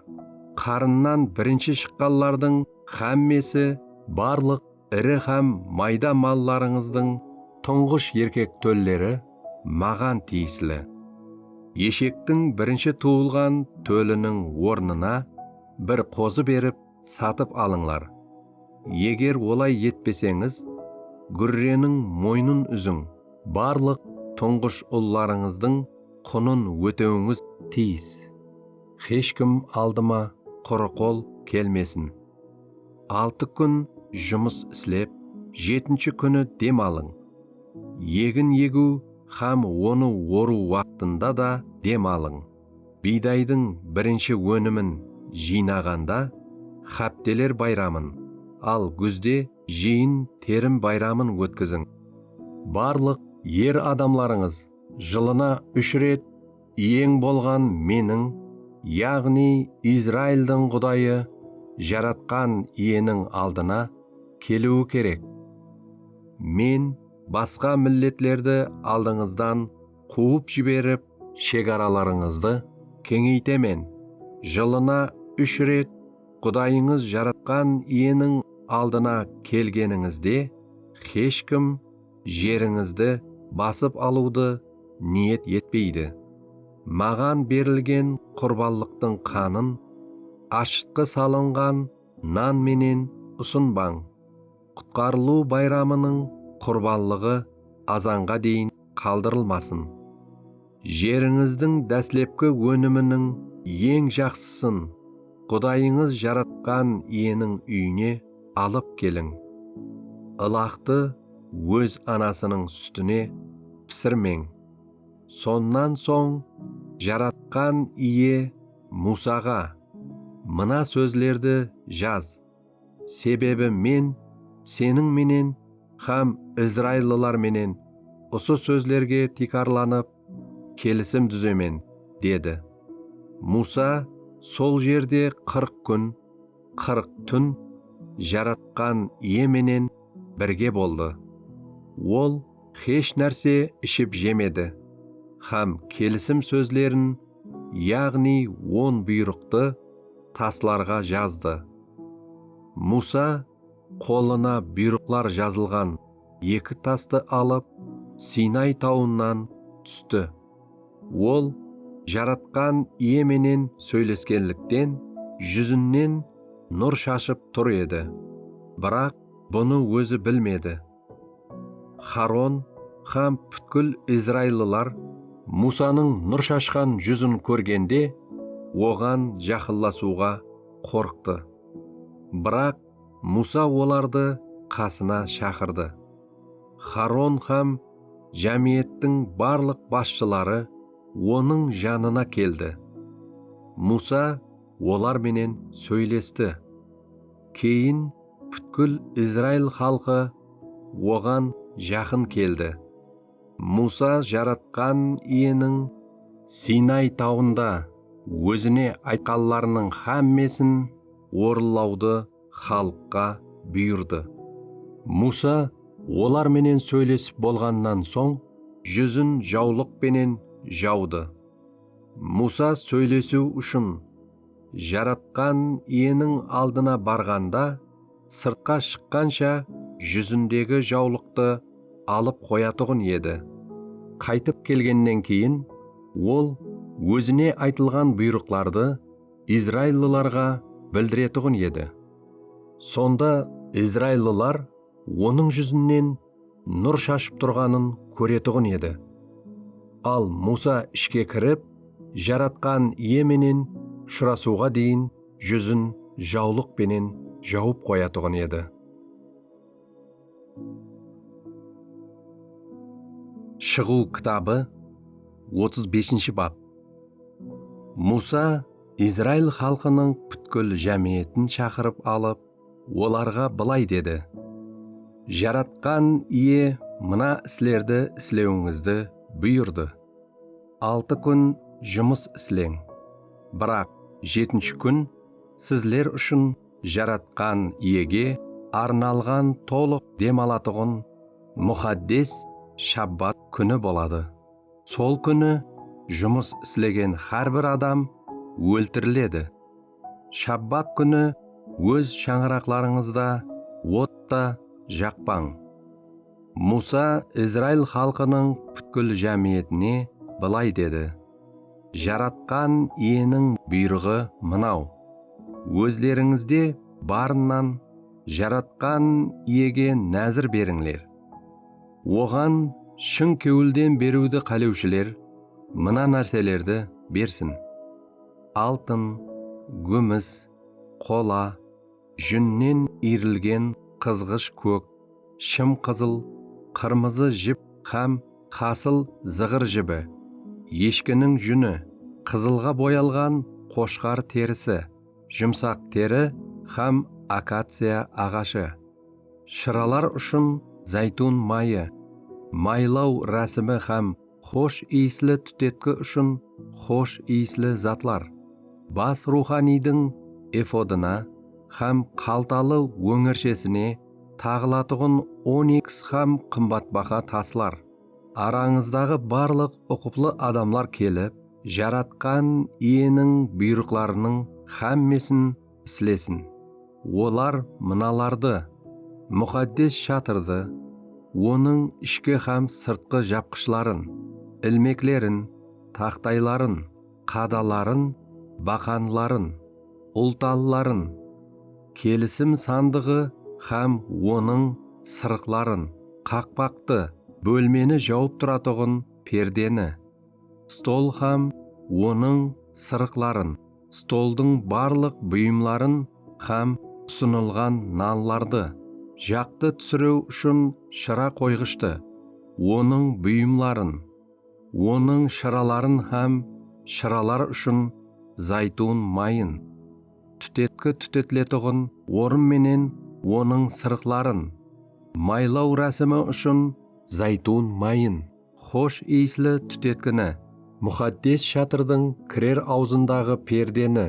Qarınnan birinshi shıqqanlardıń hámmesi, barlıq iri hám mayda mallarıńızdıń tuńǵısh erkek tólleri maǵan tiyisli. Eshektiń birinshi tuwılǵan tóliniń ornına bir qozı berip satıp alıńlar. Eger olay etpeseńiz, gúrreniń moynın úziń, barlıq tuńǵısh ullarıńızdıń qunın ótewińiz tiyis. Hesh kim aldıma qurı qol kelmesin. Altı kún jumıs islep, jetinshi kúni dem alıń. Egin egiw hám onı orıw waqtında da dem alıń. Biydaydıń birinshi ónimin jıynaǵanda, Hápteler bayramın, al gúzde jıyın terim bayramın ótkiziń. Barlıq er adamlarıńız jılına úsh ret Iyeń bolǵan Meniń, yaǵnıy Izraildiń Qudayı, Jaratqan Iyeniń aldına keliwi kerek. Men basqa milletlerdi aldıńızdan quwıp jiberip, shegaralarıńızdı keńeytemen. Jılına úsh ret Qudayıńız Jaratqan Iyeniń aldına kelgenińizde, hesh kim jerińizdi basıp alıwdı niyet etpeydi. Maǵan berilgen qurbanlıqtıń qanın ashıtqı salınǵan nan menen usınbań. Qutqarılıw bayramınıń qurbanlıǵı azanǵa deyin qaldırılmasın. Jerińizdiń dáslepki óniminiń eń jaqsısın Qudayıńız Jaratqan Iyeniń úyine alıp keliń. Ilaqtı óz anasınıń sútine pisirmeń. Sonnan soń Jaratqan Iye Musaǵa, Mına sózlerdi jaz. Sebebi men seniń menen hám izraillılar menen usı sózlerge tiykarlanıp, kelisim dúzemen, dedi. Musa sol jerde qırq kún, qırq tún Jaratqan Iye menen birge boldı. Ol hesh nárse iship jemedi hám kelisim sózlerin, yaǵnıy on buyrıqtı taslarǵa jazdı. Musa qolına buyrıqlar jazılǵan eki tastı alıp, Sinay tawınan tústi. Ol Jaratqan Iye menen sóyleskenlikten, júzinen nur shashıp tur edi. Biraq bunı ózi bilmedi. Haron hám pútkil izraillılar Musanıń nur shashqan júzin kórgende, oǵan jaqınlasıwǵa qorqtı. Biraq Musa olardı qasına shaqırdı. Haron hám jámiyettiń barlıq basshıları onıń janına keldi. Musa olar menen sóylesti. Keyin pútkil Izrail xalqı oǵan jaqın keldi. Musa Jaratqan Iyeniń Sinay tawında ózine aytqanlarınıń hámmesin orınlawdı xalıqqa buyırdı. Musa olar menen sóylesip bolǵannan soń, júzin jawlıq penen jawdı. Musa sóylesiw ushın Jaratqan Iyeniń aldına barǵanda, sırtqa shıqqansha júzindegi jawlıqtı alıp qoyatuǵın edi. Qaytıp kelgennen keyin, ol ózine aytılǵan buyrıqlardı izraillılarǵa bildiretuǵın edi. Sonda izraillılar onıń júzinen nur shashıp turǵanın kóretuǵın edi. Al Musa ishke kirip, Jaratqan Iye menen ushırasıwǵa deyin júzin jawlıq penen jawıp qoyatuǵın edi. Shıǵıw kitabı, otız besinshi bap. Musa Izrail xalqınıń pútkil jámiyetin shaqırıp alıp, olarǵa bılay dedi: Jaratqan Iye mına islerdi islewińizdi buyırdı. Altı kún jumıs isleń. Biraq jetinshi kún sizler ushın Jaratqan Iyege arnalǵan tolıq dem alatuǵın muqaddes shabbat kúni boladı. Sol kúni jumıs islegen hár bir adam óltiriledi. Shabbat kúni óz shańaraqlarıńızda ot ta jaqpań. Musa Izrail xalqınıń pútkil jámiyetine bılay dedi: Jaratqan Iyeniń buyrıǵı mınaw: Ózlerińizde barınan Jaratqan Iyege názir berińler. Oǵan shın kewilden beriwdi qálewshiler mına nárselerdi bersin: altın, gúmis, qola, júnnen iyrilgen qızǵısh kók, shım qızıl, qırmızı jip hám qasıl zıǵır jibi, eshkiniń júni, qızılǵa boyalǵan qoshqar terisi, jumsaq teri hám akaciya aǵashı. Shıralar ushın zaytun mayı, maylaw rásimi hám xosh iyisli tútetki ushın xosh iyisli zatlar, bas ruwxaniydiń efodına hám qaltalı óńirshesine taǵılatuǵın oniks hám qımbatbaha taslar. Arańızdaǵı barlıq uqıplı adamlar kelip, Jaratqan Iyeniń buyrıqlarınıń hámmesin islesin. Olar mınalardı: muqaddes shatırdı, onıń ishki hám sırtqı japqıshların, ilmeklerin, taxtayların, qadaların, baqanların, ultanların, kelisim sandıǵı hám onıń sırıqların, qaqpaqtı, bólmeni jawıp turatuǵın perdeni, stol hám onıń sırıqların, stoldıń barlıq buyımların hám usınılǵan nanlardı, jaqtı túsiriw ushın shıra qoyǵıshtı, onıń buyımların, onıń shıraların hám shıralar ushın zaytun mayın, tútetki tútetiletuǵın orın menen onıń sırıqların, maylaw rásimi ushın zaytun mayın, xosh iyisli tútetkini, muqaddes shatırdıń kirer awzındaǵı perdeni,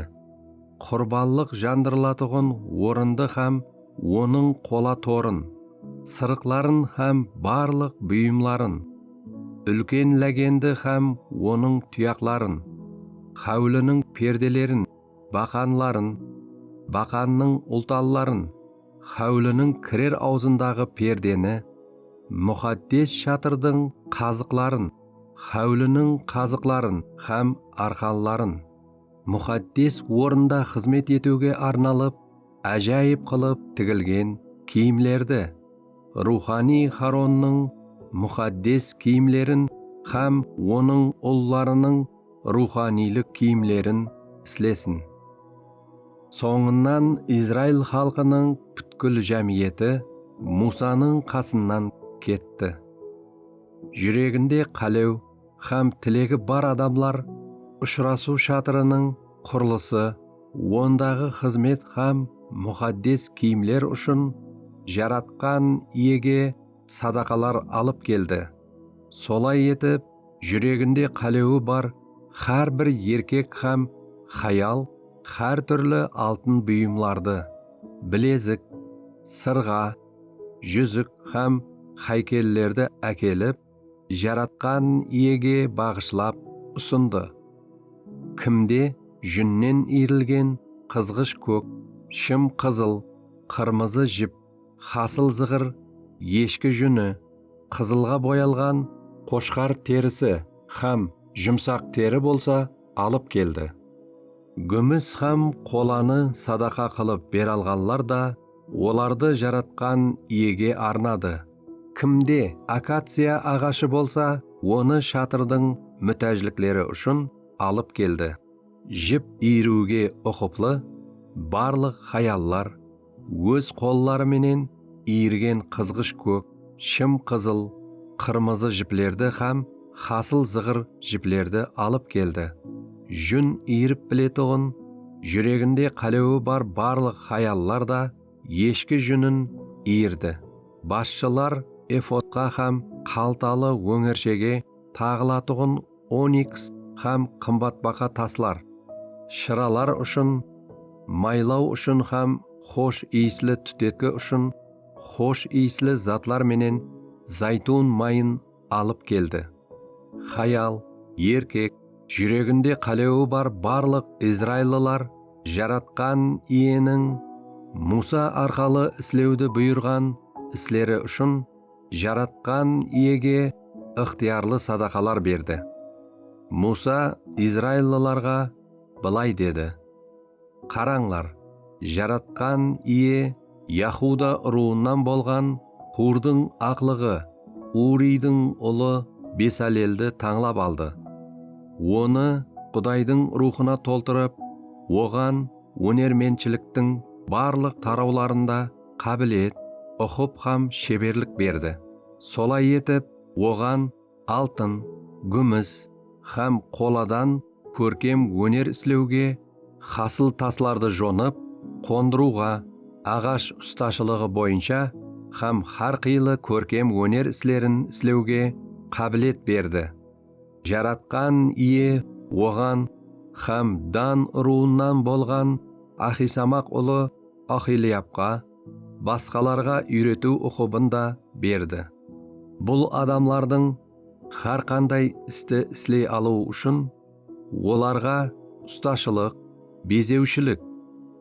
qurbanlıq jandırılatuǵın orındı hám onıń qola torın, sırıqların hám barlıq buyımların, úlken lágendi hám onıń tuyaqların, háwliniń perdelerin, baqanların, baqannıń ultanların, háwliniń kirer awzındaǵı perdeni, muqaddes shatırdıń qazıqların, háwliniń qazıqların hám arqanların, muqaddes orında xızmet etiwge arnalıp, ájayıp qılıp tigilgen kiyimlerdi, ruwxaniy Haronnıń muqaddes kiyimlerin hám onıń ullarınıń ruwxaniylik kiyimlerin islesin. Sońınan Izrail xalqınıń pútkil jámiyeti Musanıń qasınan ketti. Júreginde qálew hám tilegi bar adamlar Ushırasıw shatırınıń qurılısı, ondaǵı xızmet hám muqaddes kiyimler ushın Jaratqan Iyege sadaqalar alıp keldi. Solay etip, júreginde qálewi bar hár bir erkek hám hayal hár túrli altın buyımlardı, bilezik, sırǵa, júzik hám háykellerdi ákelip, Jaratqan Iyege baǵıshlap usındı. Kimde júnnen iyrilgen qızǵısh kók, shım qızıl, qırmızı jip, hasıl zıǵır, eshki júni, qızılǵa boyalǵan qoshqar terisi hám jumsaq teri bolsa, alıp keldi. Gúmis hám qolanı sadaqa qılıp beralǵanlar da olardı Jaratqan Iyege arnadı. Kimde akaciya aǵashı bolsa, onı shatırdıń mútájlikleri ushın alıp keldi. Jip iyiriwge uqıplı barlıq hayallar óz qolları menen iyirgen qızǵısh kók, shım qızıl, qırmızı jiplerdi hám hasıl zıǵır jiplerdi alıp keldi. Jún iyirip biletuǵın, júreginde qálewi bar barlıq hayallar da eshki júnin iyirdi. Basshılar efodqa hám qaltalı óńershege taǵılatuǵın oniks hám qımbatbaqa taslar, shıralar ushın, maylaw ushın hám xosh iyisli tútetki ushın xosh iyisli zatlar menen zaytun mayın alıp keldi. Hayal, erkek, júreginde qálewi bar barlıq izraillılar Jaratqan Iyeniń Musa arqalı islewdi buyırǵan isleri ushın Jaratqan Iyege ıqtıyarlı sadaqalar berdi. Musa izraillılarǵa bılay dedi: Qarańlar, Jaratqan Iye Yahuda urıwınan bolǵan Hurdıń aqlıǵı, Uriydiń ulı Besaleldi tańlap aldı. Onı Qudaydıń ruwxına toltırıp, oǵan ónermentshiliktiń barlıq tarawlarında qábilet, uqıp hám sheberlik berdi. Solay etip, oǵan altın, gúmis hám qoladan kórkem óner islewge, hasıl taslardı jonıp, qondırıwǵa, aǵash ustashılıǵı boyınsha hám hár qıylı kórkem óner islerin islewge qábilet berdi. Jaratqan Iye oǵan hám Dan urıwınan bolǵan Ahisamaq ulı Ahiliyabqa basqalarǵa úyretiw uqıbın da berdi. Bul adamlardıń hár qanday isti isley alıwı ushın olarǵa ustashılıq, bezewshilik,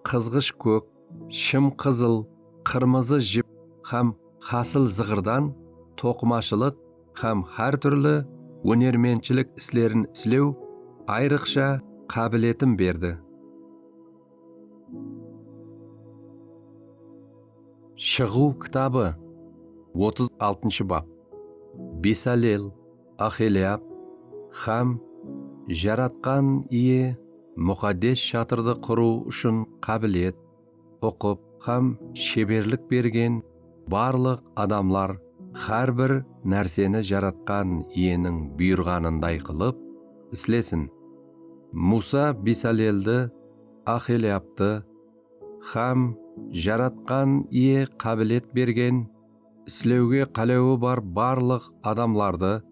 qızǵısh kók, shım qızıl, qırmızı jip hám hasıl zıǵırdan toqımashılıq hám hár túrli ónermentshilik islerin islew ayrıqsha qábiletin berdi. Shıǵıw kitabı, otız altınshı bap. Besalel, Ahiliyab hám Jaratqan Iye muqaddes shatırdı qurıw ushın qábilet, uqıp hám sheberlik bergen barlıq adamlar hár bir nárseni Jaratqan Iyeniń buyırǵanınday qılıp islesin. Musa Besaleldi, Ahiliyabtı, hám Jaratqan Iye qábilet bergen, islewge qálewi bar barlıq adamlardı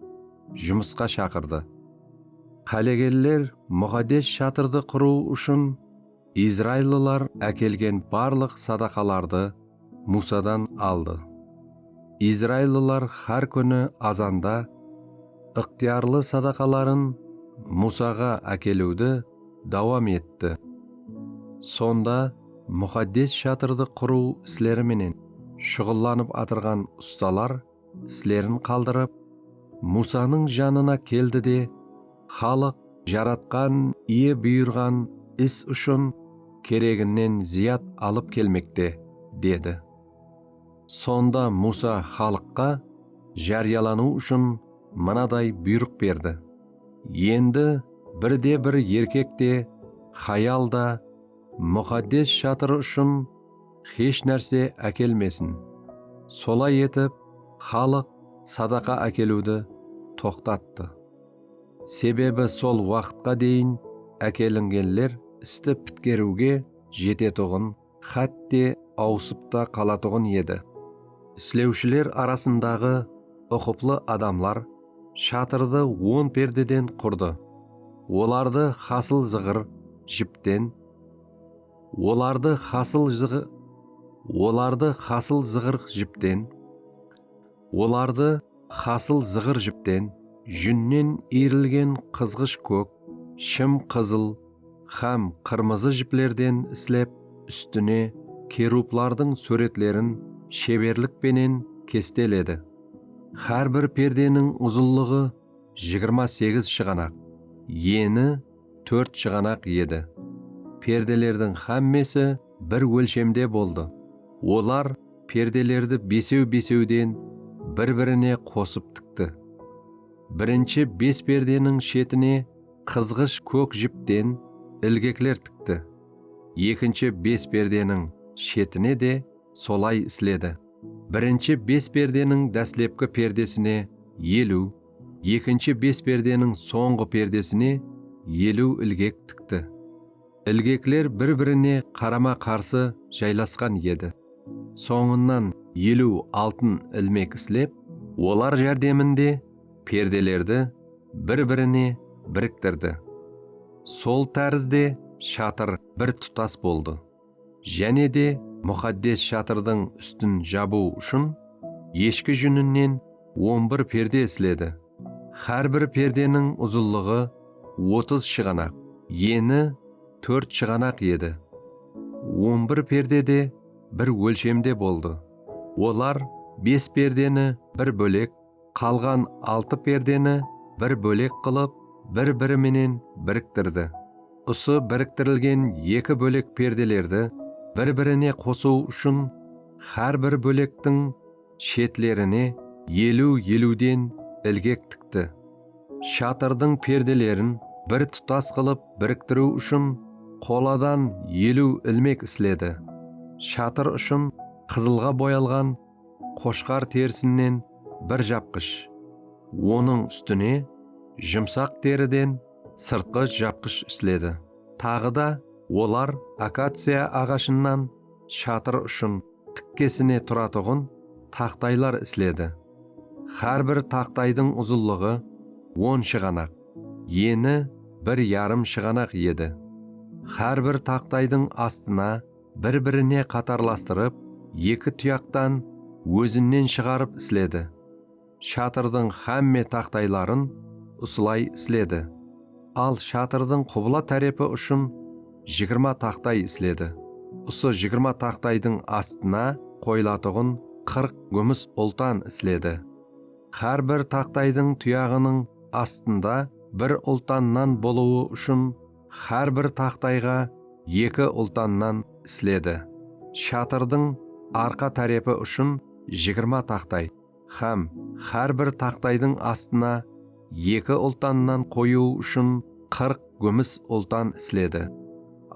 jumısqa shaqırdı. Qálegenler muqaddes shatırdı qurıw ushın izraillılar ákelgen barlıq sadaqalardı Musadan aldı. Izraillılar hár kúni azanda ıqtıyarlı sadaqaların Musaǵa ákeliwdi dawam etti. Sonda muqaddes shatırdı qurıw isleri menen shuǵıllanıp atırǵan ustalar islerin qaldırıp, Musanıń janına keldi de, xalıq Jaratqan Iye buyırǵan is ushın kereginen zıyat alıp kelmekte, dedi. Sonda Musa xalıqqa járiyalanıw ushın mınaday buyrıq berdi: Endi birde-bir erkek te, hayal da muqaddes shatır ushın hesh nárse ákelmesin. Solay etip, xalıq sadaqa ákeliwdi toqtattı. Sebebi sol waqıtqa deyin ákelingenler isti pitkeriwge jetetuǵın, hátte awısıp ta qalatuǵın edi. Islewshiler arasındaǵı uqıplı adamlar shatırdı on perdeden qurdı. Olardı hasıl zıǵır jipten, olardı hasıl zıǵı-, olardı hasıl zıǵır jipten, olardı hasıl zıǵır jipten, júnnen iyirilgen qızǵısh kók, shım qızıl hám qırmızı jiplerden islep, ústine kerublardıń súwretlerin sheberlik penen kesteledi. Hár bir perdeniń uzınlıǵı jigirma segiz shıǵanaq, eni tórt shıǵanaq edi. Perdelerdiń hámmesi bir ólshemde boldı. Olar perdelerdi besew-besewden bir-birine qosıp tikti. Birinshi bes perdeniń shetine qızǵısh kók jipten ilgekler tikti. Ekinshi bes perdeniń shetine de solay isledi. Birinshi bes perdeniń dáslepki perdesine eliw, ekinshi bes perdeniń sońǵı perdesine eliw ilgek tikti. Ilgekler bir-birine qarama-qarsı jaylasqan edi. Sońınan eliw altın ilmek islep, olar járdeminde perdelerdi bir-birine biriktirdi. Sol tárizde shatır bir tutas boldı. Jáne de muqaddes shatırdıń ústin jabıw ushın eshki júninen on bir perde isledi. Hár bir perdeniń uzınlıǵı otız shıǵanaq, eni tórt shıǵanaq edi. On bir perde de bir ólshemde boldı. Olar bes perdeni bir bólek, qalǵan altı perdeni bir bólek qılıp, bir-biri menen biriktirdi. Usı biriktirilgen eki bólek perdelerdi bir-birine qosıw ushın hár bir bólektiń shetlerine eliw-eliwden ilgek tikti. Shatırdıń perdelerin bir tutas qılıp biriktiriw ushın qoladan eliw ilmek isledi. Shatır ushın qızılǵa boyalǵan qoshqar terisinnen bir japqısh, onıń ústine jumsaq teriden sırtqı japqısh isledi. Taǵı da olar akaciya aǵashınan shatır ushın tikkesine turatuǵın taxtaylar isledi. Hár bir taxtaydıń uzınlıǵı on shıǵanaq, eni bir yarım shıǵanaq edi. Hár bir taxtaydıń astına bir-birine qatarlastırıp, eki tuyaqtan ózinen shıǵarıp isledi. Shatırdıń hámme taxtayların usılay isledi. Al shatırdıń qubla tárepi ushın jigirma taxtay isledi. Usı jigirma taxtaydıń astına qoyılatuǵın qırq gúmis ultan isledi. Hár bir taxtaydıń tuyaǵınıń astında bir ultannan bolıwı ushın hár bir taxtayǵa eki ultannan isledi. Shatırdıń arqa tárepi ushın jigirma taxtay hám hár bir taxtaydıń astına eki ultannan qoyıw ushın qırq gúmis ultan isledi.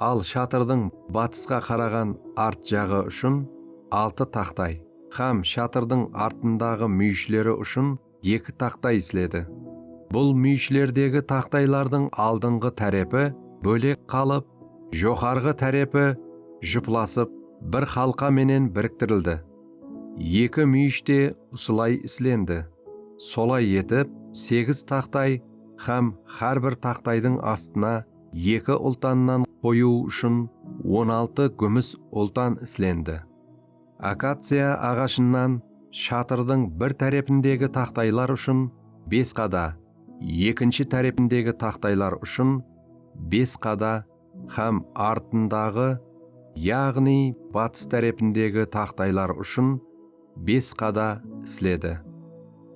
Al shatırdıń batısqa qaraǵan art jaǵı ushın altı taxtay hám shatırdıń artındaǵı múyishleri ushın eki taxtay isledi. Bul múyishlerdegi taxtaylardıń aldınǵı tárepi bólek qalıp, joqarǵı tárepi juplasıp, bir halqa menen biriktirildi. Eki múyish te usılay islendi. Solay etip, segiz taxtay hám hár bir taxtaydıń astına eki ultannan qoyıw ushın on altı gúmis ultan islendi. Akaciya aǵashınan shatırdıń bir tárepindegi taxtaylar ushın bes qada, ekinshi tárepindegi taxtaylar ushın bes qada hám artındaǵı, yaǵnıy batıs tárepindegi taxtaylar ushın bes qada isledi.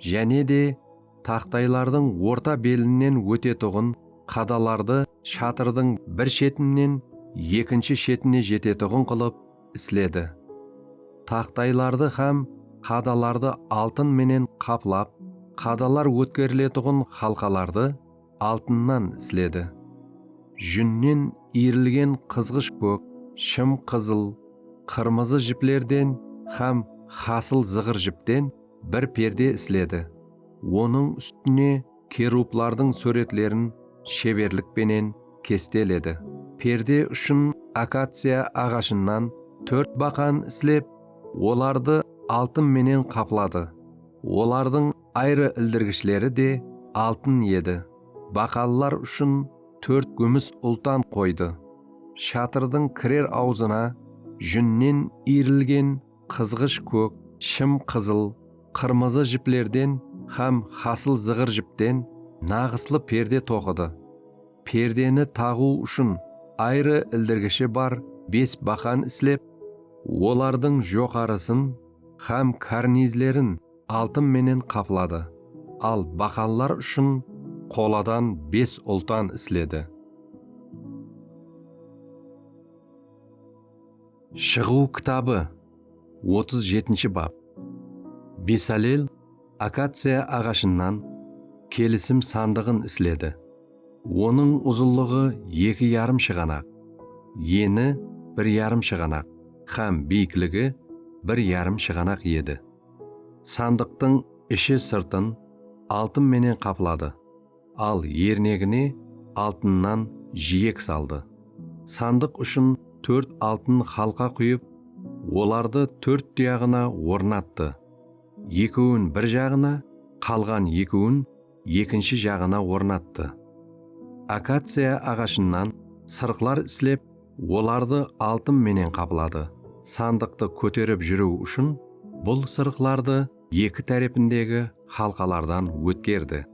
Jáne de taxtaylardıń orta belinen ótetuǵın qadalardı shatırdıń bir shetinen ekinshi shetine jetetuǵın qılıp isledi. Taxtaylardı hám qadalardı altın menen qaplap, qadalar ótkeriletuǵın halqalardı altınnan isledi. Júnnen iyirilgen qızǵısh kók, shım qızıl, qırmızı jiplerden hám hasıl zıǵır jipten bir perde isledi. Onıń ústine kerublardıń súwretlerin sheberlik penen kesteledi. Perde ushın akaciya aǵashınan tórt baqan islep, olardı altın menen qapladı. Olardıń ayrı ildirgishleri de altın edi. Baqanlar ushın tórt gúmis ultan qoydı. Shatırdıń kirer awzına júnnen iyirilgen qızǵısh kók, shım qızıl, qırmızı jiplerden hám hasıl zıǵır jipten naǵıslı perde toqıdı. Perdeni taǵıw ushın ayrı ildirgishi bar bes baqan islep, olardıń joqarısın hám karnizlerin altın menen qapladı, al baqanlar ushın qoladan bes ultan isledi. Shıǵıw kitabı, otız jetinshi bap. Besalel akaciya aǵashınan kelisim sandıǵın isledi. Onıń uzınlıǵı eki yarım shıǵanaq, eni bir yarım shıǵanaq hám biyikligi bir yarım shıǵanaq edi. Sandıqtıń ishi-sırtın altın menen qapladı, al ernegine altınnan jiyek saldı. Sandıq ushın tórt altın halqa quyıp, olardı tórt tuyaǵına ornattı. Ekewin bir jaǵına, qalǵan ekewin ekinshi jaǵına ornattı. Akaciya aǵashınan sırıqlar islep, olardı altın menen qapladı. Sandıqtı kóterip júriw ushın bul sırıqlardı eki tárepindegi halqalardan ótkerdi.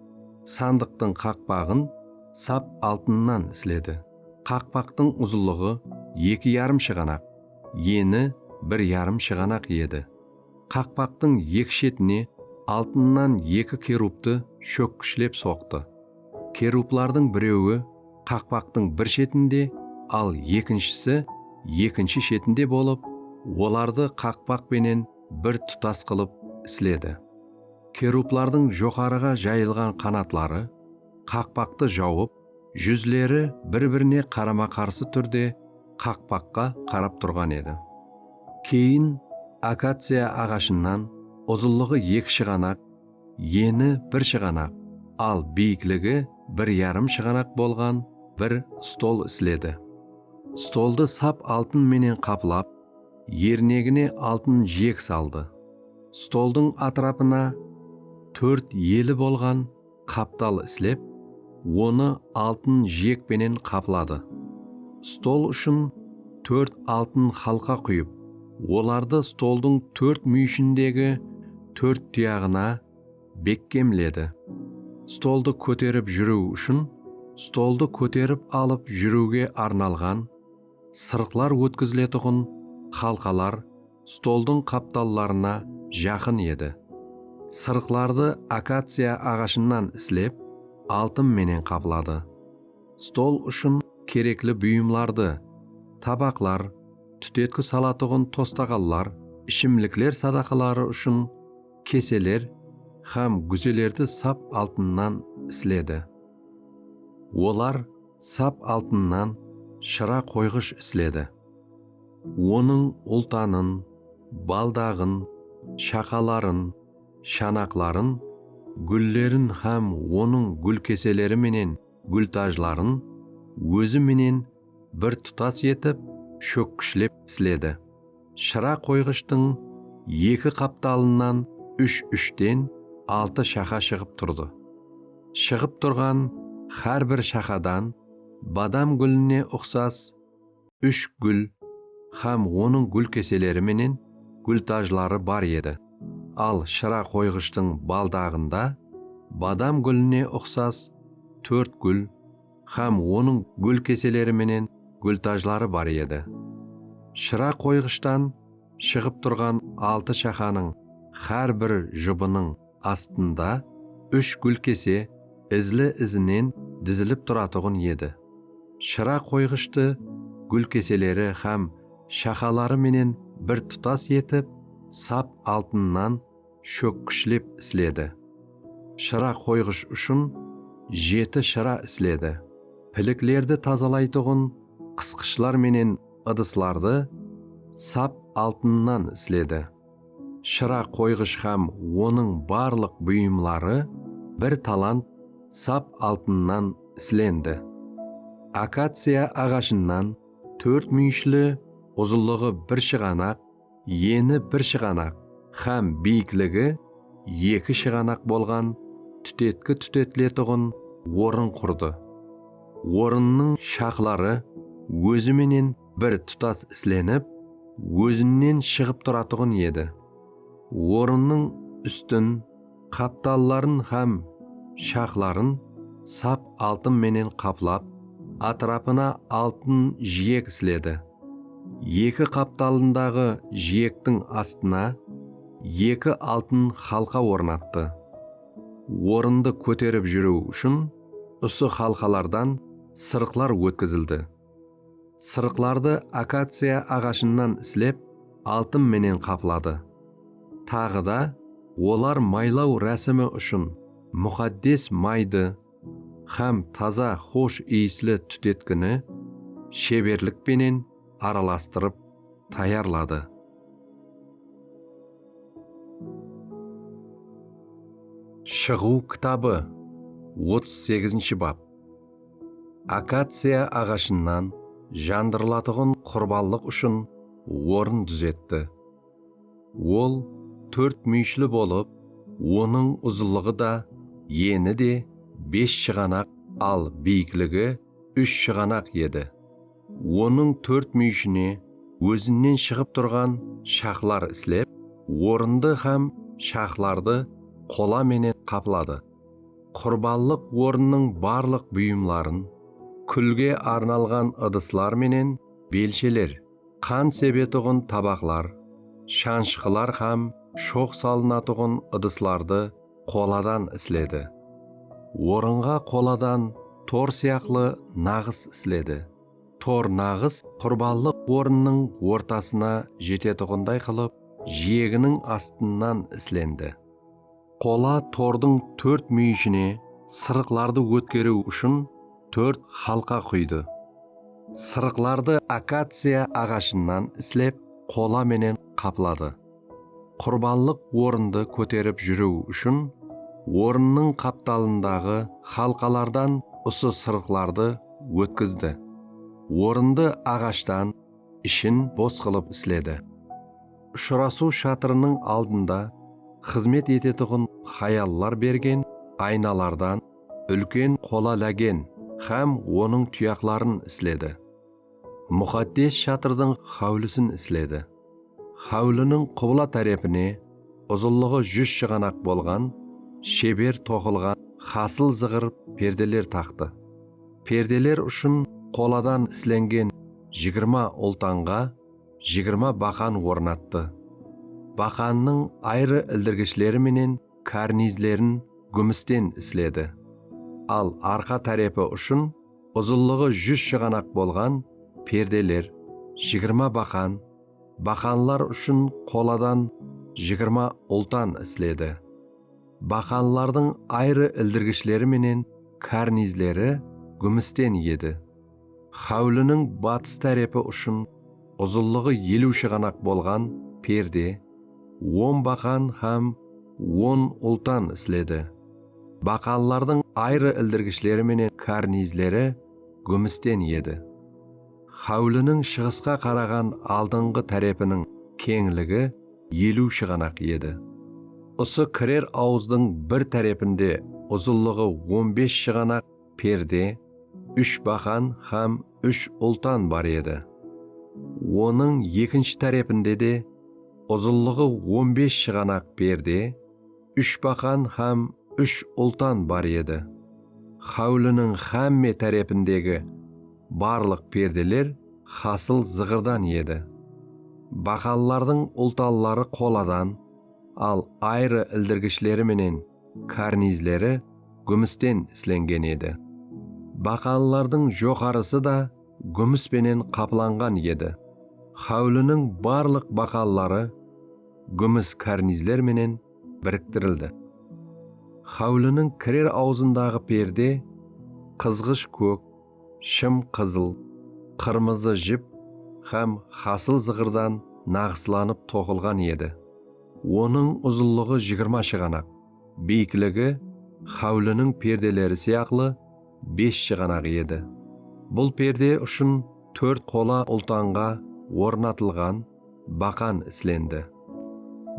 Sandıqtıń qaqpaǵın sap altınnan isledi. Qaqpaqtıń uzınlıǵı eki yarım shıǵanaq, eni bir yarım shıǵanaq edi. Qaqpaqtıń eki shetine altınnan eki kerubtı shókkishlep soqtı. Kerublardıń birewi qaqpaqtıń bir shetinde, al ekinshisi ekinshi shetinde bolıp, olardı qaqpaq penen bir tutas qılıp isledi. Kerublardıń joqarıǵa jayılǵan qanatları qaqpaqtı jawıp, júzleri bir-birine qarama-qarsı túrde qaqpaqqa qarap turǵan edi. Keyin akaciya aǵashınan uzınlıǵı eki shıǵanaq, eni bir shıǵanaq, al biyikligi bir yarım shıǵanaq bolǵan bir stol isledi. Stoldı sap altın menen qaplap, ernegine altın jiyek saldı. Stoldıń átirapına tórt eli bolǵan qaptal islep, onı altın jiyek penen qapladı. Stol ushın tórt altın halqa quyıp, olardı stoldıń tórt múyishindegi tórt tuyaǵına bekkemledi. Stoldı kóterip júriw ushın stoldı kóterip alıp júriwge arnalǵan sırıqlar ótkiziletuǵın halqalar stoldıń qaptallarına jaqın edi. Sırıqlardı akaciya aǵashınan islep, altın menen qapladı. Stol ushın kerekli buyımlardı, tabaqlar, tútetki salatuǵın tostaǵanlar, ishimlikler sadaqaları ushın keseler hám gúzelerdi sap altınnan isledi. Olar sap altınnan shıra qoyǵısh isledi. Onıń ultanın, baldaǵın, shaqaların, shanaqların, gúllerin hám onıń gúlkeseleri menen gúltajların ózi menen bir tutas etip, shókkishlep isledi. Shıra qoyǵıshtıń eki qaptalınnan úsh-úshten altı shaqa shıǵıp turdı. Shıǵıp turǵan hár bir shaqadan badam gúline uqsas úsh gúl hám onıń gúlkeseleri menen gúltajları bar edi. Al shıra qoyǵıshtıń baldaǵında badam gúline uqsas tórt gúl hám onıń gúlkeseleri menen gúltajları bar edi. Shıra qoyǵıshtan shıǵıp turǵan altı shaqanıń hár bir jubınıń astında úsh gúlkese izli-izinen dizilip turatuǵın edi. Shıra qoyǵıshtı gúlkeseleri hám shaqaları menen bir tutas etip, sap altınnan shókkishlep isledi. Shıra qoyǵısh ushın jeti shıra isledi. Piliklerdi tazalaytuǵın qısqıshlar menen ıdıslardı sap altınnan isledi. Shıra qoyǵısh hám onıń barlıq buyımları bir talant sap altınnan islendi. Akaciya aǵashınan tórt múyeshli, uzınlıǵı bir shıǵanaq, eni bir shıǵanaq hám biyikligi eki shıǵanaq bolǵan tútetki tútetiletuǵın orın qurdı. Orınnıń shaqları ózi menen bir tutas islenip, ózinen shıǵıp turatuǵın edi. Orınnıń ústin, qaptalların hám shaqların sap altın menen qaplap, átirapına altın jiyek isledi. Eki qaptalındaǵı jiyektiń astına eki altın xalqa ornattı. Orındı kóterip júriw ushın usı xalqalardan sırıqlar ótkizildi. Sırıqlardı akaciya aǵashınan islep, altın menen qapladı. Taǵı da olar maylaw rásimi ushın muqaddes maydı hám taza xosh iyisli tútetkini sheberlik penen aralastırıp tayarladı. Shıǵıw kitabı, otız segizinshi bap. Akaciya aǵashınan jandırılatuǵın qurbanlıq ushın orın dúzetti. Ol tórt múyeshli bolıp, onıń uzınlıǵı da, eni de bes shıǵanaq, al biyikligi úsh shıǵanaq edi. Onıń tórt múyeshine ózinen shıǵıp turǵan shaqlar islep, orındı hám shaqlardı qola menen qapladı. Qurbanlıq ornınıń barlıq buyımların, kúlge arnalǵan ıdıslar menen belsheler, qan sebetuǵın tabaqlar, shanshqılar hám shoq salınatuǵın ıdıslardı qoladan isledi. Orınǵa qoladan tor sıyaqlı naǵıs isledi. Tor naǵıs qurbanlıq ornınıń ortasına jetetuǵınday qılıp, jiyeginiń astınnan islendi. Qola tordıń tórt múyeshine sırıqlardı ótkeriw ushın tórt xalqa quydı. Sırıqlardı akaciya aǵashınan islep, qola menen qapladı. Qurbanlıq orındı kóterip júriw ushın orınnıń qaptalındaǵı xalqalardan usı sırıqlardı ótkizdi. Orındı aǵashtan, ishin bos qılıp isledi. Ushırasıw shatırınıń aldında xızmet etetuǵın hayallar bergen aynalardan úlken qola lágen hám onıń tuyaqların isledi. Muqaddes shatırdıń háwlisin isledi. Háwliniń qubla tárepine uzınlıǵı júz shıǵanaq bolǵan, sheber toqılǵan hasıl zıǵır perdeler taqtı. Perdeler ushın qoladan islengen jigirma ultanǵa jigirma baqan ornattı. Baqannıń ayrı ildirgishleri menen karnizlerin gúmisten isledi. Al arqa tárepi ushın uzınlıǵı júz shıǵanaq bolǵan perdeler, jigirma baqan, baqanlar ushın qoladan jigirma ultan isledi. Baqanlardıń ayrı ildirgishleri menen karnizleri gúmisten edi. Háwliniń batıs tárepi ushın uzınlıǵı eliw shıǵanaq bolǵan perde, on baqan hám on ultan isledi. Baqanlardıń ayrı ildirgishleri menen karnizleri gúmisten edi. Háwliniń shıǵısqa qaraǵan aldınǵı tárepiniń keńligi eliw shıǵanaq edi. Usı kirer awızdıń bir tárepinde uzınlıǵı on bes shıǵanaq perde, úsh baqan hám úsh ultan bar edi. Onıń ekinshi tárepinde de uzınlıǵı on bes shıǵanaq perde, úsh baqan hám úsh ultan bar edi. Háwliniń hámme tárepindegi barlıq perdeler hasıl zıǵırdan edi. Baqanlardıń ultanları qoladan, al ayrı ildirgishleri menen karnizleri gúmisten islengen edi. Baqanlardıń joqarısı da gúmis penen qaplanǵan edi. Háwliniń barlıq baqanları gúmis karnizler menen biriktirildi. Háwliniń kirer awzındaǵı perde qızǵısh kók, shım qızıl, qırmızı jip hám hasıl zıǵırdan naǵıslanıp toqılǵan edi. Onıń uzınlıǵı jigirma shıǵanaq, biyikligi háwliniń perdeleri sıyaqlı bes shıǵanaq edi. Bul perde ushın tórt qola ultanǵa ornatılǵan baqan islendi.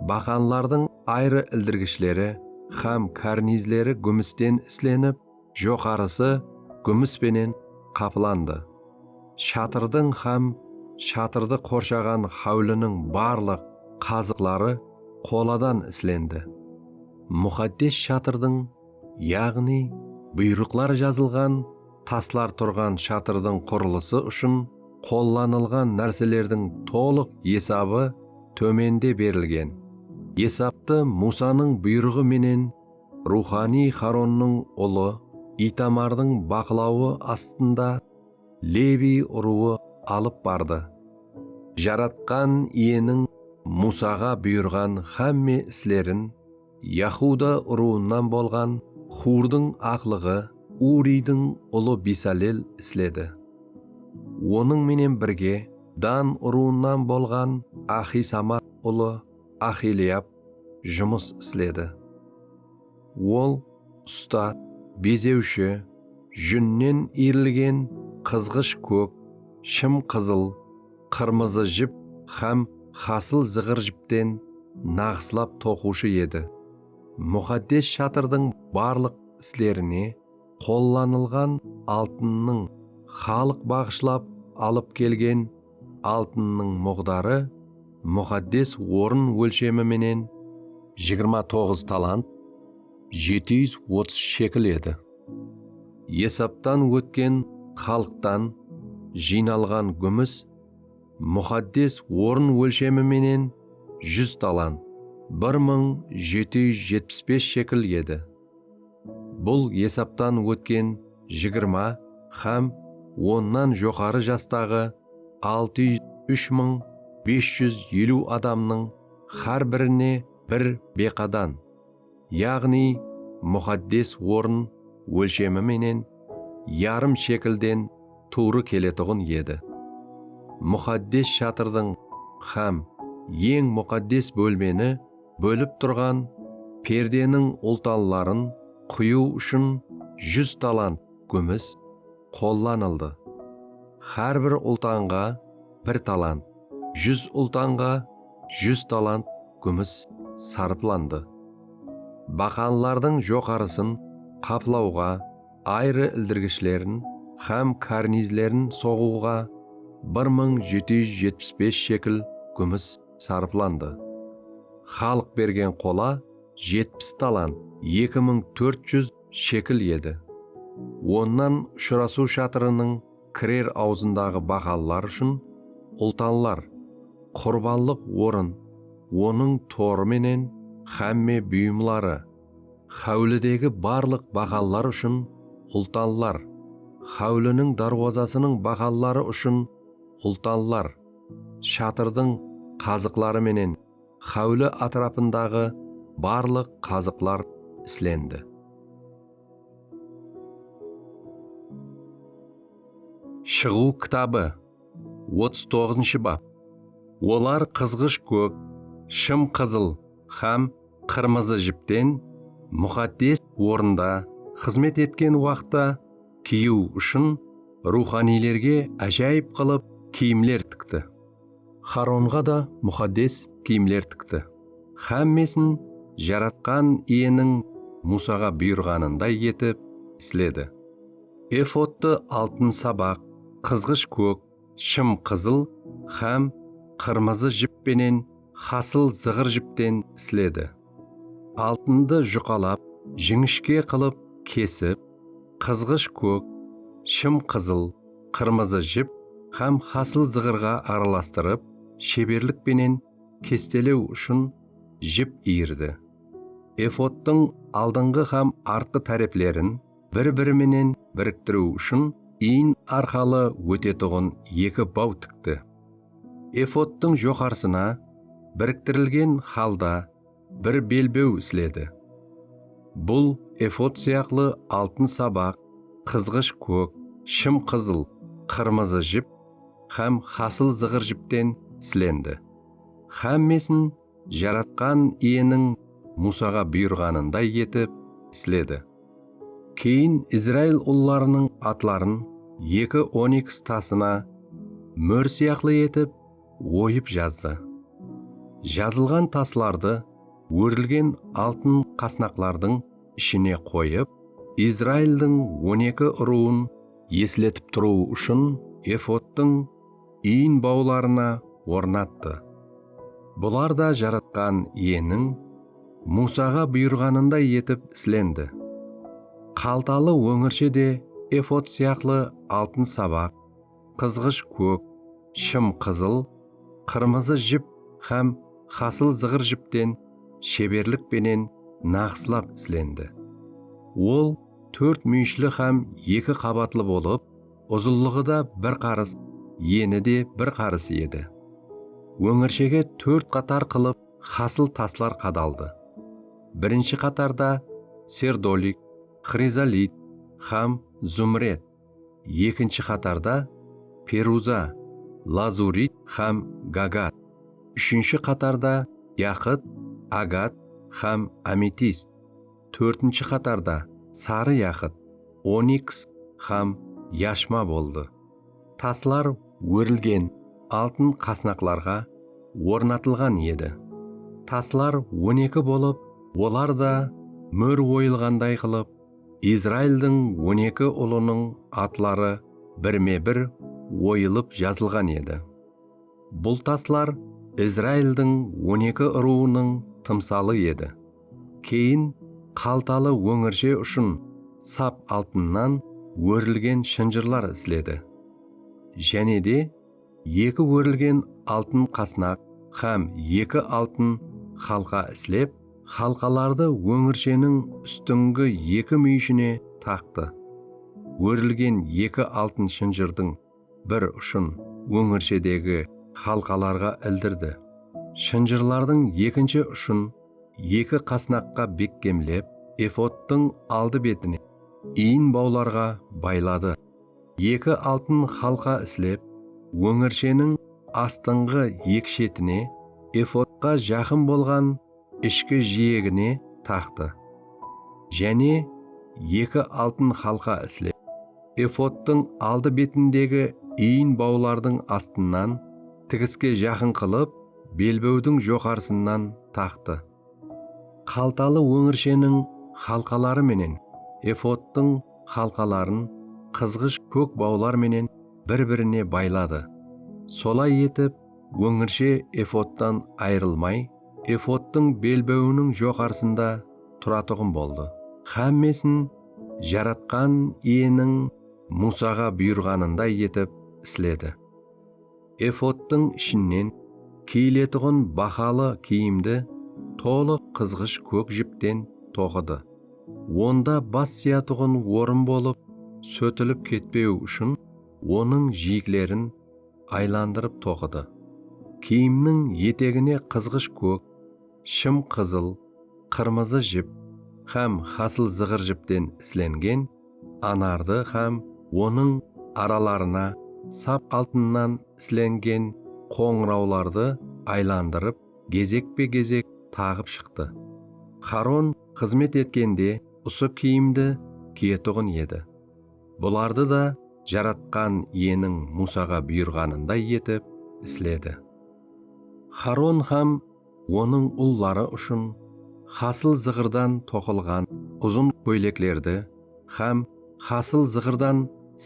Baqanlardıń ayrı ildirgishleri hám karnizleri gúmisten islenip, joqarısı gúmis penen qaplandı. Shatırdıń hám shatırdı qorshaǵan háwliniń barlıq qazıqları qoladan islendi. Muqaddes shatırdıń, yaǵnıy buyrıqlar jazılǵan taslar turǵan shatırdıń qurılısı ushın qollanılǵan nárselerdiń tolıq esabı tómende berilgen. Esaptı Musanıń buyrıǵı menen ruwxanıy Haronnıń ulı Itamardıń baqlawı astında Lebiy urıwı alıp bardı. Jaratqan Iyeniń Musaǵa buyırǵan hámme islerin Yahuda urıwınan bolǵan Hurdıń aqlıǵı Uriydiń ulı Besalel isledi. Onıń menen birge Dan urıwınan bolǵan Ahisamat ulı Ahiliyab jumıs isledi. Ol usta, bezewshi, júnnen iyrilgen qızǵısh kók, shım qızıl, qırmızı jip hám hasıl zıǵır jipten naǵıslap toqıwshı edi. Muqaddes shatırdıń barlıq islerine qollanılǵan altınnıń, xalıq baǵıshlap alıp kelgen altınnıń muǵdarı muqaddes orın ólshemi menen jigirma toǵız talant, jeti júz otız shekil edi. Esaptan ótken xalıqtan jıynalǵan gúmis muqaddes orın ólshemi menen júz talant, bir mıń jeti júz jetpis bes shekil edi. Bul esaptan ótken jigirma hám onnan joqarı jastaǵı altı júz úsh mıń bes júz eliw adamnıń hár birine bir beqadan, yaǵnıy muqaddes orın ólshemi menen yarım shekilden tuwrı keletuǵın edi. Muqaddes shatırdıń hám eń muqaddes bólmeni bólip turǵan perdeniń ultanların quyıw ushın júz talant gúmis qollanıldı. Hár bir ultanǵa bir talant, júz ultanǵa júz talant gúmis sarıplandı. Baqanlardıń joqarısın qaplawǵa, ayrı ildirgishlerin hám karnizlerin soǵıwǵa bir mıń jeti júz jetpis bes shekil gúmis sarıplandı. Xalıq bergen qola jetpis talant, eki mıń tórt júz shekil edi. Onnan Ushırasıw shatırınıń kirer awzındaǵı baqanlar ushın ultanlar, qurbanlıq orın, onıń torı menen hámme buyımları, háwlidegi barlıq baqanlar ushın ultanlar, háwliniń darwazasınıń baqanları ushın ultanlar, shatırdıń qazıqları menen háwli átirapındaǵı barlıq qazıqlar islendi. Shıǵıw kitabı, otız toǵızınshı bap. Olar qızǵısh kók, shım qızıl hám qırmızı jipten muqaddes orında xızmet etken waqıtta kiyiw ushın ruwxaniylerge ájayıp qılıp kiyimler tikti. Xaronǵa da muqaddes kiyimler tikti. Hámmesin Jaratqan Iyeniń Muwsaǵa buyırǵanınday etip isledi. Efottı altın sabaq, qızǵısh kók, shım qızıl hám qırmızı jip penen hasıl zıǵır jipten isledi. Altındı juqalap, jińishke qılıp kesip, qızǵısh kók, shım qızıl, qırmızı jip hám hasıl zıǵırǵa aralastırıp, sheberlik penen kestelew ushın jip iyirdi. Efodtıń aldınǵı hám artqı táreplerin bir-biri menen biriktiriw ushın iyin arqalı ótetuǵın eki baw tikti. Efodtıń joqarısına biriktirilgen halda bir belbew isledi. Bul efod sıyaqlı altın sabaq, qızǵısh kók, shım qızıl, qırmızı jip hám hasıl zıǵır jipten islendi. Hámmesin Jaratqan Iyeniń Muwsaǵa buyırǵanınday etip isledi. Keyin Izrail ullarınıń atların eki oniks tasına mór sıyaqlı etip oyıp jazdı. Jazılǵan taslardı órilgen altın qasnaqlardıń ishine qoyıp, Izraildiń on eki urıwın esletip turıwı ushın efodtıń iyin bawlarına ornattı. Bular da Jaratqan Iyeniń Muwsaǵa buyırǵanınday etip islendi. Qaltalı óńirshe de efod sıyaqlı altın sabaq, qızǵısh kók, shım qızıl, qırmızı jip hám hasıl zıǵır jipten sheberlik penen naǵıslap islendi. Ol tórt múyeshli hám eki qabatlı bolıp, uzınlıǵı da bir qarıs, eni de bir qarıs edi. Óńirshege tórt qatar qılıp hasıl taslar qadaldı. Birinshi qatarda serdolik, xrizolit hám zumred, ekinshi qatarda peruza, lazurit hám gagat, úshinshi qatarda yaqıt, agat hám ametist, tórtinshi qatarda sarı yaqıt, oniks hám yashma boldı. Taslar órilgen altın qasnaqlarǵa ornatılǵan edi. Taslar on eki bolıp, olar da mór oyılǵanday qılıp, Izraildiń on eki ulınıń atları birme-bir oyılıp jazılǵan edi. Bul taslar Izraildiń on eki urıwınıń tımsalı edi. Keyin qaltalı óńirshe ushın sap altınnan órilgen shınjırlar isledi. Jáne de eki órilgen altın qasnaq hám eki altın xalqa islep, xalqalardı óńirsheniń ústingi eki múyeshine taqtı. Órilgen eki altın shınjırdıń bir ushın óńirshedegi xalqalarǵa ildirdi. Shınjırlardıń ekinshi ushın eki qasnaqqa bekkemlep, efodtıń aldı betine, iyin bawlarǵa bayladı. Eki altın xalqa islep, óńirsheniń astınǵı eki shetine, efodqa jaqın bolǵan ishki jiyegine taqtı. Jáne eki altın xalqa islep, efodtıń aldı betindegi iyin bawlardıń astınnan tigiske jaqın qılıp, belbewdiń joqarısınan taqtı. Qaltalı óńirsheniń xalqaları menen efodtıń xalqaların qızǵısh kók bawlar menen bir-birine bayladı. Solay etip, óńirshe efodtan ayırılmay, efodtıń belbewiniń joqarısında turatuǵın boldı. Hámmesin Jaratqan Iyeniń Muwsaǵa buyırǵanınday etip isledi. Efodtıń ishinen kiyiletuǵın bahalı kiyimdi tolıq qızǵısh kók jipten toqıdı. Onda bas sıyatuǵın orın bolıp, sótilip ketpewi ushın onıń jiyiklerin aylandırıp toqıdı. Kiyimniń etegine qızǵısh kók, shım qızıl, qırmızı jip hám hasıl zıǵır jipten islengen anardı hám onıń aralarına sap altınnan islengen qońırawlardı aylandırıp, gezekpe-gezek taǵıp shıqtı. Xaron xızmet etkende usı kiyimdi kiyetuǵın edi. Bulardı da Jaratqan Iyeniń Muwsaǵa buyırǵanınday etip isledi. Haron hám onıń ulları ushın hasıl zıǵırdan toqılǵan uzın kóyleklerdi hám hasıl zıǵırdan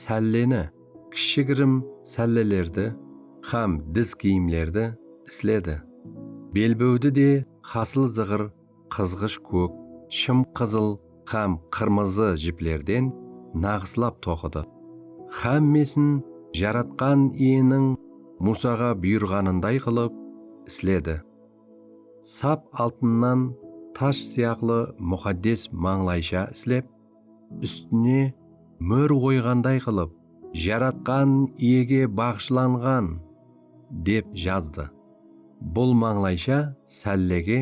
sálleni, kishigirim sállelerdi hám diz kiyimlerdi isledi. Belbewdi de hasıl zıǵır, qızǵısh kók, shım qızıl hám qırmızı jiplerden naǵıslap toqıdı. Hámmesin Jaratqan Iyeniń Muwsaǵa buyırǵanınday qılıp isledi. Sap altınnan tash sıyaqlı muqaddes mańlaysha islep, ústine mór qoyǵanday qılıp, Jaratqan Iyege baǵıshlanǵan, dep jazdı. Bul mańlaysha sállege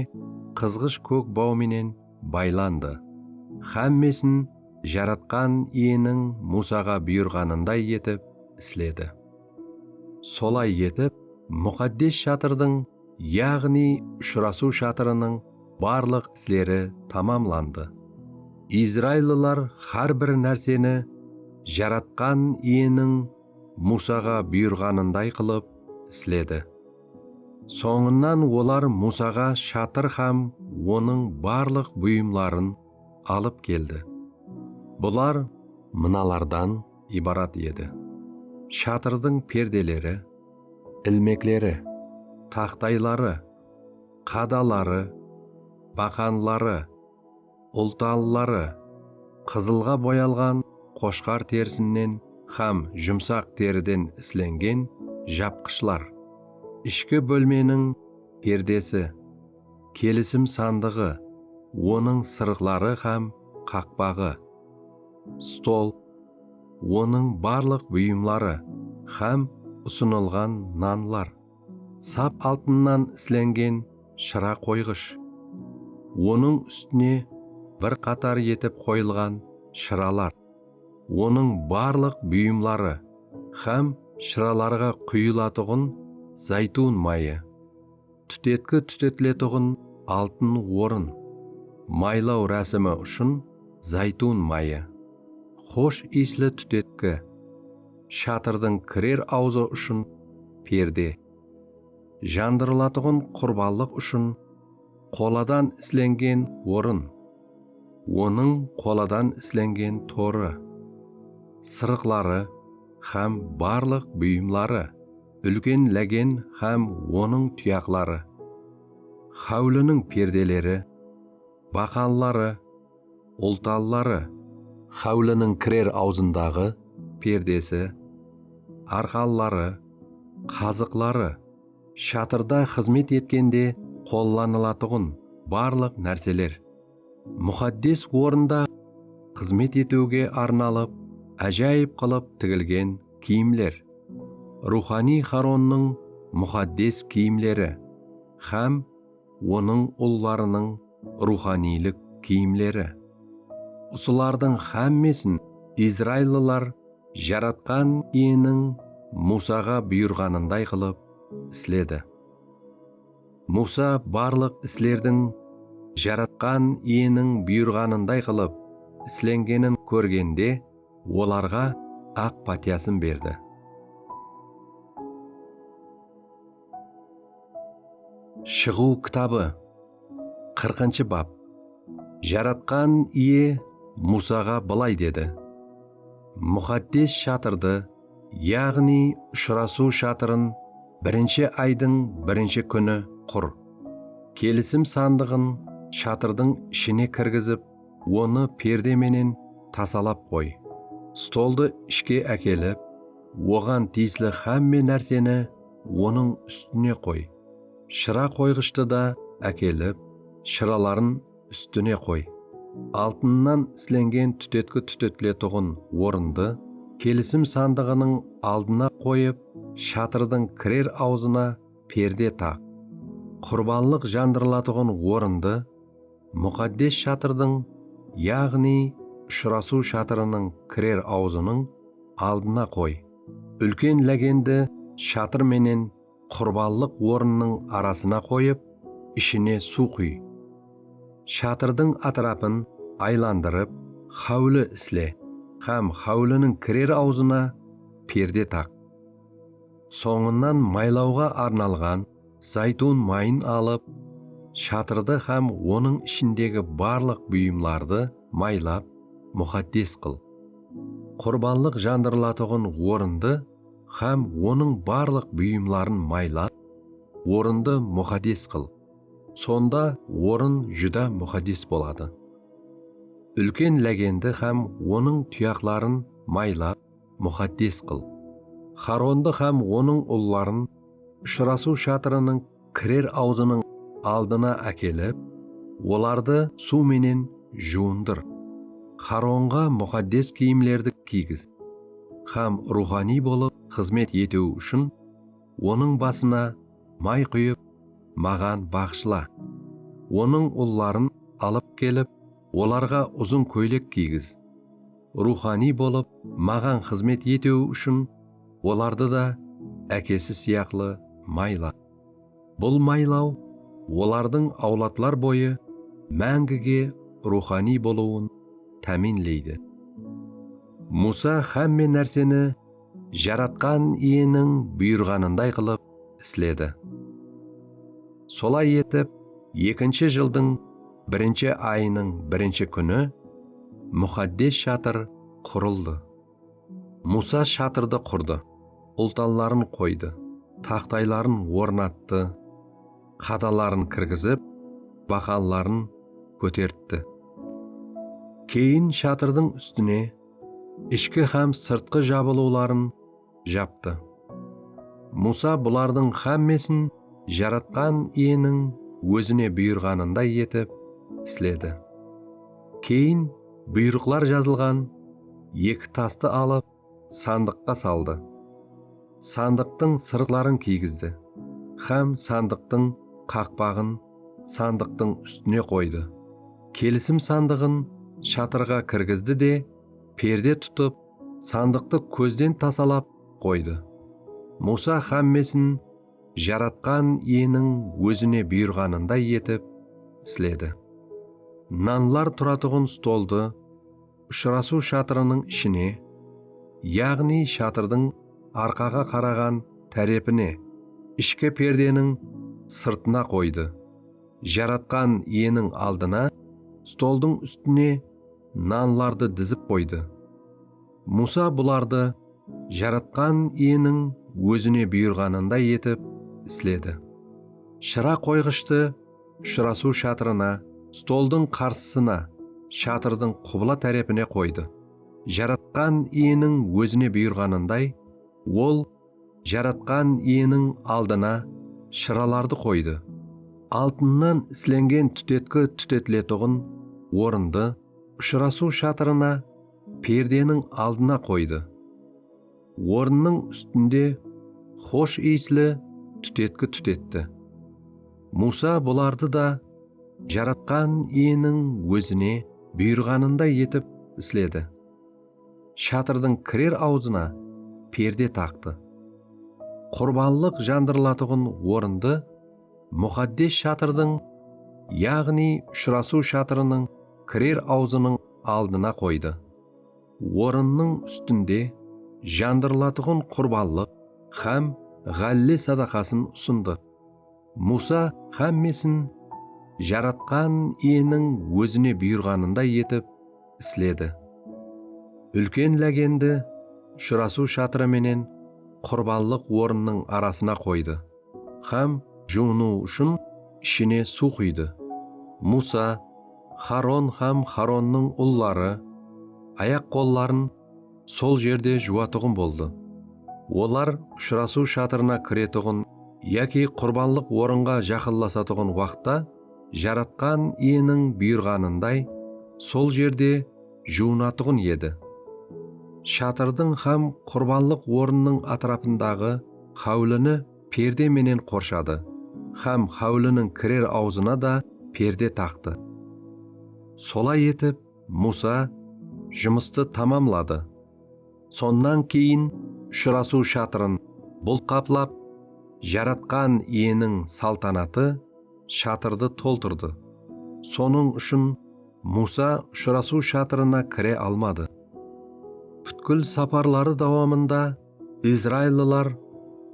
qızǵısh kók baw menen baylandı. Hámmesin Jaratqan Iyeniń Muwsaǵa buyırǵanınday etip isledi. Solay etip, muqaddes shatırdıń, yaǵnıy Ushırasıw shatırınıń barlıq isleri tamamlandı. Izraillılar hár bir nárseni Jaratqan Iyeniń Muwsaǵa buyırǵanınday qılıp isledi. Sońınan olar Muwsaǵa shatır hám onıń barlıq buyımların alıp keldi. Bular mınalardan ibarat edi: shatırdıń perdeleri, ilmekleri, taxtayları, qadaları, baqanları, ultanları, qızılǵa boyalǵan qoshqar terisinen hám jumsaq teriden islengen japqıshlar, ishki bólmeniń perdesi, kelisim sandıǵı, onıń sırıqları hám qaqpaǵı, stol, onıń barlıq buyımları hám usınılǵan nanlar, sap altınnan islengen shıra qoyǵısh, onıń ústine bir qatar etip qoyılǵan shıralar, onıń barlıq buyımları hám shıralarǵa quyılatuǵın zaytun mayı, tútetki tútetiletuǵın altın orın, maylaw rásimi ushın zaytun mayı, xosh iyisli tútetki, shatırdıń kirer awzı ushın perde, jandırılatuǵın qurbanlıq ushın qoladan islengen orın, onıń qoladan islengen torı, sırıqları hám barlıq buyımları, úlken lágen hám onıń tuyaqları, háwliniń perdeleri, baqanları, ultanları, háwliniń kirer awzındaǵı perdesi, arqanları, qazıqları, shatırda xızmet etkende qollanılatuǵın barlıq nárseler, muqaddes orında xızmet etiwge arnalıp ájayıp qılıp tigilgen kiyimler, ruwxaniy Haronnıń muqaddes kiyimleri hám onıń ullarınıń ruwxaniylik kiyimleri. Usılardıń hámmesin izraillılar Jaratqan Iyeniń Muwsaǵa buyırǵanınday qılıp isledi. Muwsa barlıq islerdiń Jaratqan Iyeniń buyırǵanınday qılıp islengenin kórgende, olarǵa aq pátiyasın berdi. Shıǵıw kitabı, qırqınshı bap. Jaratqan Iye Muwsaǵa bılay dedi: Muqaddes shatırdı, yaǵnıy Ushırasıw shatırın birinshi aydıń birinshi kúni qur. Kelisim sandıǵın shatırdıń ishine kirgizip, onı perde menen tasalap qoy. Stoldı ishke ákelip, oǵan tiyisli hámme nárseni onıń ústine qoy. Shıra qoyǵıshtı da ákelip, shıraların ústine qoy. Altınnan islengen tútetki tútetiletuǵın orındı kelisim sandıǵınıń aldına qoyıp, shatırdıń kirer awzına perde taq. Qurbanlıq jandırılatuǵın orındı, muqaddes shatırdıń, yaǵnıy Ushırasıw shatırınıń kirer awzınıń aldına qoy. Úlken lágendi shatır menen qurbanlıq ornınıń arasına qoyıp, ishine suw quy. Shatırdıń átirapın aylandırıp, háwli isle hám háwliniń kirer awzına perde taq. Sońınan maylawǵa arnalǵan zaytun mayın alıp, shatırdı hám onıń ishindegi barlıq buyımlardı maylap, muqaddes qıl. Qurbanlıq jandırılatuǵın orındı hám onıń barlıq buyımların maylap, orındı muqaddes qıl. Sonda orın júdá muqaddes boladı. Úlken lágendi hám onıń tuyaqların maylap, muqaddes qıl. Harondı hám onıń ulların Ushırasıw shatırınıń kirer awzınıń aldına ákelip, olardı suw menen juwındır. Haronǵa muqaddes kiyimlerdi kiygiz hám ruwxaniy bolıp xızmet etiwi ushın onıń basına may quyıp, maǵan baǵıshla. Onıń ulların alıp kelip, olarǵa uzın kóylek kiygiz. Ruwxaniy bolıp, maǵan xızmet etiwi ushın olardı da ákesi sıyaqlı mayla. Bul maylaw olardıń awladlar boyı máńgige ruwxaniy bolıwın támiyinleydi. Muwsa hámme nárseni Jaratqan Iyeniń buyırǵanınday qılıp isledi. Solay etip, ekinshi jıldıń birinshi ayınıń birinshi kúni muqaddes shatır qurıldı. Muwsa shatırdı qurdı, ultanların qoydı, taxtayların ornattı, qadaların kirgizip, baqanların kótertti. Keyin shatırdıń ústine ishki hám sırtqı jabılıwların japtı. Muwsa bulardıń hámmesin Jaratqan Iyeniń ózine buyırǵanınday etip isledi. Keyin buyrıqlar jazılǵan eki tastı alıp, sandıqqa saldı. Sandıqtıń sırıqların kiygizdi hám sandıqtıń qaqpaǵın sandıqtıń ústine qoydı. Kelisim sandıǵın shatırǵa kirgizdi de, perde tutıp, sandıqtı kózden tasalap qoydı. Muwsa hámmesin Jaratqan Iyeniń ózine buyırǵanınday etip isledi. Nanlar turatuǵın stoldı Ushırasıw shatırınıń ishine, yaǵnıy shatırdıń arqaǵa qaraǵan tárepine, ishki perdeniń sırtına qoydı. Jaratqan Iyeniń aldına stoldıń ústine nanlardı dizip qoydı. Muwsa bulardı Jaratqan Iyeniń ózine buyırǵanınday etip isledi. Shıra qoyǵıshtı Ushırasıw shatırına, stoldıń qarsısına, shatırdıń qubla tárepine qoydı. Jaratqan Iyeniń ózine buyırǵanınday, ol Jaratqan Iyeniń aldına shıralardı qoydı. Altınnan islengen tútetki tútetiletuǵın orındı Ushırasıw shatırına, perdeniń aldına qoydı. Orınnıń ústinde xosh iyisli tútetki tútetti. Muwsa bulardı da Jaratqan Iyeniń ózine buyırǵanınday etip isledi. Shatırdıń kirer awzına perde taqtı. Qurbanlıq jandırılatuǵın orındı muqaddes shatırdıń, yaǵnıy Ushırasıw shatırınıń kirer awzınıń aldına qoydı. Orınnıń ústinde jandırılatuǵın qurbanlıq hám ǵálle sadaqasın usındı. Muwsa hámmesin Jaratqan Iyeniń ózine buyırǵanınday etip isledi. Úlken lágendi Ushırasıw shatırı menen qurbanlıq orınnıń arasına qoydı hám juwınıw ushın ishine suw quydı. Muwsa, Haron hám Haronnıń ulları ayaq-qolların sol jerde juwatuǵın boldı. Olar Ushırasıw shatırına kiretuǵın yaki qurbanlıq orınǵa jaqınlasatuǵın waqıtta Jaratqan Iyeniń buyırǵanınday sol jerde juwınatuǵın edi. Shatırdıń hám qurbanlıq orınnıń átirapındaǵı háwlini perde menen qorshadı hám háwliniń kirer awzına da perde taqtı. Solay etip, Muwsa jumıstı tamamladı. Sonnan keyin Ushırasıw shatırın bult qaplap, Jaratqan Iyeniń saltanatı shatırdı toltırdı. Sonıń ushın Muwsa Ushırasıw shatırına kire almadı. Pútkil saparları dawamında Izraillılar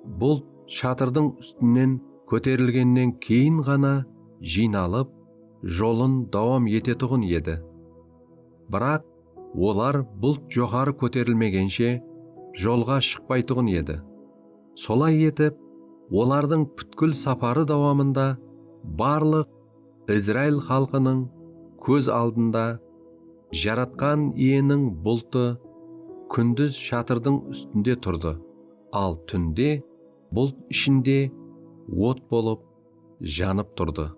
bult shatırdıń ústinen kóterilgennen keyin ǵana jıynalıp, jolın dawam etetuǵın edi. Biraq olar bult joqarı kóterilmegenshe jolǵa shıqpaytuǵın edi. Solay etip, olardıń pútkil saparı dawamında barlıq Izrail xalqınıń kóz aldında Jaratqan Iyeniń bultı kúndiz shatırdıń ústinde turdı, al túnde bult ishinde ot bolıp janıp turdı.